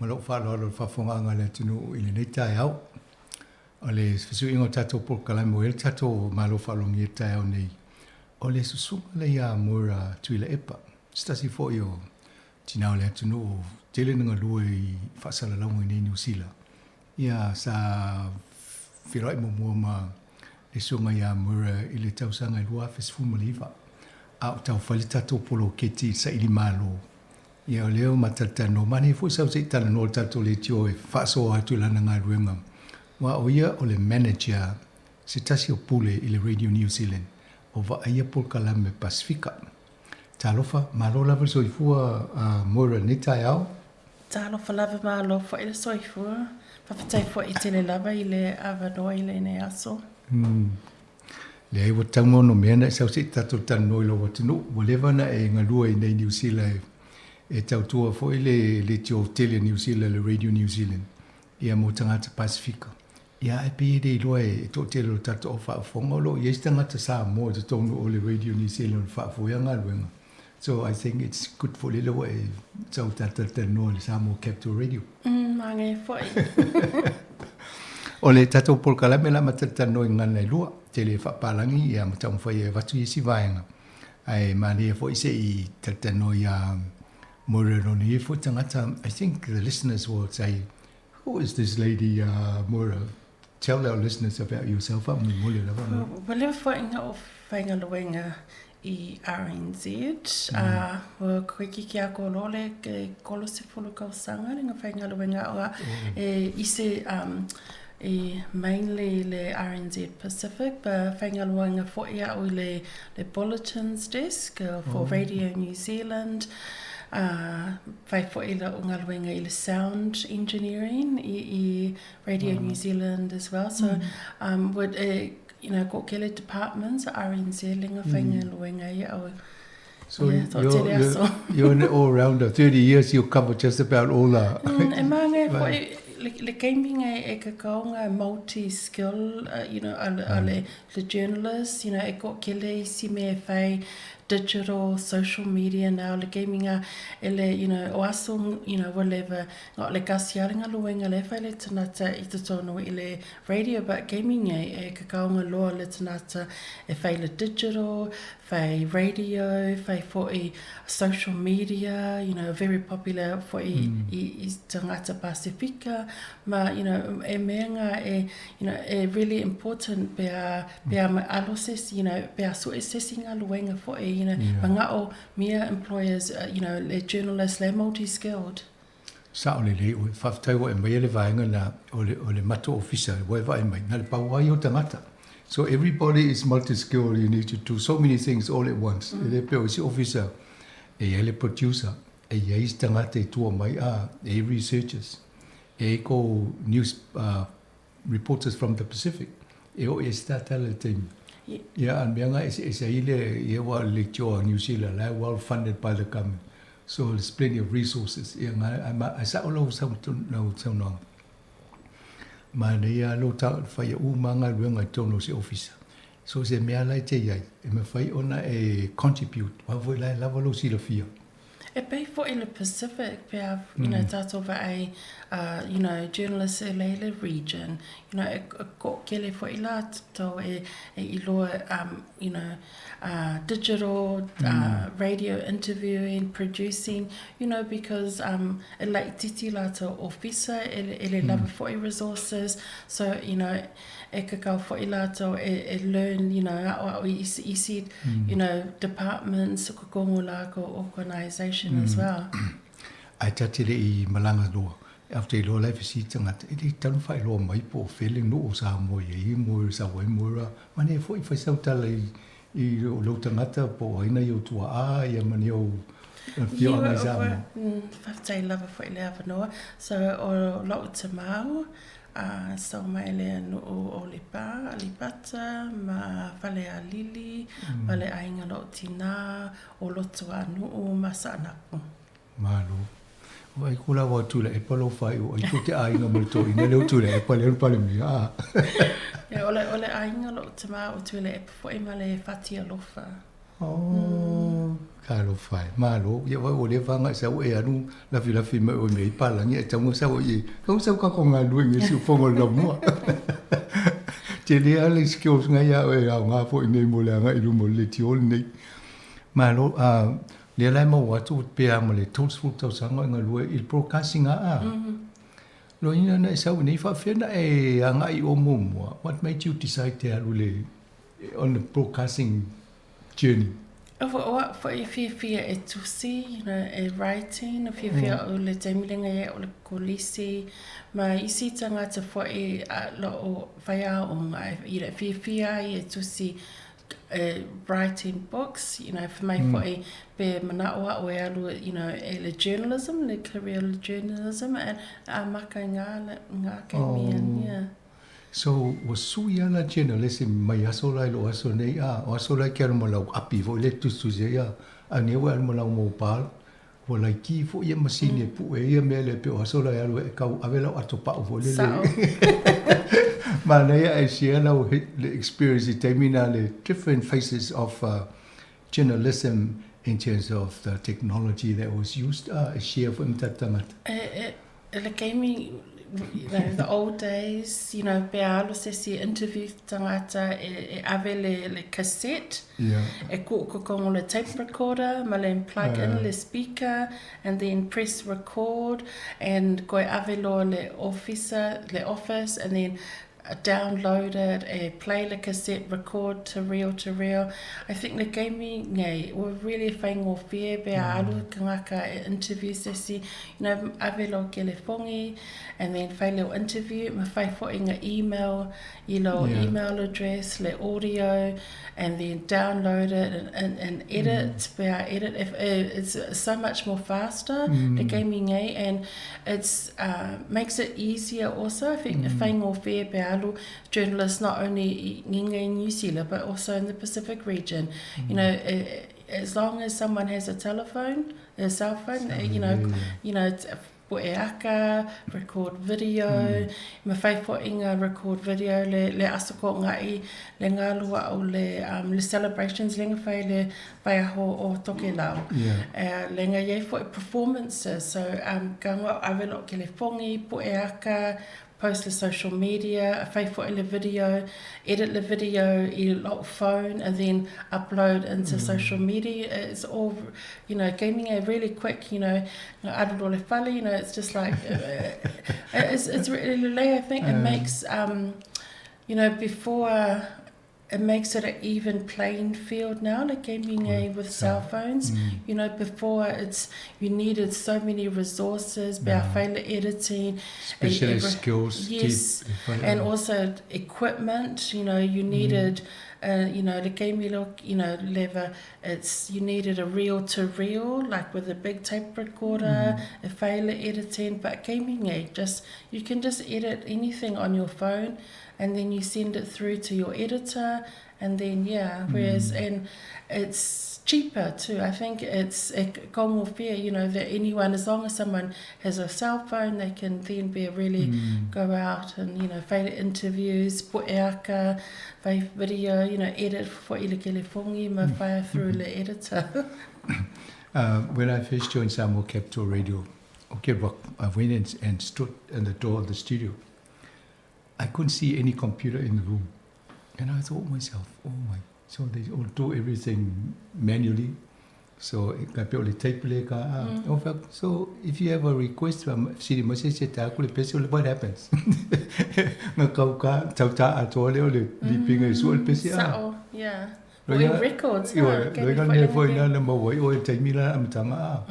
Ma lou faaaloalo i le faafofogaaga a le atunuu i lenei taeao. O le fesuiaiga o tatou polokalame ua i ai le tatou Malo faalogia i le taeao nei, o le susuga lea ia Moira Tuilaepa, se tasi foi o tina o le atunuu tele na galue i faasalalauga i nei Niu Sila. Ia, sa feiloai muamua ma le susuga ia Moira i le tausaga e 2019, a o taufai le tatou poloketi i le saili malo. Ia o lea ua matalatalanoa, manaia foi sau se i talanoa i le tatou leitio e faasoa atu i lana galuega, aua o ia o le manager, se tasi o pule i le Radio New Zealand o vaaia polokalame Pasefika. Talofa, malo lava le soifua a Moira i lenei taeao. Talofa lava, malo foi le soifua. Faafetai foi tele lava i le avanoa i lenei aso. Leai, ua tatau ma ono mea na e sau se i tatou talanoa i lou atunuu. Ua leva ona e galue i nei Niu Sila e tautua foi le leitio tele a Niu Sila, le Radio New Zealand, ia mo tagata Pasefika. Ia, ae pei e le iloa e toatele o le tatou au faafofoga o lo o i ai se tagata Samoa i totonu o le Radio New Zealand o faafoea galuega. So I think it's good foi lele ua e sau talatalanoa i le Samoa Capital Radio. Manaia foi. O le tatou polokalame la ma talatalanoa i gagana e lua, tele e faapalagi ia ma taumafai e avatu i isi vaega. Ae manaia foi se i talatalanoa ia Moira lona ia foi tagata. I think the listeners will say, who is this lady Moira? Tell our listeners about yourself. Faamolemole lava. Ua leva foi na ou faigaluega i RNZ, a ua koikiki a ko loa le 30 kausaga le faigaluega au a e ise i mainly le RNZ Pacific, but faigaluega foi au i le le bulletins desk for Radio New Zealand, a fai foi la'u galuega i le sound engineering i Radio New Zealand as well. So would you know, ko kele departments, RNZ lenga faigaluega ia au. So yeah, you're, you're an all-rounder. 30 years you'll cover just about all the... E maangai foi le gaming e kakaonga multi-skill, you know, a le journalist, you know, e ko kele isi me e whai digital, social media now, le gaming a e le, you know, o aso, you know, whatever, ngā o le kasi a le ngaluenga le whai le tanata i totonu i le radio, but gaming e kakaonga loa le tanata e whai le digital, whai radio, whai foi social media, you know, very popular foi i tangata Pasifika, ma, you know, e mea ngā e, you know, e really important pea, pea ma alo sesi, you know, pea sue sesi ngā luenga foi, you know, ma ngā o mea employers, you know, le journalists, le multi-skilled. Sao lelei oe, faafetai ua e maia le vaega na o le, o le matou ofisa ua e vaai mai, na le pau ai o tagata. So everybody is multi-skilled, you need to do so many things all at once. E le pei o isi ofisa, e i ai le producer, e i ai isi tagata i tua mai, a, e i ai researchers, e i ai kou news reporters from the Pacific, e oo i ai se tatala i le taimi. Ia, a o le mea lena e eseese ai le, ia ua leitioa a New Zealand, la e well funded by the government. So there's plenty of resources. Ia, nga, ai, ai sa'o lau lau saunoaga. Manaia lou ta, whai u ma galuega i totonu o se ofisa. So se mea la e te i ai, e mawhai ona e contribute, wa foi la e lava lou silafia. E pei foi le Pacific, pe a, you know, tātou vaai, you know, journalists e lei le region, you know, e ko kele foi lātou e, e iloa, you know, digital, radio interviewing, producing, you know, because e laititi lātou ofisa, e le lava foi resources, so, you know, e kakau foi lātou e learn, you know, aʻoaʻo i isi isi, you know, departments, kokongo lākou organisation as well. Ae ta te le i malaga loa, after iloa la e fesili tagata, e le tau na faailoa mai po o fea le nuu o Samoa i ai mo e sau ai mo ra, mane foi fai sau tala i i o lou tagata po o ai nai ou tuaa ia ma ni ou afioaga i Samoa. Faafetai lava foi le avanoa. So o lou tamau, a sau mai le nuu o Lepa, Aleipata ma Falealili, ma le aiga lou tina o Rotoanuu ma Saanapu. Malo. O ai ko la wa tula e palo fai o ai ko te aiga ma le toina leo tula e pale le pale mea. Ah. Ia, o le, o le aiga lou tama o Tuilaepa foi ma le Fati Alofa. Oh, talofa e, malo, ia ua leva aga e sau e alu lafilafi mai oe mea i palagi ae tau sau i tau sau ka ko galue nge si ufoga o le laumua. Tele lava le skills ngai ia oe e aoga foi nei mo le agai i luma o le leitio lenei. Malo, a, lea la e maua atu pe a ma le 30 tausaga o e galue i le broadcasting a a. Loina na e sau i nei faapefea na e agai i o muamua, what made you decide te alu i le on the broadcasting journey? O au foi e fiafia e tusi, you know, e writing, e fiafia au le taimi lenga ia o le kolisi, ma isi tangata foi a loo whaiaonga, you know, e fiafia ai e tusi, e writing books, you know, wha mai foi pe manao au e alu, you know, e le journalism, le career le journalism, and a maka i ngā, ngā kaimi, and yeah. So, ua sui lava la journalism mai aso la i lou aso nei, a o aso la e ke alu ma lau api foi lea e tusitusi ai, a a nei ua e alu ma lau mobile, ua laiki foi ia masini e pue ai ia mea lea pei o aso la e alu ai e kau ave lau ato pau foi lele. Sao. Manaia ae share lau le experience i taimi na le different faces of journalism in terms of the technology that was used, a e share foi ma tatou tagata. E, e, le taimi, you know, the old days, you know, pe alu se isi interview tagata e, e ave le, le cassette, yeah. e kuukokongo le tape recorder, ma le plug in le speaker, and then press record, and koe ave loa le officer, le office, and then download it, e play le cassette, record to reel to reel. I think le taimi nei, ua really faigofie pe a alu tagata e interview se isi, you know, ave lou telefoni and then fai leo interview ma fai foi nga email i lou email address, le audio and then download it and, and, and edit, pe a edit, if, it's so much more faster le taimi nei and it's uh, makes it easier also, I think, mm. faigofie pe alu journalists not only i nginga in New Zealand but also in the Pacific region. You know, as long as someone has a telephone, a cell phone, you know, you know, poe aka, record video, ma fai fo'i nga record video le, le aso ko nga'i, le ngā lua o le, um, le celebrations le nga fai le vaiaho o Tokelau. Yeah. Le nga iai fo'i performances, so um, ka ngā ave lo kelefongi, poe aka, post le social media, fai fo'i le video, edit le video i lou phone and then upload into social media. It's all, you know, gaming a really quick, you know, nga alu lo le fale, you know, it's just like, it's, it's really lelei, I think. It makes, you know, before, it makes it an even playing field now, like gaming a with cell phones. You know, before it's you needed so many resources, mm. Editing, Specialist skills. Yes, and also equipment. You know, you needed, you know, the gaming look, you know, lever. It's you needed a reel to reel, like with a big tape recorder, a failure editing. But gaming, just you can just edit anything on your phone and then you send it through to your editor and then yeah whereas and it's cheaper too I think it's it fair you know that anyone as long as someone has a cell phone they can then be really go out and you know fai interviews poeaka fai video you know edit for ile kelefongi ma fai through le editor. When I first joined Samoa Capital Radio, okay, well, I went in and stood in the door of the studio. I couldn't see any computer in the room. And I thought to myself, oh my, so they all do everything manually. So ka pe o le tape le ka a. Mm. So if you have a request from siri mo se se ta ku le pese what happens? Nga kau ka tau ta a toa le o le lipinga i sua le pese a. Sao, yeah. Lo ia records ha. Lo ia ne foi na na maua i o e taimi la amatanga a.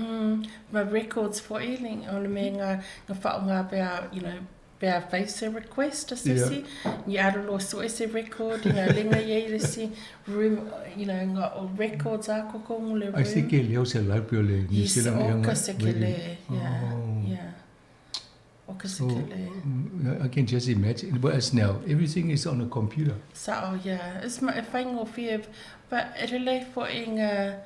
Ma records foi ling o le me nga nga whaonga pe a, you know, pe a fai se request a sesi, ni aru loa sue se record, you know, lenga iai le si room, you know, nga o records a koko ngo le room. Ai se ke leo se lau pe o le New Zealand Yes, o ka se ke le, yeah, yeah. O ka se ke le. I can just imagine, whereas now, everything is on a computer. Sao, yeah, it's ma, e whaingofie, but e rere foi nga,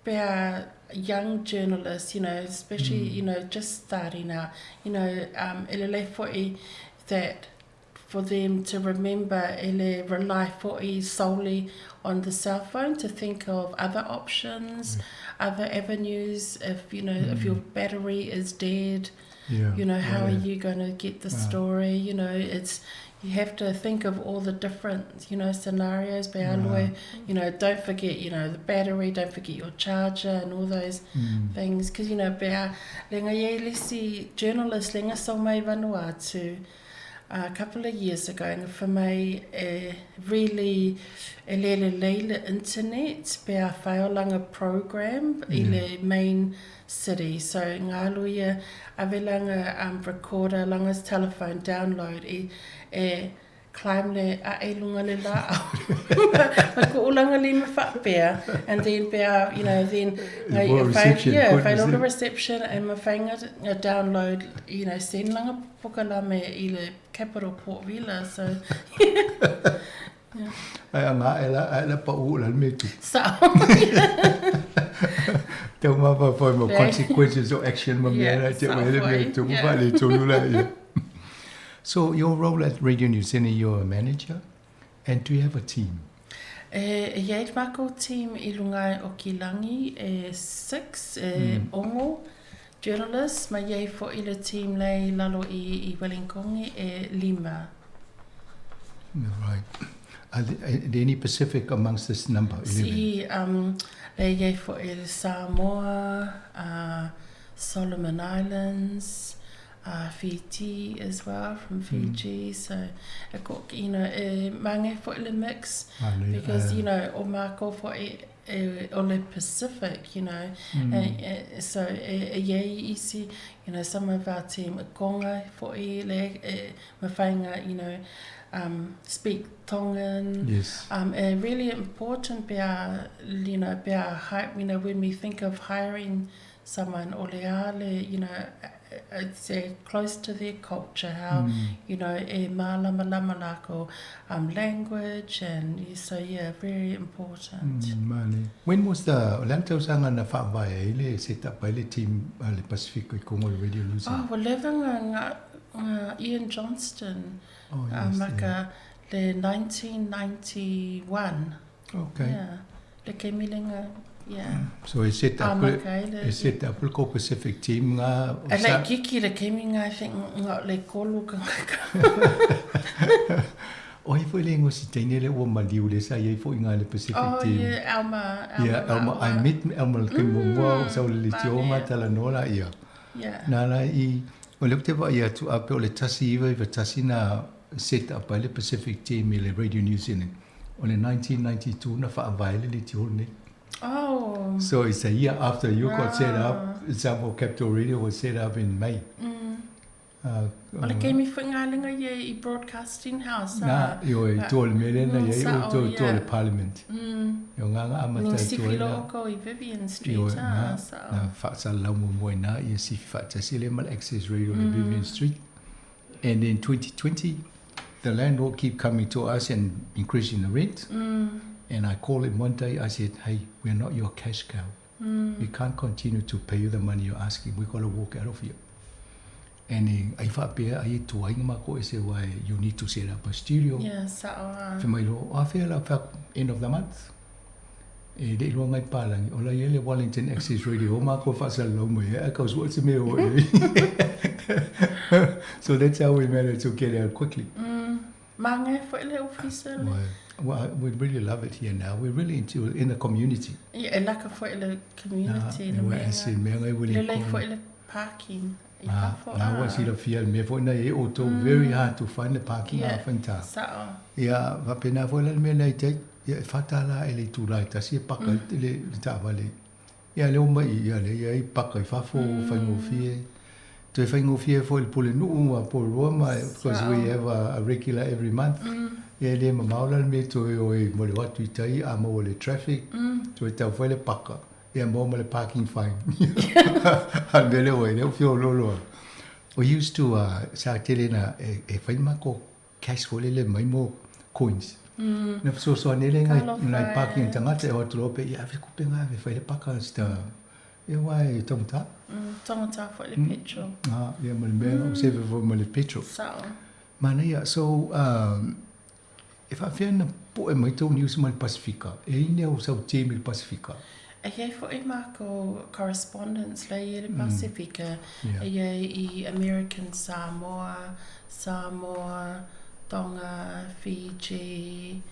pea young journalists, you know, especially, you know, just starting out, you know, um, e lelei fo'i that for them to remember e le rely fo'i solely on the cell phone, to think of other options, other avenues. If, you know, if your battery is dead, you know, how are you going to get the story? You know, it's, you have to think of all the different, you know, scenarios. Pe aloe, you know, don't forget, you know, the battery, don't forget your charger and all those things. Because, you know, pe a, lenga ye lesi journalist, lenga so mai Vanuatu, a couple of years ago, nga wha mai e really e lele leile internet, pe a whaiolanga program i le main city. So ngā luia awelanga recorder, langa's telephone download i e climb le a e lunga le la ma ko ulanga lima whapea, and then pe a, you know, then More reception, yeah, good whai reception. reception and ma whainga nga download, you know, send langa pokalame i le capital Port Vila, so yeah. Ai a ngā e la, ai la pa u la me tu. So Tau ma pa pa mo Yeah. consequences of action ma mea Yeah, te so wele me foi, tu yeah. pa le tonu la ia. So your role at Radio New Zealand, you're a manager, and do you have a team? E, e iei mako team i lunga o Kilangi, e six, e ongo journalists, ma iei fo i le team lei lalo i Wellingongi e lima. Right. Are there any Pacific amongst this number, 11? Si, le iei fo i le Samoa, Solomon Islands, Fiji as well, from Fiji. So, e ko, you know, e mange fo i le mix, because, you know, o mako fo i, e, o le Pacific, you know, e, so e, e iei isi, you know, some of our team e konga fo i le, e, mawhainga, you know, speak Tongan. Yes. And really important be a, you know, be a, you know, when we think of hiring someone, o le ale, you know, it's close to their culture, how, you know, e mālama lama lako, language, and so, yeah, very important. Mane. When was the, o le tausanga na whaavae ai le set up ai le team le Pacific i Kongo le Radio New Zealand? Oh, well, levanga ngā Ian Johnston, Oh, yes, maka le 1991. Okay. Yeah. Le kemilenga, yeah. So e set up, maka e le- e set up le ko Pacific team ngā... E le kiki le keminga, I think, ngā le kolu ka ngaka. O i fo le ngo si teine le ua maliu le sa i fo i ngā le Pacific Oh, team. yeah, Elma. Elma Yeah, Elma, I met Elma le kimo mua, sa o le tioma tala nola ia. Yeah. Nā la i, o le te wa ia tu ape o le tasi iwa i tasi na set up ai le Pacific team i le Radio New Zealand. O le 1992 na whaavae le le tihol nei. Oh. So it's a year after you got set up, Samoa Capital Radio was set up in May. O le kemi fo ngā lenga ye i Broadcasting House. Nā, io e tō le mele na Mm, ia sa o o, tō tō le yeah. Parliament. Io ngā ngā amata Ning tō sifi e lo la. oko i Vivian Street. Io, ah, nā, sa o. nā whaasala mo moe nā, ia sifi whaatasi le mal Access Radio le Vivian Street. And in 2020, the landlord keep coming to us and increasing the rent. And I called him one day, I said, hey, we're not your cash cow. We can't continue to pay you the money you're asking. We've got to walk out of here. And he, ai whaapea, ai tuai ngā mako e se wai, you need to set up a studio. Yeah, sa o. ah. Whai mai lo, a whea la whak, end of the month. E le iloa ngai pālangi, o la ia le Wellington Access Radio, o mako whaasala lau mai, e kau sua te mea o e. So that's how we managed to get out quickly. Mange fo i le office le. Well, we really love it here now. We're really into in the community. Yeah, e laka fo i le community. Nā, le e mea. ese mea ngai Le William le fo Kong. i le parking. I Nā, fafo, nā ah. wa sila fia le mea fo ina e o tō very hard to find the parking Yeah, a whanta. Sa o. Ia, wapena fo la le mea nei te, ia e whatala e le tūrai tasi e paka i le, le tāwale. Ia le oma i, ia le, ia i paka i fafo, whaingofie. Toe whaingofie fo i le pole nuu a pole roa mai, because we have a regular every month. Ia le mamao la le mea toe o e mo le watu i tai, a mo le traffic, toe tau fo le paka. Ia mo ma le parking fine. A mele o e le o fio loloa. We used to, sa tele na, e whai mako cash fo le le mai mo coins. Na so so nele ngai Talofa ngai e. parking tangata e watu lope, ia ave kupe ngai ave whai le paka sta. Ia wai tangata. Tangata fo i le petrol. Ah, ia ma le mea, o seve fo ma le petrol. Sa o. Manaia, so um, e faafefea na po'e mai tou news mai le Pasefika? E i ai ni au sau team i le Pasefika? E i ai fo'i mākou correspondents la i le Pasefika, e i ai i American Samoa, Samoa, Tonga, Fiji,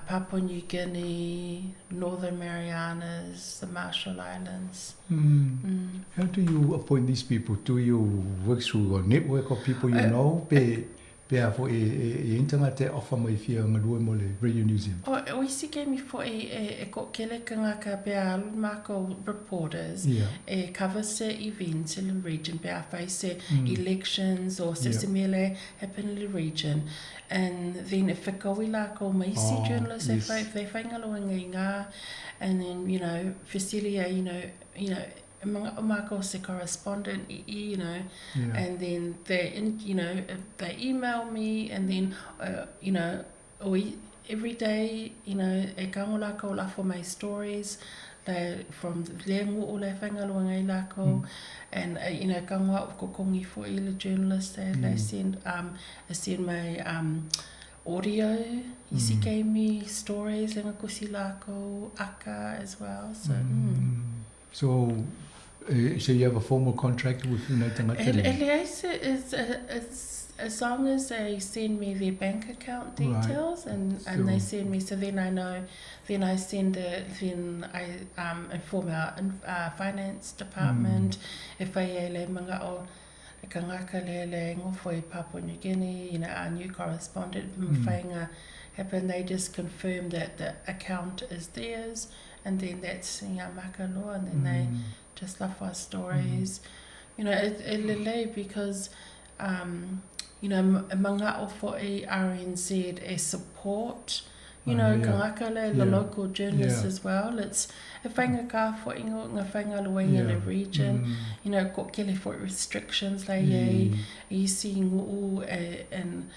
Papua New Guinea, Northern Marianas, the Marshall Islands. How do you appoint these people? Do you work through a network of people you know pe pe a foi e i ai ni tagata e offer mai fia galue mo le Radio New Zealand? O isi kemi foi e toatele tagata pe a alu makou reporters e cover se events i le region pe a fai se elections or se se mea la e happen i le region and then e whakaui lākou ma isi journalists e whai, they whaigaluega i ngā and then you know fesili ai you know you know e manaʻo mākou se correspondent i i you know and then they in you know they email me and then you know o i every day you know e kago lākou lafo mai stories le from lea nguʻu la e faigaluega ai lākou and you know kago a'u kokogi foʻi le journalist they send um e send mai um audio isi keimi stories le gakusi lākou aka as well so mm. So so you have a formal contract with nai tagata E e leai se it's it's as long as they send me their bank account details and and they send me so then I know then I send it then I um inform our uh finance department e whai ai le manaʻo e ka ngaka le le ngofo i Papua New Guinea, you know, our new correspondent mm. happen, they just confirm that the account is theirs, and then that's you know, makaloa, and then they just love our stories. You know, e, e lelei because, um, you know, manaʻo foʻi RNZ e support, you know, ka ngaka le, the local journalists as well. It's e faigata foʻi nga faigaluega le region, you know, toatele foʻi restrictions la i ai i isi nuu e, and,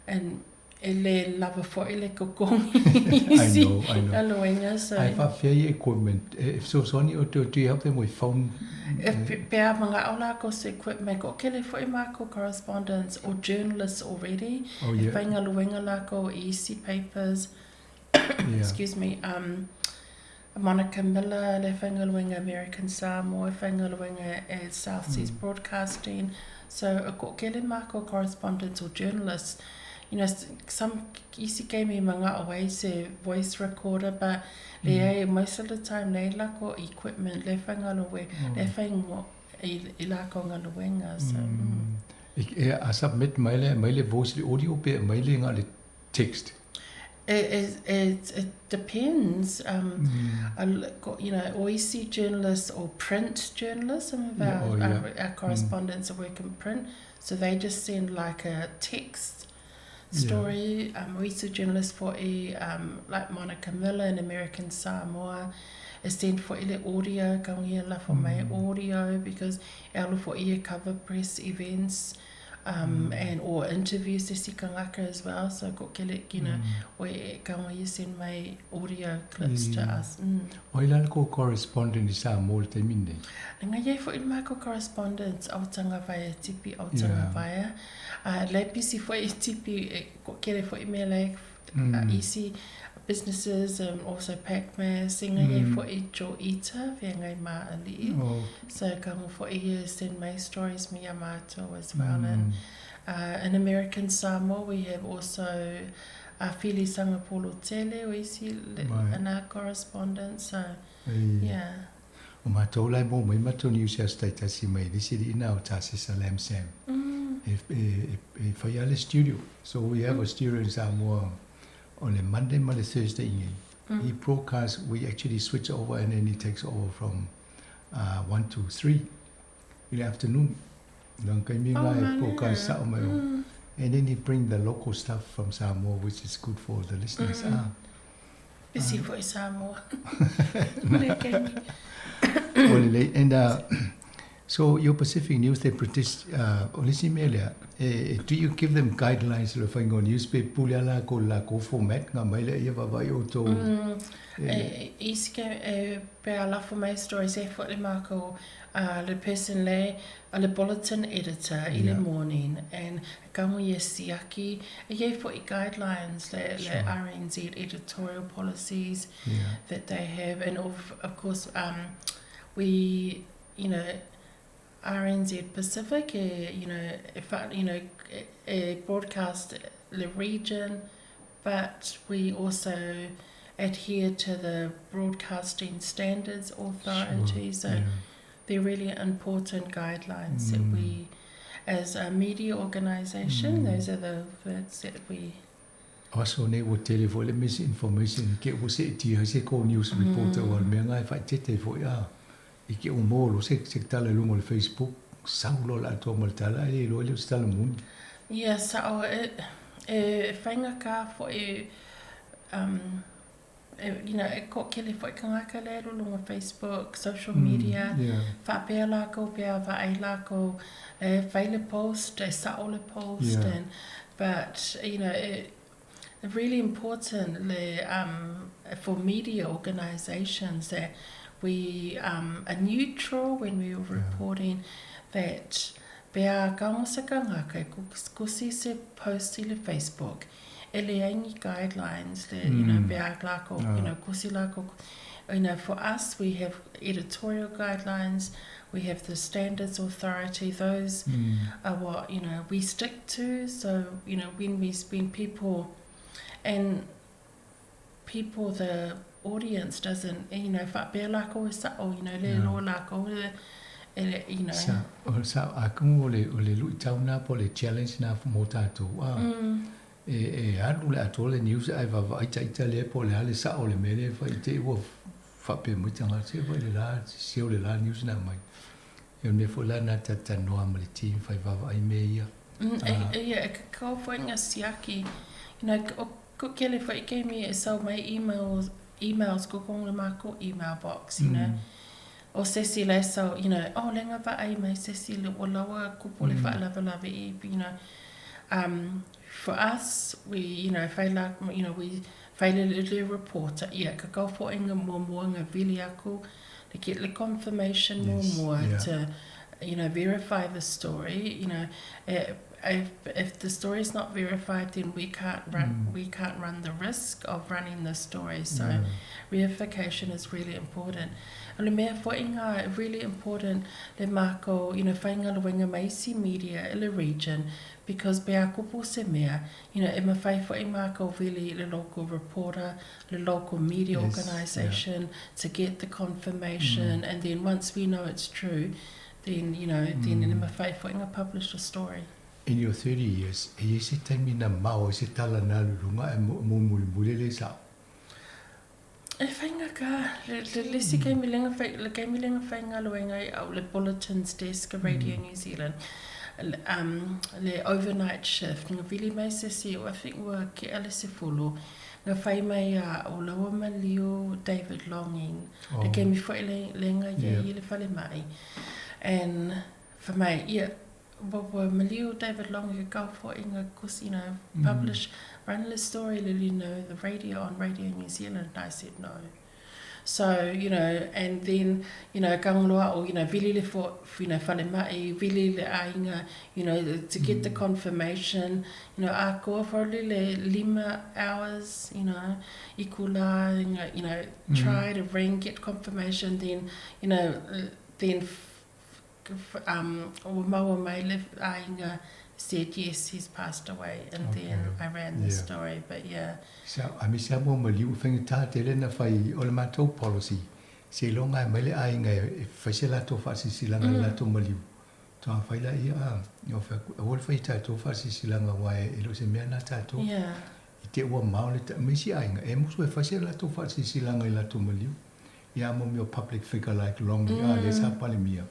and e le lava foʻi le totogi i isi galuega. So. Ae faafefea ia equipment e fesoasoani outou do you help them with phone? E pe a manaʻo lakou se equipment toatele foʻi makou correspondents or journalists already e faigaluega lakou i isi papers excuse me um Monica Miller le faigaluega American Samoa e faigaluega e South Seas Broadcasting so e toatele makou correspondents or journalists you know some isi keimi manaʻo ai se voice recorder but leai most of the time leai lakou equipment le faigalue le faigo i lakou galuega so. E a submit mai le mai le voice le audio pe mai le nga le text? It, it, it depends. Um, mm. You know, o isi journalists or print journalists, some of our, yeah, oh, yeah. our, our correspondents mm. work in print, so they just send like a text story. Yeah. Um, o isi journalists for a, um, like Monica Miller in American Samoa, e send foʻi le audio, kaogia lafo mai audio because e alu foʻi e cover press events um, and or interview se isi tagata as well. So toatele, you know, o e kaogia send mai audio clips to us. O ai la le kou correspondent i Samoa i le taimi lenei? Na i ai foʻi le makou correspondents Autagavaia Tipi Autagavaia. La e pisi foʻi Tipi e toatele foʻi mea la e isi businesses and also PACMAS, e ngai ai foʻi Joe Ita feagai ma alii. So kago foʻi ia send mai stories me ia matou as well. And in American Samoa we have also Fili Sagapolu Tele o isi ana correspondent. So yeah. O matou la e maua mai matou news i aso taitasi mai le isi alii na o Tasesa Lam Sam e e fai a le studio. So we have a studio in Samoa o le Monday ma le Thursday inge. He broadcast, we actually switch over and then he takes over from 1 to 3 in the afternoon. Lang kai mi nga e broadcast sa o mai o. And then he bring the local stuff from Samoa which is good for the listeners. Ah. Busy foʻi Samoa. O lelei. And So your Pacific News they produce o le isi mea lea e do you give them guidelines i le faiga o news pe pule a lakou i le lakou format nga mai lea ia vaavaai outou Mm, e isi ke e pe a lafo mai stories e foi le makou le person le le bulletin editor i le morning and e kago ia siaki e iai foi guidelines le le RNZ editorial policies that they have and of of course um we you know, RNZ Pacific e, you know, e wha, you know, e, e broadcast le region, but we also adhere to the Broadcasting Standards Authority. Sure, so yeah. they're really important guidelines mm. that we, as a media organisation, mm. those are the words that we O aso nei ua tele foi le misinformation i ke ua seetia ai se ko news reporter aua o le mea na e faaeteete ai foi a i ke ua maua loa se se tala i luga o le Facebook sau loa le atoa ma le tala ae le iloa e le o se tala moni. Ia sao e e faigata foi um you know, e toatele foi tagata lea i luga o Facebook, social media, faapea lakou pe a vaai lakou e fai le post, e sao le post and but you know, e really important le um for media organisations that we um are neutral when we are reporting that pe a kaoga se tagata e kusi se post i le Facebook e leai ni guidelines le, you know, pe a lākou, you know, kusi lākou, you know, for us we have editorial guidelines, we have the standards authority, those are what, you know, we stick to, so, you know, when we, when people, and people, the audience doesn't, you know, faapea lākou e sa'o, you know, le loa lākou e, e, you know. Sa, o, sa, atonu o le, o le luitau na po o le challenge na mo tatou, a, e, e alu le atoa le news ae vaavaai ita lea po o le a le sa'o o le mea lea e fai i te i ua faapea mai tagata, se vaai le la, sio le la news na aumai. Ia o le mea foi la na talatalanoa ma le team fai vaavaai mea ia. E, e, ia, e kakau foi nga siaki, you know, o Ko kele foi ke mi e sau mai emails, emails ko kong le mako email box, you know. O sesi le sau, you know, oh lenga vaai mai sesi le ua laua kupu le faalavelave i, you know. For us, we, you know, fai la, you know, we fai le le report, ia ka kau foi nga muamua nga vili aku, le get le confirmation muamua to, you know, verify the story, you know, e, if, if the story is not verified, then we can't run we can't run the risk of running the story. So verification is really important. O le mea foi ngā really important le mākou, you know, whai ngā luenga mai isi media i le region, because pe a kupu se mea, you know, e mawhai foi mākou vili le local reporter, le local media organisation to get the confirmation, and then once we know it's true, then, you know, then e mawhai foi ngā publish the story. In your 30 years, e iai se taimi na mao ai se tala na alu i luga ae mulimuli le sao? E whainga ka, le, le, le isi kaimi lenga whai, le kaimi lenga whainga luenga i au le bulletins desk a Radio New Zealand, le, um, le overnight shift, nga vili mai se si, I think ua ke ale se fulu, nga whai mai a o laua maliu David Longing, oh. le kaimi foi le, lenga ia i le whale mai. And for mai, ia, ua maliu David Long i ka kau foi nga kus, you know, publish, run the story, le, you know, the radio on Radio New Zealand. And I said no. So, you know, and then, you know, ka ngoloa o, you know, vili le fo, you know, whale mai, vili le ainga, you know, to get the confirmation, you know, a koa probably le lima hours, you know, i kula, you know, try to ring, get confirmation, then, you know, then um, ua maua mai le aiga said yes, he's passed away, and okay. then I ran the yeah. story, but yeah. Sa, a me sa mo maliu whaingatā tele na whai o le mātou policy, se longa e mai le aiga e whai se latou whaasisilaga mm. latou maliu. Toa whai la ia, a, o whai, o le whai tātou whaasisilaga wa e, e lo se mea nā tātou. Yeah. I te ua mao le ta, me si aiga, e musu e whai se latou whaasisilaga i latou maliu. Ia mo mea public figure like Longley, mm. a le sa pale mia.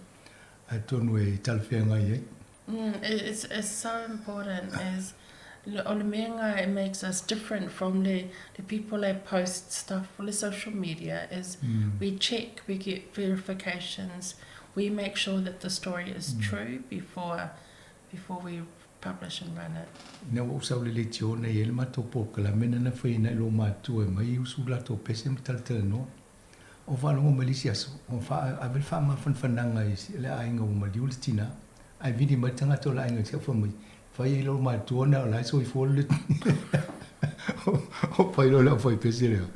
Atonu e talawheangai ai. It's, it's so important as o le mea ngā it makes us different from le, the people that post stuff on the social media is we check, we get verifications, We make sure that the story is true before before we publish and run it. Ina ua ou sau i le leitio na i ai le matou polokalame na na fai ai lou matua e mai usu latou pese ma talatalanoa. O faalogo mai le isi aso, ua ave le faamafanafanaga i le aiga ua maliu le tina, ae vili mai le tagata o le aiga i si au fai mai, fai ai lou matua na o la e soifua le O pai loa le aufaipese lea,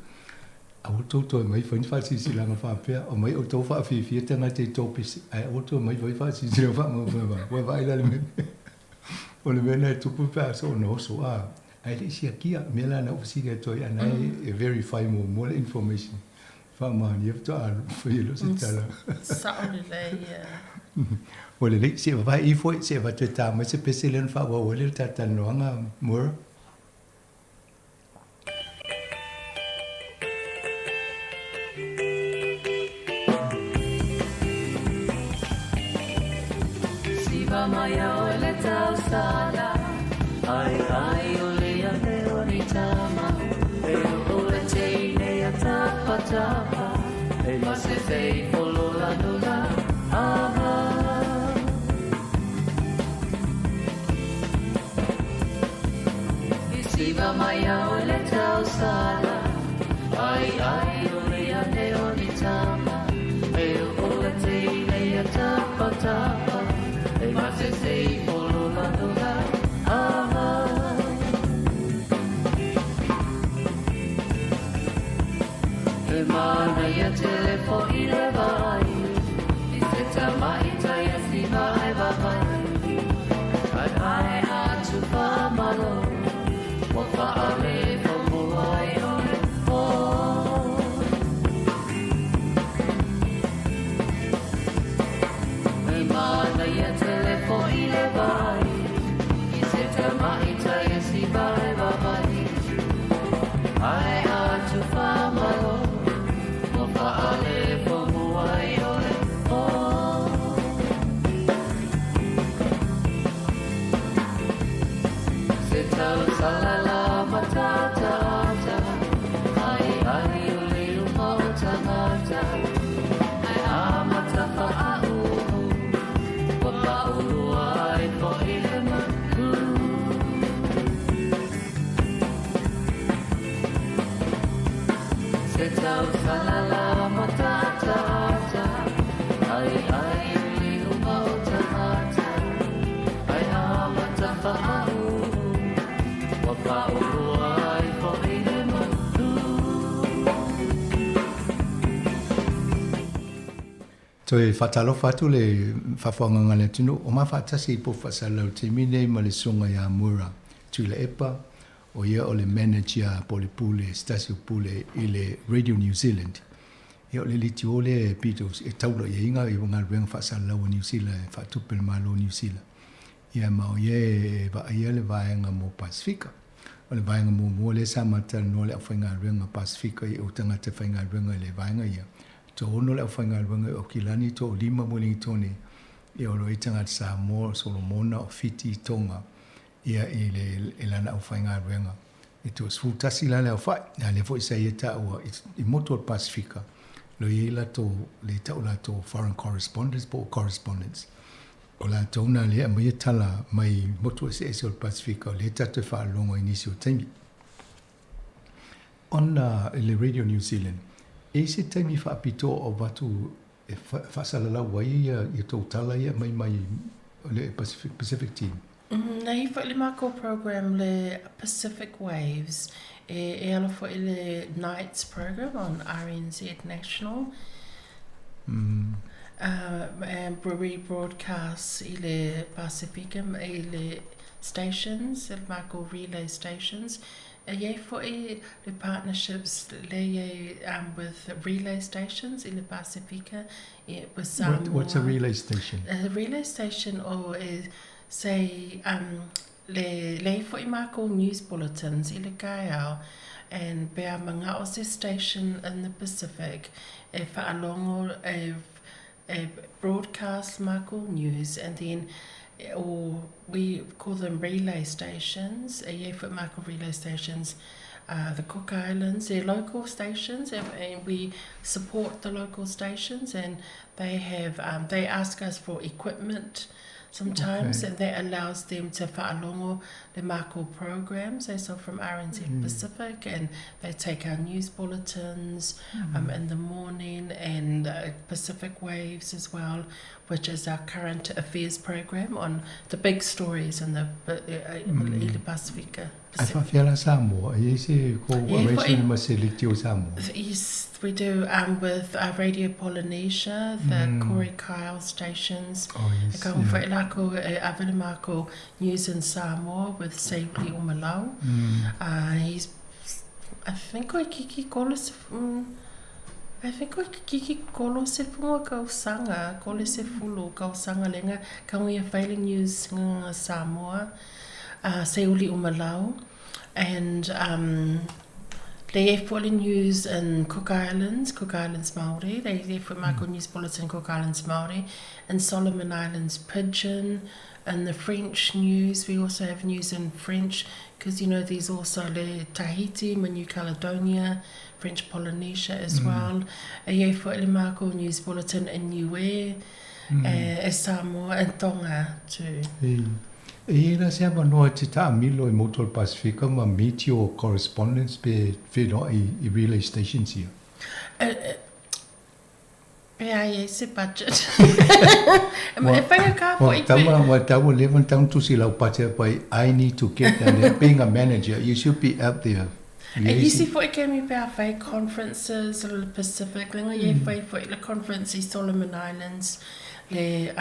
Aua tou toe mai fai ni faasilasilaga faapea, omai outou faafiafia tagata i tou pese, ae aua toe mai fai faasilasilaga faamafanafanaga. Ua vaai la i le mea lea. O le mea lena e tupu pe a soona oso, a, ae le i siakia. O mea la na ou fesili atu ai, a na e verify muamua le information faamaonia faatoa fai ai loa se tala. Sao lelei, ia. Ua lelei, se i vavae ifo, se i avatu e ta mai se pese lea na faaauau ai le talatalanoaga, Moira. Toe faatalofa atu le faafofogaaga a le atunuu o ma faatasi i Popo Faasalalau i le taimi lenei ma le Susuga ia Moira Tuilaepa, o ia o le manager po o le pule, se tasi o pule i le Radio New Zealand. Ia o le leitio lea e pito e taula i ai galuega faasalalau a Niu Sila e faatupe e le Malo o Niu Sila. Ia ma o ia e vaaia le vaega mo Pasefika. O le vaega muamua lea sa matalanoa le aufaigaluega Pasefika i ou tagata faigaluega i le vaega ia. Toaono le aufaigaluega i Aukilani, toalima Welingitone, ia o lo o i ai tagata Samoa, o Solomona, o Fiti, Tonga, ia i le i lana aufaigaluega. E 11 la le aofai, a lea foi sa ia taua i motu o le Pasefika, lo i ai latou, le tau latou foreign correspondents po o correspondents. O latou na lea e aumaia tala mai motu eseese o le Pasefika o lea tatou e faalogo ai i nisi o taimi. Ona i le Radio New Zealand, e i ai se taimi faapitoa o avatu e faasalalau ai ia tou tala ia e aumai mai le Pacific Team? Na i foi le makou program le Pacific Waves e e ala foi le nights program on RNZ National and rebroadcast i le Pasifika i le stations le makou relay stations E i ai foi le partnerships le i ai with relay stations i le Pasifika with Samoa. What's a relay station? A relay station o e say le le i foi mākou news bulletins i le kaeao and pe a mangao se station in the Pacific e whaalongo e e broadcast mākou news and then or we call them relay stations, e i ai foi mākou relay stations. the Cook Islands, they're local stations, and, and we support the local stations, and they have they ask us for equipment sometimes, and that allows them to fa'alongo le mako programs. They so from RNZ Pacific, and they take our news bulletins in the morning, and Pacific Waves as well, which is our current affairs program on the big stories in the i le Pasifika. Ae faafefea la Samoa? E i ai se Yeah, co-arrangement ma se leitio o Samoa? Yes, we do with Radio Polynesia, the Corey Kyle stations. Oh, yes, E ka yeah. e lako e ave le mako News in Samoa with Seuli Umalau. He's, I think o kiki kolo se, I think o kiki kolo se funga kausaga, kolo se fulu kausaga lenga, ka ngi e news nga Samoa, Seuli Umalau. And le e fo news in Cook Islands, Cook Islands Māori. They e fo mako news bulletin Cook Islands Māori. And Solomon Islands Pidgin. And the French news, we also have news in French because you know there's also le Tahiti, ma New Caledonia, French Polynesia as well. E e fo le mako news bulletin in Niue, e Samoa and Tonga too. E e i ai la se avanoa e te taamilo i motu o le Pasifika ma meet your correspondents pe feiloai i relay stations ia? Pe ai e se budget. E whainga ka Ua foi pe. Ua tau ua leva ona tau tusi lau budget pai I need to get down there. Being a manager, you should be out there E isi foi ke mi pe a whai conferences le Pacific, lenga i e whai foi le conference i Solomon Islands, le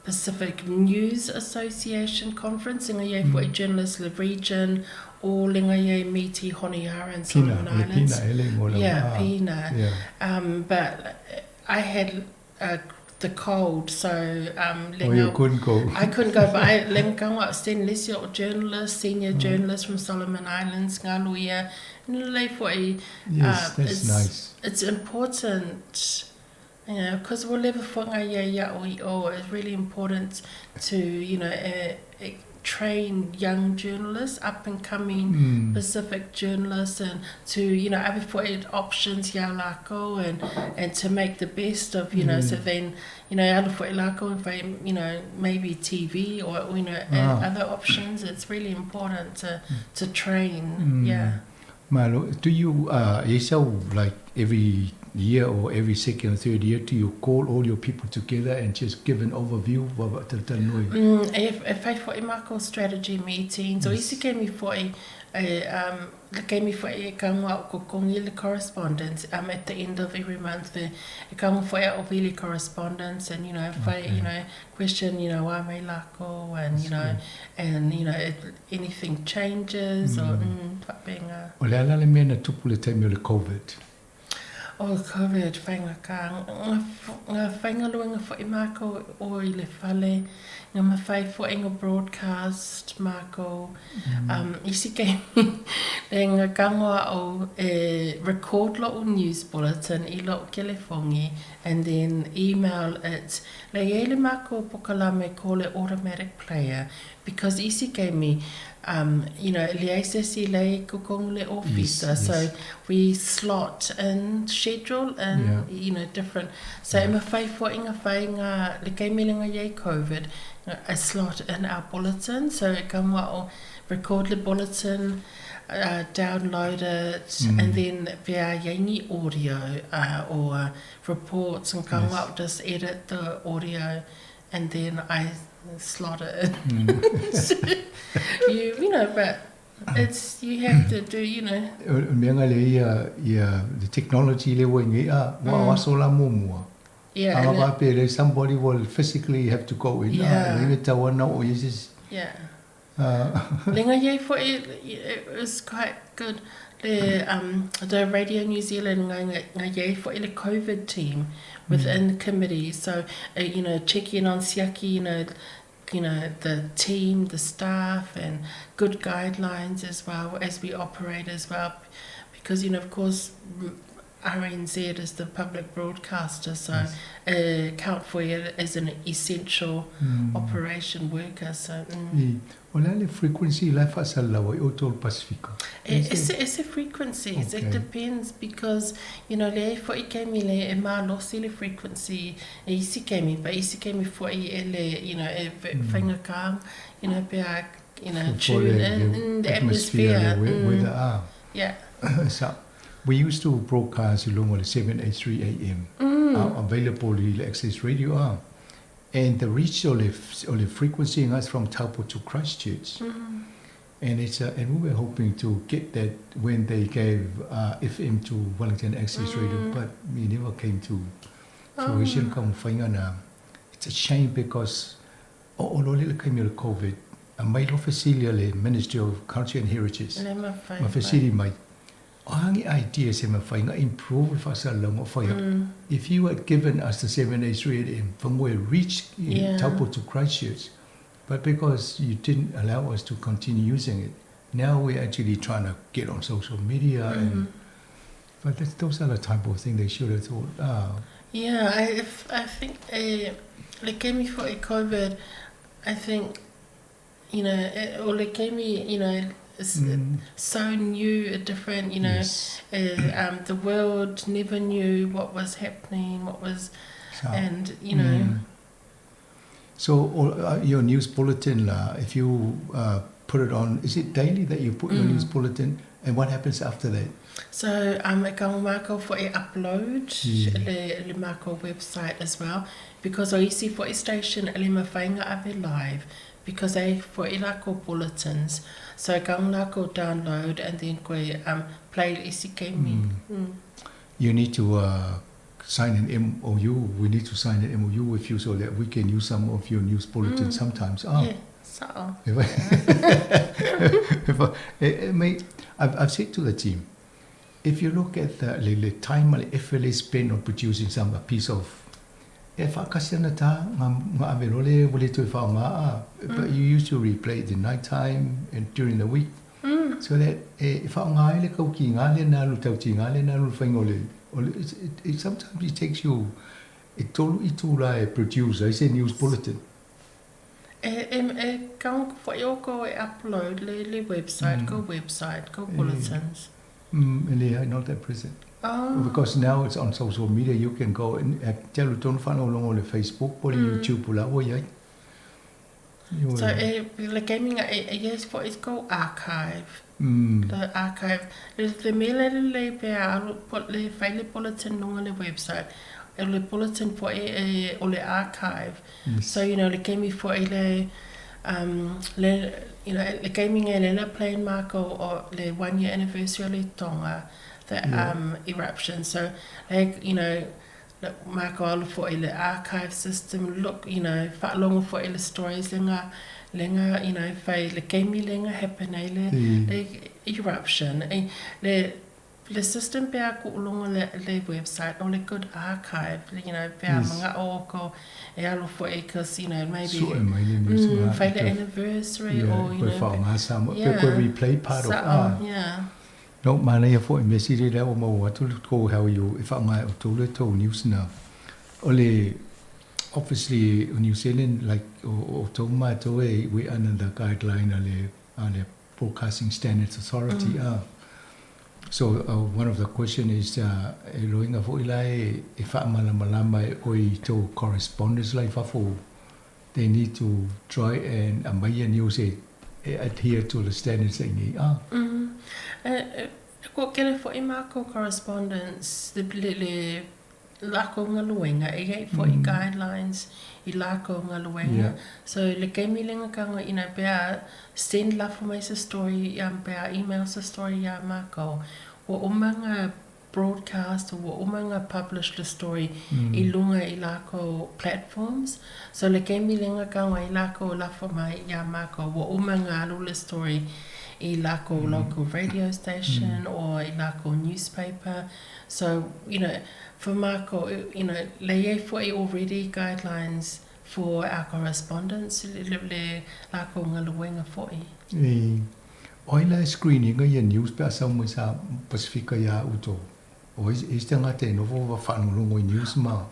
Pacific News Association conference, lenga i e foi journalist le region, o lenga i e meet i Honiara and Pina, Solomon o le Islands. Pina e le igoa lau Yeah, ah, Pina. yeah. But I had the cold, so Oh, you lenga, couldn't go. I couldn't go, but I lenga kaunga send lesi o journalist, senior journalist from Solomon Islands, ngā luia, lei foi, Yes, that's it's, nice. it's important, because we'll never whanga ia ia o i o, it's really important to, train young journalists, up and coming Pacific journalists, and to, have for options ia lako, and to make the best of, so then, ala foi lako and fai, maybe TV or, other options. It's really important to train, yeah. Malo, do you, e like every year or every second or third year, do you call all your people together and just give an overview of the talanoa? E whai foi mako strategy meetings, o isi ke mi foi, e, le ke mi foi e ka ngā o kokongi le correspondence, at the end of every month, e ka ngā foi o vili correspondence, and, whai, question, wā mai lako, and, That's good. and, if anything changes, or, whapenga. O le ala le mea na tupu le taimi o le COVID. O COVID, whainga ka, ngā whainga luenga fo i mako o i le whale, ngā mawhai fo inga broadcast mako, isi ke le ngā kangoa o e record lo o news bulletin i lo telefongi, and then email it. Le e le mako pokalame ko le automatic player, because isi ke mi, le aisesi le kokong le officer, so we slot in, schedule in, different. So yeah. Whai fo inga whai ngā, le kei mele ngā iei COVID, a slot in our bulletin, so e ka mua o record le bulletin, download it, and then pea iei audio or reports, and ka mua just edit the audio, and then I slot it in. But it's, you have to do, you know. O le mea nga le ia, ia, the technology le ua ingi a, wa aso la mua. Yeah, Anga and pa pe le somebody will physically have to go in. Yeah. Le tau ana o yesis. Yeah. Lenga ye fo it was quite good. The Radio New Zealand nga nga ye fo le COVID team within the committee. So check in on siaki, the team, the staff, and good guidelines as well as we operate as well, because of course. RNZ is the public broadcaster, so yes. count for you as an essential mm. operation worker. So, mm. O le a le frequency la e faasalalau ai outou le Pasifika? E ese ese frequencies. Okay. It depends because you know leai fo'i kemi le e malosi le frequency e isi kemi but isi kemi fo'i e le you know e faigata you know pe a you know tune in, in the atmosphere. Weather, ah. Yeah. So, we used to broadcast i luga o le 783 AM. Available i le Access Radio ah. And the reach o le, o le frequency is from Taupo to Christchurch. And it's and we were hoping to get that when they gave FM to Wellington Access Radio, but we never came to fruition. Ka mawhai na. It's a shame because o o lo le kaimi o le COVID, a mai lo fesili a le Ministry of Culture and Heritage. Le mawhai. Ma fesili mai. O hangi ideas e mawhai nga improve le whasalalauga o whai. If you had given us the 783 AM from where reach Taupo to Christchurch, but because you didn't allow us to continue using it, now we're actually trying to get on social media and but that's, those are the type of thing they should have thought. Ah. Yeah, I if, I think le kemi for COVID, I think you know, it, o le kemi, you know, it's so new, a different, you know, the world never knew what was happening, what was, So, and you know, So your news bulletin, la, if you put it on, is it daily that you put your news bulletin? And what happens after that? So e ka mākou fo e upload le mākou website as well because o isi fo e station e le mawhainga ave live because e fo i lako bulletins. So ka lako download and then koe play isi kemi. You need to sign an MOU. We need to sign an MOU with you so that we can use some of your news bulletins sometimes. Ah. Yeah, so. If I, if I, mate, I've said to the team, if you look at the time le effort they spend on producing some a piece of e whakasi ana tā ngā, ngā ave role o le toe whaonga a, but you used to replay it in night time and during the week so that e whaonga ai le kau ki ngā le nā lu tau ti ngā le nā lu whainga o le, o le it, sometimes it takes you e tolu i tū la e produce ai se news bulletin. E, e, e kaunga fo i oko e upload le website, go website, go bulletins. Le, not at present. Oh. Because now it's on social media, you can go and tell tonu whanau longo le Facebook, po le YouTube, po la o iai. So e, le gaminga e, e yes for is go archive. The archive. Le mea le le pe a alu po le fai le bulletin nunga le website. E le bulletin fo e, e o le archive. So you know le gami fo e le le you know le gaming e le le plan mark o le 1 year anniversary o le Tonga the eruption. So like you know le mako alu fo i le archive system look you know whaalongo fo i le stories lenga you know fai le kemi lenga happen ai le le eruption e le system pe a ku ulongo le website o le good archive you know pe a manga o ko e alu fo e cause you know maybe Sue mai le news fai le anniversary or you koe know whaonga sa mo, pe koe replay part of Sa- ah. yeah. No, mana ia fo i mesi le leo mau atu le ko how you e whaonga o tō le tō news na. O le, obviously, o New Zealand, like, o tō mātou e, we under the guideline a le Broadcasting Standards Authority. Ah. So, one of the question is, e loinga fo ila e, e whaamalamalama e oi tō correspondents lai whafo, they need to try and amai news e, e adhere to the standards e ngi. Ah. Ko kele fo i mākou correspondence le lako ngā luenga, e iei fo i guidelines i lako ngā luenga. So le kemi lenga kanga, you know, pea send lafo mai sa story, pea email sa story ia mākou. Wa uma ngā broadcast o wa uma ngā publish the story i lunga i lako platforms. So le kemi lenga kanga i lako lafo mai ia mākou. Wa uma ngā alu le story i lako local radio station or i lako newspaper. So, you know, for mākou, you know, le iei fo i already guidelines for our correspondence, le lako ngā luenga fo i. E, oi la screening ia news pe asa mo sa Pasifika ia uto. O isi isi tagata e nofo ma faalogologo i news ma.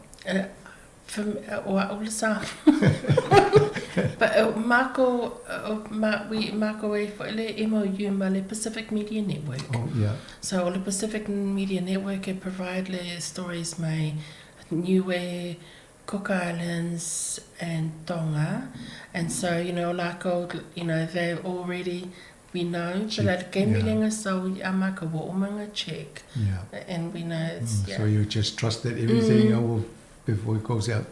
For o a'u le Samoa. But mākou, ma, we, mākou e foi le MOU ma le Pacific Media Network. Oh, yeah. So o le Pacific Media Network e provide le stories mai Niue, Cook Islands and Tonga. And so, you know, lākou, you know, they already, we know, but like yeah. lenga so amaka wo umanga check. Yeah. And we know it's, yeah. So you just trust that everything before it goes out.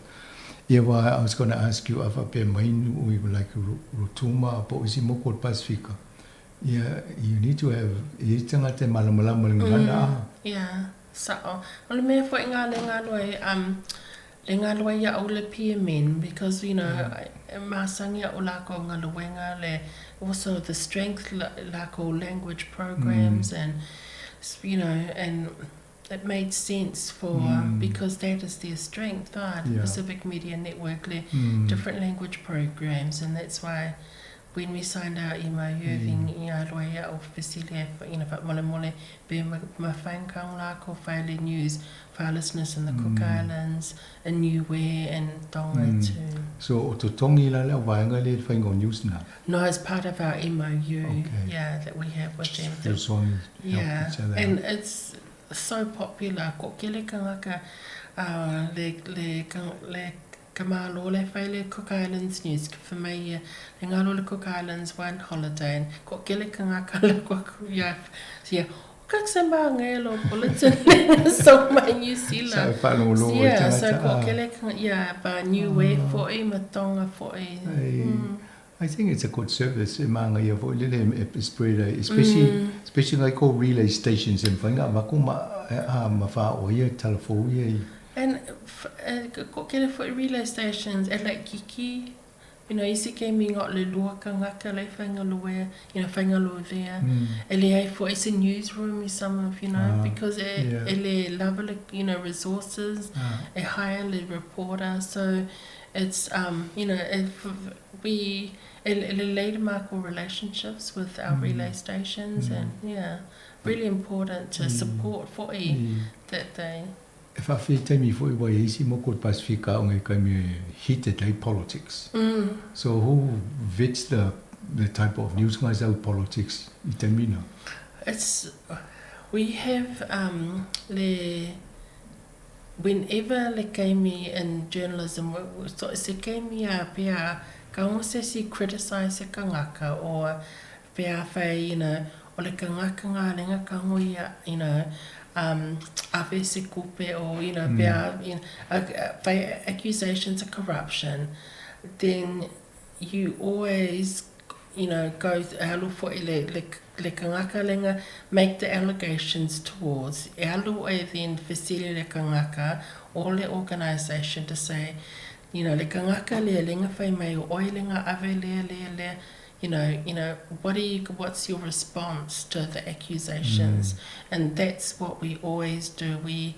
Yeah, well, I was going to ask you, afa pe mai we like Rotuma, po isi moku o le Pasifika. Yeah, you need to have, e i tangata e malamalama le gagana. Yeah, sa'o. O le mea foi ngā le ngā loa e, le ngā loa ia au le PMN, because, you know, mm. masangi o lākou ngā luenga, le, also the strength lākou language programs and, you know, and it made sense for because that is their strength, ah, the Pacific Media Network, le different language programs, and that's why when we signed our MOU, then ia roa ia o fesili e, you know, whamolemole, be ma, ma whainga lākou whai le news for our listeners in the Cook Islands, in Niue and Tonga too. So, o totogi la le au vaega lea i le faiga o news na? No, it's part of our MOU, yeah, that we have with them. Fesoasoani, help Yeah, each other and out. it's so popular. Ko kele kangaka le, le, le ka malo le whai le Cook Islands News. For me, ia, le ngalo le Cook Islands one holiday. And ko kele kangaka le kwa kuia. So, yeah, ka se ngelo bulletin so my New Sa Zealand. e faalogologo i Yeah, so tagata, ko ah. kele kanga, yeah, pa Niue foi, ma Tonga foi. Ai, I think it's a good service e māngaia foi lele e spread ai, especially especially like all relay stations e mafai ona avatu ma a ma faaoia tala fou ia i. And ko kele foi relay stations e like kiki, you know, isi ke mi ngā le lua ka ngaka le whainga lua, you know, whainga lua there. E le ai foi, it's a newsroom some of, you know, because e, e le lava le, you know, resources, e hire le reporter, so it's, you know, if we, e le leira mākou relationships with our relay stations and, yeah, really important to support foi that they. E faafeai taimi foi ua i ai isi moku o le Pasifika aoga i kaimi e heated ai politics. So who vets the the type of news ngai sau i politics i taimi na? It's, we have um, le, whenever le kaimi in journalism, so se kaimi a pea, ka ngo se si criticize se kangaka or pea whai, you know, o le kangaka ngā lenga ka ngo ia, you know, ave se kupe or, you know, pea, you know, whai accusations of corruption, then you always, you know, go alu foi le, le, le kangaka lenga, make the allegations towards e alu e then fesili le kangaka or le organisation to say, you know, le kangaka le lenga whai mai o oi lenga ave le le le, you know, what are you, what's your response to the accusations? And that's what we always do. We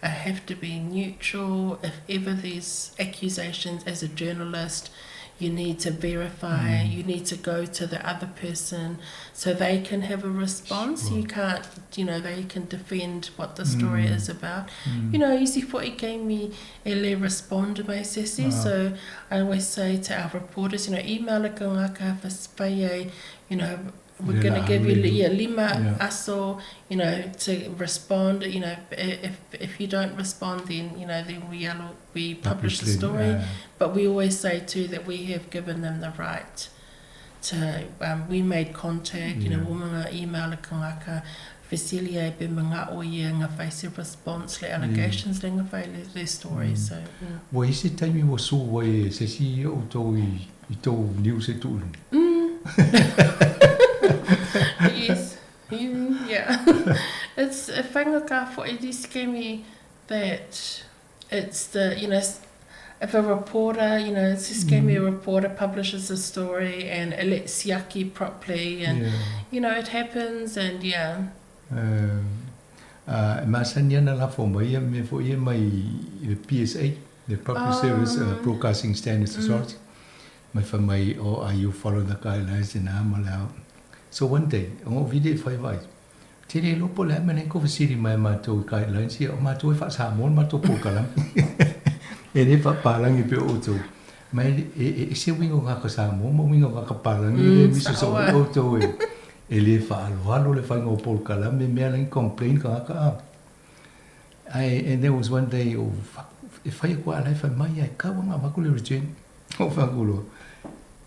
have to be neutral. If ever there's accusations as a journalist, you need to verify, you need to go to the other person so they can have a response. You can't, you know, they can defend what the story is about. You know, isi foi me e le respond mai sesi. So I always say to our reporters, you know, email le kangaka whaspaye, you know, we're Le going to la give you alu. yeah, lima aso, you know, to respond. You know, if you don't respond, then, you know, then we we publish the Publish story. But we always say too that we have given them the right to, we made contact, you know, woman email le kangaka, fesili e pe mga o ia ngā whaise response le allegations le ngā whai le, le story. So, Ua i se taimi ua sua ai e se isi o outou i i tou news e tuu i luga? Yes. Yeah. It's a whainga for it is me that it's the, you know, if a reporter, you know, it's just me a reporter publishes a story and it lets siaki properly and, you know, it happens and yeah. E masani ana lafo mai ia mea foi ia mai i le PSA, the Public Service Broadcasting Standards Authority. Mai fai mai, oh, are you follow the guidelines and ama le ao. So one day, o ngou vili e fai vai. Te le iloa po o le a le mea lena tou fesili mai a matou i guidelines ia, o matou e faa-Samoa le matou polokalame. E le faapalagi pei o outou. Ma e, e ese uiga o tagata Samoa ma uiga o tagata palagi lea e miso soo ai outou e, e le faaaloalo le faiga o polokalame, mea la e complain tagata a. Ae, and there was one day, oh, e fai atu lava a la e fai mai, ae tau lava ona avatu le return. Ou fai atu loa,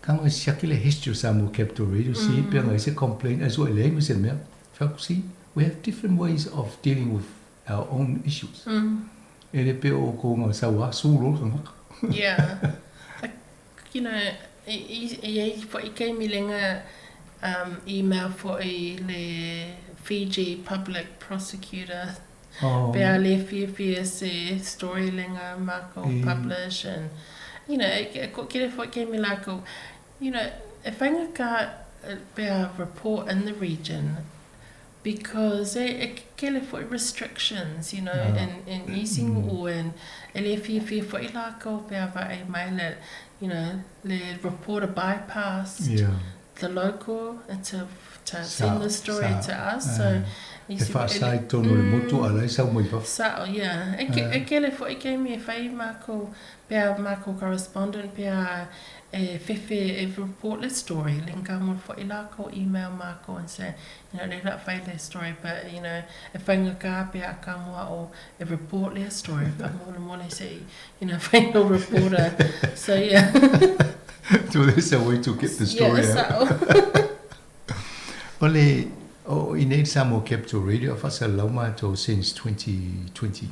tago e siaki le history o Samoa Capital Radio, see pe ana i ai se complaint, ae sue leai ma se mea. Fai atu, see, we have different ways of dealing with our own issues. E le pei o outou na sau lava su loa le tagata. Yeah. Like, you know, i ai foi taimi lega email foi le Fiji Public Prosecutor Pe a le fiafia se story lenga makou publish and you know e koʻekele foi keimi lakou you know e faigata pe a report in the region because e kele foi restrictions you know in isi nuu and e le fiafia foi lakou pe a vaai mai le you know le reporter bypassed the local to to send the story to us so E faasa i totonu o le motu a la e sau mai fafo. Sao, yeah. E kele foi keimi e fai makou pea makou correspondent pea e fefe e report le story le ngamua foi lakou email makou and say you know le la fai le story but you know e faigata pea a kamua o e report lea story faamolemole se i you know fai no reporter so yeah. So there's a way to get the story yeah, out. Sao. O le, o i nei Samoa Capital Radio, a faasalalau matou since 2020.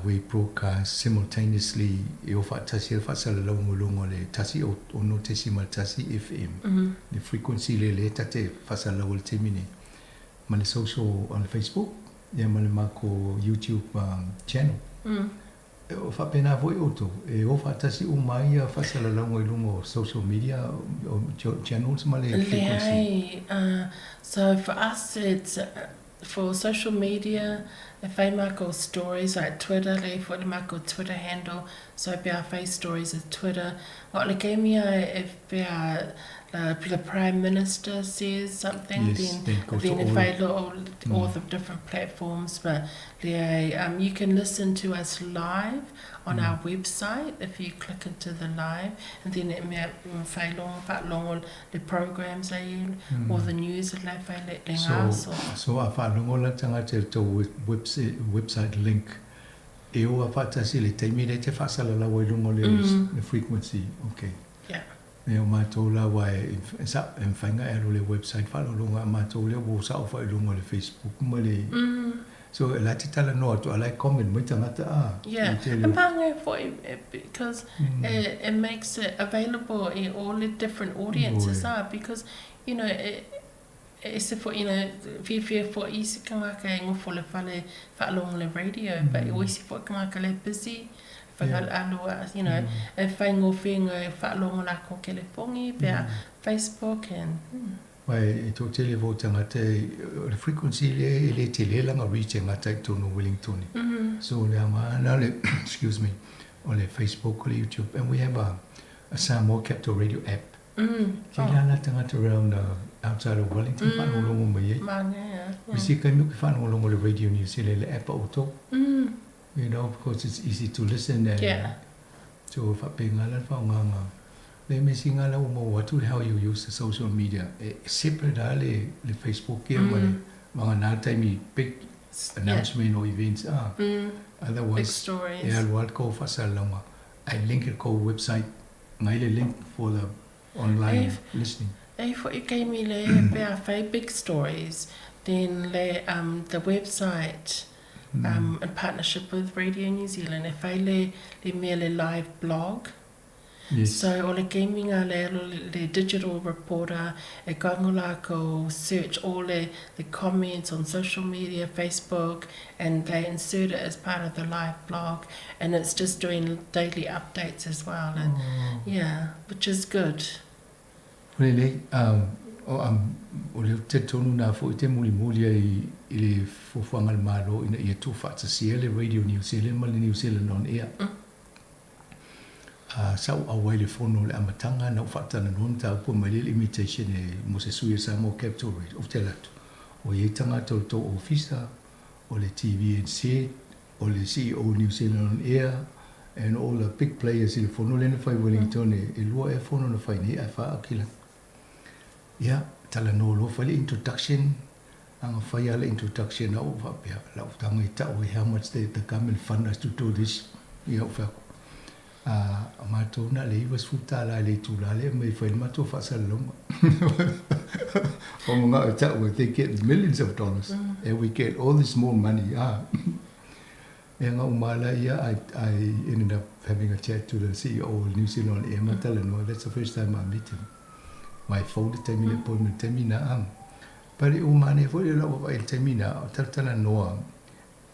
We broadcast simultaneously e o faatasi ai le faasalalauga i luga o le 106.1 FM, le frequency lea lea ta te faasalalau ai i le taimi nei, ma le social o le Facebook, ia ma le matou YouTube channel. E faapena foi outou, e o faatasi uma ai ia faasalalauga i luga o social media o channels ma le frequency. Leai, so for us it's for social media e fai makou stories like Twitter lea foi le makou Twitter handle so pe a fai stories i Twitter o le keimi a e pe a the Prime Minister says something yes, then then, then e fai loa all the different platforms but leai um, you can listen to us live on our website if you click into the live and then e mea fai loa faalogo le programs ai or the news la e fai le le So, ngaso. so a faalogo la tagata i le tou website link e o a faatasi i le taimi lea e te faasalalau ai i luga o le le frequency. Okay. Yeah. E o matou la aua e e mafai ona e alu i le website faalologa a matou lea ua sao foi i luga o le Facebook ma le So la e te talanoa atu a la e comment mai tagata a Yeah, i tele e maangai foi because it, it makes it available i all the different audiences ah because you know e e ese foi you know fiafia foi isi tagata e nofo i le fale faalogo i le radio but o isi foi tagata la e busy faigalualu a you know e faigofie ona faalogo lakou telefoni pe a Facebook and. Aua e toatele foi o tagata o le frequency lea e le tele lana reach e gata i totonu o Wellington. So o le aoga lena o le excuse me o le Facebook o le YouTube and we have a a Samoa Capital Radio app. Kei la la tagata around outside of Wellington faalogologo mai ai. O isi taimi ou te faalogologo i le Radio New Zealand i le app a outou. You know because it's easy to listen and so faapena la le faaaogaga. Le mea sina la ua maua atu how you use the social media e separate lava le le Facebook ia ma le vagana le taimi big announcement or events ah otherwise e alu lava le tou faasalalauga ae link i le tou website ngai le link for the online listening. E foi taimi le pe a fai big stories then le the website in partnership with Radio New Zealand e fai le le mea le live blog. Yes. So o le keimi nga le alu le digital reporter e kaingo lakou search all le the comments on social media, Facebook and they insert it as part of the live blog and it's just doing daily updates as well and yeah, which is good. O lelei, o le talitonu na foi te mulimuli ai i le fuafuaga a le Malo ina ia tuufaatasia le Radio New Zealand ma le New Zealand On Air. Sa ou auai i le fono o le amataga na ou faatalanoa mataupu mai le invitation e mo se sui o Samoa Capital Radio. Ou te alu atu. Ua i ai tagata o le tou ofisa, o le TVNZ, o le CEO o New Zealand On Air, and all the big players i le fono lea na fai i Wellington, e lua ea fono na fai nei ae fa Akila. Ia, talanoa loa fai le introduction, a na fai lava le introduction a ou faapea, lau taga e tau ai how much the government fund us to do this, ia ou fai atu, A matou na le $90 i le itula lea e aumai e fai ai le matou faasalalauga. Ua manao e tau ai, they get millions of dollars and we get all this small money. Ah. Ea na uma la ia, I ended up having a chat to the CEO of New Zealand On Air, ma talanoa, that's the first time I met him. My phone le taimi le appointment taimi na. Ah. But e uma nei foi le lau vaavaai i le taimi na, o talatalanoa,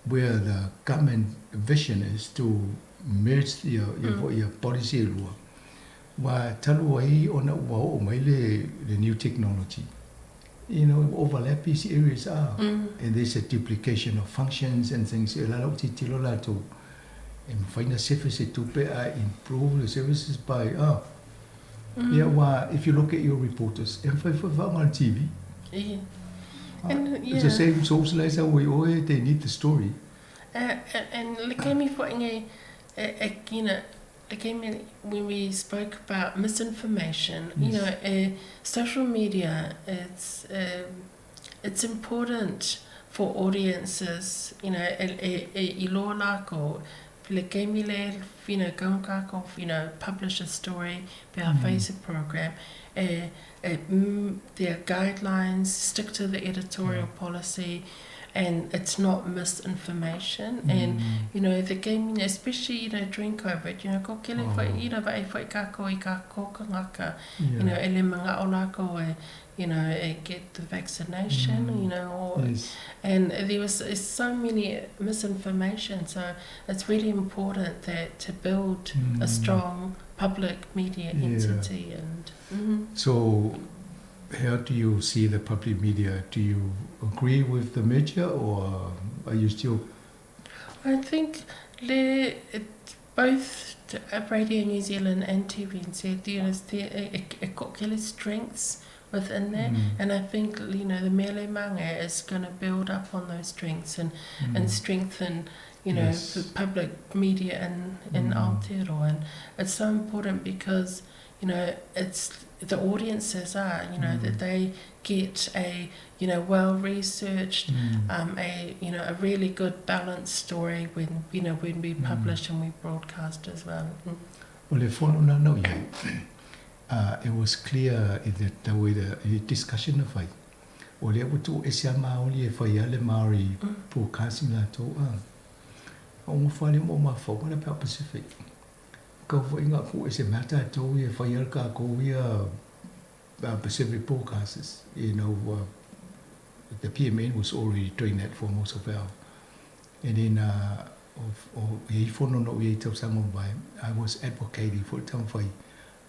where the government vision is to merge ia ia foi ia policy e lua, ua talu ai ona ua oo mai le le new technology, you know, ua overlap isi areas a, and there's a duplication of functions and things, e lala ua tilotilo latou e mafai ona sefe se tupe ae improve the services by a, ia aua if you look at your reporters, e mafai foi faaaoga le TV. Yeah. And, It's the same source la e sau ai oe, they need the story. And le taimi foi nei, you know, le taimi when we spoke about misinformation, you know, social media, it's important for audiences, you know, e iloa lākou, le taimi le, you know, kau kākou, you know, publish a story, pe a fai se program, e, e, there are guidelines, stick to the editorial policy, and it's not misinformation. And, you know, the game, especially, you know, during COVID, you know, ko kele foi, you know, vaai foi kākou i kā kōkangaka, you know, e le manga'o lākou e, you know, e get the vaccination, you know, or, and there was so many misinformation, so it's really important that to build a strong public media entity and So how do you see the public media? Do you agree with the merger or are you still... I think le, both Radio New Zealand and TVNZ, you know, e ko strengths within that. And I think, you know, the Mele Manga is going to build up on those strengths and strengthen, you know, the public media in Aotearoa. And it's so important because, you know, it's the audiences are, you know, that they get a, you know, well-researched, a, you know, a really good balanced story when, you know, when we publish and we broadcast as well. O le fono na nau iai, it was clear in the way the discussion na fai. O lea ua tuuese a Māori e fai a le Māori broadcasting latou a. O ngā whale mo mawhau ala pea Pacific. Kau fo inga ku e se mea tātou ia fai a ka ko ia Pacific broadcasters. You know, the PMN was already doing that for most of our. And then, o e fono no i tausaga mai, I was advocating for taumafai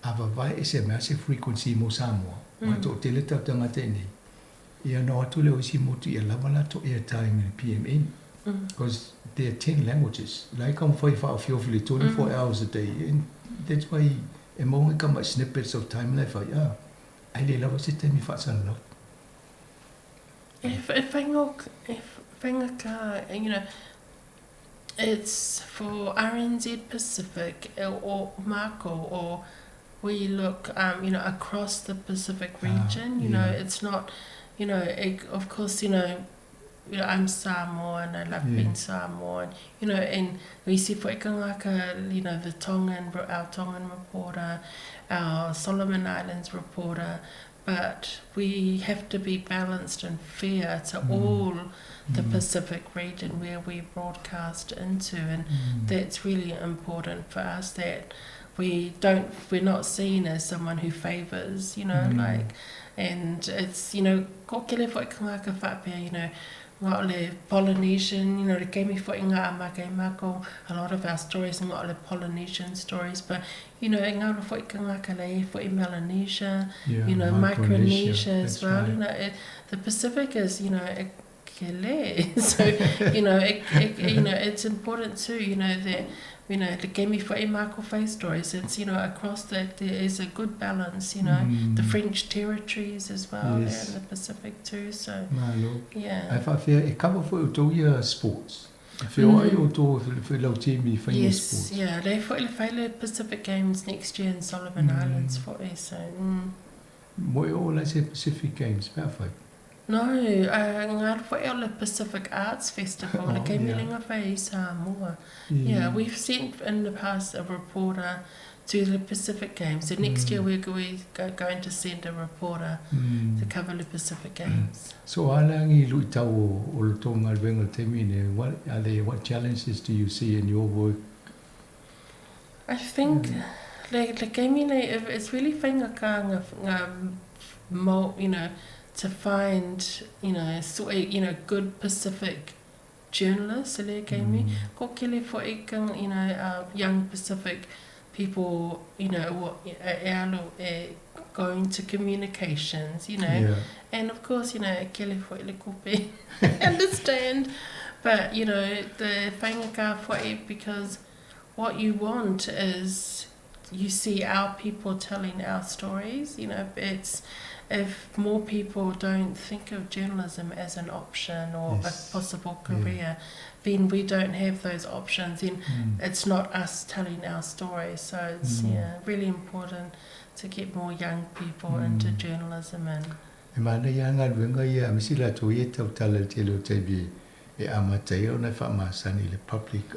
a vavae e se mea se frequency mo Samoa. Ma to tele tautanga tēnei. Ia no atu le o isi motu ia lava latou airtime i le PMN. Because there are 10 languages. Like I'm whai whaawhiowhi le 24 hours a day. And that's why e maunga ka mai snippets of time le whai, ah, ai le lava se taimi whaasalalau. If whainga ka, you know, it's for RNZ Pacific or Mako, or we look, you know, across the Pacific region, you know, it's not, you know, it, of course, you know, I'm Samoan, I love being Samoan, you know, and we see for ikangaka, you know, the Tongan, our Tongan reporter, our Solomon Islands reporter, but we have to be balanced and fair to all the Pacific region where we broadcast into, and that's really important for us that we don't, we're not seen as someone who favours, you know, like, and it's, you know, ko kele fo ikangaka whapea, you know, ngā le Polynesian, you know, le kemi fo inga amaka i mako, a lot of our stories are ngā le Polynesian stories, but, you know, ngā fo ikangaka le fo i Melanesia, you know, Micronesia as well, you know, the Pacific is, you know, kele. So, you know, it, it, you know, it's important too, you know, that, you know, the Kemi Fo'i Mako Faith stories, it's, you know, across that there is a good balance, you know, the French territories as well there in the Pacific too, so, Malo. yeah. Ae faafefea e cover foi outou ia sports? E feoai outou i lau team i faiga Yes, sports? yeah, lea foi le fai le Pacific Games next year in Solomon Islands foi, so. Mo e oo la se Pacific Games pe afai? No, ngā foi o le Pacific Arts Festival, le Oh, kei yeah. Milinga Fai i Samoa. Yeah, we've sent in the past a reporter to the Pacific Games. So next year we're going to send a reporter to cover the Pacific Games. So a le agi luitau o o le tou galuega i le taimi lenei, what are there, what challenges do you see in your work? I think le taimi nei, it's really whaingaka ngā, ngā mo, you know, to find, you know, so, you know, good Pacific journalists, le taimi. Ko kele fo'i ka, you know, young Pacific people, you know, e e alo e going to communications, you know. And of course, you know, kele fo'i le kope, understand. But, you know, the whaingaka fo'i, because what you want is you see our people telling our stories. You know, it's if more people don't think of journalism as an option or a possible career, then we don't have those options. Then it's not us telling our story. So it's yeah, really important to get more young people into journalism and E manaia lava galuega ia aemaise i latou ia e tautala i le tele o taimi e amata ai ona e faamasani i le public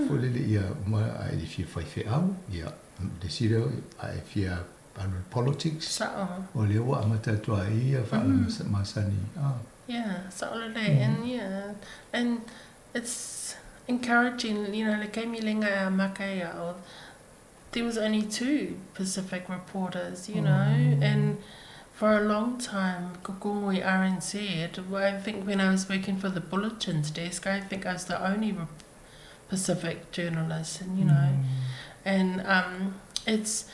foi lele ia uma ae le fia fai feau ia le isi lea ae fia alu i le politics Sa'o. o lea ua amata atu ai ia faamasani. Yeah, sa'o lelei and yeah and it's encouraging, you know, le taimi lenga e amaka ai a'o there was only two Pacific reporters, you know, and for a long time, Kokongo i RNZ, I think when I was working for the bulletins desk, I think I was the only Pacific journalist, and you know, and it's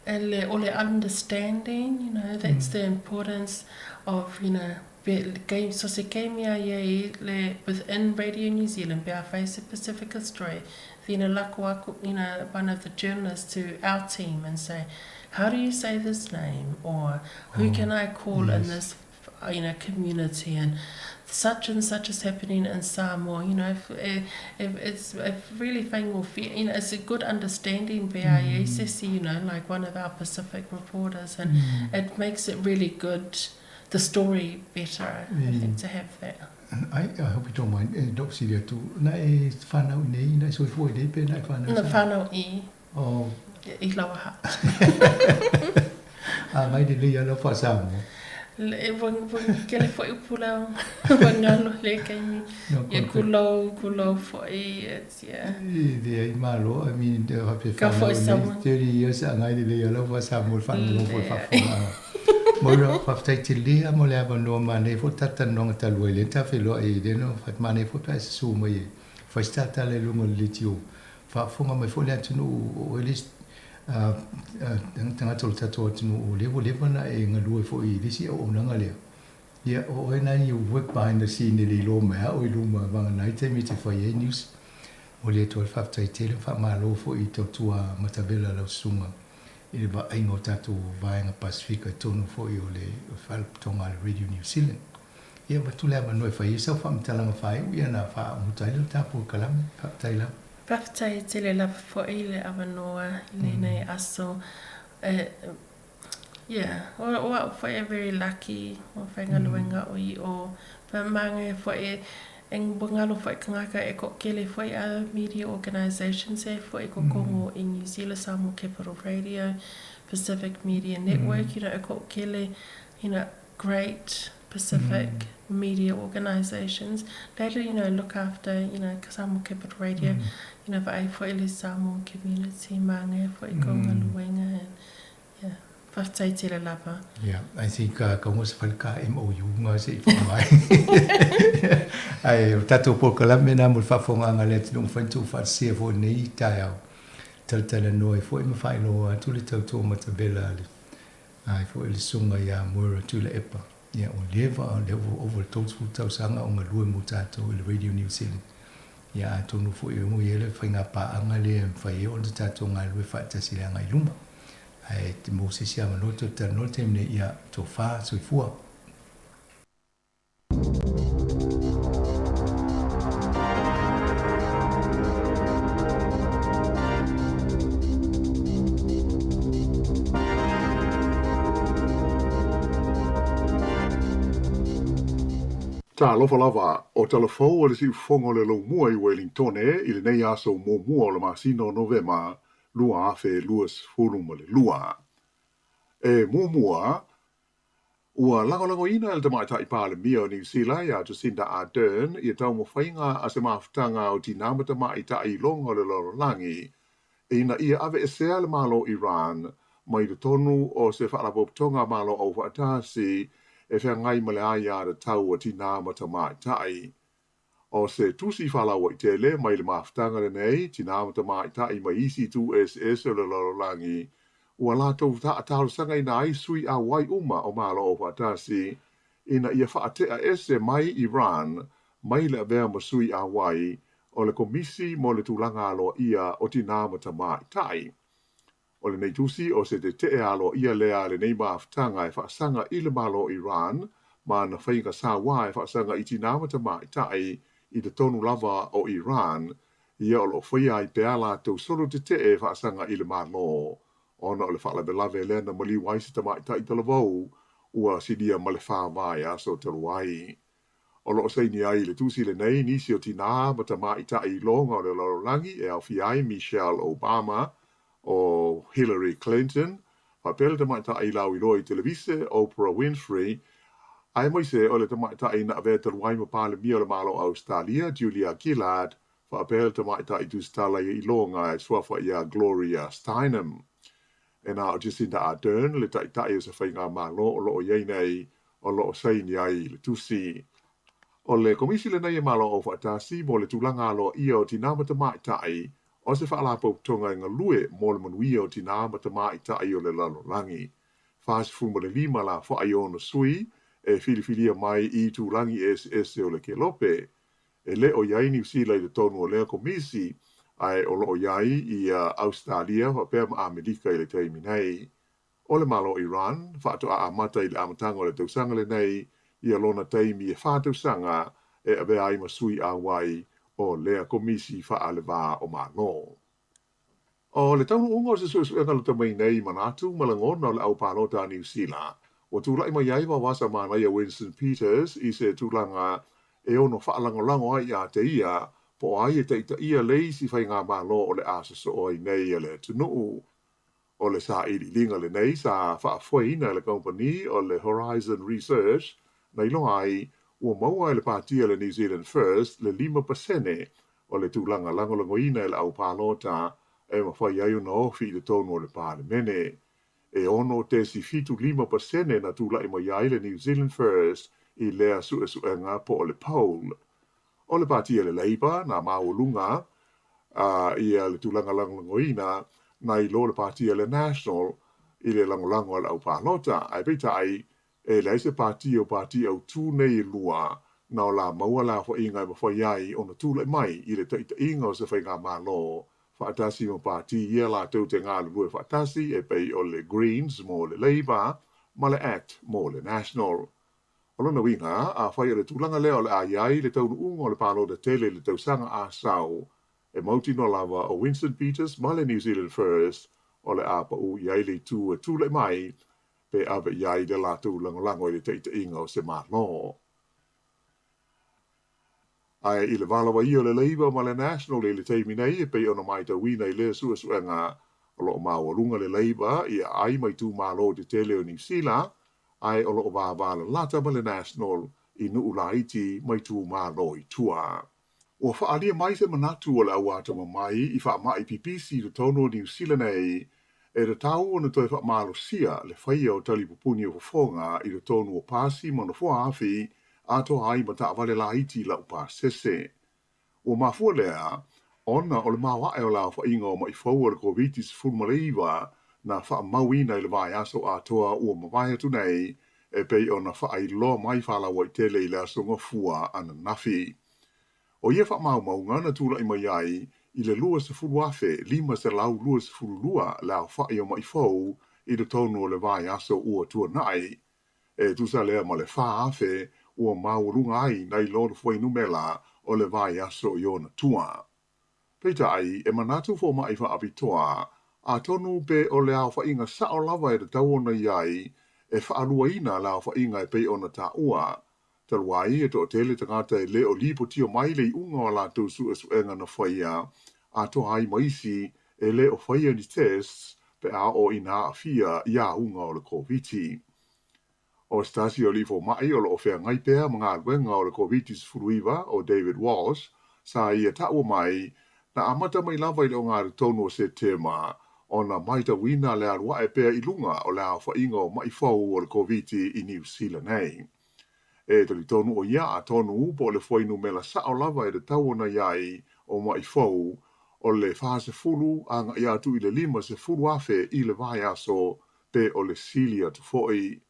le, o le understanding, you know, that's the importance of, you know, be, so se keimi a ia i le, within Radio New Zealand, pe a whai se Pacifica story, then a lako aku, you know, one of the journalists to our team and say, how do you say this name? Or who can I call in this, you know, community? And such and such is happening in Samoa. You know, if it's if really whaingo you know, it's a good understanding BIACC, you know, like one of our Pacific reporters, and it makes it really good, the story better, I think, to have that. I, I hope you don't mind, e lou fesili atu, na e fanau i inei, na e soifua i inei pe na e fanau i Na Samoa? whanau i, Oh. i Lower Hutt. Agai lelei lava lau faa-Samoa. Le, ua, ua kele fo'i upu lau, ua galo le kaimi. No Ia conflict. kulou, kulou fo'i, it's, yeah. E leai malo, I mean, e faapea Ka fanau fo'i i inei, Samoa. 30 years agai lelei lava lau faa-Samoa i le faalogologo i le faafofogaaga. Moira, faafetai tele lava mo le avanoa manaia foi le talatalanoaga talu ai lea na tafeiloai ai lea na manaia foi pe a e susu mai e fai se talatala i luga o le leitio. Faafofoga mai foi le atunuu o oe le isi tagata o le tatou atunuu o lea ua leva ona e galue foi i le isi auaunaga lea. Ia, o oe na you work behind the scene e le iloa mai lava oe i luma vagana ai taimi e te fai ai news. Momoli atu ai le faafetai tele ma faamalo foi i tautua matavela lau susuga i le vaaiga o tatou vaega Pasefika i totonu foi o le Faalapotopotoga a le Radio New Zealand. Ia, avatu le avanoa e fai ai sau faamatalaga faaiu ia ona faamuta ai lea o le tatou polokalame. Faafetai lava. Faafetai tele lava fo'i le avanoa i lenei aso. E, yeah, o, o a'u fo'i e very lucky, o faigaluega o i o, pa māngai fo'i e ua galo fo'i kagaka e ko'okele fo'i other media organisations e fo'i kokogo i New Zealand, Samoa Capital Radio, Pacific Media Network, you know, e ko'okele, you know, great Pacific media organisations. They, you know, look after, you know, Samoa Capital Radio, you know, vaai fo'i le Samoan community, māngai fo'i ko galuega, and yeah, faafetai tele lava. Yeah, I think ka uga se fale ka MOU nga se i whakamai. Ai, o tatou polokalame na mo le faafofogaaga a le atunuu mafai ona tuufaatasia foi i lenei taeao. Talatalanoa ai foi ma faailoa atu le tautua matavela a le, ai foi le susuga ia Moira Tuilaepa. Ia, ua leva, o lea ua ova i le 30 tausaga o galue mo tatou i le Radio New Zealand. Ia, atonu foi e ono i ai le faiga paaga lea e mafai ai ona tatou galulue faatasi i le agai i luma. Ae mo se isi avanoa toe talanoa i le taimi nei, ia, tofa, soifua. Talofa lava, o tala fou a le siufofoga o le Laumua i Uelintone i lenei aso muamua o le masina o Novema 2022. E muamua, Ua lagolagoina e le Tamaitai Palemia o Niu Sila ia Jacinda Ardern ia taumafaiga a se mafutaga o tinā ma tamaitai i loga o le lalolagi ina ia aveesea le Malo Iran mai totonu o se Faalapotopotoga a Malo Aufaatasi e feagai ma le aiatatau a tinā ma tamaitai. O se tusi faalauaitele mai le mafutaga lenei, tinā ma tamaitai mai isi itu eseese o le lalolagi, ua latou taalosagaina ai sui auai uma o Malo Aufaatasi ina ia faatea ese mai Iran mai le avea ma sui auai o le Komisi mo le Tulaga Aloaia o Tinā ma Tamaitai. O lenei tusi o se tetee aloaia lea a lenei mafutaga e faasaga i le Malo o Iran ma ana faiga sauā e faasaga i tinā ma tamaitai i totonu lava o Iran, ia o lo o faia ai pea latou solo tetee e faasaga i le Malo ona o le faalavelave lea na maliu ai se tamaitai talavou ua silia ma le 4 vaiaso talu ai. O lo o saini ai i le tusi lenei nisi o tinā ma tamaitai i loga o le lalolagi e aofia ai Michelle Obama, o Hillary Clinton, faapea le tamaitai lauiloa i televise Oprah Winfrey, aemaise o le tamaitai na avea talu ai ma Palemia o le Malo o Ausetalia Julia Gillard, faapea le tamaitai tusitala i loga e suafa ia Gloria Steinem. E na o Jacinda Ardern le taitai o se faigamalo o lo o i ai nei o lo o saini ai i le tusi. O le Komisi lenei e Malo Aufaatasi mo le Tulaga Aloaia o Tinā ma Tamaitai o se faalapotopotoga e galue mo le manuia o tinā ma tamaitai o le lalolagi. 45 lafoai o ona sui e filifilia mai i itulagi eseese o le kelope. E le o i ai Niu Sila i totonu o lea komisi, ae o lo o i ai ia Ausetalia faapea ma Amerika i le taimi nei. O le Malo o Iran, faatoa amata i le amataga o le tausaga lenei ia lona taimi e 4 tausaga e avea ai ma sui auai o lea komisi faalevā o Malo. O le taunuuga o se suesuega lata mai nei i manatu ma lagona o le au palota a Niu Sila, ua tulai mai ai vavasa manaia Winston Peters i se tulaga e ono faalagolago ai ia te ia po o ai e taitaia le isi faigamalo o le a sosoo ai nei a le atunuu. O le sailiiliga lenei sa faafoeina e le kamupani o le Horizon Research na iloa ai ua maua e le patia le New Zealand First le 5% o le tulaga lagolagoina e le au palota e mafai ai ona ofi i totonu o le Palemene. E 6.75% na tulai mai ai le New Zealand First i lea suesuega po o le poll. O le patia le Labour na maualuga ia le tulaga lagolagoina nai lo le patia le National i le lagolago a le au palota. Ae peitai, e leai se pati o pati autū nei e lua na o la maua le aofaiga e mafai ai ona tulai mai i le taitaiga o se faigamalo faatasi ma pati ia latou te galulue faatasi e pei o le Greens mo le Labour ma le Act mo le National. O lona uiga, afai o le tulaga lea o le a i ai le taunuuga o le palota tele i le tausaga a sau, e mautinoa lava o Winston Peters ma le New Zealand First o le a paū i ai le itu e tulai mai pe ave i ai le latou lagolago i le taitaiga o se Malo. Ae i le valawaia o le Labour ma le National i le taimi nei e pei ona matauina i lea suesuega o lo o maualuga le Labour i aai ma itumalo tetele o Niu Sila, ae o lo o vavalalata ma le National i nuu laiti ma itumalo i tua. Ua faaalia mai se manatu o le au atamamai i faamai pipisi i totonu o Niu Sila nei e tatau ona toe faamalosia le faia o talipupuni o fofoga i totonu o pasi ma nofoa afi atoa ai ma taavale laiti laupasese. Ua mafua lea ona o le maoae o le aofaiga o maʻi fou o le Koviti-19 na faamauina i le vaiaso atoa ua mavae atu nei. e pei ona faailoa mai faalauaitele i le Aso Gafua ananafi. O ia faamaumauga na tulai mai ai i le 20,522 le aofa'i o ma'i fou i totonu o le vaiaso ua tuana'i. E tusa lea ma le 4,000 ua maualuga ai nai lo le fuainumera o le vaiaso i ona tua. Peitai, e manatu foma'i faapitoa, atonu pe o le aofa'iga sa'o lava e tatau ona i ai e fa'aluaina le aofa'iga e pei ona taua. Talu ai e to'atele tagata e lē o lipotia mai le i'uga o a latou su'esu'ega na faia, atoa ai ma isi e lē o faia ni tests pe a oo ina a'afia i auga o le Koviti. O se tasi o alii foma'i o lo'o feagai pea ma galuega o le Koviti-19 o David Walsh, sa ia taua mai, na amata mai lava i le ogatotonu o Setema ona matauina le alu a'e pea i luga o le aofa'iga o ma'i fou o le Koviti i Niu Sila nei. E talitonu ʻo ia atonu po o le fuainumera sa'o lava e tatau ona i ai o ma'i fou o le 40 aga'i atu i le 50,000 i le vaiaso pe o le sili atu fo'i.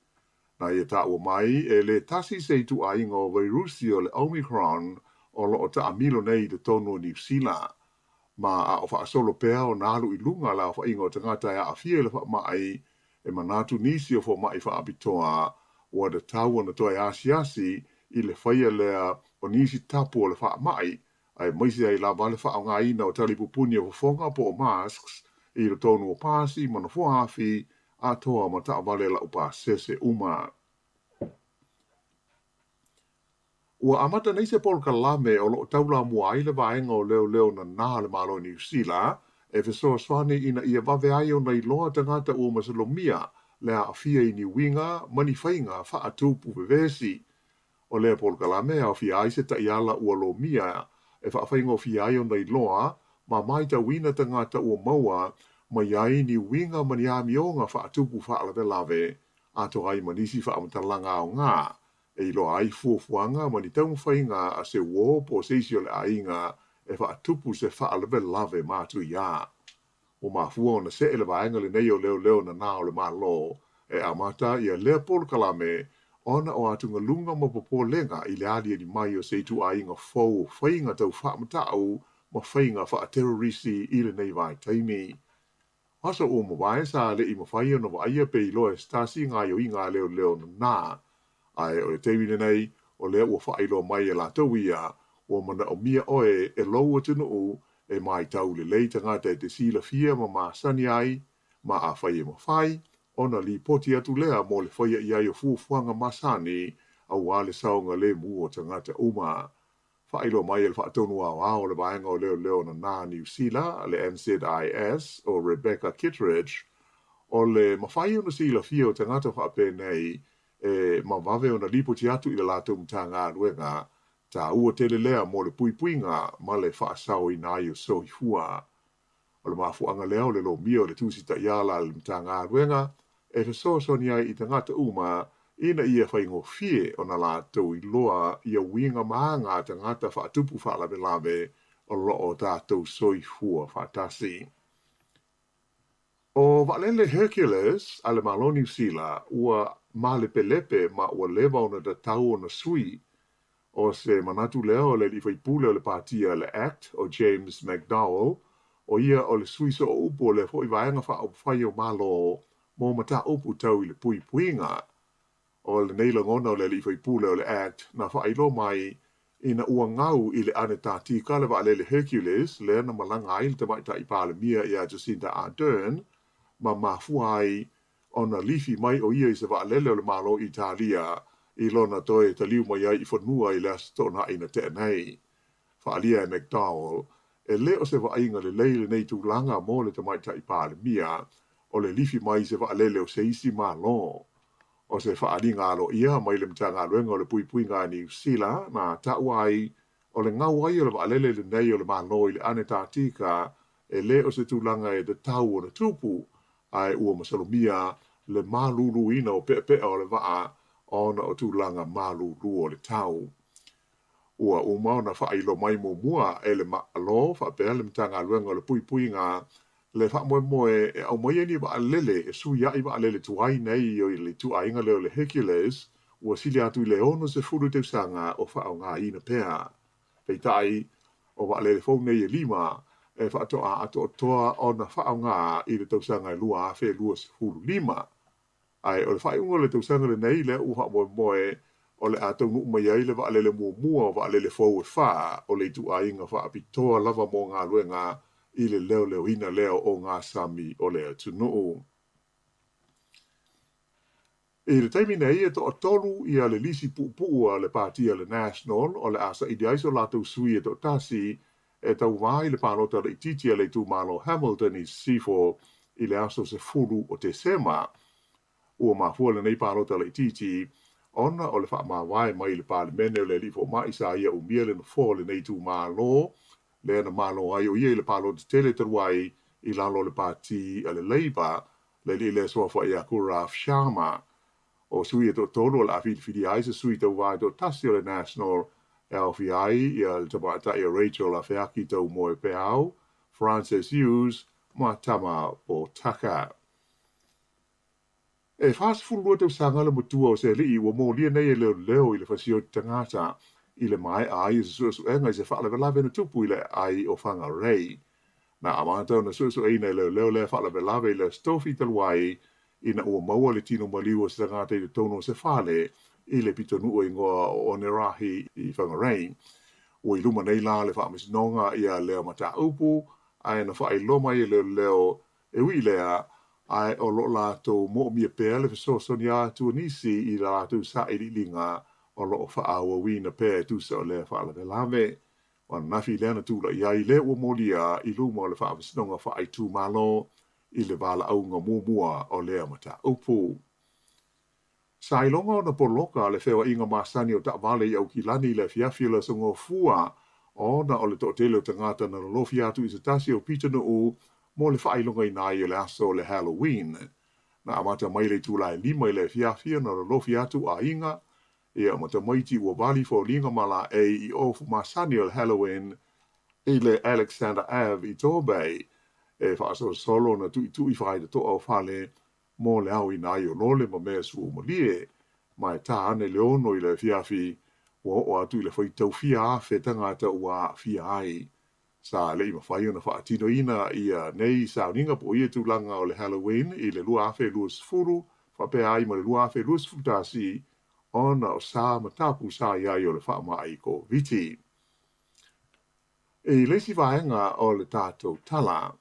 Na ia taua mai, e lē tasi se ituaiga o vairusi o le Omicron o lo'o ta'amilo nei i totonu o Niu Sila. Ma a o fa'asolo pea ona alu i luga le aofa'iga o tagata e a'afia i le fa'ama'i, e manatu nisi o foma'i fa'apitoa ua tatau ona toe asiasi i le faia lea o nisi tapu o le fa'ama'i, aemaise ai lava le fa'aaogaina o talipupuni o fofoga po o masks i totonu o pasi ma nofoa afi atoa ma ta'avale la'upasese uma. Ua amata nei se polokalame o lo'o taulamua ai le Vaega o Leoleo Nanā a le Malo o Niu Sila e fesoasoani ina ia vave ai ona iloa tagata ua masalomia le aafia i ni uiga ma ni faiga faatupu vevesi. O lea polokalame e aofia ai se taiala ua lomia e faafaigofie ai ona iloa ma matauina tagata ua maua mai ai ni uiga ma ni amioga faatupu faalavelave atoa ai ma nisi faamatalaga aoga e iloa ai fuafuaga ma ni taumafaiga a se uō po o se isi o le aiga e faatupu se faalavelave matuia. Ua mafua ona se'e le vaega lenei o Leoleo Nanā o le Malo e amata ia lea polokalame ona o atugaluga ma popolega i le aliali mai o se ituaiga fou o faiga tau faamata'u ma faiga faaterorisi i lenei vaitaimi. O aso ua mavae sa le'i mafai ona vaaia pe iloa e se tasi gaoioiga a leoleo nanā, ae o le taimi lenei o lea ua faailoa mai e latou ia ua manaomia ʻoe e lou atunuu e matau lelei tagata e te silafia ma masani ai, ma afai e mafai, ona lipoti atu lea mo le faia i ai o fuafuaga masani auā le saogalemu o tagata uma. Faailoa mai e le Faatonu Aoao o le Vaega o Leoleo Nanā Niu Sila, le NZIS, o Rebecca Kitteridge, o le mafai ona silafia o tagata faapenei e ma vave ona lipoti atu i le latou Matagaluega, taua tele lea mo le puipuiga ma le faasaoina ai o soifua. O le mafuaaga lea o le lomia o le Tusi Taiala a le Matagaluega e fesoasoani ai i tagata uma ina ia faigofie ona latou iloa ia uiga ma aga a tagata faatupu faalavelave o loo tatou soifua faatasi. O vaalele Hercules a le Malo o Niu Sila ua malepelepe ma ua leva ona tatau ona sui. O se manatu lea o le alii faipule o le Pātia le act o James McDowell, ʻo ia o le sui sooupu o lea foi vaega faaupufai o Malo mo mataupu tau i le puipuiga. O lenei lagona o le alii faipule o le act na faailoa mai ina ua gau i le Anetatika le vaalele Hercules lea na malaga ai le Tamaitai Palemia iā Jacinda Ardern ma mafua ai ona lifi mai ʻo ia i se vaalele o le Malo Italia i lona toe taliu mai ai i fanua i le Aso Toonai na tea nei. Faaalia e McDowell, e lē o se vaaiga lelei lenei tulaga mo le Tamaitai Palemia o le lifi mai i se vaalele o se isi Malo. O se faaaliga aloaia mai le Matagaluega o le Puipuiga a Niu Sila na taua ai o le gau ai o le vaalele lenei o le Malo i le Anetatika e lē o se tulaga e tatau ona tupu, ae ua masalomia le maluluina o peʻapeʻa o le vaa ona o tulaga malulu o le tau. Ua uma ona faailoa mai muamua e le Malo faapea le Matagaluega o le Puipuiga Le faamoemoe e aumaia ni vaalele e suiaʻi vaalele tuai nei i le ituaiga lea o le Hercules ua sili atu i le 60 tausaga o faaaogaina pea. Peitai, o vaalele fou nei e lima e faatoa atoatoa ona faaaoga i le tausaga e 2025. Ae o le faaiuga o le tausaga lenei lea ua faamoemoe o le a taunuu mai ai le vaalele muamua o vaalele fou e fā o le ituaiga faapitoa lava mo galuega i le leoleoina lea o ogasami o le atunuu. I le taimi nei e toatolu ia le lisi puupuu a le pāti a le National o le a saili ai so latou sui e toatasi e tauvā i le palota laitiiti a le itumalo Hamilton i Sisifo i le aso 10 o Tesema. Ua mafua lenei palota laitiiti ona o le faamavae mai i le Palemene o le alii fomai sa ia umia le nofoa o lenei itumalo lea na malo ai o ia i le palota tele talu ai i lalo o le pāti a le Labour le alii lea suafa ia Gaurav Sharma. O sui e toatolu o le a filifilia ai se sui tauvā e toatasi o le National e aofia ai ia le tamaitai o Rachel Afeaki Taumoepeau, Frances Hughes ma Tama Potaka. E 42 tausaga le matua o se alii ua molia nei e leoleo i le fasioti tagata i le maea ai o se suesuega i se faalavelave na tupu i le aai o Whangarei. Na amata ona suesueina e leoleo lea faalavelave i le Aso Tofi talu ai ina ua maua le tino maliu o se tagata i totonu o se fale i le pitonuu e igoa o Onerahi i Whangarei. Ua i luma nei la le faamasinoga ia lea mataupu, ae na faailoa mai e leoleo e ui i lea, ae o lo o latou moomia pea le fesoasoani atu o nisi i la latou sailiiliga o lo o faaauauina pea e tusa o lea faalavelave. O ananafi lea na tulai ai le ua molia i luma o le Faamasinoga Faaitumalo i le valaauga muamua o lea mataupu. Sa iloga ona poloka le feoaiga masani o taavale i Aukilani i le afiafi o le Aso Gafua ona o le toatele o tagata na lolofi atu i se tasi o pitonuu mo le faailogaina ai o le aso o le Halloween. Na amata mai le itula e 5 i le afiafi ona lolofi atu aiga ia ma tamaiti ua vali foliga ma laei i ofu masani o le Halloween i le Alexander Ave i Torbay e faasolosolo ona tuitui faitatoa o fale mo le aoina ai o lole ma mea suamalie, ma e tā ane le 6 i le afiafi ua oo atu i le faitau fia afe tagata ua aafia ai. Sa le i mafai ona faatinoina ia nei sauniga po o ia tulaga o le Halloween i le 2020 faapea ai ma le 2021 ona o sa ma tapu sa i ai o le faamai Koviti. I le isi vaega o le tatou tala,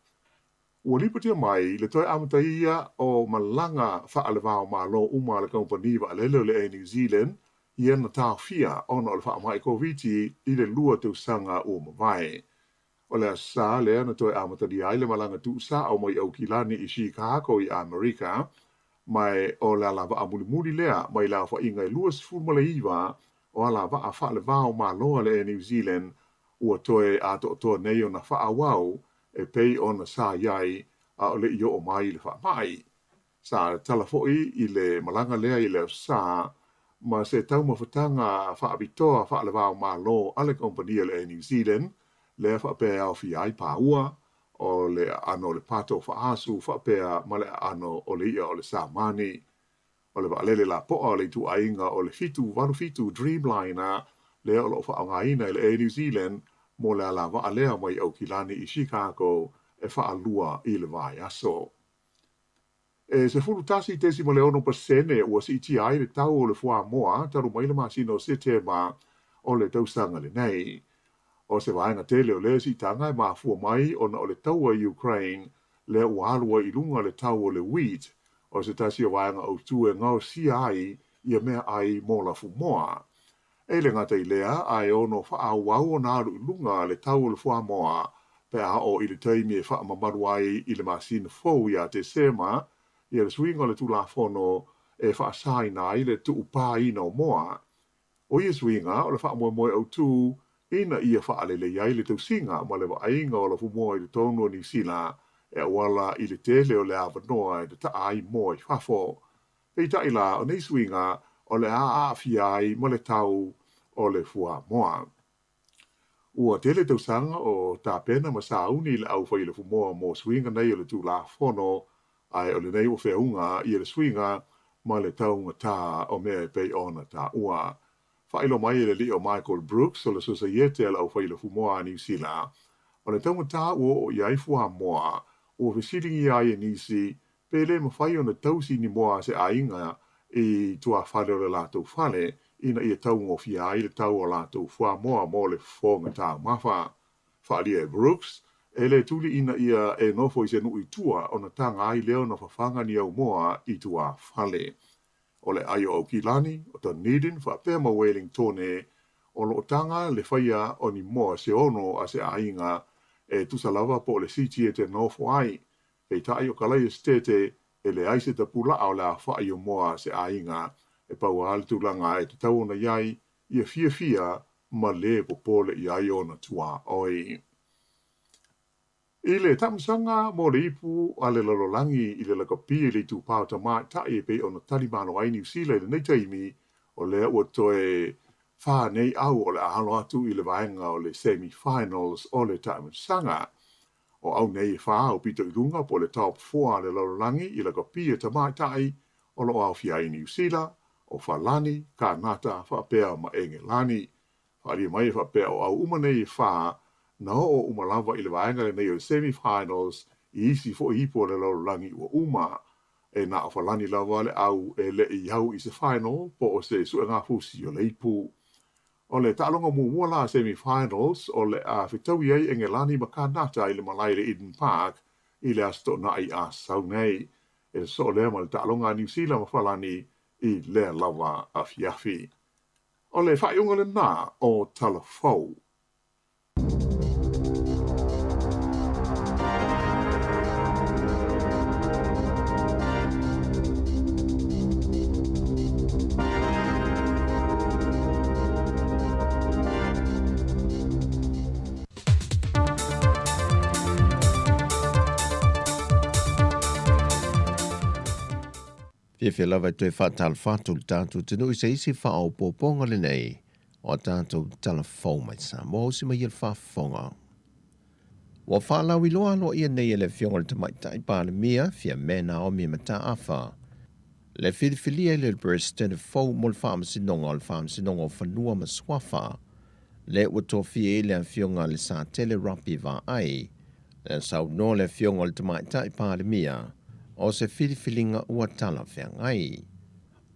ua lipotia mai le toe amataia o malaga faale-va-o-Malo uma a le kamupani vaalele o le Air New Zealand ia na taofia ona o le faamai Koviti i le 2 tausaga ua mavae. O le Aso Sa lea na toe amatalia ai le malaga tuusao mai Aukilani i Chicago i Amerika, ma o le alavaa mulimuli lea mai le aofaiga e 29 o alavaa faale-va-o-Malo a le Air New Zealand ua toe atoatoa nei ona faaauau e pei ona sa i ai a o le i oo mai le faamai. Sa tala foi i le malaga lea i le Aso Sa ma se taumafataga faapitoa faale-va-o-Malo a le kamupani a le Air New Zealand lea faapea e aofia ai pāua, o le aano o le pato faaasu faapea ma le aano o le i'a o le samani. O le vaalele lapoa o le ituaiga o le 787 Dreamliner lea o lo o faaaogaina e le Air New Zealand mo le alavaa lea mai Aukilani i Chicago e faalua i le vaiaso. E 11.6% ua siitia ai le tau o le fuamoa talu mai le masina o Setema o le tausaga lenei. O se vaega tele o lea siitaga e mafua mai ona o le taua i Ukraine lea ua alu ai i luga le tau o le wheat, o se tasi o vaega autū e gaosia ai ia meaai mo lafumoa. E le gata i lea, ae ono faaauau ona alu i luga le tau o le fuamoa pe a oo i le taimi e faamamalu ai i le masina fou ia Tesema ia le suiga o le Tulafono e faasaina ai le tuupāina o moa. O ia suiga o le faamoemoe autū ina ia faalelei ai le tausiga ma le vaaiga o lafumoa i totonu o Niu Sila e auala i le tele o le avanoa e tataa ai moa i fafo. Peitai la, o nei suiga o le a aafia ai ma le tau o le fuamoa. Ua tele tausaga o tapena ma sauni le au failafumoa mo suiga nei o le Tulafono, ae o lenei ua feauga ia le suiga ma le taugatā o mea e pei ona taua. Faailoa mai e le alii o Michael Brooks o le Sosaiete a le Aufailafumoa a Niu Sila, o le taugatā ua oo i ai fuamoa, ua fesiligia ai e nisi pe le mafai ona tausi ni moa a se aiga i tuafale o le latou fale ina ia taugofie ai le tau o latou fuamoa mo le fofoga taumafa. Faaalia e Brooks, e le tuli ina ia e nofo i se nuu i tua ona taga ai lea ona fafaga ni au moa i tuafale. O le ai o Aukilani, o Dunedin faapea ma Wellingtone o lo o taga le faia o ni moa se ono a se aiga e tusa lava po o le siti e te nofo ai. Peitai o Kalaia Setete e leai se tapulaa o le aofai o moa a se aiga, e pau lava le tulaga e tatau ona i ai, ia fiafia ma le popole i ai ona tuaoi. I le taamisaga mo le ipu a le lalolagi i le lakapi i le itupa o tamaitai e pei ona talimalo ai Niu Sila i lenei taimi, o lea ua toe fa nei au o le a alo atu i le vaega o le semi-finals o le taamisaga. O au nei e fa o pito i luga po o le top four a le lalolagi i lakapi a tamaitai o lo o aofia ai Niu Sila, o Falani, Kanata faapea ma Engelani. Faaalia mai e faapea o au uma nei e fa na oo uma lava i le vaega lenei o le semi-finals i isi foi ipu o le lalolagi ua uma. E na o Falani lava le au e le i au i se final po o se suegafusi o le ipu. O le taaloga muamua la semi-finals o le a fetaui ai Engelani ma Kanata i le malae i le Eden Park i le Aso Toonai a sau nei. E sosoo lea ma le taaloga a Niu Sila ma Falani i lea lava afiafi. O le faaiuga lena o Tala Fou. Fiafia lava e toe faatalofa atu i le tatou atunuu i se isi faaopoopoga lenei o a tatou tala fou mai Samoa usi mai ia le faafofoga. Ua faalauiloa aloaia nei e le Afioga i le Tamaitai Palemia, Fiame Naomi Mataafa, le filifilia i le Peresetene fou mo le Faamasinoga o le Faamasinoga o Fanua ma Suafa, le ua tofia ai le Afioga a Lesatele Rapi Vaai, na saunoa le Afioga i le Tamaitai Palemia, o se filifiliga ua talafeagai.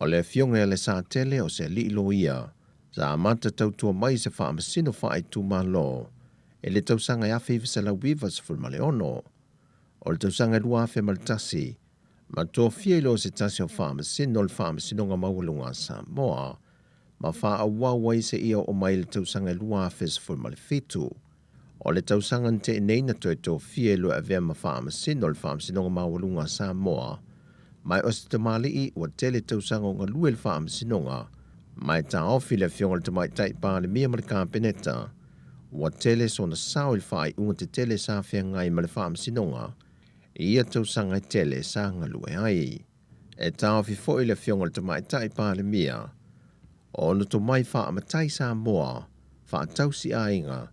O le Afioga ia Lesatele o se alii loia, sa amata tautua mai i se faamasino faaitumalo i le tausaga e 1996. O le tausaga e 2001, ma tofia i loa se tasi o Faamasino o le Faamasinoga Maualuga a Samoa, ma faaauau ai seia oo mai i le tausaga e 2017. O le tausaga na tea nei na toe tofia i loa e avea ma Faamasino o le Faamasinoga Maualuga a Samoa, ma o se tamalii ua tele tausaga o galue i le Faamasinoga, ma e taofi le Afioga i le Tamaitai Palemia ma le Kapeneta, ua tele sona sao i le faaiuga tetele sa feagai ma le Faamasinoga i ia tausaga e tele sa galue ai. E taofi foi le Afioga i le Tamaitai Palemia o ona tomai faamatai Samoa faatausi aiga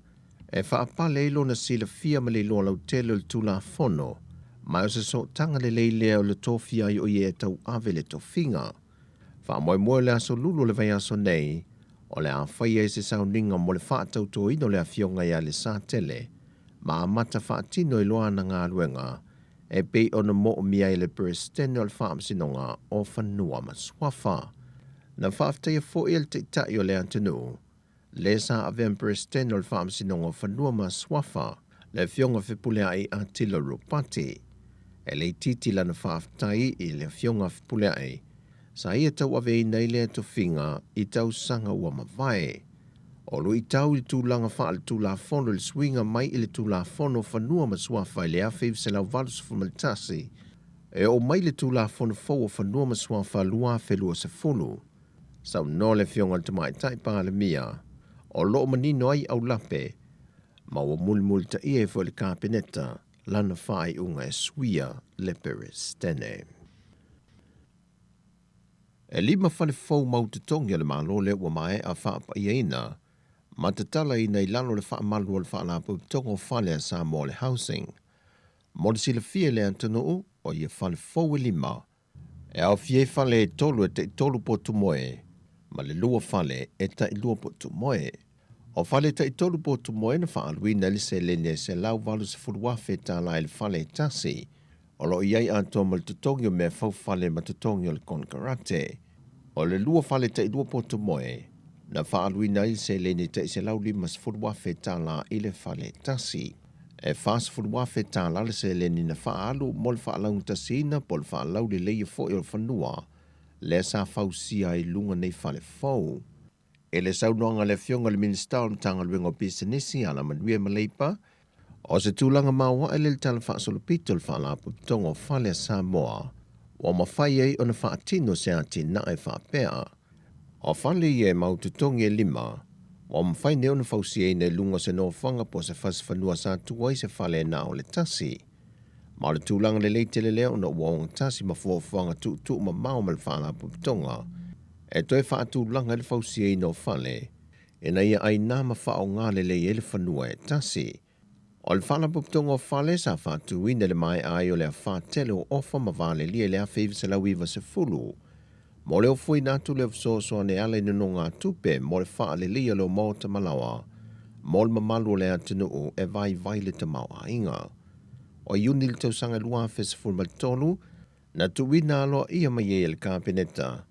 e faapale ai lona silafia ma le iloa lautele o le Tulafono, ma o se sootaga lelei lea o le tofia ai o ia e tauave le tofiga. Faamoemoe o le aso Lulu o le vaiaso nei, o le a faia ai se sauniga mo le faatautoina o le Afioga ia Lesatele ma amata faatino ai loa ana galuega e pei ona moomia ai le Peresetene o le Faamasinoga o Fanua ma Suafa. Na faafetaia foi e le Taitai o le atunuu, le sa avea ma Peresetene o le Faamasinoga o Fanua ma Suafa, le Afioga Fepuleai Atila Ropati. E le itiiti lana faafetai i le Afioga Fepuleai sa ia tauaveina ai lea tofiga i tausaga ua mavae. O luitau i le tulaga faaletulafono i le suiga mai i le Tulafono o Fanua ma Suafa i le 1981, e oo mai le Tulafono fou o Fanua ma Suafa 2020. Saunoa le Afioga i le Tamaitai Palemia, o lo o manino ai aulape ma ua mulimulitaia ai foi le Kapeneta lana faaiuga e suia le Peresetene. E lima fale fou mau totogi a le Malo lea ua maea faapaiaina. ma tatalaina i lalo o le faamalu o le Faalapotopotoga o Fale a Samoa le Housing. Mo le silafia e le atunuu, o ia fale fou e lima, e aofia ai fale e tolu e taitolu potumoe ma le lua fale e tailua potumoe. O fale taitolu potumoe na faaaluina i le seleni e $180,000 i le fale e tasi, o lo o i ai atoa ma le totogi o mea faufale ma totogi o le konekarate. O le lua fale tailua potumoe, na faaaluina ai le seleni tai $150,000 i le fale e tasi. E $40,000 le seleni na faaalu mo le faalaugatasia po o le faalauleleia foi o le fanua lea sa fausia ai luga nei fale fou. I le saunoaga a le Afioga i le Minisita o le Matagaluega o Pisinisi, Alamanuia ma Leipa, o se tulaga maoae lea i le Tala Faasolopito o le Faalapotopotoga o Fale a Samoa ua mafai ai ona faatino se atinae faapea. O fale ia e mau totogi e lima, ua mafai nei ona fausiaina i luga o se nofoaga po o se fasi fanua sa tua ai se fale na o le tasi. Ma o le tulaga lelei tele lea ona ua ogatasi ma fuafuaga tuutuu mamao ma le Faalapotopotoga e toe faatulaga ai le fausiaina o fale ina ia aina ma faaaoga lelei ai le fanua e tasi. O le Faalapotopotoga o Fale sa faatuina i le maea ai o le afa tele o Ofa ma Valelia i le 1990 mo le ofoina atu lea o fesoasoani e ala i nonogatupe mo le faaleleia o le maota malaoa mo le mamalu o le atunuu e vaivai le tamaoaiga. O Iuni i le tausaga 2013, na tuuina aloaia mai ai e le Kapeneta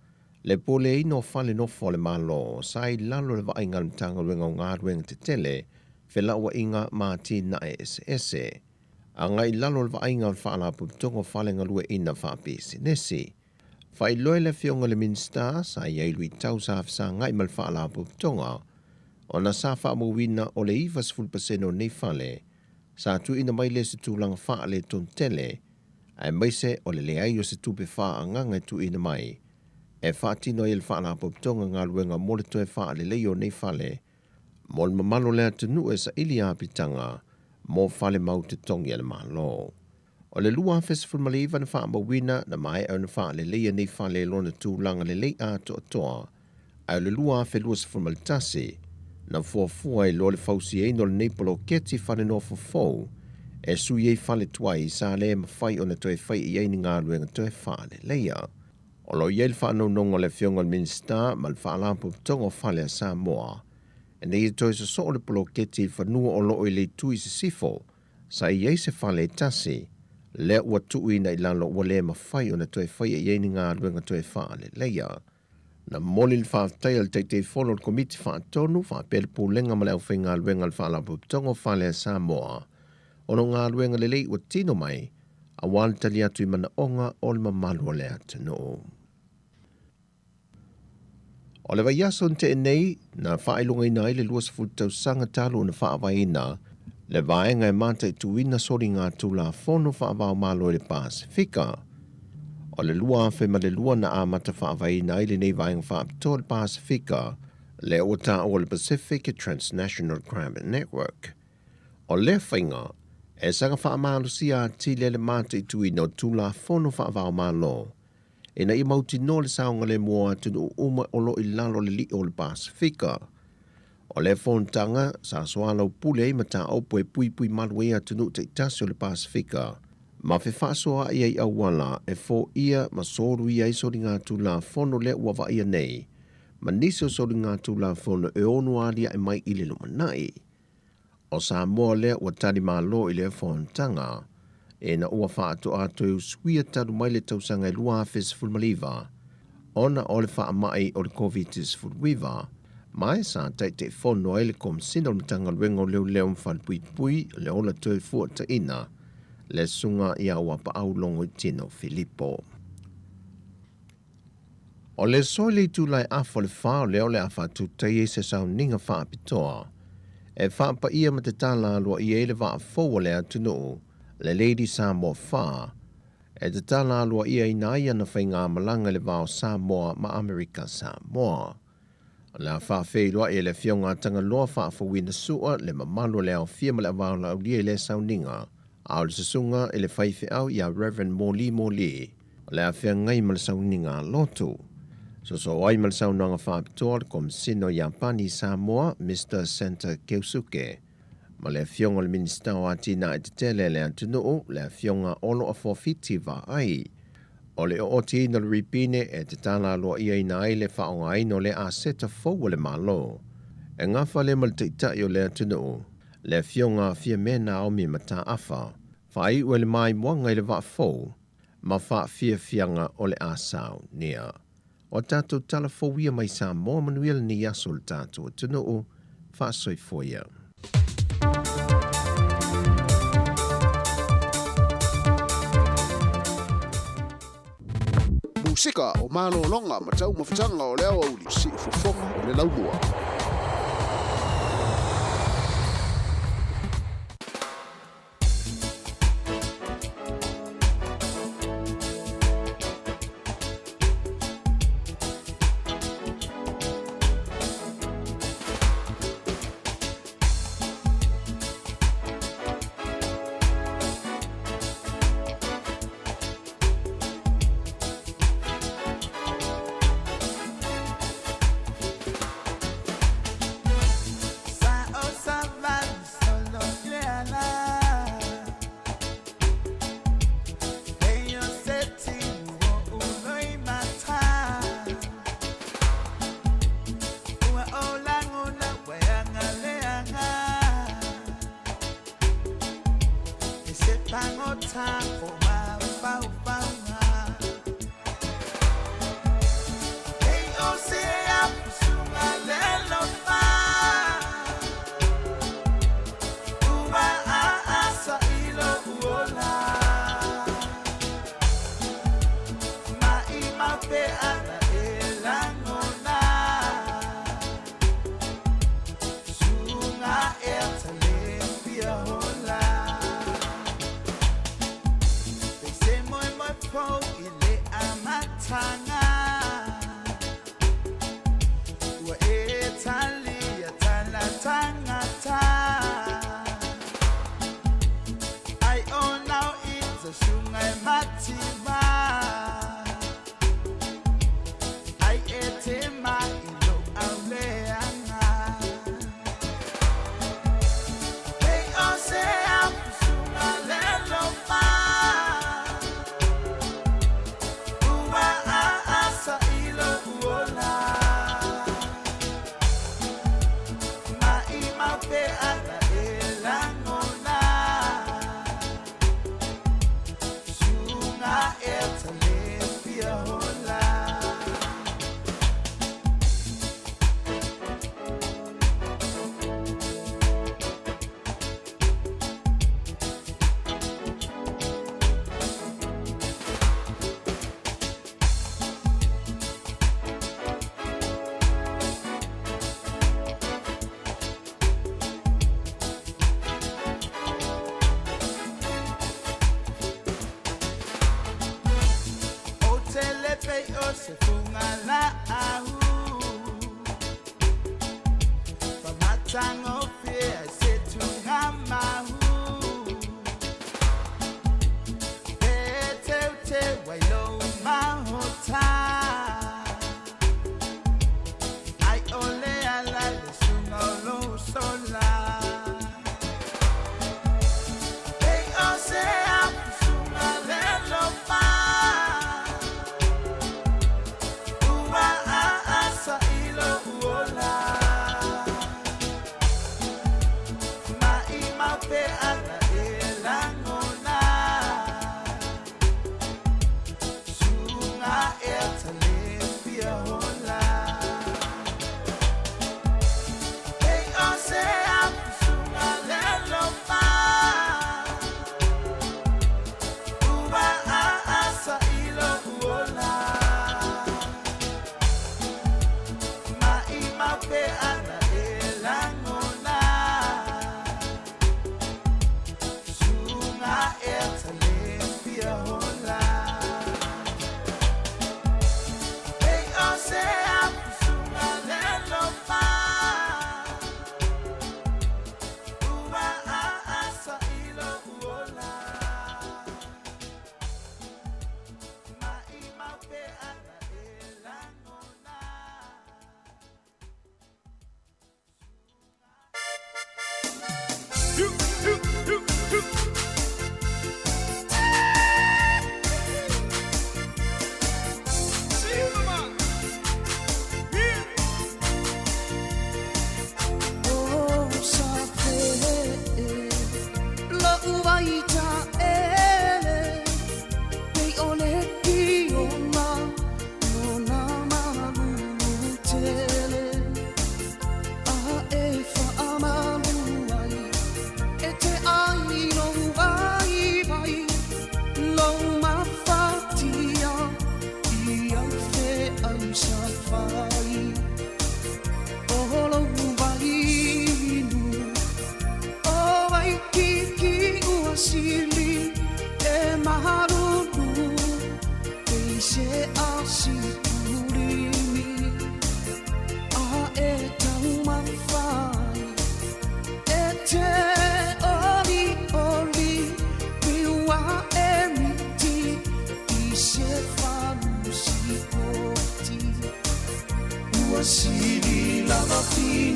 le puleaina o fale nofo a le Malo sa i lalo o le vaaiga a le Matagaluega o Galuega Tetele, Felauaiga ma Atinae Eseese, agai i lalo o le vaaiga o le Faalapotopotoga o Fale Galueaiina Faapisinisi. Faailoa e le Afioga i le Minisita sa i ai luitau sa fesagai ma le Faalapotopotoga ona sa faamauina o le 90% o nei fale sa tuuina mai lea i se tulaga faaletonu tele aemaise o le leai o se tupe faaagaga e tuuina mai e faatino ai e le Faalapotopotoga galuega mo le toe faaleleia o nei fale mo le mamalu o le atunuu e saili apitaga mo fale mau totogi a le Malo. O le 2019 na faamauina na maea ona faaleleia nei fale i lona tulaga lelei atoatoa, ae o le 2021 na fuafua ai loa le fausiaina o lenei poloketi fale nofo fou e sui ai fale tuai sa le mafai ona toe fai i ai ni galuega toe faaleleia. O lo o i ai le faanaunaunga o le Afioga i le Minisita ma le Faalapotopotoga o Fale a Samoa ina ia toe sosoo le poloketi i fanua o lo o i le itu i sisifo sa i ai se fale e tasi, lea ua tuuina i lalo ua le mafai ona toe faia i ai ni galuega toe faaleleia. Na momoli le faafetai a le Taitaifono o le Komiti Faatonu faapea le Pulega ma le Aufaigaluega a le Faalapotopotoga o Fale a Samoa ona o galuega lelei ua tino mai aua le tali atu i manaoga o le mamalu o le atunuu. O le vaiaso na tea nei, na faailogaina ai le 20 tausaga talu ona faavaeina le vaega e mataituina soliga Tulafono faava-o-Malo i le Pasefika. O le 2002 na amata faavaeina ai lenei vaega faapitoa i le Pasefika, lea ua taua le Pacific Transnational Crime Network. O lea faiga, e saga faamalosia atili ai le mataituina o Tulafono faava-o-Malo ina ia mautinoa le saogalemu o atunuu uma o lo o i lalo o le liʻo o le Pasefika. O lea fonotaga, sa soalaupule ai mataupu e puipui malu ai atunuu taitasi o le Pasefika ma fefaasoaai ai auala e foia ma soluia ai soligatulafono lea ua vaaia nei ma nisi o soligatulafono e ono aliae mai i le lumanai. O Samoa lea ua tali malo i lea fonotaga, ina ua faatoa toe usuia talu mai le tausaga e 2019 ona o le faamai o le Koviti-19, ma e sa Taitaifono ai le Komesina o le Matagaluega o Leoleo ma Falepuipui o le Ola Toefuataina, le Susuga ia Auapaau Logoitino Filipo. O le aso i le itula e afa o le fa o lea o le a faatutaia i se sauniga faapitoa e faapaia ma tatala aloaia ai le vaa fou a le atunuu, le Lady Samoa 4, e tatala aloaiaina ai ana faigamalaga i le va o Samoa ma Amerika Samoa. O le a faafeiloai e le Afioga a Tagaloa Faafouina Sua le mamalu o le aofia ma le avaolaaulia i lea sauniga, a o le susuga i le faifeau ia Rev. Moli Moli o le a feagai ma le sauniga a lotu. Soosoo ai ma le saunoaga faapitoa le Komesina o Iapani i Samoa, Mister Senta Keusuke, ma le Afioga i le Minisita o Atinae Tetele a le atunuu, le Afioga Olo Afuafiti Vaai. O le ootiina o le ripine e tatala aloa'iaina ai le fa'aaogāina o lea aseta fou a le Malo. E gafa lea ma le Taita'i o le atunuu, le Afioga Fiame Naomi Mataafa, faai'u ai le maimoaga i le vaa fou ma faafiafiaga o le a saunia. O a tatou tala fou ia mai Samoa manuia lenei aso le tatou atunuu, faasoifua ia. Musika o malologa ma taumafataga o le aoauli, siufofoga o le laumua.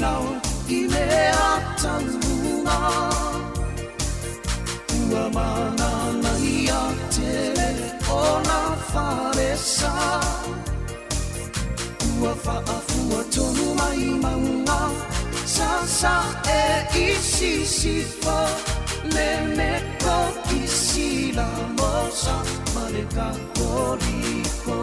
finau i mea tanuga. Ua mananaia tele o na falesa. Ua faafua tonu mai mauga sasa e i sisifo le Metokisi la mosa ma le Katoliko.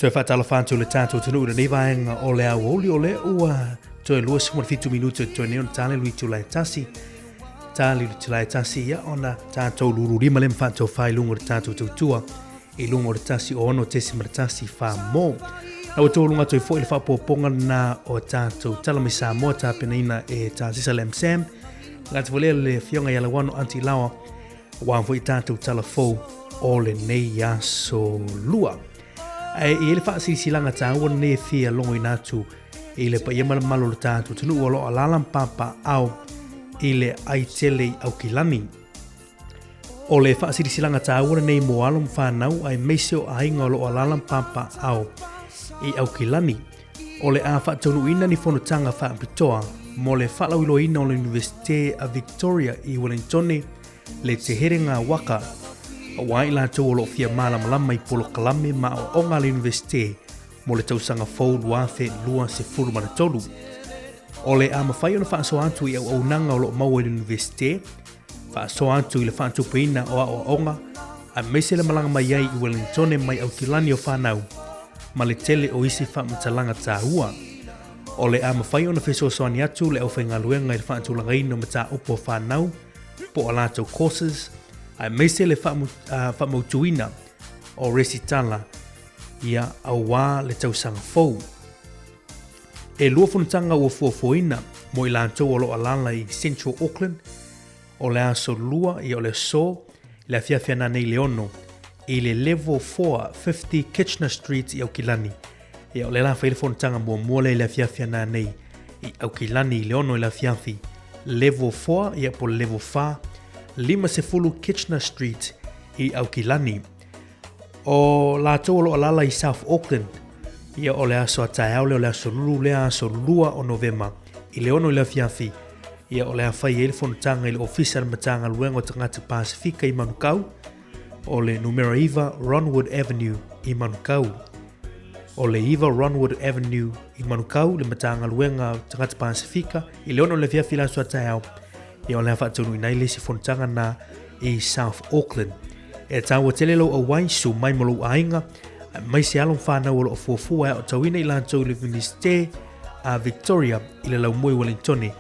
Toe faatalofa atu le tatou atunuu i lenei vaega o le aoauli o lea ua toe 27 minute toe nei ona tali le itula e tasi. Tali le itula e tasi ia ona tatou lululima le ma faatofā i luga o le tatou tautua i luga o le 106.1 wha mō. Na ua tōlunga atu ai foi le faapopoga lena o tatou tala mai Samoa tapenaina e Tā Sisa Lam Sam. Ngāti foi lea le afioga ia Lauano Aunty Laoa aua foi tatou tala fou o lenei aso lua. Ae i ai le faasilasilaga taua lenei e fia logoina atu i le paia ma le mamalu o le tatou atunuu o lo o alaala ma papaaao i le ai tele i Aukilani. O le faasilasilaga taua lenei mo alo ma fanau aemaise o aiga o lo o alaala ma papaaao i Aukilani. O le a faataunuuina ni fonotaga faapitoa mo le faalauiloaina o le Iunivesite a Victoria i Wellingtone le Te Herenga Waka, aua i latou o lo o fia malamalama i polokalame ma aoaoga a le Iunivesite mo le tausaga fou 2023. O le a mafai ona faasoa atu i auaunaga o lo o maua i le Iunivesite, faasoa atu i le faatupeina o aoaoga aemaise le malaga mai ai i Wellingtone mai Aukilani o fanau ma le tele o isi faamatalaga taua. O le a mafai ona fesoasoani atu le aufaigaluega i le faatulagaina o mataupu a fanau po o a latou courses aemaise le faamautuina o resitala ia aua le tausaga fou. E lua fonotaga ua fuafuaina mo i latou o lo o alaala i Central Auckland, o le aso Lua ia o le aso i le afiafi ananei le 6 i le Level 4, 50 Kitchener Street i Aukilani. Ia o lea la fai le fonotaga muamua lea i le afiafi ananei i Aukilani i le 6 i le afiafi, Level 4 ia po o le Level 4, 50 Kitchener Street i Aukilani. O latou o lo o alaala i South Auckland, ia o le aso a taeao lea o le aso Lulu lea aso 2 o Novema i le 6 i le afiafi, ia o le a fai ai le fonotaga i le Ofisa a le Matagaluega o Tagata Pasefika i Manukau, o le numera 9 Ronwood Avenue i Manukau. O le 9 Ronwood Avenue i Manukau le Matagaluega o Tagata Pasefika i le 6 i le afiafi i le aso a taeao, Ia o le a faataunuuina ai le isi fonotaga na i South Auckland. E taua tele lou auai, su mai ma lou aiga, aemaise alo ma fanau o lo o fuafua e aotauina i latou i le Iunivesite a Victoria i le laumua i Wellingtone.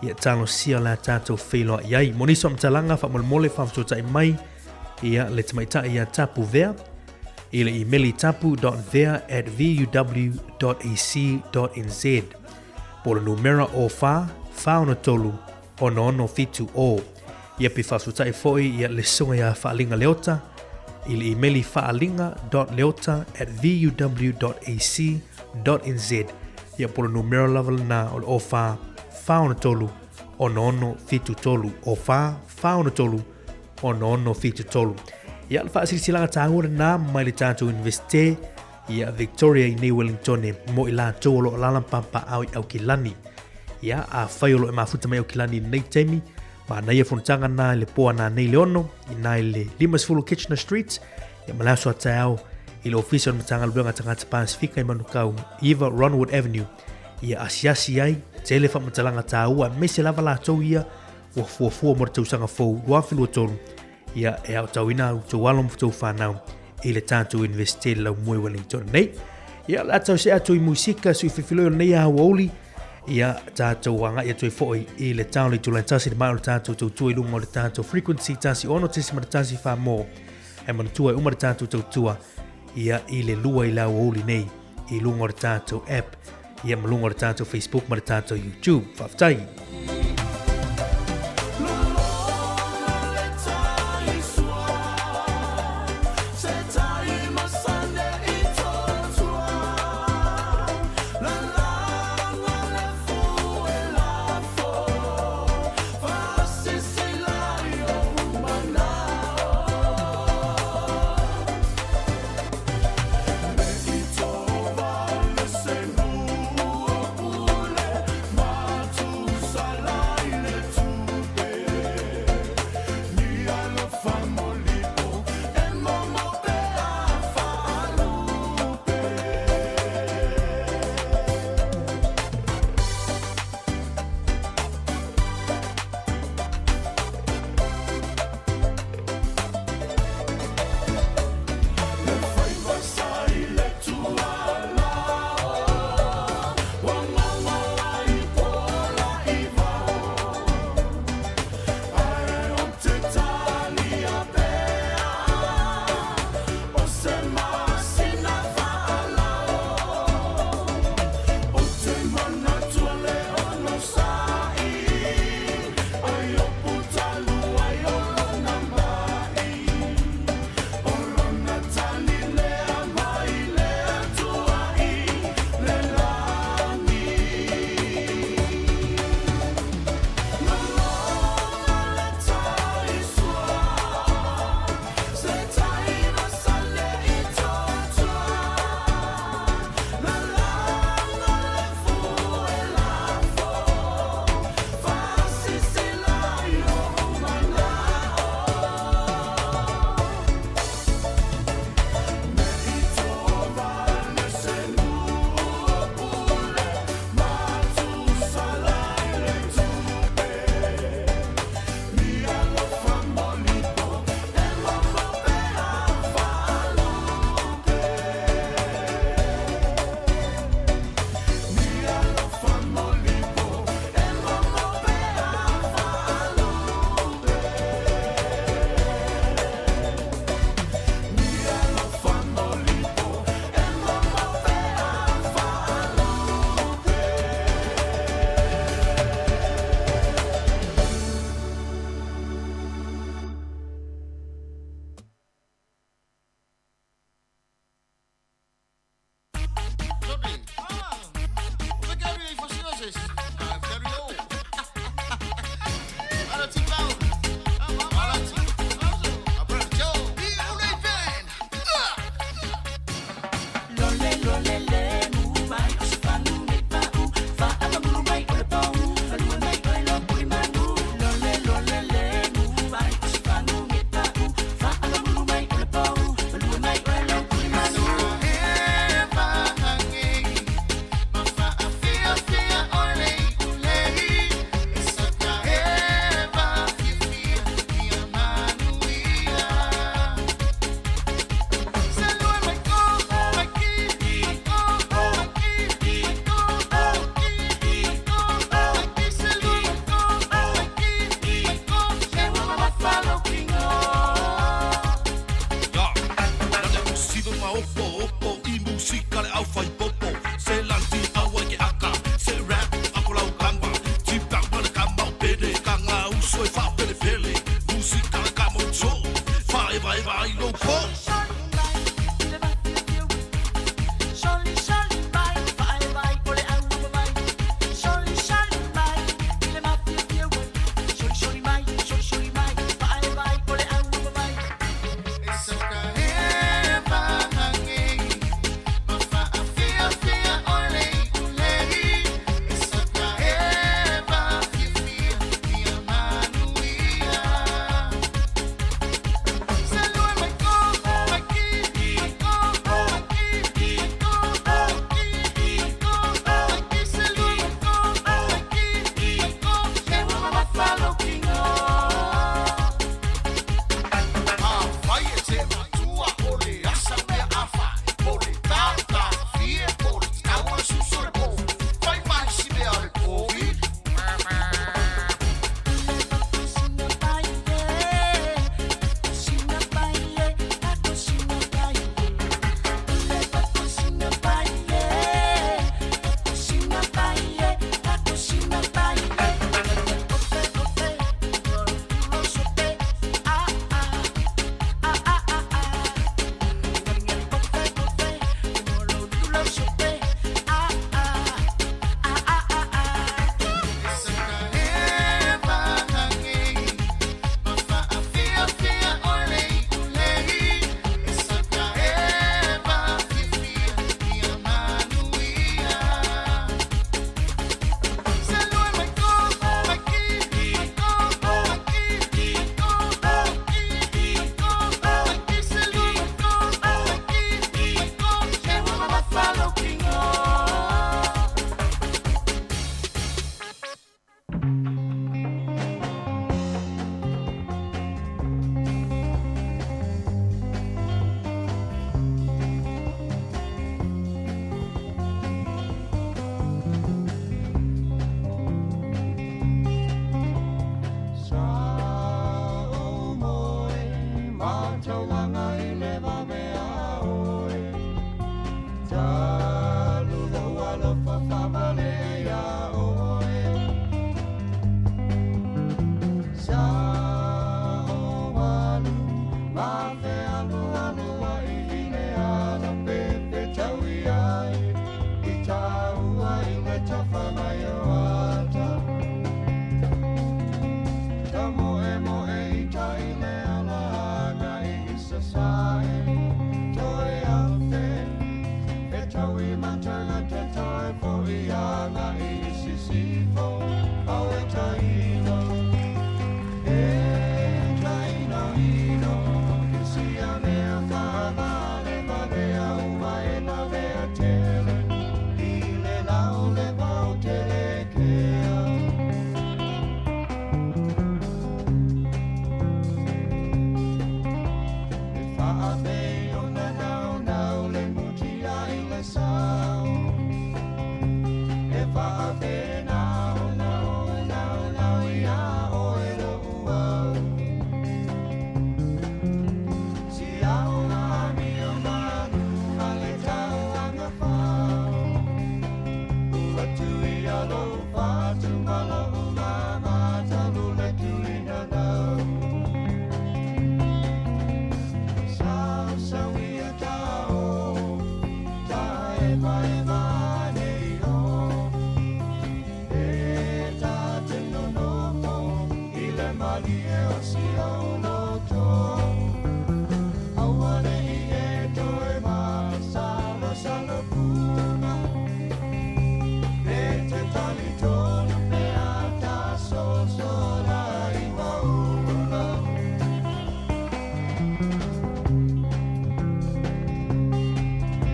Ia talosia la tatou feiloai ai. Mo nisi faamatalaga faamolemole faafesootai mai ia le tamaitai ia Tapu Vea i le imeli tapu.vea@vuw.ac.nz po o le numera o 4 463 667 o. Ia pe faafesootai foi ia le susuga ia Faaliga Leota i le imeli faaliga.leota@vuw.ac.nz ia po o le numera lava lena o le 04 463 6673 04 463 6673. Ia le faasilasilaga taua lena mai le tatou Iunivesite ia Victoria i nei Wellingtone mo i latou o lo o alaala ma papaaao i Aukilani. Ia, afai o lo o e mafuta mai Aukilani i lenei taimi, manaia fonotaga na i le po ananei le 6, i na i le 50 Kitchener Street, ia ma le aso a taeao i le ofisa o le Matagaluega Tagata Pasifika i Manukau, 9 Ronwood Avenue, ia asiasi ai, tele faamatalaga taua, aemaise lava latou ia ua fuafua mo le tausaga fou 2023, Ia, e aotauina au tou alo ma tou fanau i le tatou Iunivesite i le laumua i Wellington nei. Ia, o le a tau see atu i musika sui filifiloi o lenei aoauli. Ia, tatou agai atu ai foi i le tao le itula e tasi le mae o le tatou tautua i luga o le tatou frequency 106.1 whamō. E manatua e uma le tatou tautua ia i le lua i le aoauli nei i luga o le tatou app ia ma luga o le tatou Facebook ma le tatou YouTube. Faafetai! malie o si au loto. Aua ne i e toe masalo salo puna. E te tali tonu pe ata so so la i maunga.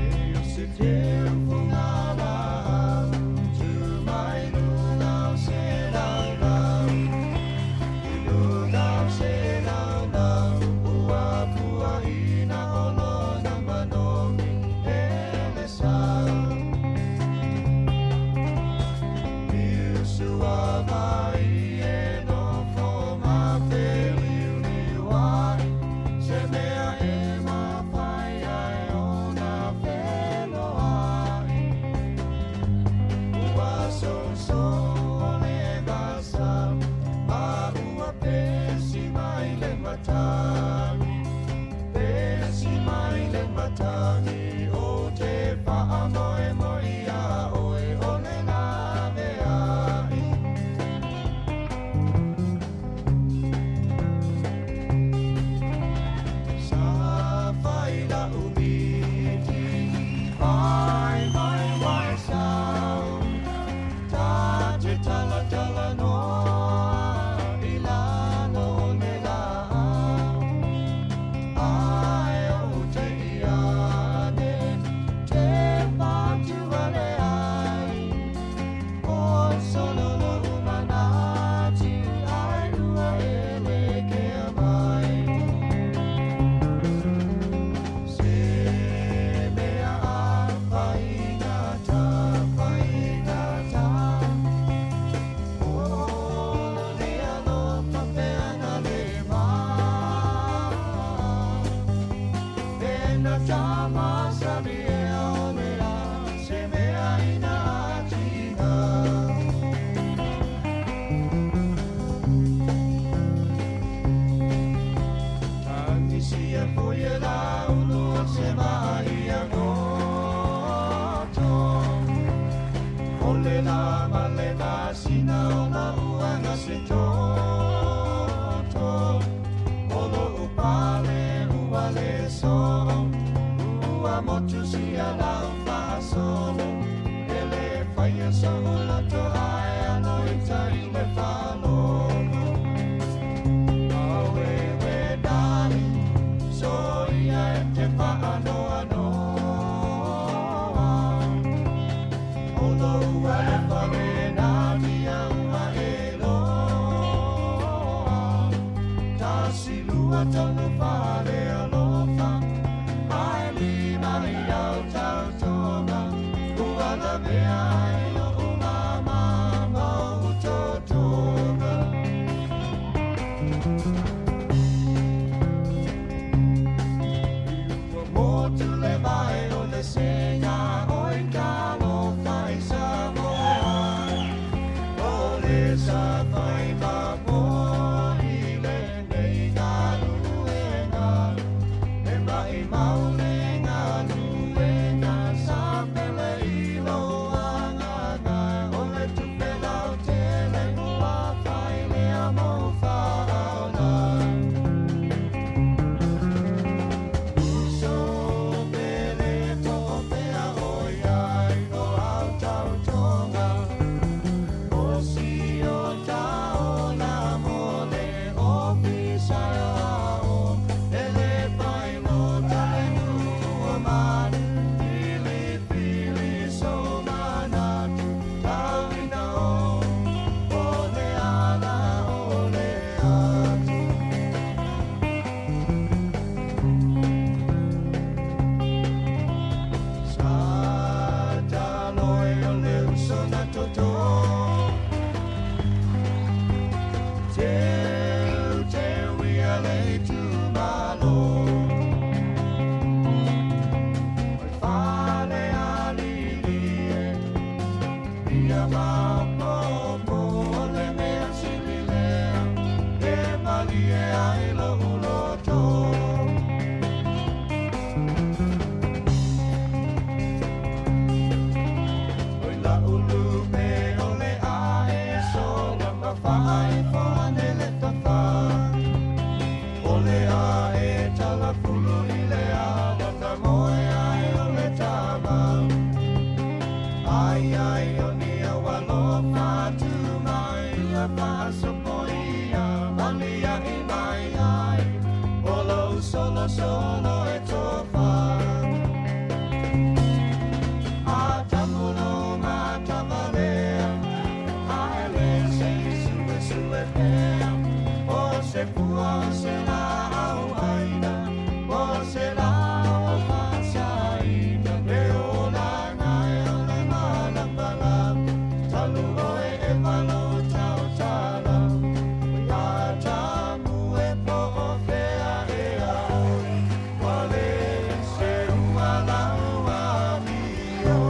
E o se teu fungala, tu mai luna o se lau lau. I luna o se lau lau, ua pua ina o lona manogi e le sau. Iusua mai e nofo ma te liu liu ai, se mea e mawhai ai o nā wheloai. Ua so so o le masa, ma ua pesi mai le matangi. Pesi mai le matangi, o te whaamoe moe ia oe o le lave ai. Sa whai la umiti, whai mai wai sau. Ta te tala tala noa, i lalo o le la. Ai o te iane, te pātua le ai. O solo lo umanati, ai ua e le kea mai. Se mea a whaingata, whaingata. O le alofa pea le mā. Pena tama sami e o le a, se mea ina atinga. Tangisia foia la ulu o se mai a goto. O le la ma le la sina o la uanga se toto. O lo upale ua le so, ua motu sia la uwhasolo. E le whaia so uloto ai ano i tai le whalolo. Awe we dali, so ia e te whaanoa noa. O lo ua le whare nā tia ua e loa. Ta silua tonu whare alofa, ai lima i au tau tonga. Ua la mea ai o umama mau totonga. Ua motu le vai o le senga o i talofa i Samoa. O le sa whai ma moa i le nei galuenga. Aliaʻi mai ai O lou solosolo e tofa. A tamulo matavalea A ele se sue sue pea O se pua o se la au aina O se la o fasaina Le ola nai o le malapalapa Talu oe e malo tau tala Ia tamu e po o fea e a oi Ua le se ua lau amio.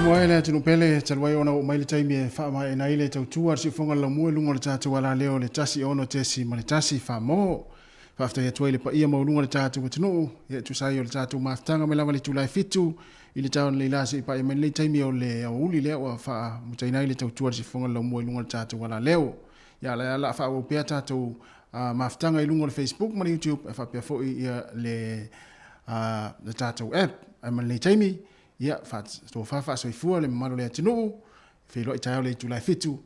Samoa e le atunuu pele, talu ai ona oo mai le taimi e faamaeaina ai le tautua a le siufofoga o le laumua i luga o le tatou alaleo le 16.1 Famo. Faafetai atu ai i le paia maualuga o le tatou atunuu, e tusa ai o le tatou mafutaga mai lava i le itula e 7 i le taeao analeila seia paia mai lenei taimi o le aoauli lea ua faamutaina ai le tautua a le siufofoga o le laumua i luga o le tatou alaleo. Ia, o le a faaauau pea tatou mafutaga i luga o le Facebook ma le YouTube e faapea foi ia le le tatou app. Ae ma lenei taimi, ia, tofa faasoifua le mamalu o le atunuu, feiloai taeao le itula e 7,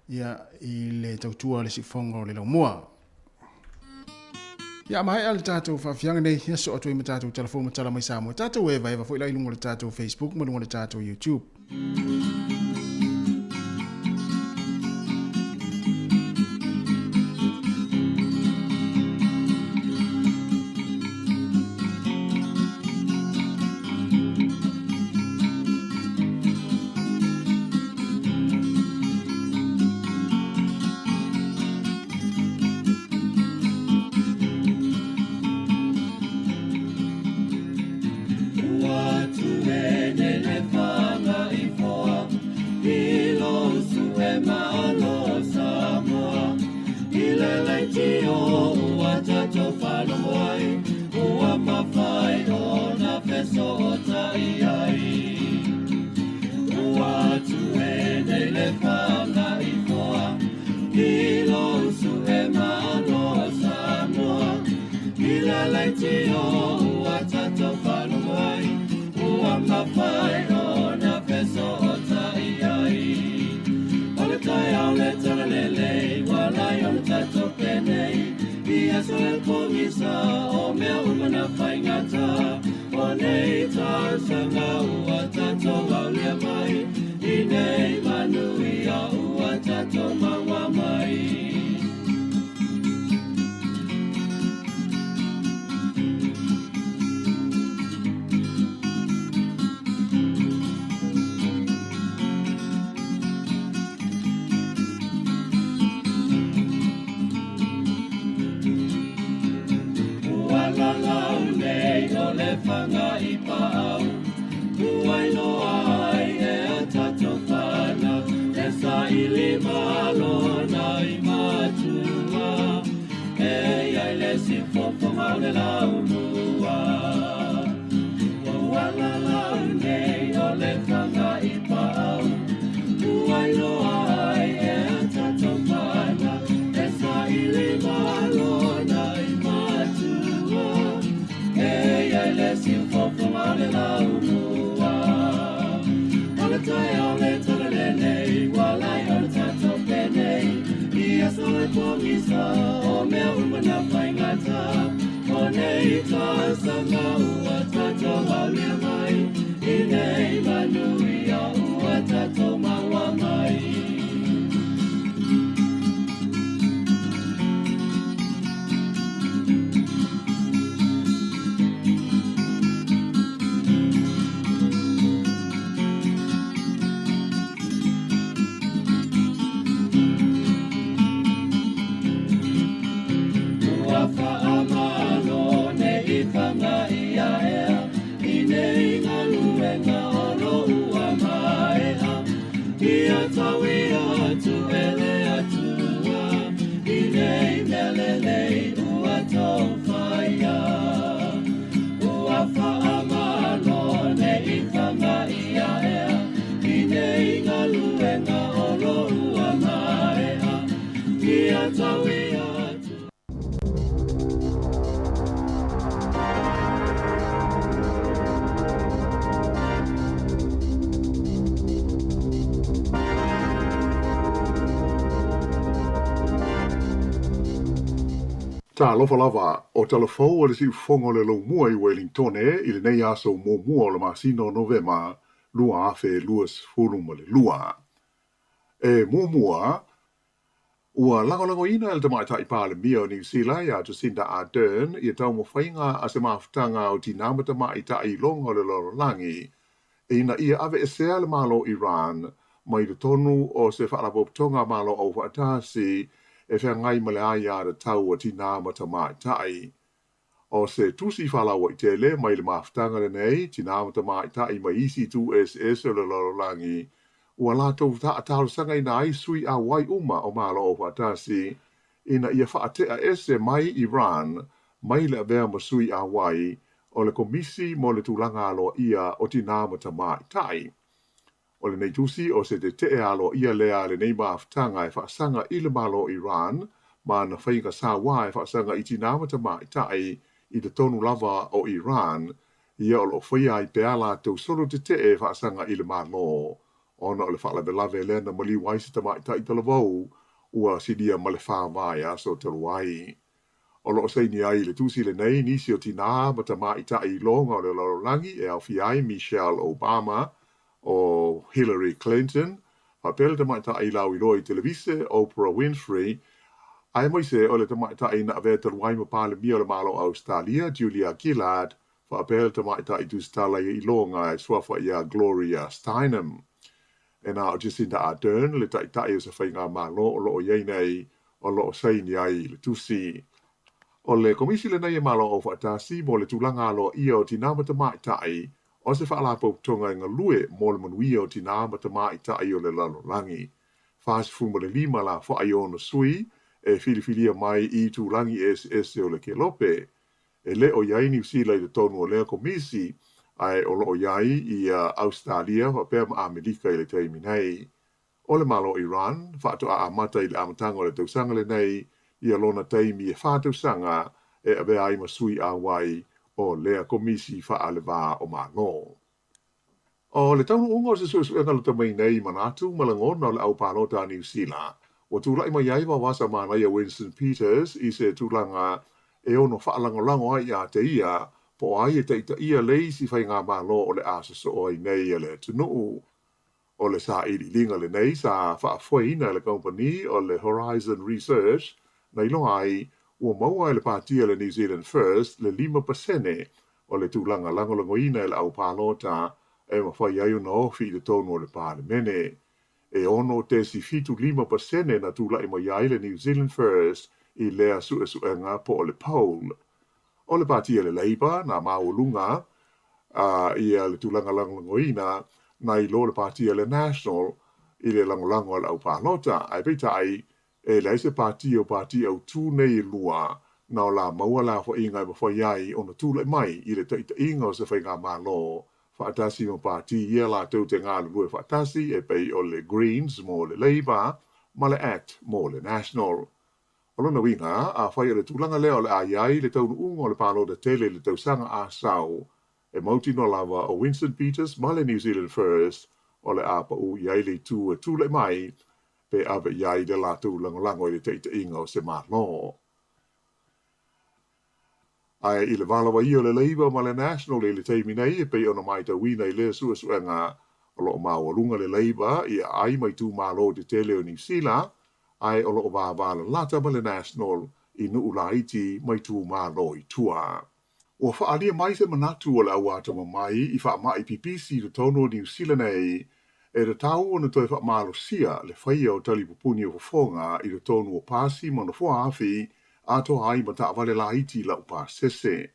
ia, i le tautua o le siufofoga o le laumua. Ia, maea le tatou faafiaga nei, ia soo atu ai ma tatou tala fou ma tala mai Samoa. Tatou evaeva foi la i luga o le tatou Facebook ma luga o le tatou YouTube. Talofa lava, o tala fou a le siufofoga o le laumua i Welingtone i lenei aso muamua o le masina o Novema 2022. E muamua, ua lagolagoina e le Tamaitai Palemia o Niu Sila ia Jacinda Ardern ia taumafaiga a se mafutaga o tinā ma tamaitai i loga o le lalolagi ina ia aveesea le Malo o Iran mai totonu o se Faalapotopotoga a Malo Aufaatasi e feagai ma le aiatatau a tinā ma tamaitai. O se tusi faalauaitele mai le mafutaga lenei, tinā ma tamaitai mai isi itu eseese o le lalolagi, ua latou taalosagaina ai sui auai uma o Malo Aufaatasi ina ia faatea ese mai Iran mai le avea ma sui auai o le Komisi mo le Tulaga Aloaia o Tinā ma Tamaitai. O lenei tusi o se tetee aloaia lea a lenei mafutaga e faasaga i le Malo o Iran ma ana faiga sauā e faasaga i tinā ma tamaitai i totonu lava o Iran, ia o lo o faia ai pea latou solo tetee e faasaga i le Malo ona o le faalavelave lea na maliu ai se tamaitai talavou ua silia ma le 4 vaiaso talu ai. O lo o saini ai i le tusi lenei nisi o tinā ma tamaitai iloga o le lalolagi e aofia ai Michelle Obama, o Hillary Clinton, faapea le tamaitai lauiloa i televise Oprah Winfrey, aemaise o le tamaitai na avea talu ai ma Palemia o le Malo o Ausetalia, Julia Gillard, faapea le tamaitai tusitala iloga e suafa ia Gloria Steinem. E na o Jacinda Ardern le taitai o se faigamalo o lo o i ai nei o lo o saini ai i le tusi. O le Komisi lenei a Malo Aufaatasi mo le Tulaga Aloaia o Tinā ma Tamaitai o se faalapotopotoga e galue mo le manuia o tinā ma tamaitai o le lalolagi. 45 le aofai o ona sui e filifilia mai i itulagi eseese o le kelope. E le o i ai Niu Sila i totonu o lea komisi, ae o lo o i ai ia Ausetalia faapea ma Amerika i le taimi nei. O le Malo o Iran, faatoa amata i le amataga o le tausaga lenei ia lona taimi e 4 tausaga e avea ai ma sui auai o lea komisi faaleva o Malo. O le taunuuga o se suesuega lata mai nei i manatu ma lagona o le au palota a Niu Sila, ua tulai mai ai vavasa manaia Winston Peters i se tulaga e ono faalagolago ai ia te ia po o ai e taitaia le isi faigamalo o le a sosoo ai nei a le atunuu. O le sailiiliga lenei sa faafoeina e le kamupani o le Horizon Research na iloa ai ua maua e le pātia le New Zealand First le 5% o le tulaga lagolagoina e le au palota e mafai ai ona ofi i totonu o le Palemene. E 6.75% na tulai mai ai le New Zealand First i lea suesuega po o le poll. O le pātia le Labour na maualuga ia le tulaga lagolagoina nai lo le pātia le National i le lagolago a le au palota, ae peitai e leai se pāti o pāti autū nei e lua na o la maua le aofaiga e mafai ai ona tulai mai i le taitaiga o se faigamalo faatasi ma pāti ia latou te galulue faatasi e pei o le Greens mo le Labour ma le Act mo le National. O lona uiga, afai o le tulaga lea o le a i ai le taunuuga o le palota tele i le tausaga a sau, e mautinoa lava o Winston Peters ma le New Zealand First o le a pau i ai le itu e tulai mai pe ave i ai le latou lagolago i le taitaiga o se Malo. Ae i le valawaia o le Labour ma le National i le taimi nei e pei ona matauina i lea suesuega, o lo o maualuga le Labour i aai ma itumalo tetele o Niu Sila, ae o lo o vavalalata ma le National i nuu laiti ma itumalo i tua. Ua faaalia mai se manatu o le au atamamai i faamai pipisi i totonu o Niu Sila nei e tatau ona toe faamalosia le faia o talipupuni o fofoga i totonu o pasi ma nofoa afi atoa ai ma taavale laiti laupasese.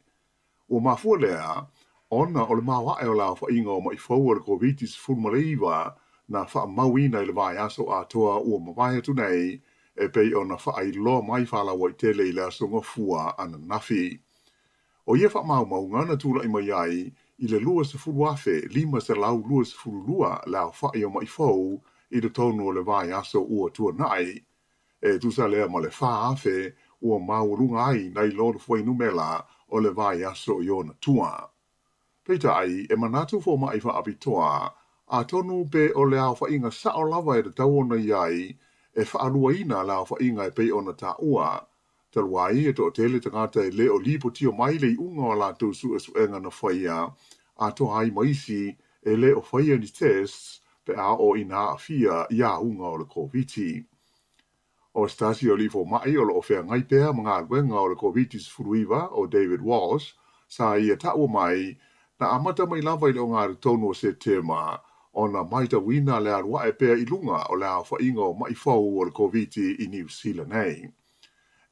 Ua mafua lea ona o le maoae o le aofaiga o maʻi fou o le Koviti-19 na faamauina i le vaiaso atoa ua mavae atu nei e pei ona faailoa mai faalauaitele i le aso Gafua ananafi. O ia faamaumauga na tulai mai ai i le 20,522 le aofai o maʻi fou i totonu o le vaiaso ua tuanai. E tusa lea ma le 4,000 ua maualuga ai nai lo le fuainumera o le vaiaso i ona tua. Peitai, e manatu fomaʻi faapitoa, atonu pe o le aofaiga sao lava e tatau ona i ai e faaluaina le aofaiga e pei ona taua. Talu ai e toatele tagata e le o lipotia mai le iuga o a latou suesuega na faia, atoa ai ma isi e le o faia ni tests pe a oo ina aafia i auga o le Koviti. O se tasi o alii fomaʻi o lo o feagai pea ma galuega o le Koviti-19 o David Walsh, sa ia taua mai, na amata mai lava i le 23 o Setema ona matauina le alu ae pea i luga o le aofaiga o maʻi fou o le Koviti i Niu Sila nei.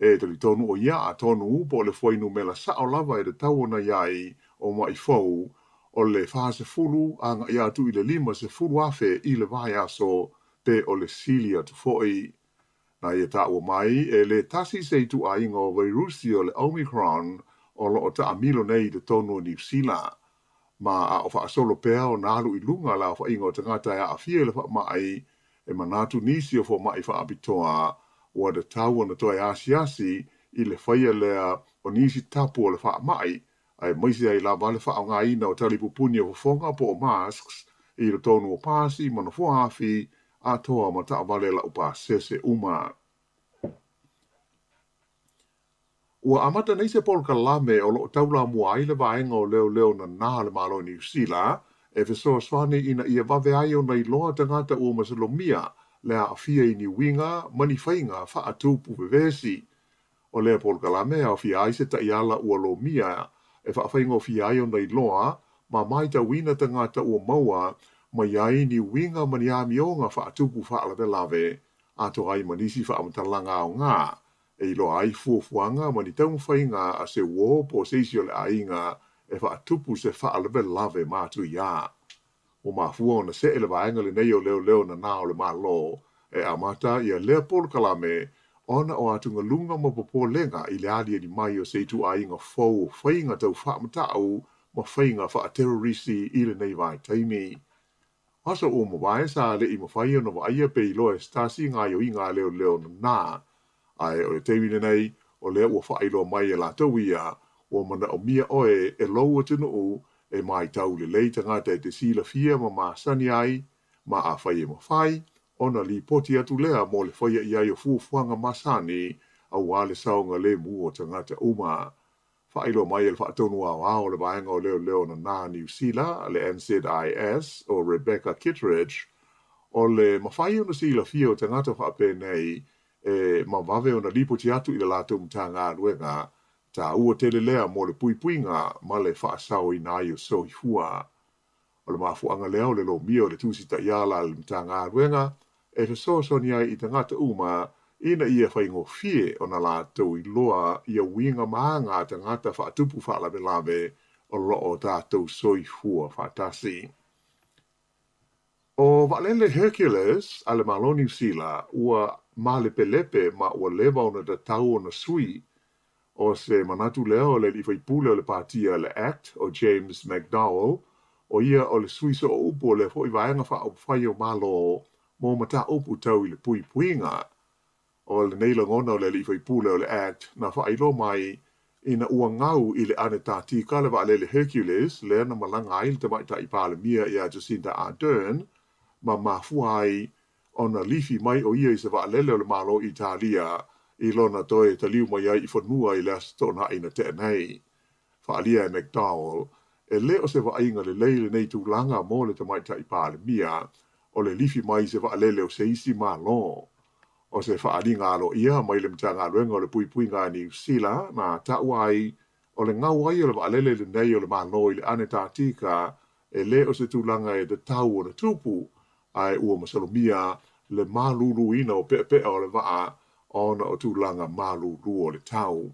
E talitonu ʻo ia atonu po o le fuainumera saʻo lava e tatau ona i ai o maʻi fou o le 40 agaʻi atu i le 50,000 i le vaiaso pe o le sili atu foʻi. Na ia taua mai, e lē tasi se ituaiga o vairusi o le Omicron o lo o taʻamilo nei i totonu o Niu Sila. Ma a o faasolo pea ona alu i luga le aofaiga o tagata e aafia i le faamai, e manatu nisi o fomaʻi faapitoa ua tatau ona toe asiasi i le faia lea o nisi tapu o le faamai, aemaise ai lava le faaaogaina o talipupuni o fofoga po o masks i totonu o pasi ma nofoa afi atoa ma taavale laupasese uma. Ua amata nei se polokalame o lo o taulamua ai le Vaega o Leoleo Nanā a le Malo o Niu Sila e fesoasoani ina ia vave ai ona iloa tagata ua masalomia le aafia i ni uiga ma ni faiga faatupu vevesi. O lea polokalame e aofia ai se taiala ua lomia e faafaigofie ai ona iloa ma matauina tagata ua maua mai ai ni uiga ma ni amioga faatupu faalavelave atoa ai ma nisi faamatalaga aoga e iloa ai fuafuaga ma ni taumafaiga a se uō po o se isi o le aiga e faatupu se faalavelave matuia. Ua mafua ona seʻe le vaega lenei o leoleo nanā o le Malo e amata ia lea polokalame ona o atugaluga ma popolega i le aliali mai o se ituaiga fou o faiga tau faamataʻu ma faiga faaterorisi i lenei vaitaimi. O aso ua mavae sa leʻi mafai ona vaaia pe iloa e se tasi gaoioiga a leoleo nanā. Ae o le taimi lenei, o lea ua faailoa mai e latou ia, ua manaomia ʻoe e lou atunuu e matau lelei tagata e te silafia ma masani ai, ma afai e mafai, ona lipoti atu lea mo le faia i ai o fuafuaga masani aua le saogalemu o tagata uma. Faailoa mai e le Faatonu Aoao o le Vaega o Leoleo Nanā Niu Sila, le NZIS, o Rebecca Kitteridge, o le mafai ona silafia o tagata faapenei e ma vave ona lipoti atu i le latou Matagaluega, taua tele lea mo le puipuiga ma le faasaoina ai o soifua. O le mafuaaga lea o le lomia o le Tusi Taiala a le Matagaluega e fesoasoani ai i tagata uma ina ia faigofie ona latou iloa ia uiga ma aga a tagata faatupu faalavelave o lo o tatou soifua faatasi. ʻO Vaalele Hercules a le Malo Niu Sila ua malepelepe ma ua leva ona tatau ona sui. ʻO se manatu lea o le alii faipule o le pātia le act o James McDowell, ʻo ia o le sui sooupu o lea foʻi vaega faaupufai o Malo mo mataupu tau i le puipuiga. ʻO lenei lagona o le alii faipule o le act na faailoa mai ina ua gau i le Anetatika le vaalele Hercules lea na malaga ai le tamaitai Palemia iā Jacinda Ardern ma mafua ai ona lifi mai ʻo ia i se vaalele o le Malo Italia i lona toe taliu mai ai i fanua i le Aso Toonai na tea nei. Faaalia e McDowell, e lē o se vaaiga lelei lenei tulaga mo le tamaitai Palemia o le lifi mai i se vaalele o se isi Malo. ʻO se faaaliga aloaia mai le Matagaluega o le Puipuiga a Niu Sila na taua ai o le gau ai o le vaalele lenei o le Malo i le Anetatika e lē o se tulaga e tatau ona tupu, ae ua masalomia le maluluina o peʻapeʻa o le vaa ona o tulaga malulu o le tau.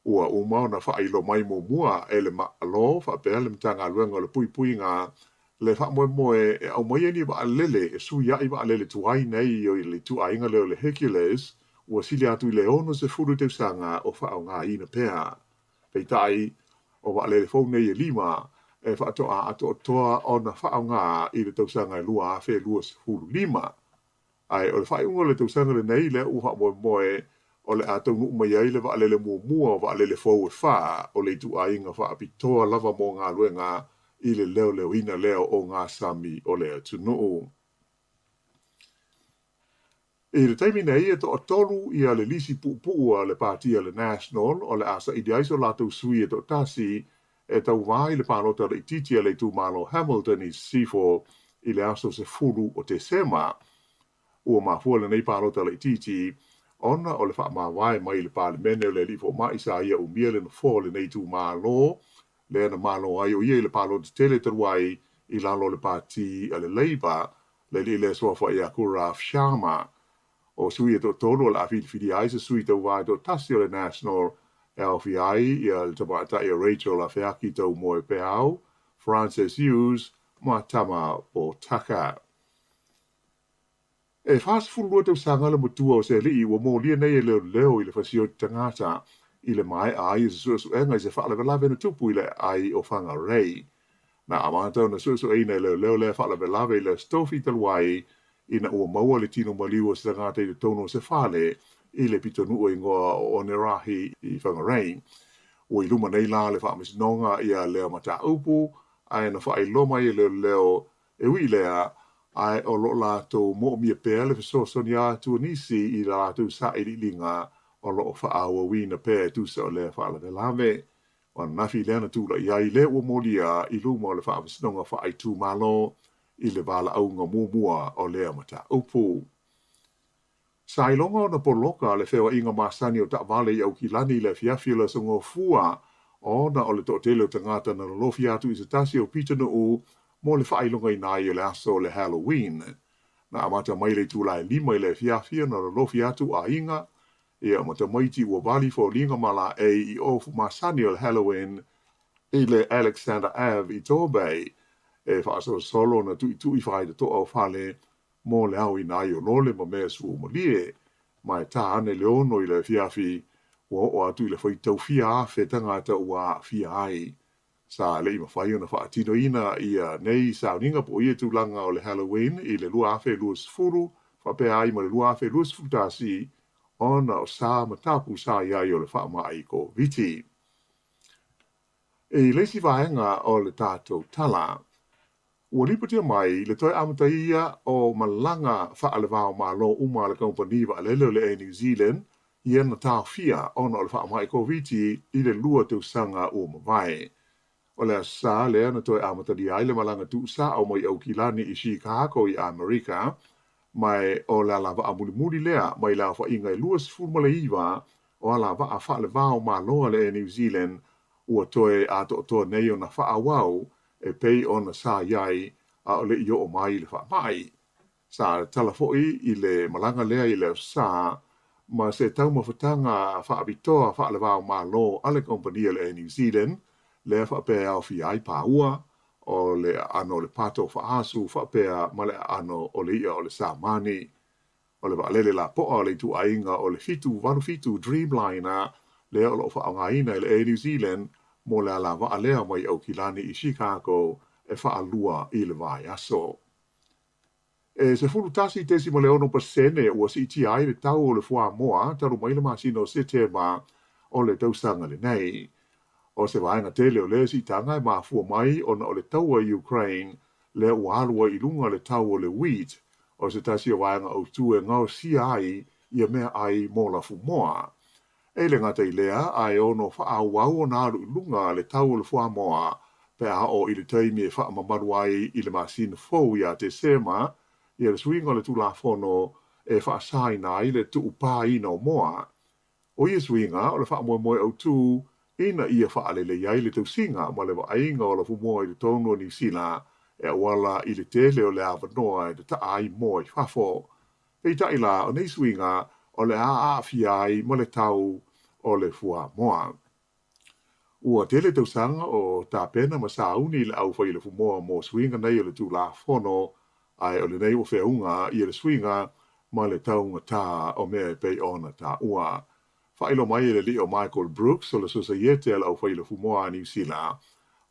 Ua uma ona faailoa mai muamua e le Malo faapea le Matagaluega o le Puipuiga le faamoemoe e aumaia ni vaalele e suiaʻi vaalele tuai nei o le ituaiga lea o le Hercules ua sili atu i le 60 tausaga o faaaogaina pea. Peitai, o vaalele fou nei e lima e faatoa atoatoa ona faaaoga i le tausaga e 2025. Ae o le faaiuga o le tausaga lenei lea ua faamoemoe o le a taunuu mai ai le vaalele muamua o vaalele fou e fā o le ituaiga faapitoa lava mo galuega i le leoleoina lea o ogasami o le atunuu. I le taimi nei, e toatolu ia le lisi puupuu a le pāti a le National o le a saili ai so latou sui e toatasi e tauvā i le palota laitiiti a le itumalo Hamilton i Sisifo i le aso 10 o Tesema. Ua mafua lenei palota laitiiti ona o le faamavae mai i le Palemene o le alii fomai sa ia umia le nofoa o lenei itumalo lea na malo ai ʻo ia i le palota tele talu ai i lalo o le pāti a le Labour, le alii lea suafa ia Gaurav Sharma. O sui e toatolu o le a filifilia ai se sui tauva e toatasi o le National e aofia ai le tamaitai o Rachel Afeaki Taumoepeau, Frances Hughes ma Tama Potaka. E 42 tausaga le matua o se alii ua molia nei e leoleo i le fasioti tagata i le maea ai o se suesuega i se faalavelave na tupu i le aai o Whangarei. Na amata ona suesueina e leoleo lea faalavelave i le Aso Tofi talu ai ina ua maua le tino maliu o se tagata i totonu o se fale i le pitonuu e igoa o Onerahi i Whangarei. Ua i luma nei la le faamasinoga ia lea mataupu ae na faailoa mai e leoleo e ui i lea, ae o lo o latou moomia pea le fesoasoani atu a nisi i la latou sailiiliga o lo o faaauauina pea e tusa o lea faalavelave. O ananafi lea na tulai ai le ua molia i luma o le Faamasinoga Faaitumalo i le valaauga muamua o lea mataupu. Sa iloga ona poloka le feoaiga masani o taavale i Aukilani i le afiafi o le Aso Gafua ona o le toatele o tagata na lolofi atu i se tasi o pitonuu mo le faailogaina ai o le aso o le Halloween. Na amata mai le itula e 5 i le afiafi ona lolofi atu aiga ia ma tamaiti ua vali foliga ma laei i ofu masani o le Halloween i le Alexander Ave i Torbay e faasolosolo ona tuitui faitotoa o fale mo le aoina ai o lole ma mea suamalie, ma e tā ane le 6 i le afiafi, ua oo atu i le faitau fia afe tagata ua aafia ai. Sa le i mafai ona faatinoina ia nei sauniga po o ia tulaga o le Halloween i le 2020 faapea ai ma le 2021 ona o sa ma tapu sa i ai o le faamai Koviti. I le isi vaega o le tatou tala, ua lipotia mai le toe amataia o malaga faale-va-o-Malo uma a le kamupani vaalele o le Air New Zealand ia na taofia ona o le faamai Koviti i le 2 tausaga ua mavae. O le Aso Sa lea na toe amatalia ai le malaga tuusao mai Aukilani i Chicago i Amerika, ma o le alavaa mulimuli lea mai le aofaiga e 29 o alavaa faale-va-o-Malo a le Air New Zealand ua toe atoatoa nei ona faaauau e pei ona sa i ai a o le i oo mai le faamai. Sa tala foi i le malaga lea i le Aso Sa ma se taumafataga faapitoa faale-va-o-Malo a le kamupani a le Air New Zealand lea faapea e aofia ai paua o le aano o le pato faaasu faapea ma le aano o le i'a o le samani. O le vaalele lapoa o le ituaiga o le 787 Dreamliner lea o lo o faaaogaina e le Air New Zealand mo le alavaa lea mai Aukilani i Chicago e faalua i le vaiaso. E 11.6% ua siitia ai le tau o le fuamoa talu mai le masina o Setema o le tausaga lenei. O se vaega tele o lea siitaga e mafua mai ona o le taua i Ukraine lea ua alu ai i luga le tau o le wheat, o se tasi o vaega autū e gaosia ai ia meaai mo lafumoa. E le gata i lea, ae ono faaauau ona alu i luga le tau o le fuamoa pe a oo i le taimi e faamamalu ai i le masina fou ia Tesema ia le suiga o le Tulafono e faasaina ai le tuupāina o moa. O ia suiga o le faamoemoe autū ina ia faalelei ai le tausiga ma le vaaiga o lafumoa i totonu o Niu Sila e auala i le tele o le avanoa e tataa ai moa i fafo. Peitai la, o nei suiga o le a aafia ai ma le tau o le fuamoa. Ua tele tausaga o tapena ma sauni le aufai lafumoa mo suiga nei o le Tulafono, ae o lenei ua feauga ia le suiga ma le taugatā o mea e pei ona taua. Faailoa mai e le alii o Michael Brooks o le Sosaiete a le Aufai Lafumoa a Niu Sila,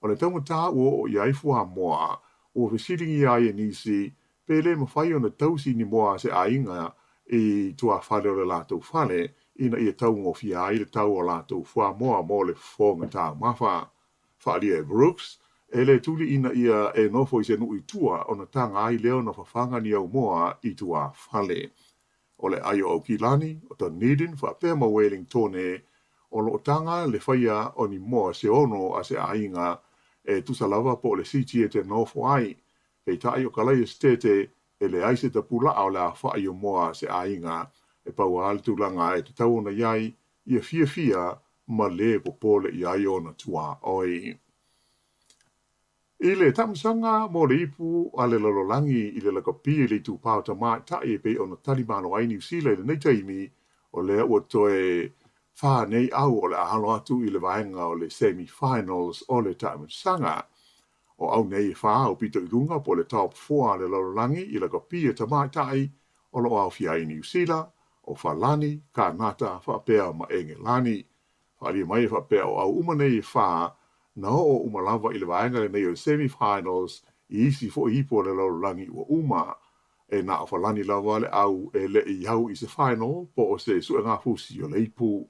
o le taugatā ua oo i ai fuamoa ua fesiligia ai e nisi pe le mafai ona tausi ni moa a se aiga i tuafale o le latou fale ina ia taugofie ai le tau o latou fuamoa mo le fofoga taumafa. Faaalia e Brooks, e le tuli ina ia e nofo i se nuu i tua ona taga ai lea ona fafaga ni au moa i tuafale. O le aai o Aukilani, o Dunedin faapea ma Wellingtone o lo o taga le faia o ni moa se ono a se aiga e tusa lava po o le city e te nofo ai. Peitai o ka lai esetete e leai se tapulaa o le aofai o moa a se aiga e pau lava le tulaga e tatau ona i ai ia fiafia ma le popole i ai ona tuaoi. I le taamisaga mo le ipu a le lalolagi i le lakapi i le itupa o tamaitai e pei ona talimalo ai Niu Sila i lenei taimi, o lea ua toe fa nei au o le a alo atu i le vaega o le semi-finals o le taamisaga. O au nei e fa aupito i luga po o le top four a le lalolagi i lakapi a tamaitai o lo o aofia ai Niu Sila, o Falani, Kanata faapea ma Engelani. Faaalia mai e faapea o au uma nei e fa na oo uma lava i le vaega lenei o le semi-finals i isi foi ipu o le lalolagi ua uma. E na o Falani lava le au e le i au i se final po o se suegafusi o le ipu.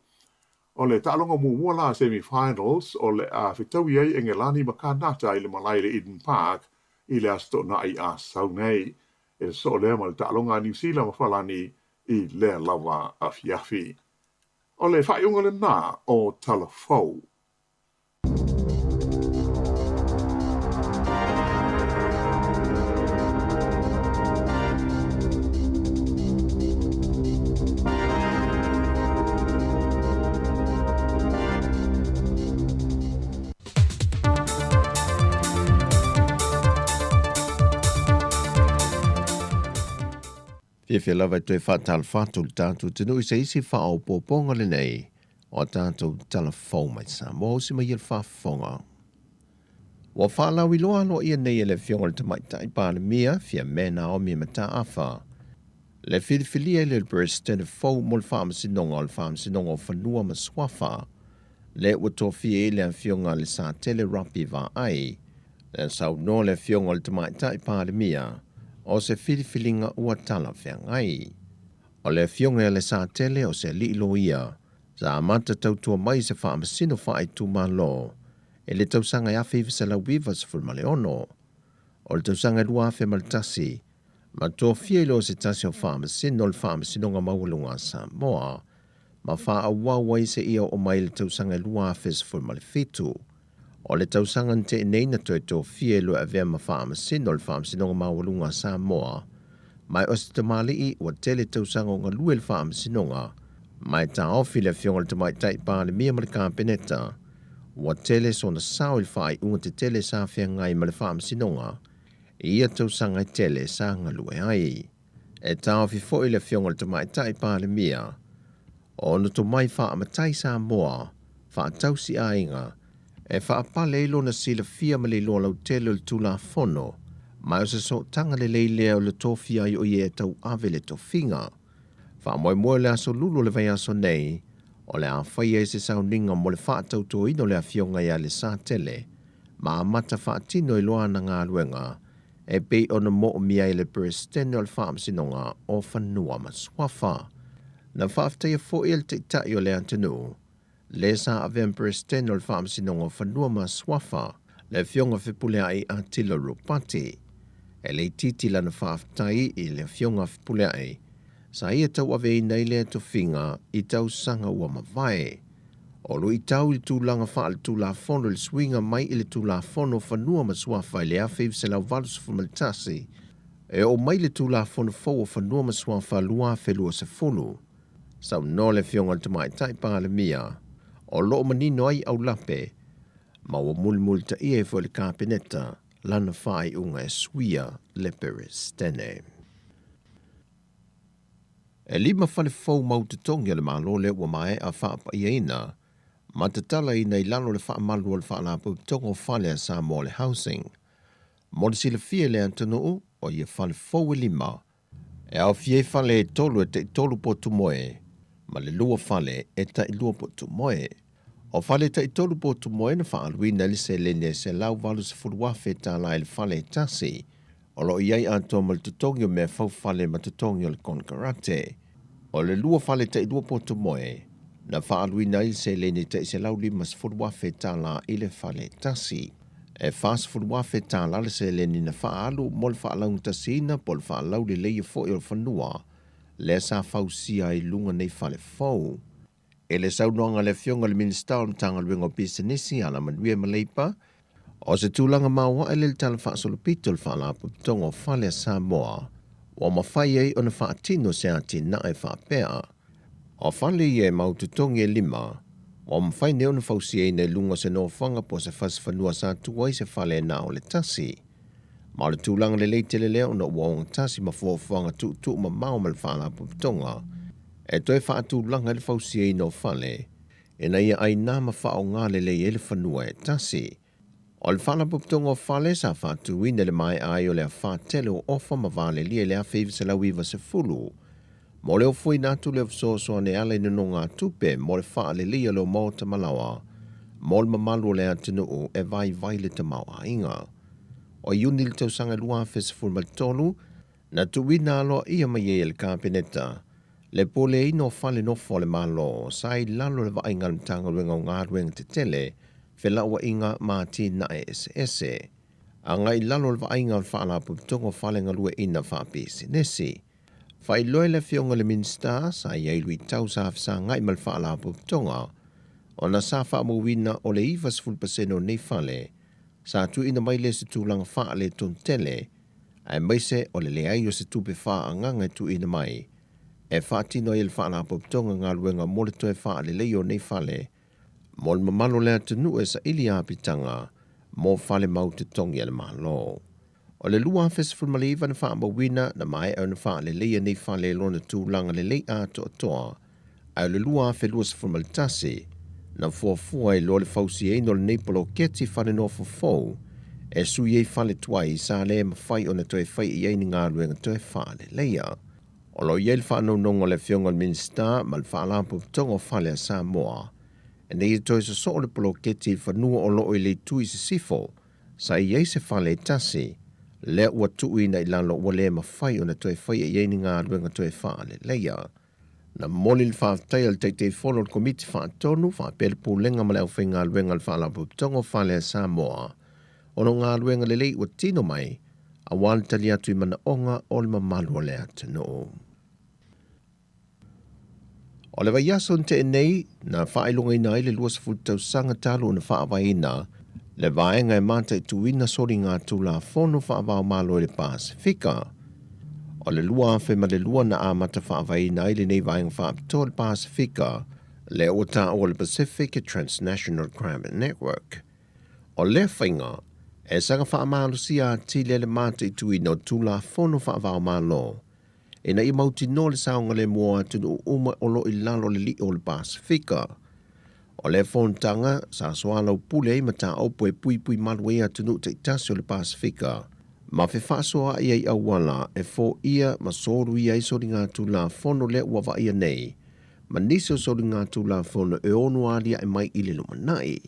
O le taaloga muamua la semi-finals o le a fetaui ai Engelani ma Kanata i le malae i le Eden Park i le Aso Toonai a sau nei. E sosoo lea ma le taaloga a Niu Sila ma Falani i lea lava afiafi. O le faaiuga lena o Tala Fou. Fiafia lava e toe faatalofa atu i le tatou atunuu i se isi faaopoopoga lenei o a tatou tala fou mai Samoa usi mai ia le faafofoga. Ua faalauiloa aloaia nei e le Afioga i le Tamaitai Palemia, Fiame Naomi Mataafa, le filifilia i le Peresetene fou mo le Faamasinoga o le Faamasinoga o Fanua ma Suafa, le ua tofia ai le Afioga a Lesatele Rapi Vaai, Na saunoa le Afioga i le Tamaitai Palemia, o se filifiliga ua talafeagai. O le Afioga ia Lesatele o se alii loia, sa amata tautua mai i se faamasino faaitumalo i le tausaga e 1996. O le tausaga e 2001, ma tofia i loa se tasi o faamasino o le Faamasinoga Maualuga a Samoa, ma faaauau ai seia oo mai i le tausaga e 2017. O le tausaga na tea nei na toe tofia i loa e avea ma Faamasino o le Faamasinoga Maualuga a Samoa, ma e o se tamalii ua tele tausaga o galue i le Faamasinoga, ma e taofi le Afioga i le Tamaitai Palemia ma le Kapeneta, ua tele sona sao i le faaiuga tetele sa feagai ma le Faamasinoga i ia tausaga e tele sa galue ai. E taofi foi le Afioga i le Tamaitai Palemia ona tomai faamatai Samoa faatausi aiga e faapale ai lona silafia ma le iloa lautele o le Tulafono, ma o se sootaga lelei lea o le tofia ai o ia e tauave le tofiga. Faamoemoe o le aso Lulu o le vaiaso nei, o le a faia ai se sauniga mo le faatautoina o le Afioga ia Lesatele ma amata faatino ai loa ana galuega e pei ona moomia ai le Peresetene o le Faamasinoga o Fanua ma Suafa. Na faafetaia foi e le Taitai o le atunuu, le sa avea ma Peresetene o le Faamasinoga o Fanua ma Suafa, le Afioga Fepuleai Atila Ropati. E le itiiti lana faafetai i le Afioga Fepuleai sa ia tauaveina ai lea tofiga i tausaga ua mavae. O luitau i le tulaga faaletulafono i le suiga mai i le Tulafono o Fanua ma Suafa i le 1981, e oo mai le Tulafono fou o Fanua ma Suafa 2020. Saunoa le Afioga i le Tamaitai Palemia, o lo o manino ai aulape ma ua mulimulitaia ai foi le Kapeneta lana faaiuga e suia le Peresetene. E lima fale fou mau totogi a le Malo lea ua maea faapaiaina ma tatalaina i lalo o le faamalu o le Faalapotopotoga o Fale a Samoa o le Housing. Mo le silafia e le atunuu, o ia fale fou e lima, e aofia ai fale e tolu e taitolu potumoe ma le lua fale e tailua potumoe. O fale taitolu potumoe na faaaluina ai le seleni e $180,000 i le fale e tasi, O lo o i ai atoa ma le totogi o mea faufale ma totogi o le konekarate. O le lua fale tailua poto moe, na faaaluina ai le seleni tai $150,000 i le fale e tasi. E $40,000 le seleni na faaalu mo le faalaugatasia po o le faalauleleia foi o le fanua lea sa fausia ai luga nei fale fou. I le saunoaga a le Afioga i le Minisita o le Matagaluega o Pisinisi, Alamanuia ma Leipa, o se tulaga maoae lea i le Tala Faasolopito o le Faalapotopotoga o Fale a Samoa ua mafai ai ona faatino se atinae faapea. O fale ia e mau totogi e lima, Ua mafai nei ona fausiaina i luga o se nofoaga po o se fasi fanua sa tu ai se fale na o le tasi. Ma o le tulaga lelei tele lea ona ua ogatasi ma fuafuaga tuutuu mamao ma le Faalapotopotoga e toe faatulaga ai le fausiaina o fale ina ia aina ma faaaoga lelei ai le fanua e tasi. O le Faalapotopotoga o Fale sa faatuina i le maea ai o le afa tele o Ofa ma Valelia i le 1990 mo le ofoina atu lea o fesoasoani e ala i nonogatupe mo le faaleleia o le maota malaoa mo le mamalu o le atunuu e vaivai le tamaoaiga. O Iuni le tausaga 2013, na tuuina aloaia mai ai e le Kapeneta le puleaina o fale nofo a le Malo sa i lalo o le vaaiga a le Matagaluega o Galuega Tetele, Felauaiga ma Atinae Eseese, agai i lalo o le vaaiga o le Faalapotopotoga o Fale Galueaiina Faapisinisi. Faailoa e le Afioga i le Minisita sa i ai luitau sa fesagai ma le Faalapotopotoga ona sa faamauina o le 90% o nei fale sa tuuina mai lea i se tulaga faaletonu tele aemaise o le leai o se tupe faaagaga e tuuina mai e faatino ai e le Faalapotopotoga galuega mo le toe faaleleia o nei fale mo le mamalu o le atunuu e saili apitaga mo fale mau totogi a le Malo. O le 2019 na faamauina na maea ona faaleleia nei fale i lona tulaga lelei atoatoa, ae o le 2021 na fuafua ai loa le fausiaina o lenei poloketi fale nofo fou e sui ai fale tuai sa le mafai ona toe fai i ai ni galuega toe faaleleia. O lo o i ai le faanaunaunga o le Afioga i le Minisita ma le Faalapotopotoga o Fale a Samoa ina ia toe sosoo le poloketi i fanua o lo o i le itu i sisifo Sa i ai se fale e tasi, lea ua tuuina i lalo ua le mafai ona toe faia i ai ni galuega toe faaleleia. Na momoli le faafetai a le Taitaifono o le Komiti Faatonu faapea le Pulega ma le Aufaigaluega a le Faalapotopotoga o Fale a Samoa ona o galuega lelei ua tino mai aua le tali atu i manaoga o le mamalu o le atunuu. O le vaiaso na tea nei, na faailogaina ai le 20 tausaga talu ona faavaeina le vaega e mataituina soligatulafono faava-o-Malo i le Pasefika. O le 2002 na amata faavaeina ai lenei vaega faapitoa i le Pasefika, lea ua taua le Pacific Transnational Crime Network. O lea faiga, e saga faamalosia atili ai le mataituina o Tulafono faava-o-Malo ina ia mautinoa le saogalemu o atunuu uma o lo o i lalo o le liʻo o le Pasefika. O lea fonotaga, sa soalaupule ai mataupu e puipui malu ai atunuu taitasi o le Pasefika ma fefaasoaai ai auala e foia ma soluia ai soligatulafono lea ua vaaia nei ma nisi o soligatulafono e ono aliae mai i le lumanai.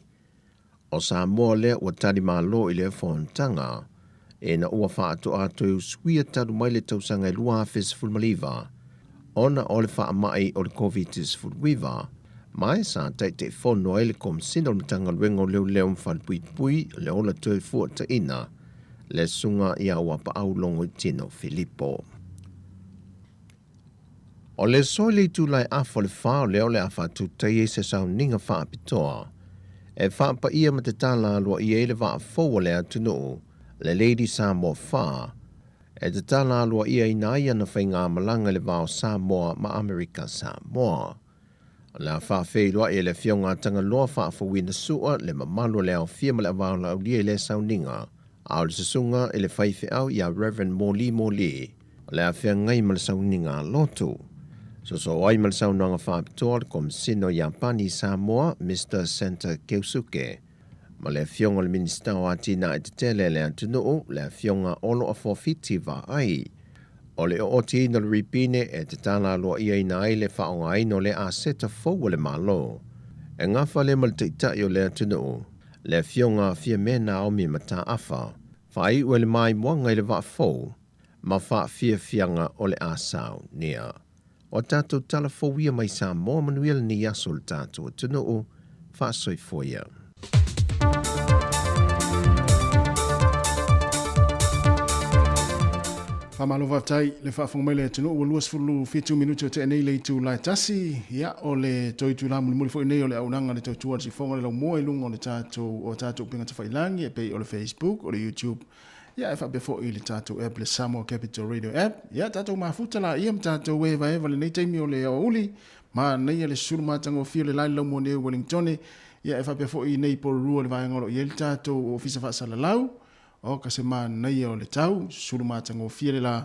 O Samoa lea ua tali malo i lea fonotaga, ina ua faatoa toe usuia talu mai le tausaga e 2019 ona o le faamai o le Koviti-19, ma e sa Taitaifono ai le Komesina o le Matagaluega o Leoleo ma Falepuipui le Ola Toefuataina, le Susuga ia Uapaau Logoitino Filipo. O le aso i le itula e afa o le fa o lea o le a faatutaia i se sauniga faapitoa e faapaia ma tatala aloaia ai le vaa fou a le atunuu, le Lady Samoa 4, e tatala aloaiaina ai ana faigamalaga i le va o Samoa ma Amerika Samoa. O le a faafeiloai e le Afioga a Tagaloa Faafouina Sua le mamalu o le aofia ma le avaolaaulia i lea sauniga, a o le susuga i le faifeau ia Rev. Moli Moli o le a feagai ma le sauniga a lotu. Sosoo ai ma le saunoaga faapitoa le Komisina o Iapani i Samoa, Mister Senta Keusuke, ma le Afioga i le Minisita o Atinae Tetele a le atunuu, le Afioga Olo Afuafiti Vaai. O le ootiina o le ripine e tatala aloaiaina ai le faaaogaina o lea aseta fou a le Malo. E gafa lea ma le Taitai o le atunuu, le Afioga Fiame Naomi Mataafa, faaiu ai le maimoaga i le vaa fou ma faafiafiaga o le a saunia. O a tatou tala fou ia mai Samoa manuia lenei aso o le tatou atunuu. Faasoifua ia. Faamalo faafetai le faafofoga mai le atunuu ua 27 minute o tea nei le itula e tasi. Ia, o le toe itula mulimuli foi nei o le auaunaga a le Tautua a le Sifoga le Laumua i luga o le tatou o tatou upega tafailagi e pei o le Facebook, o le YouTube, ia e faapea foi i le tatou app le Samoa Capital Radio app. Ia, tatou mafuta laia ma tatou evaeva lenei taimi o le aoauli. Manaia le sulu matagofie o le la i le laumua nei o Wellingtone, ia e faapea foi i nei i Porirua i le vaega o lo o i ai le tatou Ofisa Faasalalau. Oka se manaia o le tau, sulu matagofie le la,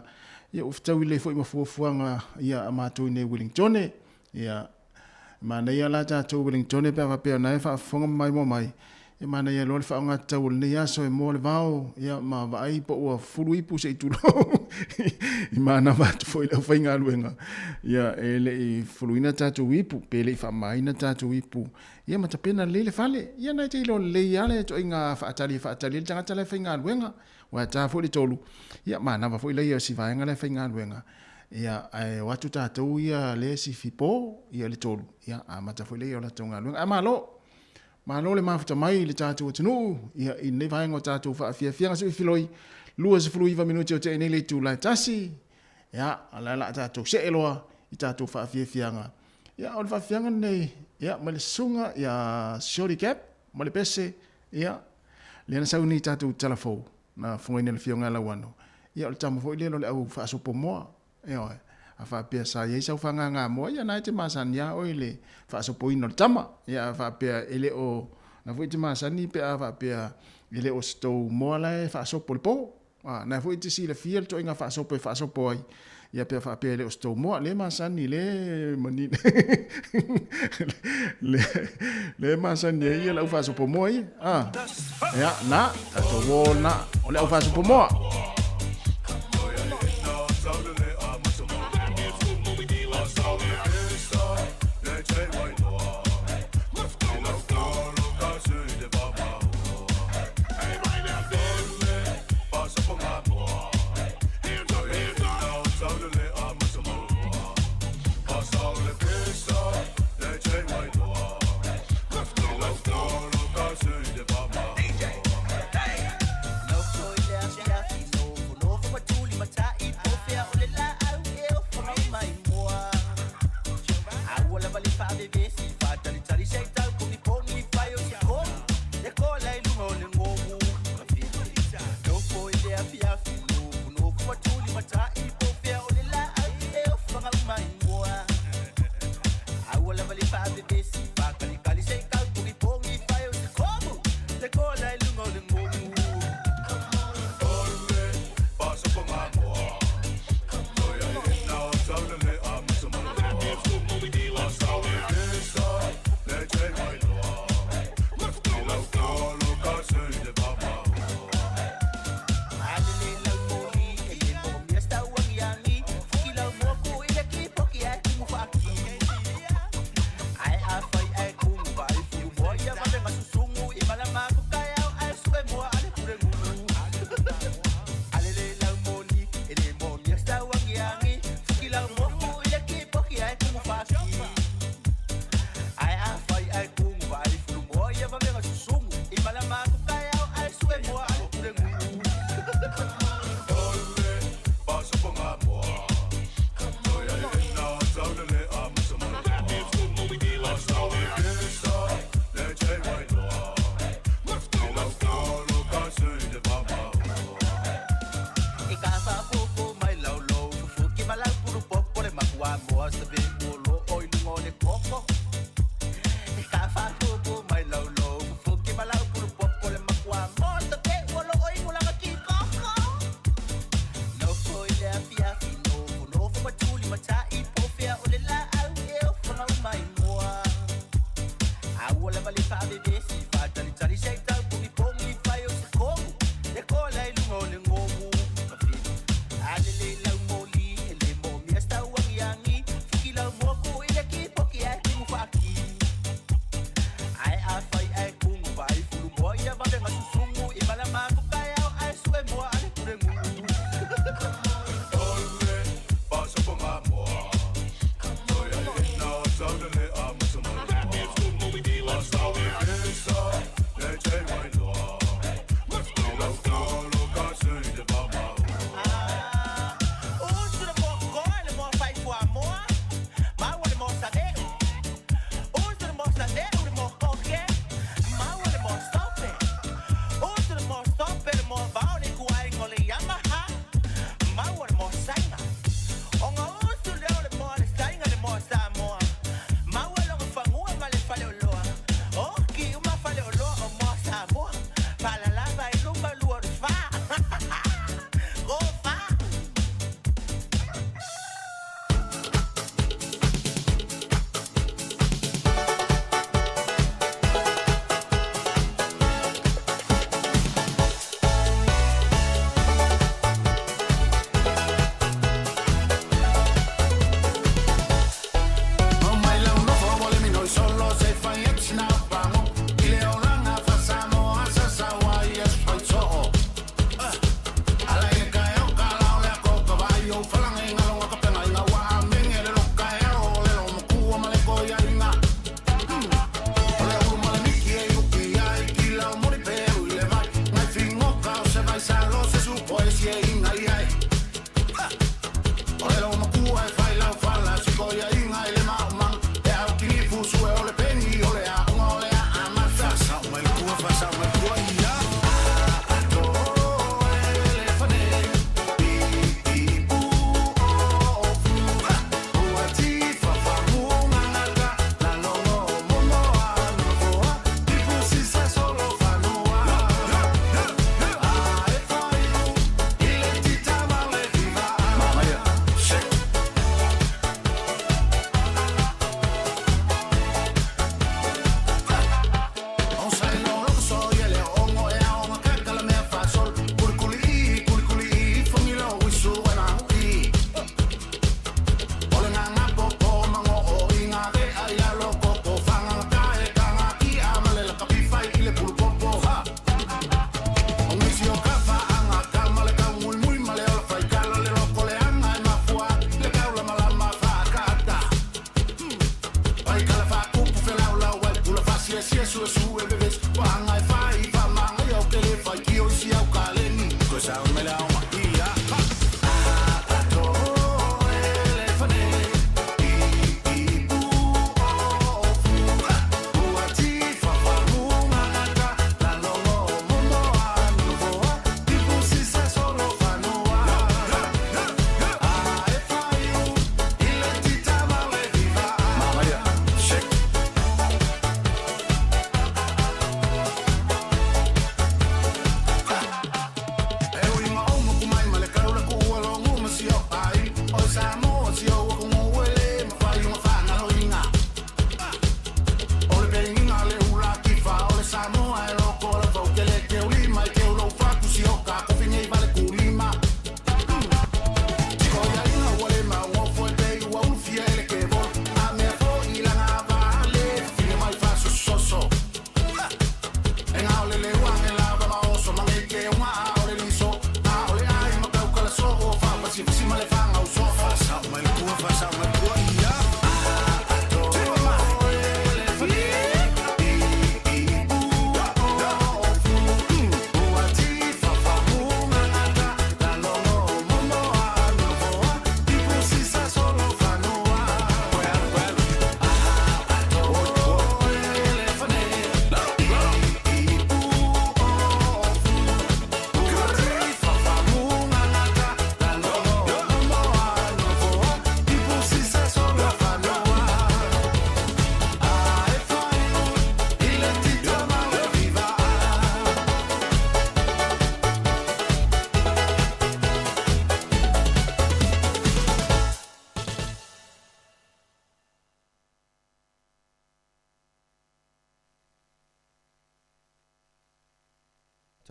ia ua fetaui lelei foi ma fuafuaga ia a matou i nei i Wellingtone. Ia, e manaia la tatou Wellingtone pe a faapea o na e faafofoga ma maimoa mai, e manaia loa le faaaoga tatau o lenei aso e moa le vao, ia, ma vaai po ua fulu ipu se i tulou i manava atu foi le aufaigaluega, ia, e le i fuluina tatou ipu, pe le i faamamaina tatou ipu, ia, ma tapena lelei le fale. Ia, na e te iloa lelei lava le ituaiga faatali e faatali ai le tagata la e faigaluega, aua e ta foi le 3, ia, manava foi laia o si vaega la e faigaluega, ia, ae o atu tatou ia le isi po, ia le 3, ia, amata foi laia o latou galuega. Ae malo! Malo le mafuta mai i le tatou atunuu, ia, i lenei vaega o tatou faafiafiaga. Se i filoi, 29 minute o tea nei le itula e 1, ia, a o le a o le a tatou see loa i tatou faafiafiaga. Ia, o le faafiafiaga lenei, ia, mai le susuga ia Shorty Cap ma le pese, ia, lea na sau nei i tatou tala fou, na fofogaina e le Afioga ia Lauano, ia, o le tama foi lea o le au faasopo moa. Ioe. A faapea sa i ai sau fagaga moa, ia na e te masani lava oe i le faasopoina o le tama. Ia a faapea e le o, na foi e te masani pe a faapea e le o se tou moa la e faasopo i le po. A, na foi e te silafia le ituaiga faasopo e faasopo ai, ia pe a faapea e le o se tou moa. Le masani, le manino, le, le masani ai ia le au faasopo moa ia. A, ia, na, tatou o na, o le au faasopo moa.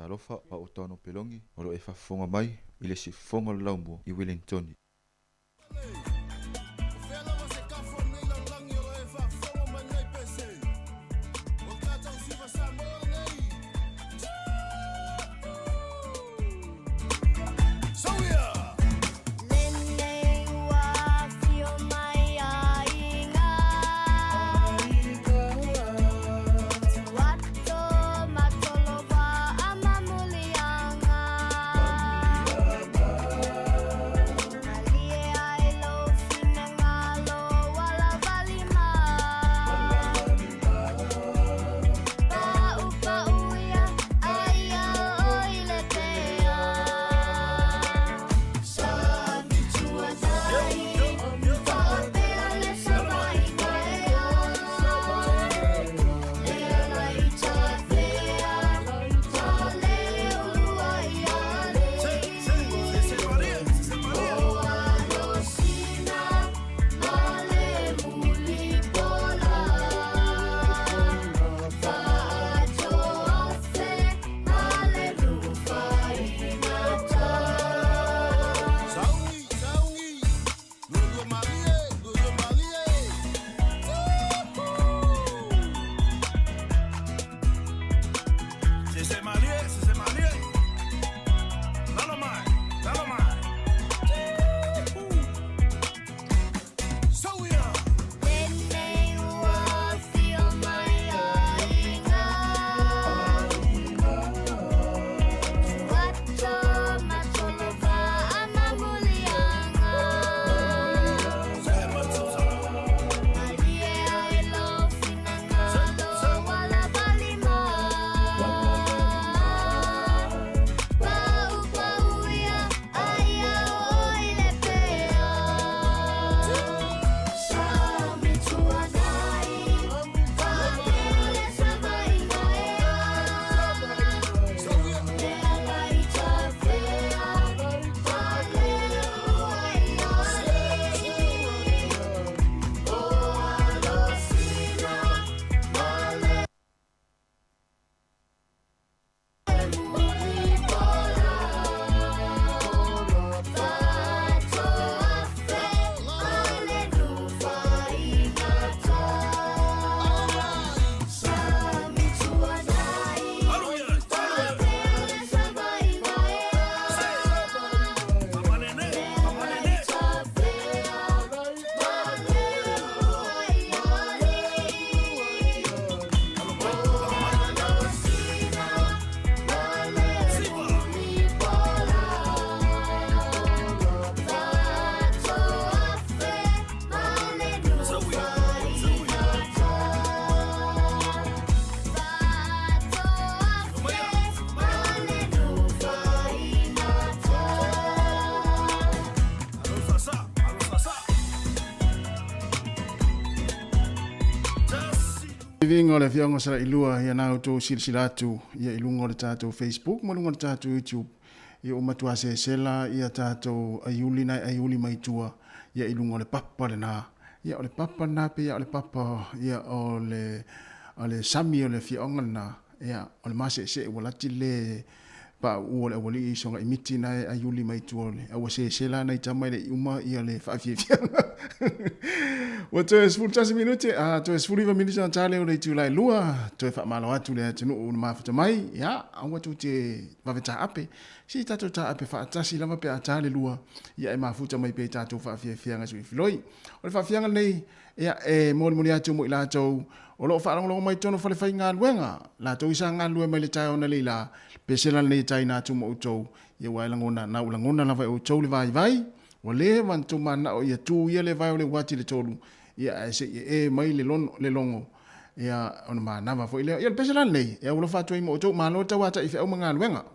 Talofa pa o tano pelongi o lo e faafofoga mai i le sifofoga o le laumua i Wellingtoni. viiga o le Afioaga o Salailua, ia na outou silasila atu ia i luga o le tatou Facebook ma luga o le tatou YouTube, ia ua matua sesela ia tatou aiuli na e aiuli mai tua ia i luga o le papa lena. Ia o le papa lena pei lava o le papa ia o le o le sami o le afioaga lena, ia o le maseesee ua lati le pauu o le aualii i soga imiti na e aiuli mai tua o le a ua sese la nai tama e le i uma ia le faafiafiaga. Ua toe 11 minute, a toe 19 minute ona ta lea o le itula e lua, toe faamalo atu le atunuu na mafuta mai, ia, aua tou te vave taape, se i tatou taape faatasi lava pe a ta le lua, ia e mafuta mai pea i tatou faafiafiaga suifiloi. O le faafiaga lenei, Ia, e molimoli atu mo i latou o lo o faalogologo mai totonu o falefaigaluega, latou i sa galulue mai le taeao analeila, le pesela lenei e taina atu mo outou, ia ua e lagona, na ua lagona lava e outou le vaivai, ua leva ona outou mananao ia tu ia le vae o le uati i le tolu, ia ae se i ee mai le lono, le logo, ia ona manava foi lea. Ia o le pesela lenei, e aualofa atu ai mo outou, malo le tauatai i feau ma galuega.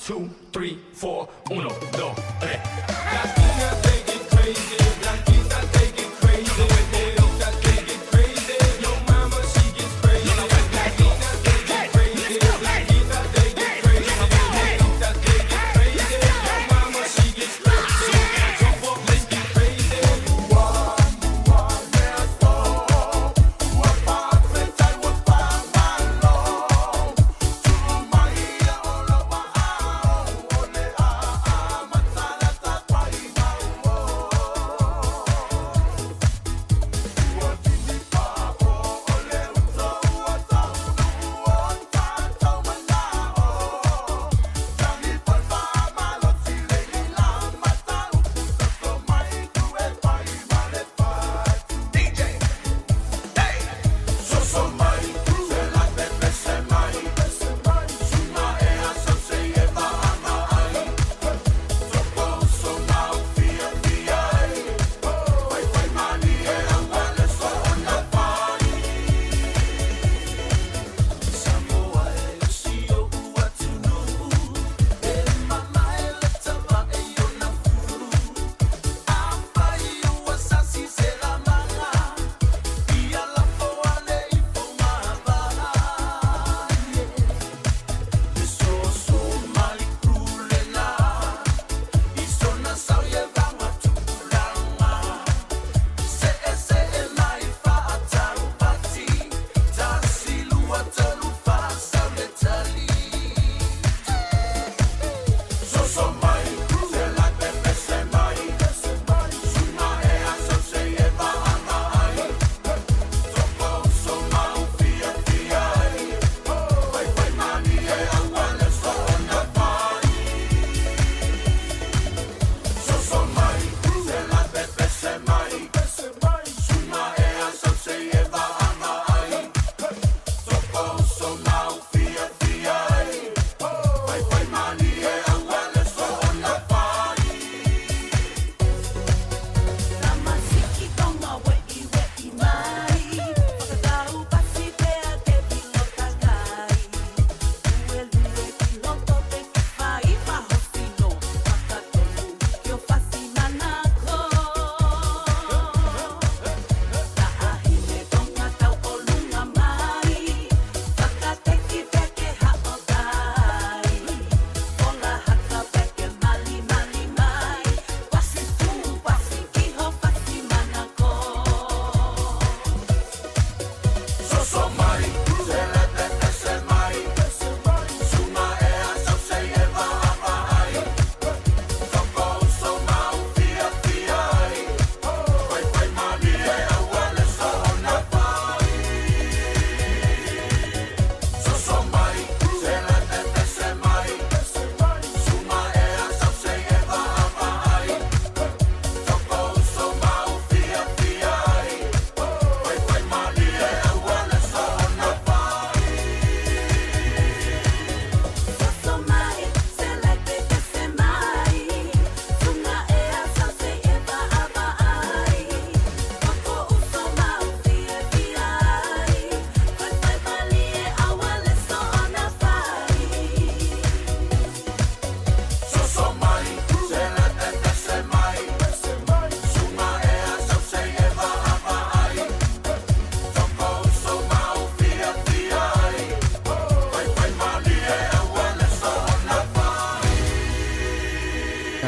2, 3, 4, 1, 2, 3. Latina, they get crazy. Blanquita, they get crazy. Negrita, they get crazy. Yo mama, she gets crazy. Latina, they get crazy. Blanquita, they get crazy. Negrita, they get crazy. Yo mama, she gets crazy. Jump up, let's get crazy.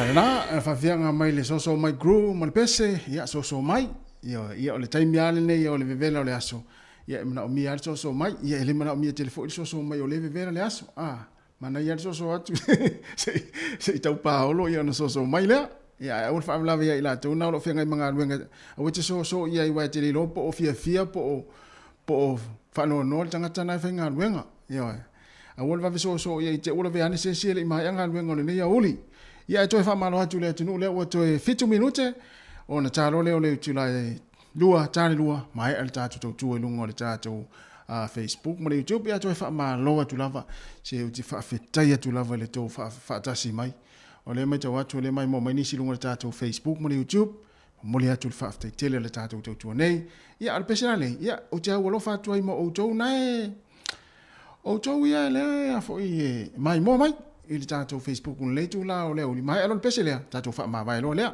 Lena, faafiaga mai le soso mai crew ma le pese, ia soso mai. Ia, ia o le taimi lava lenei o le vevela o le aso. Ia e manaomia lava le soso mai. Ia e le manaomia tele foi le soso mai o le vevela le aso. Ah, manaia le soso atu se i tau paolo ia ona soso mai lea. Ia ae aua le faalavelave ia i latou na o lo o feagai ma galuega. Aua e te soso i ai aua e te le iloa po o fiafia po o po o faanoanoa le tagata na e faigaluega. Ioe. Aua le vave soosoo ia i te ua lavea ane se isi e le i maea galuega o lenei aoauli. Ia ae toe faamalo atu i le atunuu lea ua toe fitu minute ona talo lea o le itula e lua, ta le lua, maea le tatou tautua i luga o le tatou Facebook ma le YouTube. Ia toe faamalo atu lava, se ou te faafetai atu lava i le tou faatasi mai. O lea e matau atu o lea e maimoa mai nisi i luga o le tatou Facebook ma le YouTube. Momoli atu le faafetai tele o le tatou tautua nei. Ia, a o le pese la nei, ia, ou te aualofa atu ai ma outou nae, outou ia lea a foi e maimoa mai. i le tatou Facebook i lenei itula o le aoauli. Maea loa le pese lea, tatou faamavae loa lea.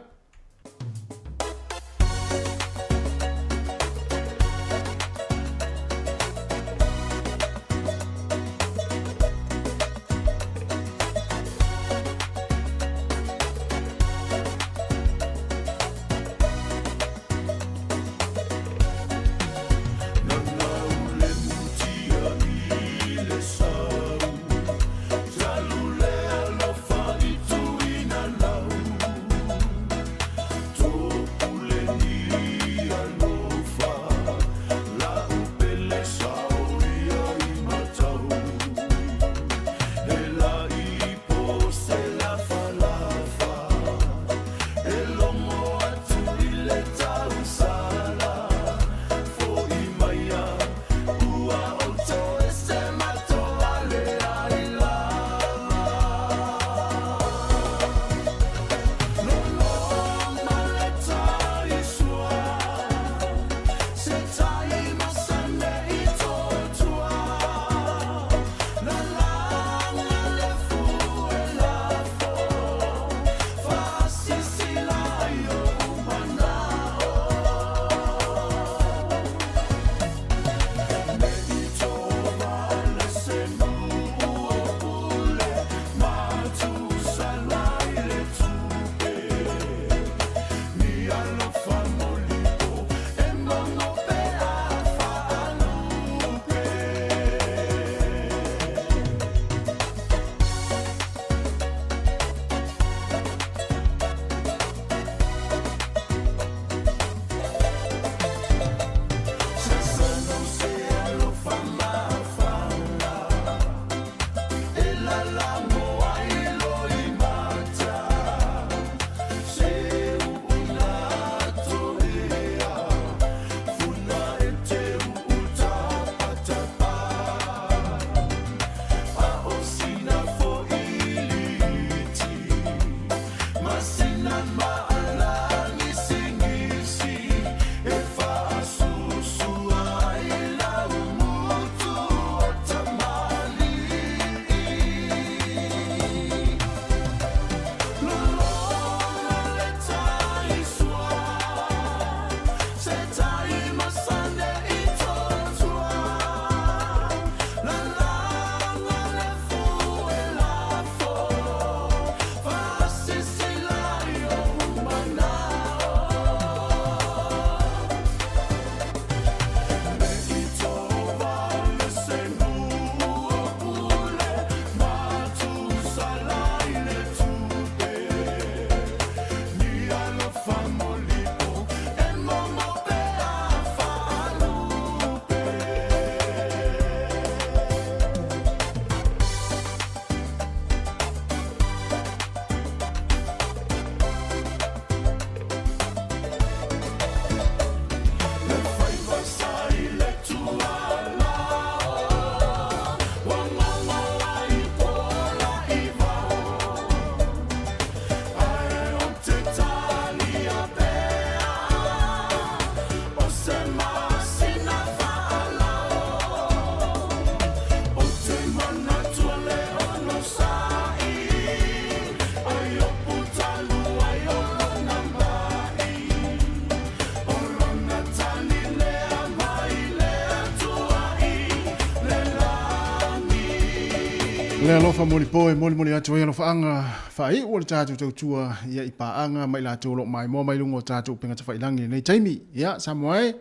Le alofa molipo e molimoli atu ai alofaaga faaiu o le tatou tautua ia i paaga ma i latou o lo o maimoa mai luga o tatou upega tafailagi i lenei taimi. Ia, Samoa e,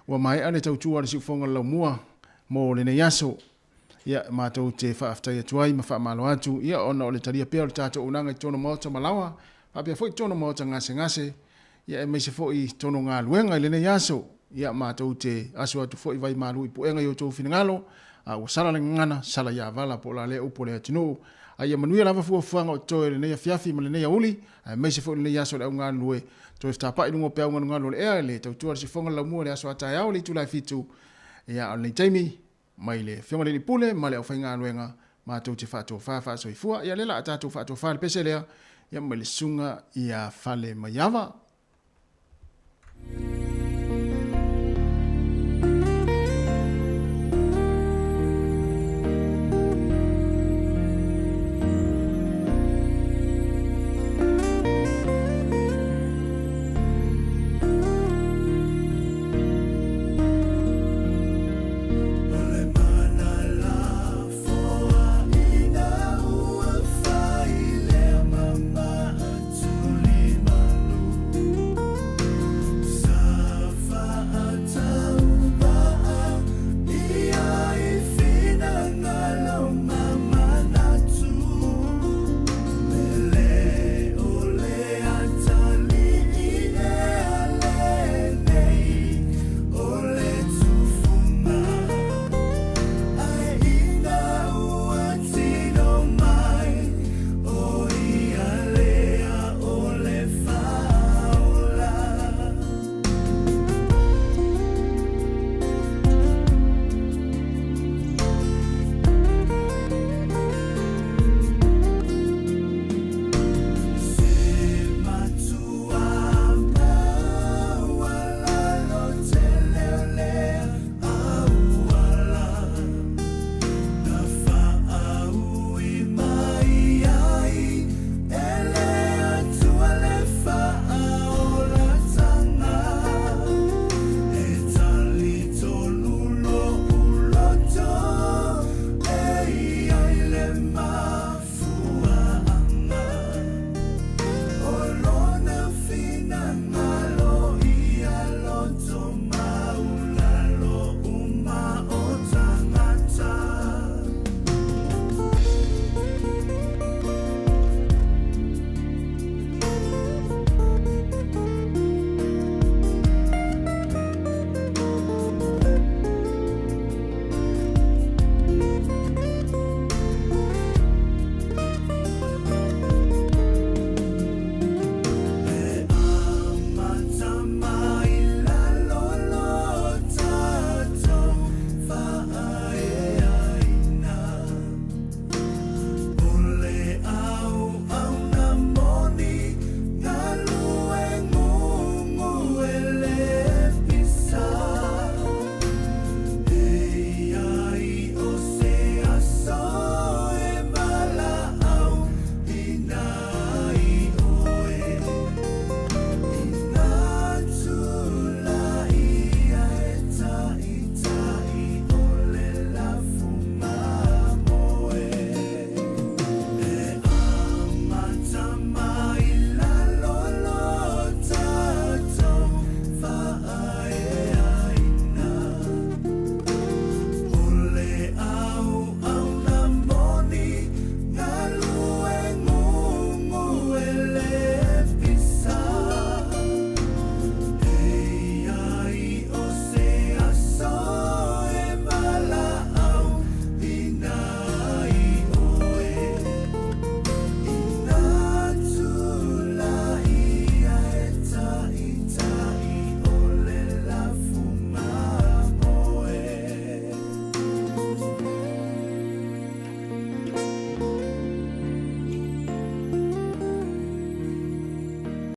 ua maea le tautua a le siufofoga o le laumua mo lenei aso. Ia, matou te faafetai atu ai ma faamalo atu, ia, ona o le talia pea o le tatou auaunaga i totonu o maota ma laoa, faapea foi totonu o maota gasegase, ia, aemaise foi totonu o galuega i lenei aso. Ia, matou te aso atu foi vai malu i puega i outou finagalo, a ua sala le gagana, sala ia vala po o la lea upu a le atunuu. A ia manuia lava fuafuaga o totoe i lenei afiafi ma lenei aoauli, aemaise foi lenei aso o le augalulue, toe fetapa'i i luga o peau galugalu o le ea, le tautua a le siufofoga o le laumua i le aso a taeao i le itula e fitu, ia, a o lenei taimi, mai le Afioga i le Alii Pule ma le aufaigaluega matou te faatofa faasoifua. Ia lea la a tatou faatofa le pese lea, ia mai le Susuga ia Falemaiava.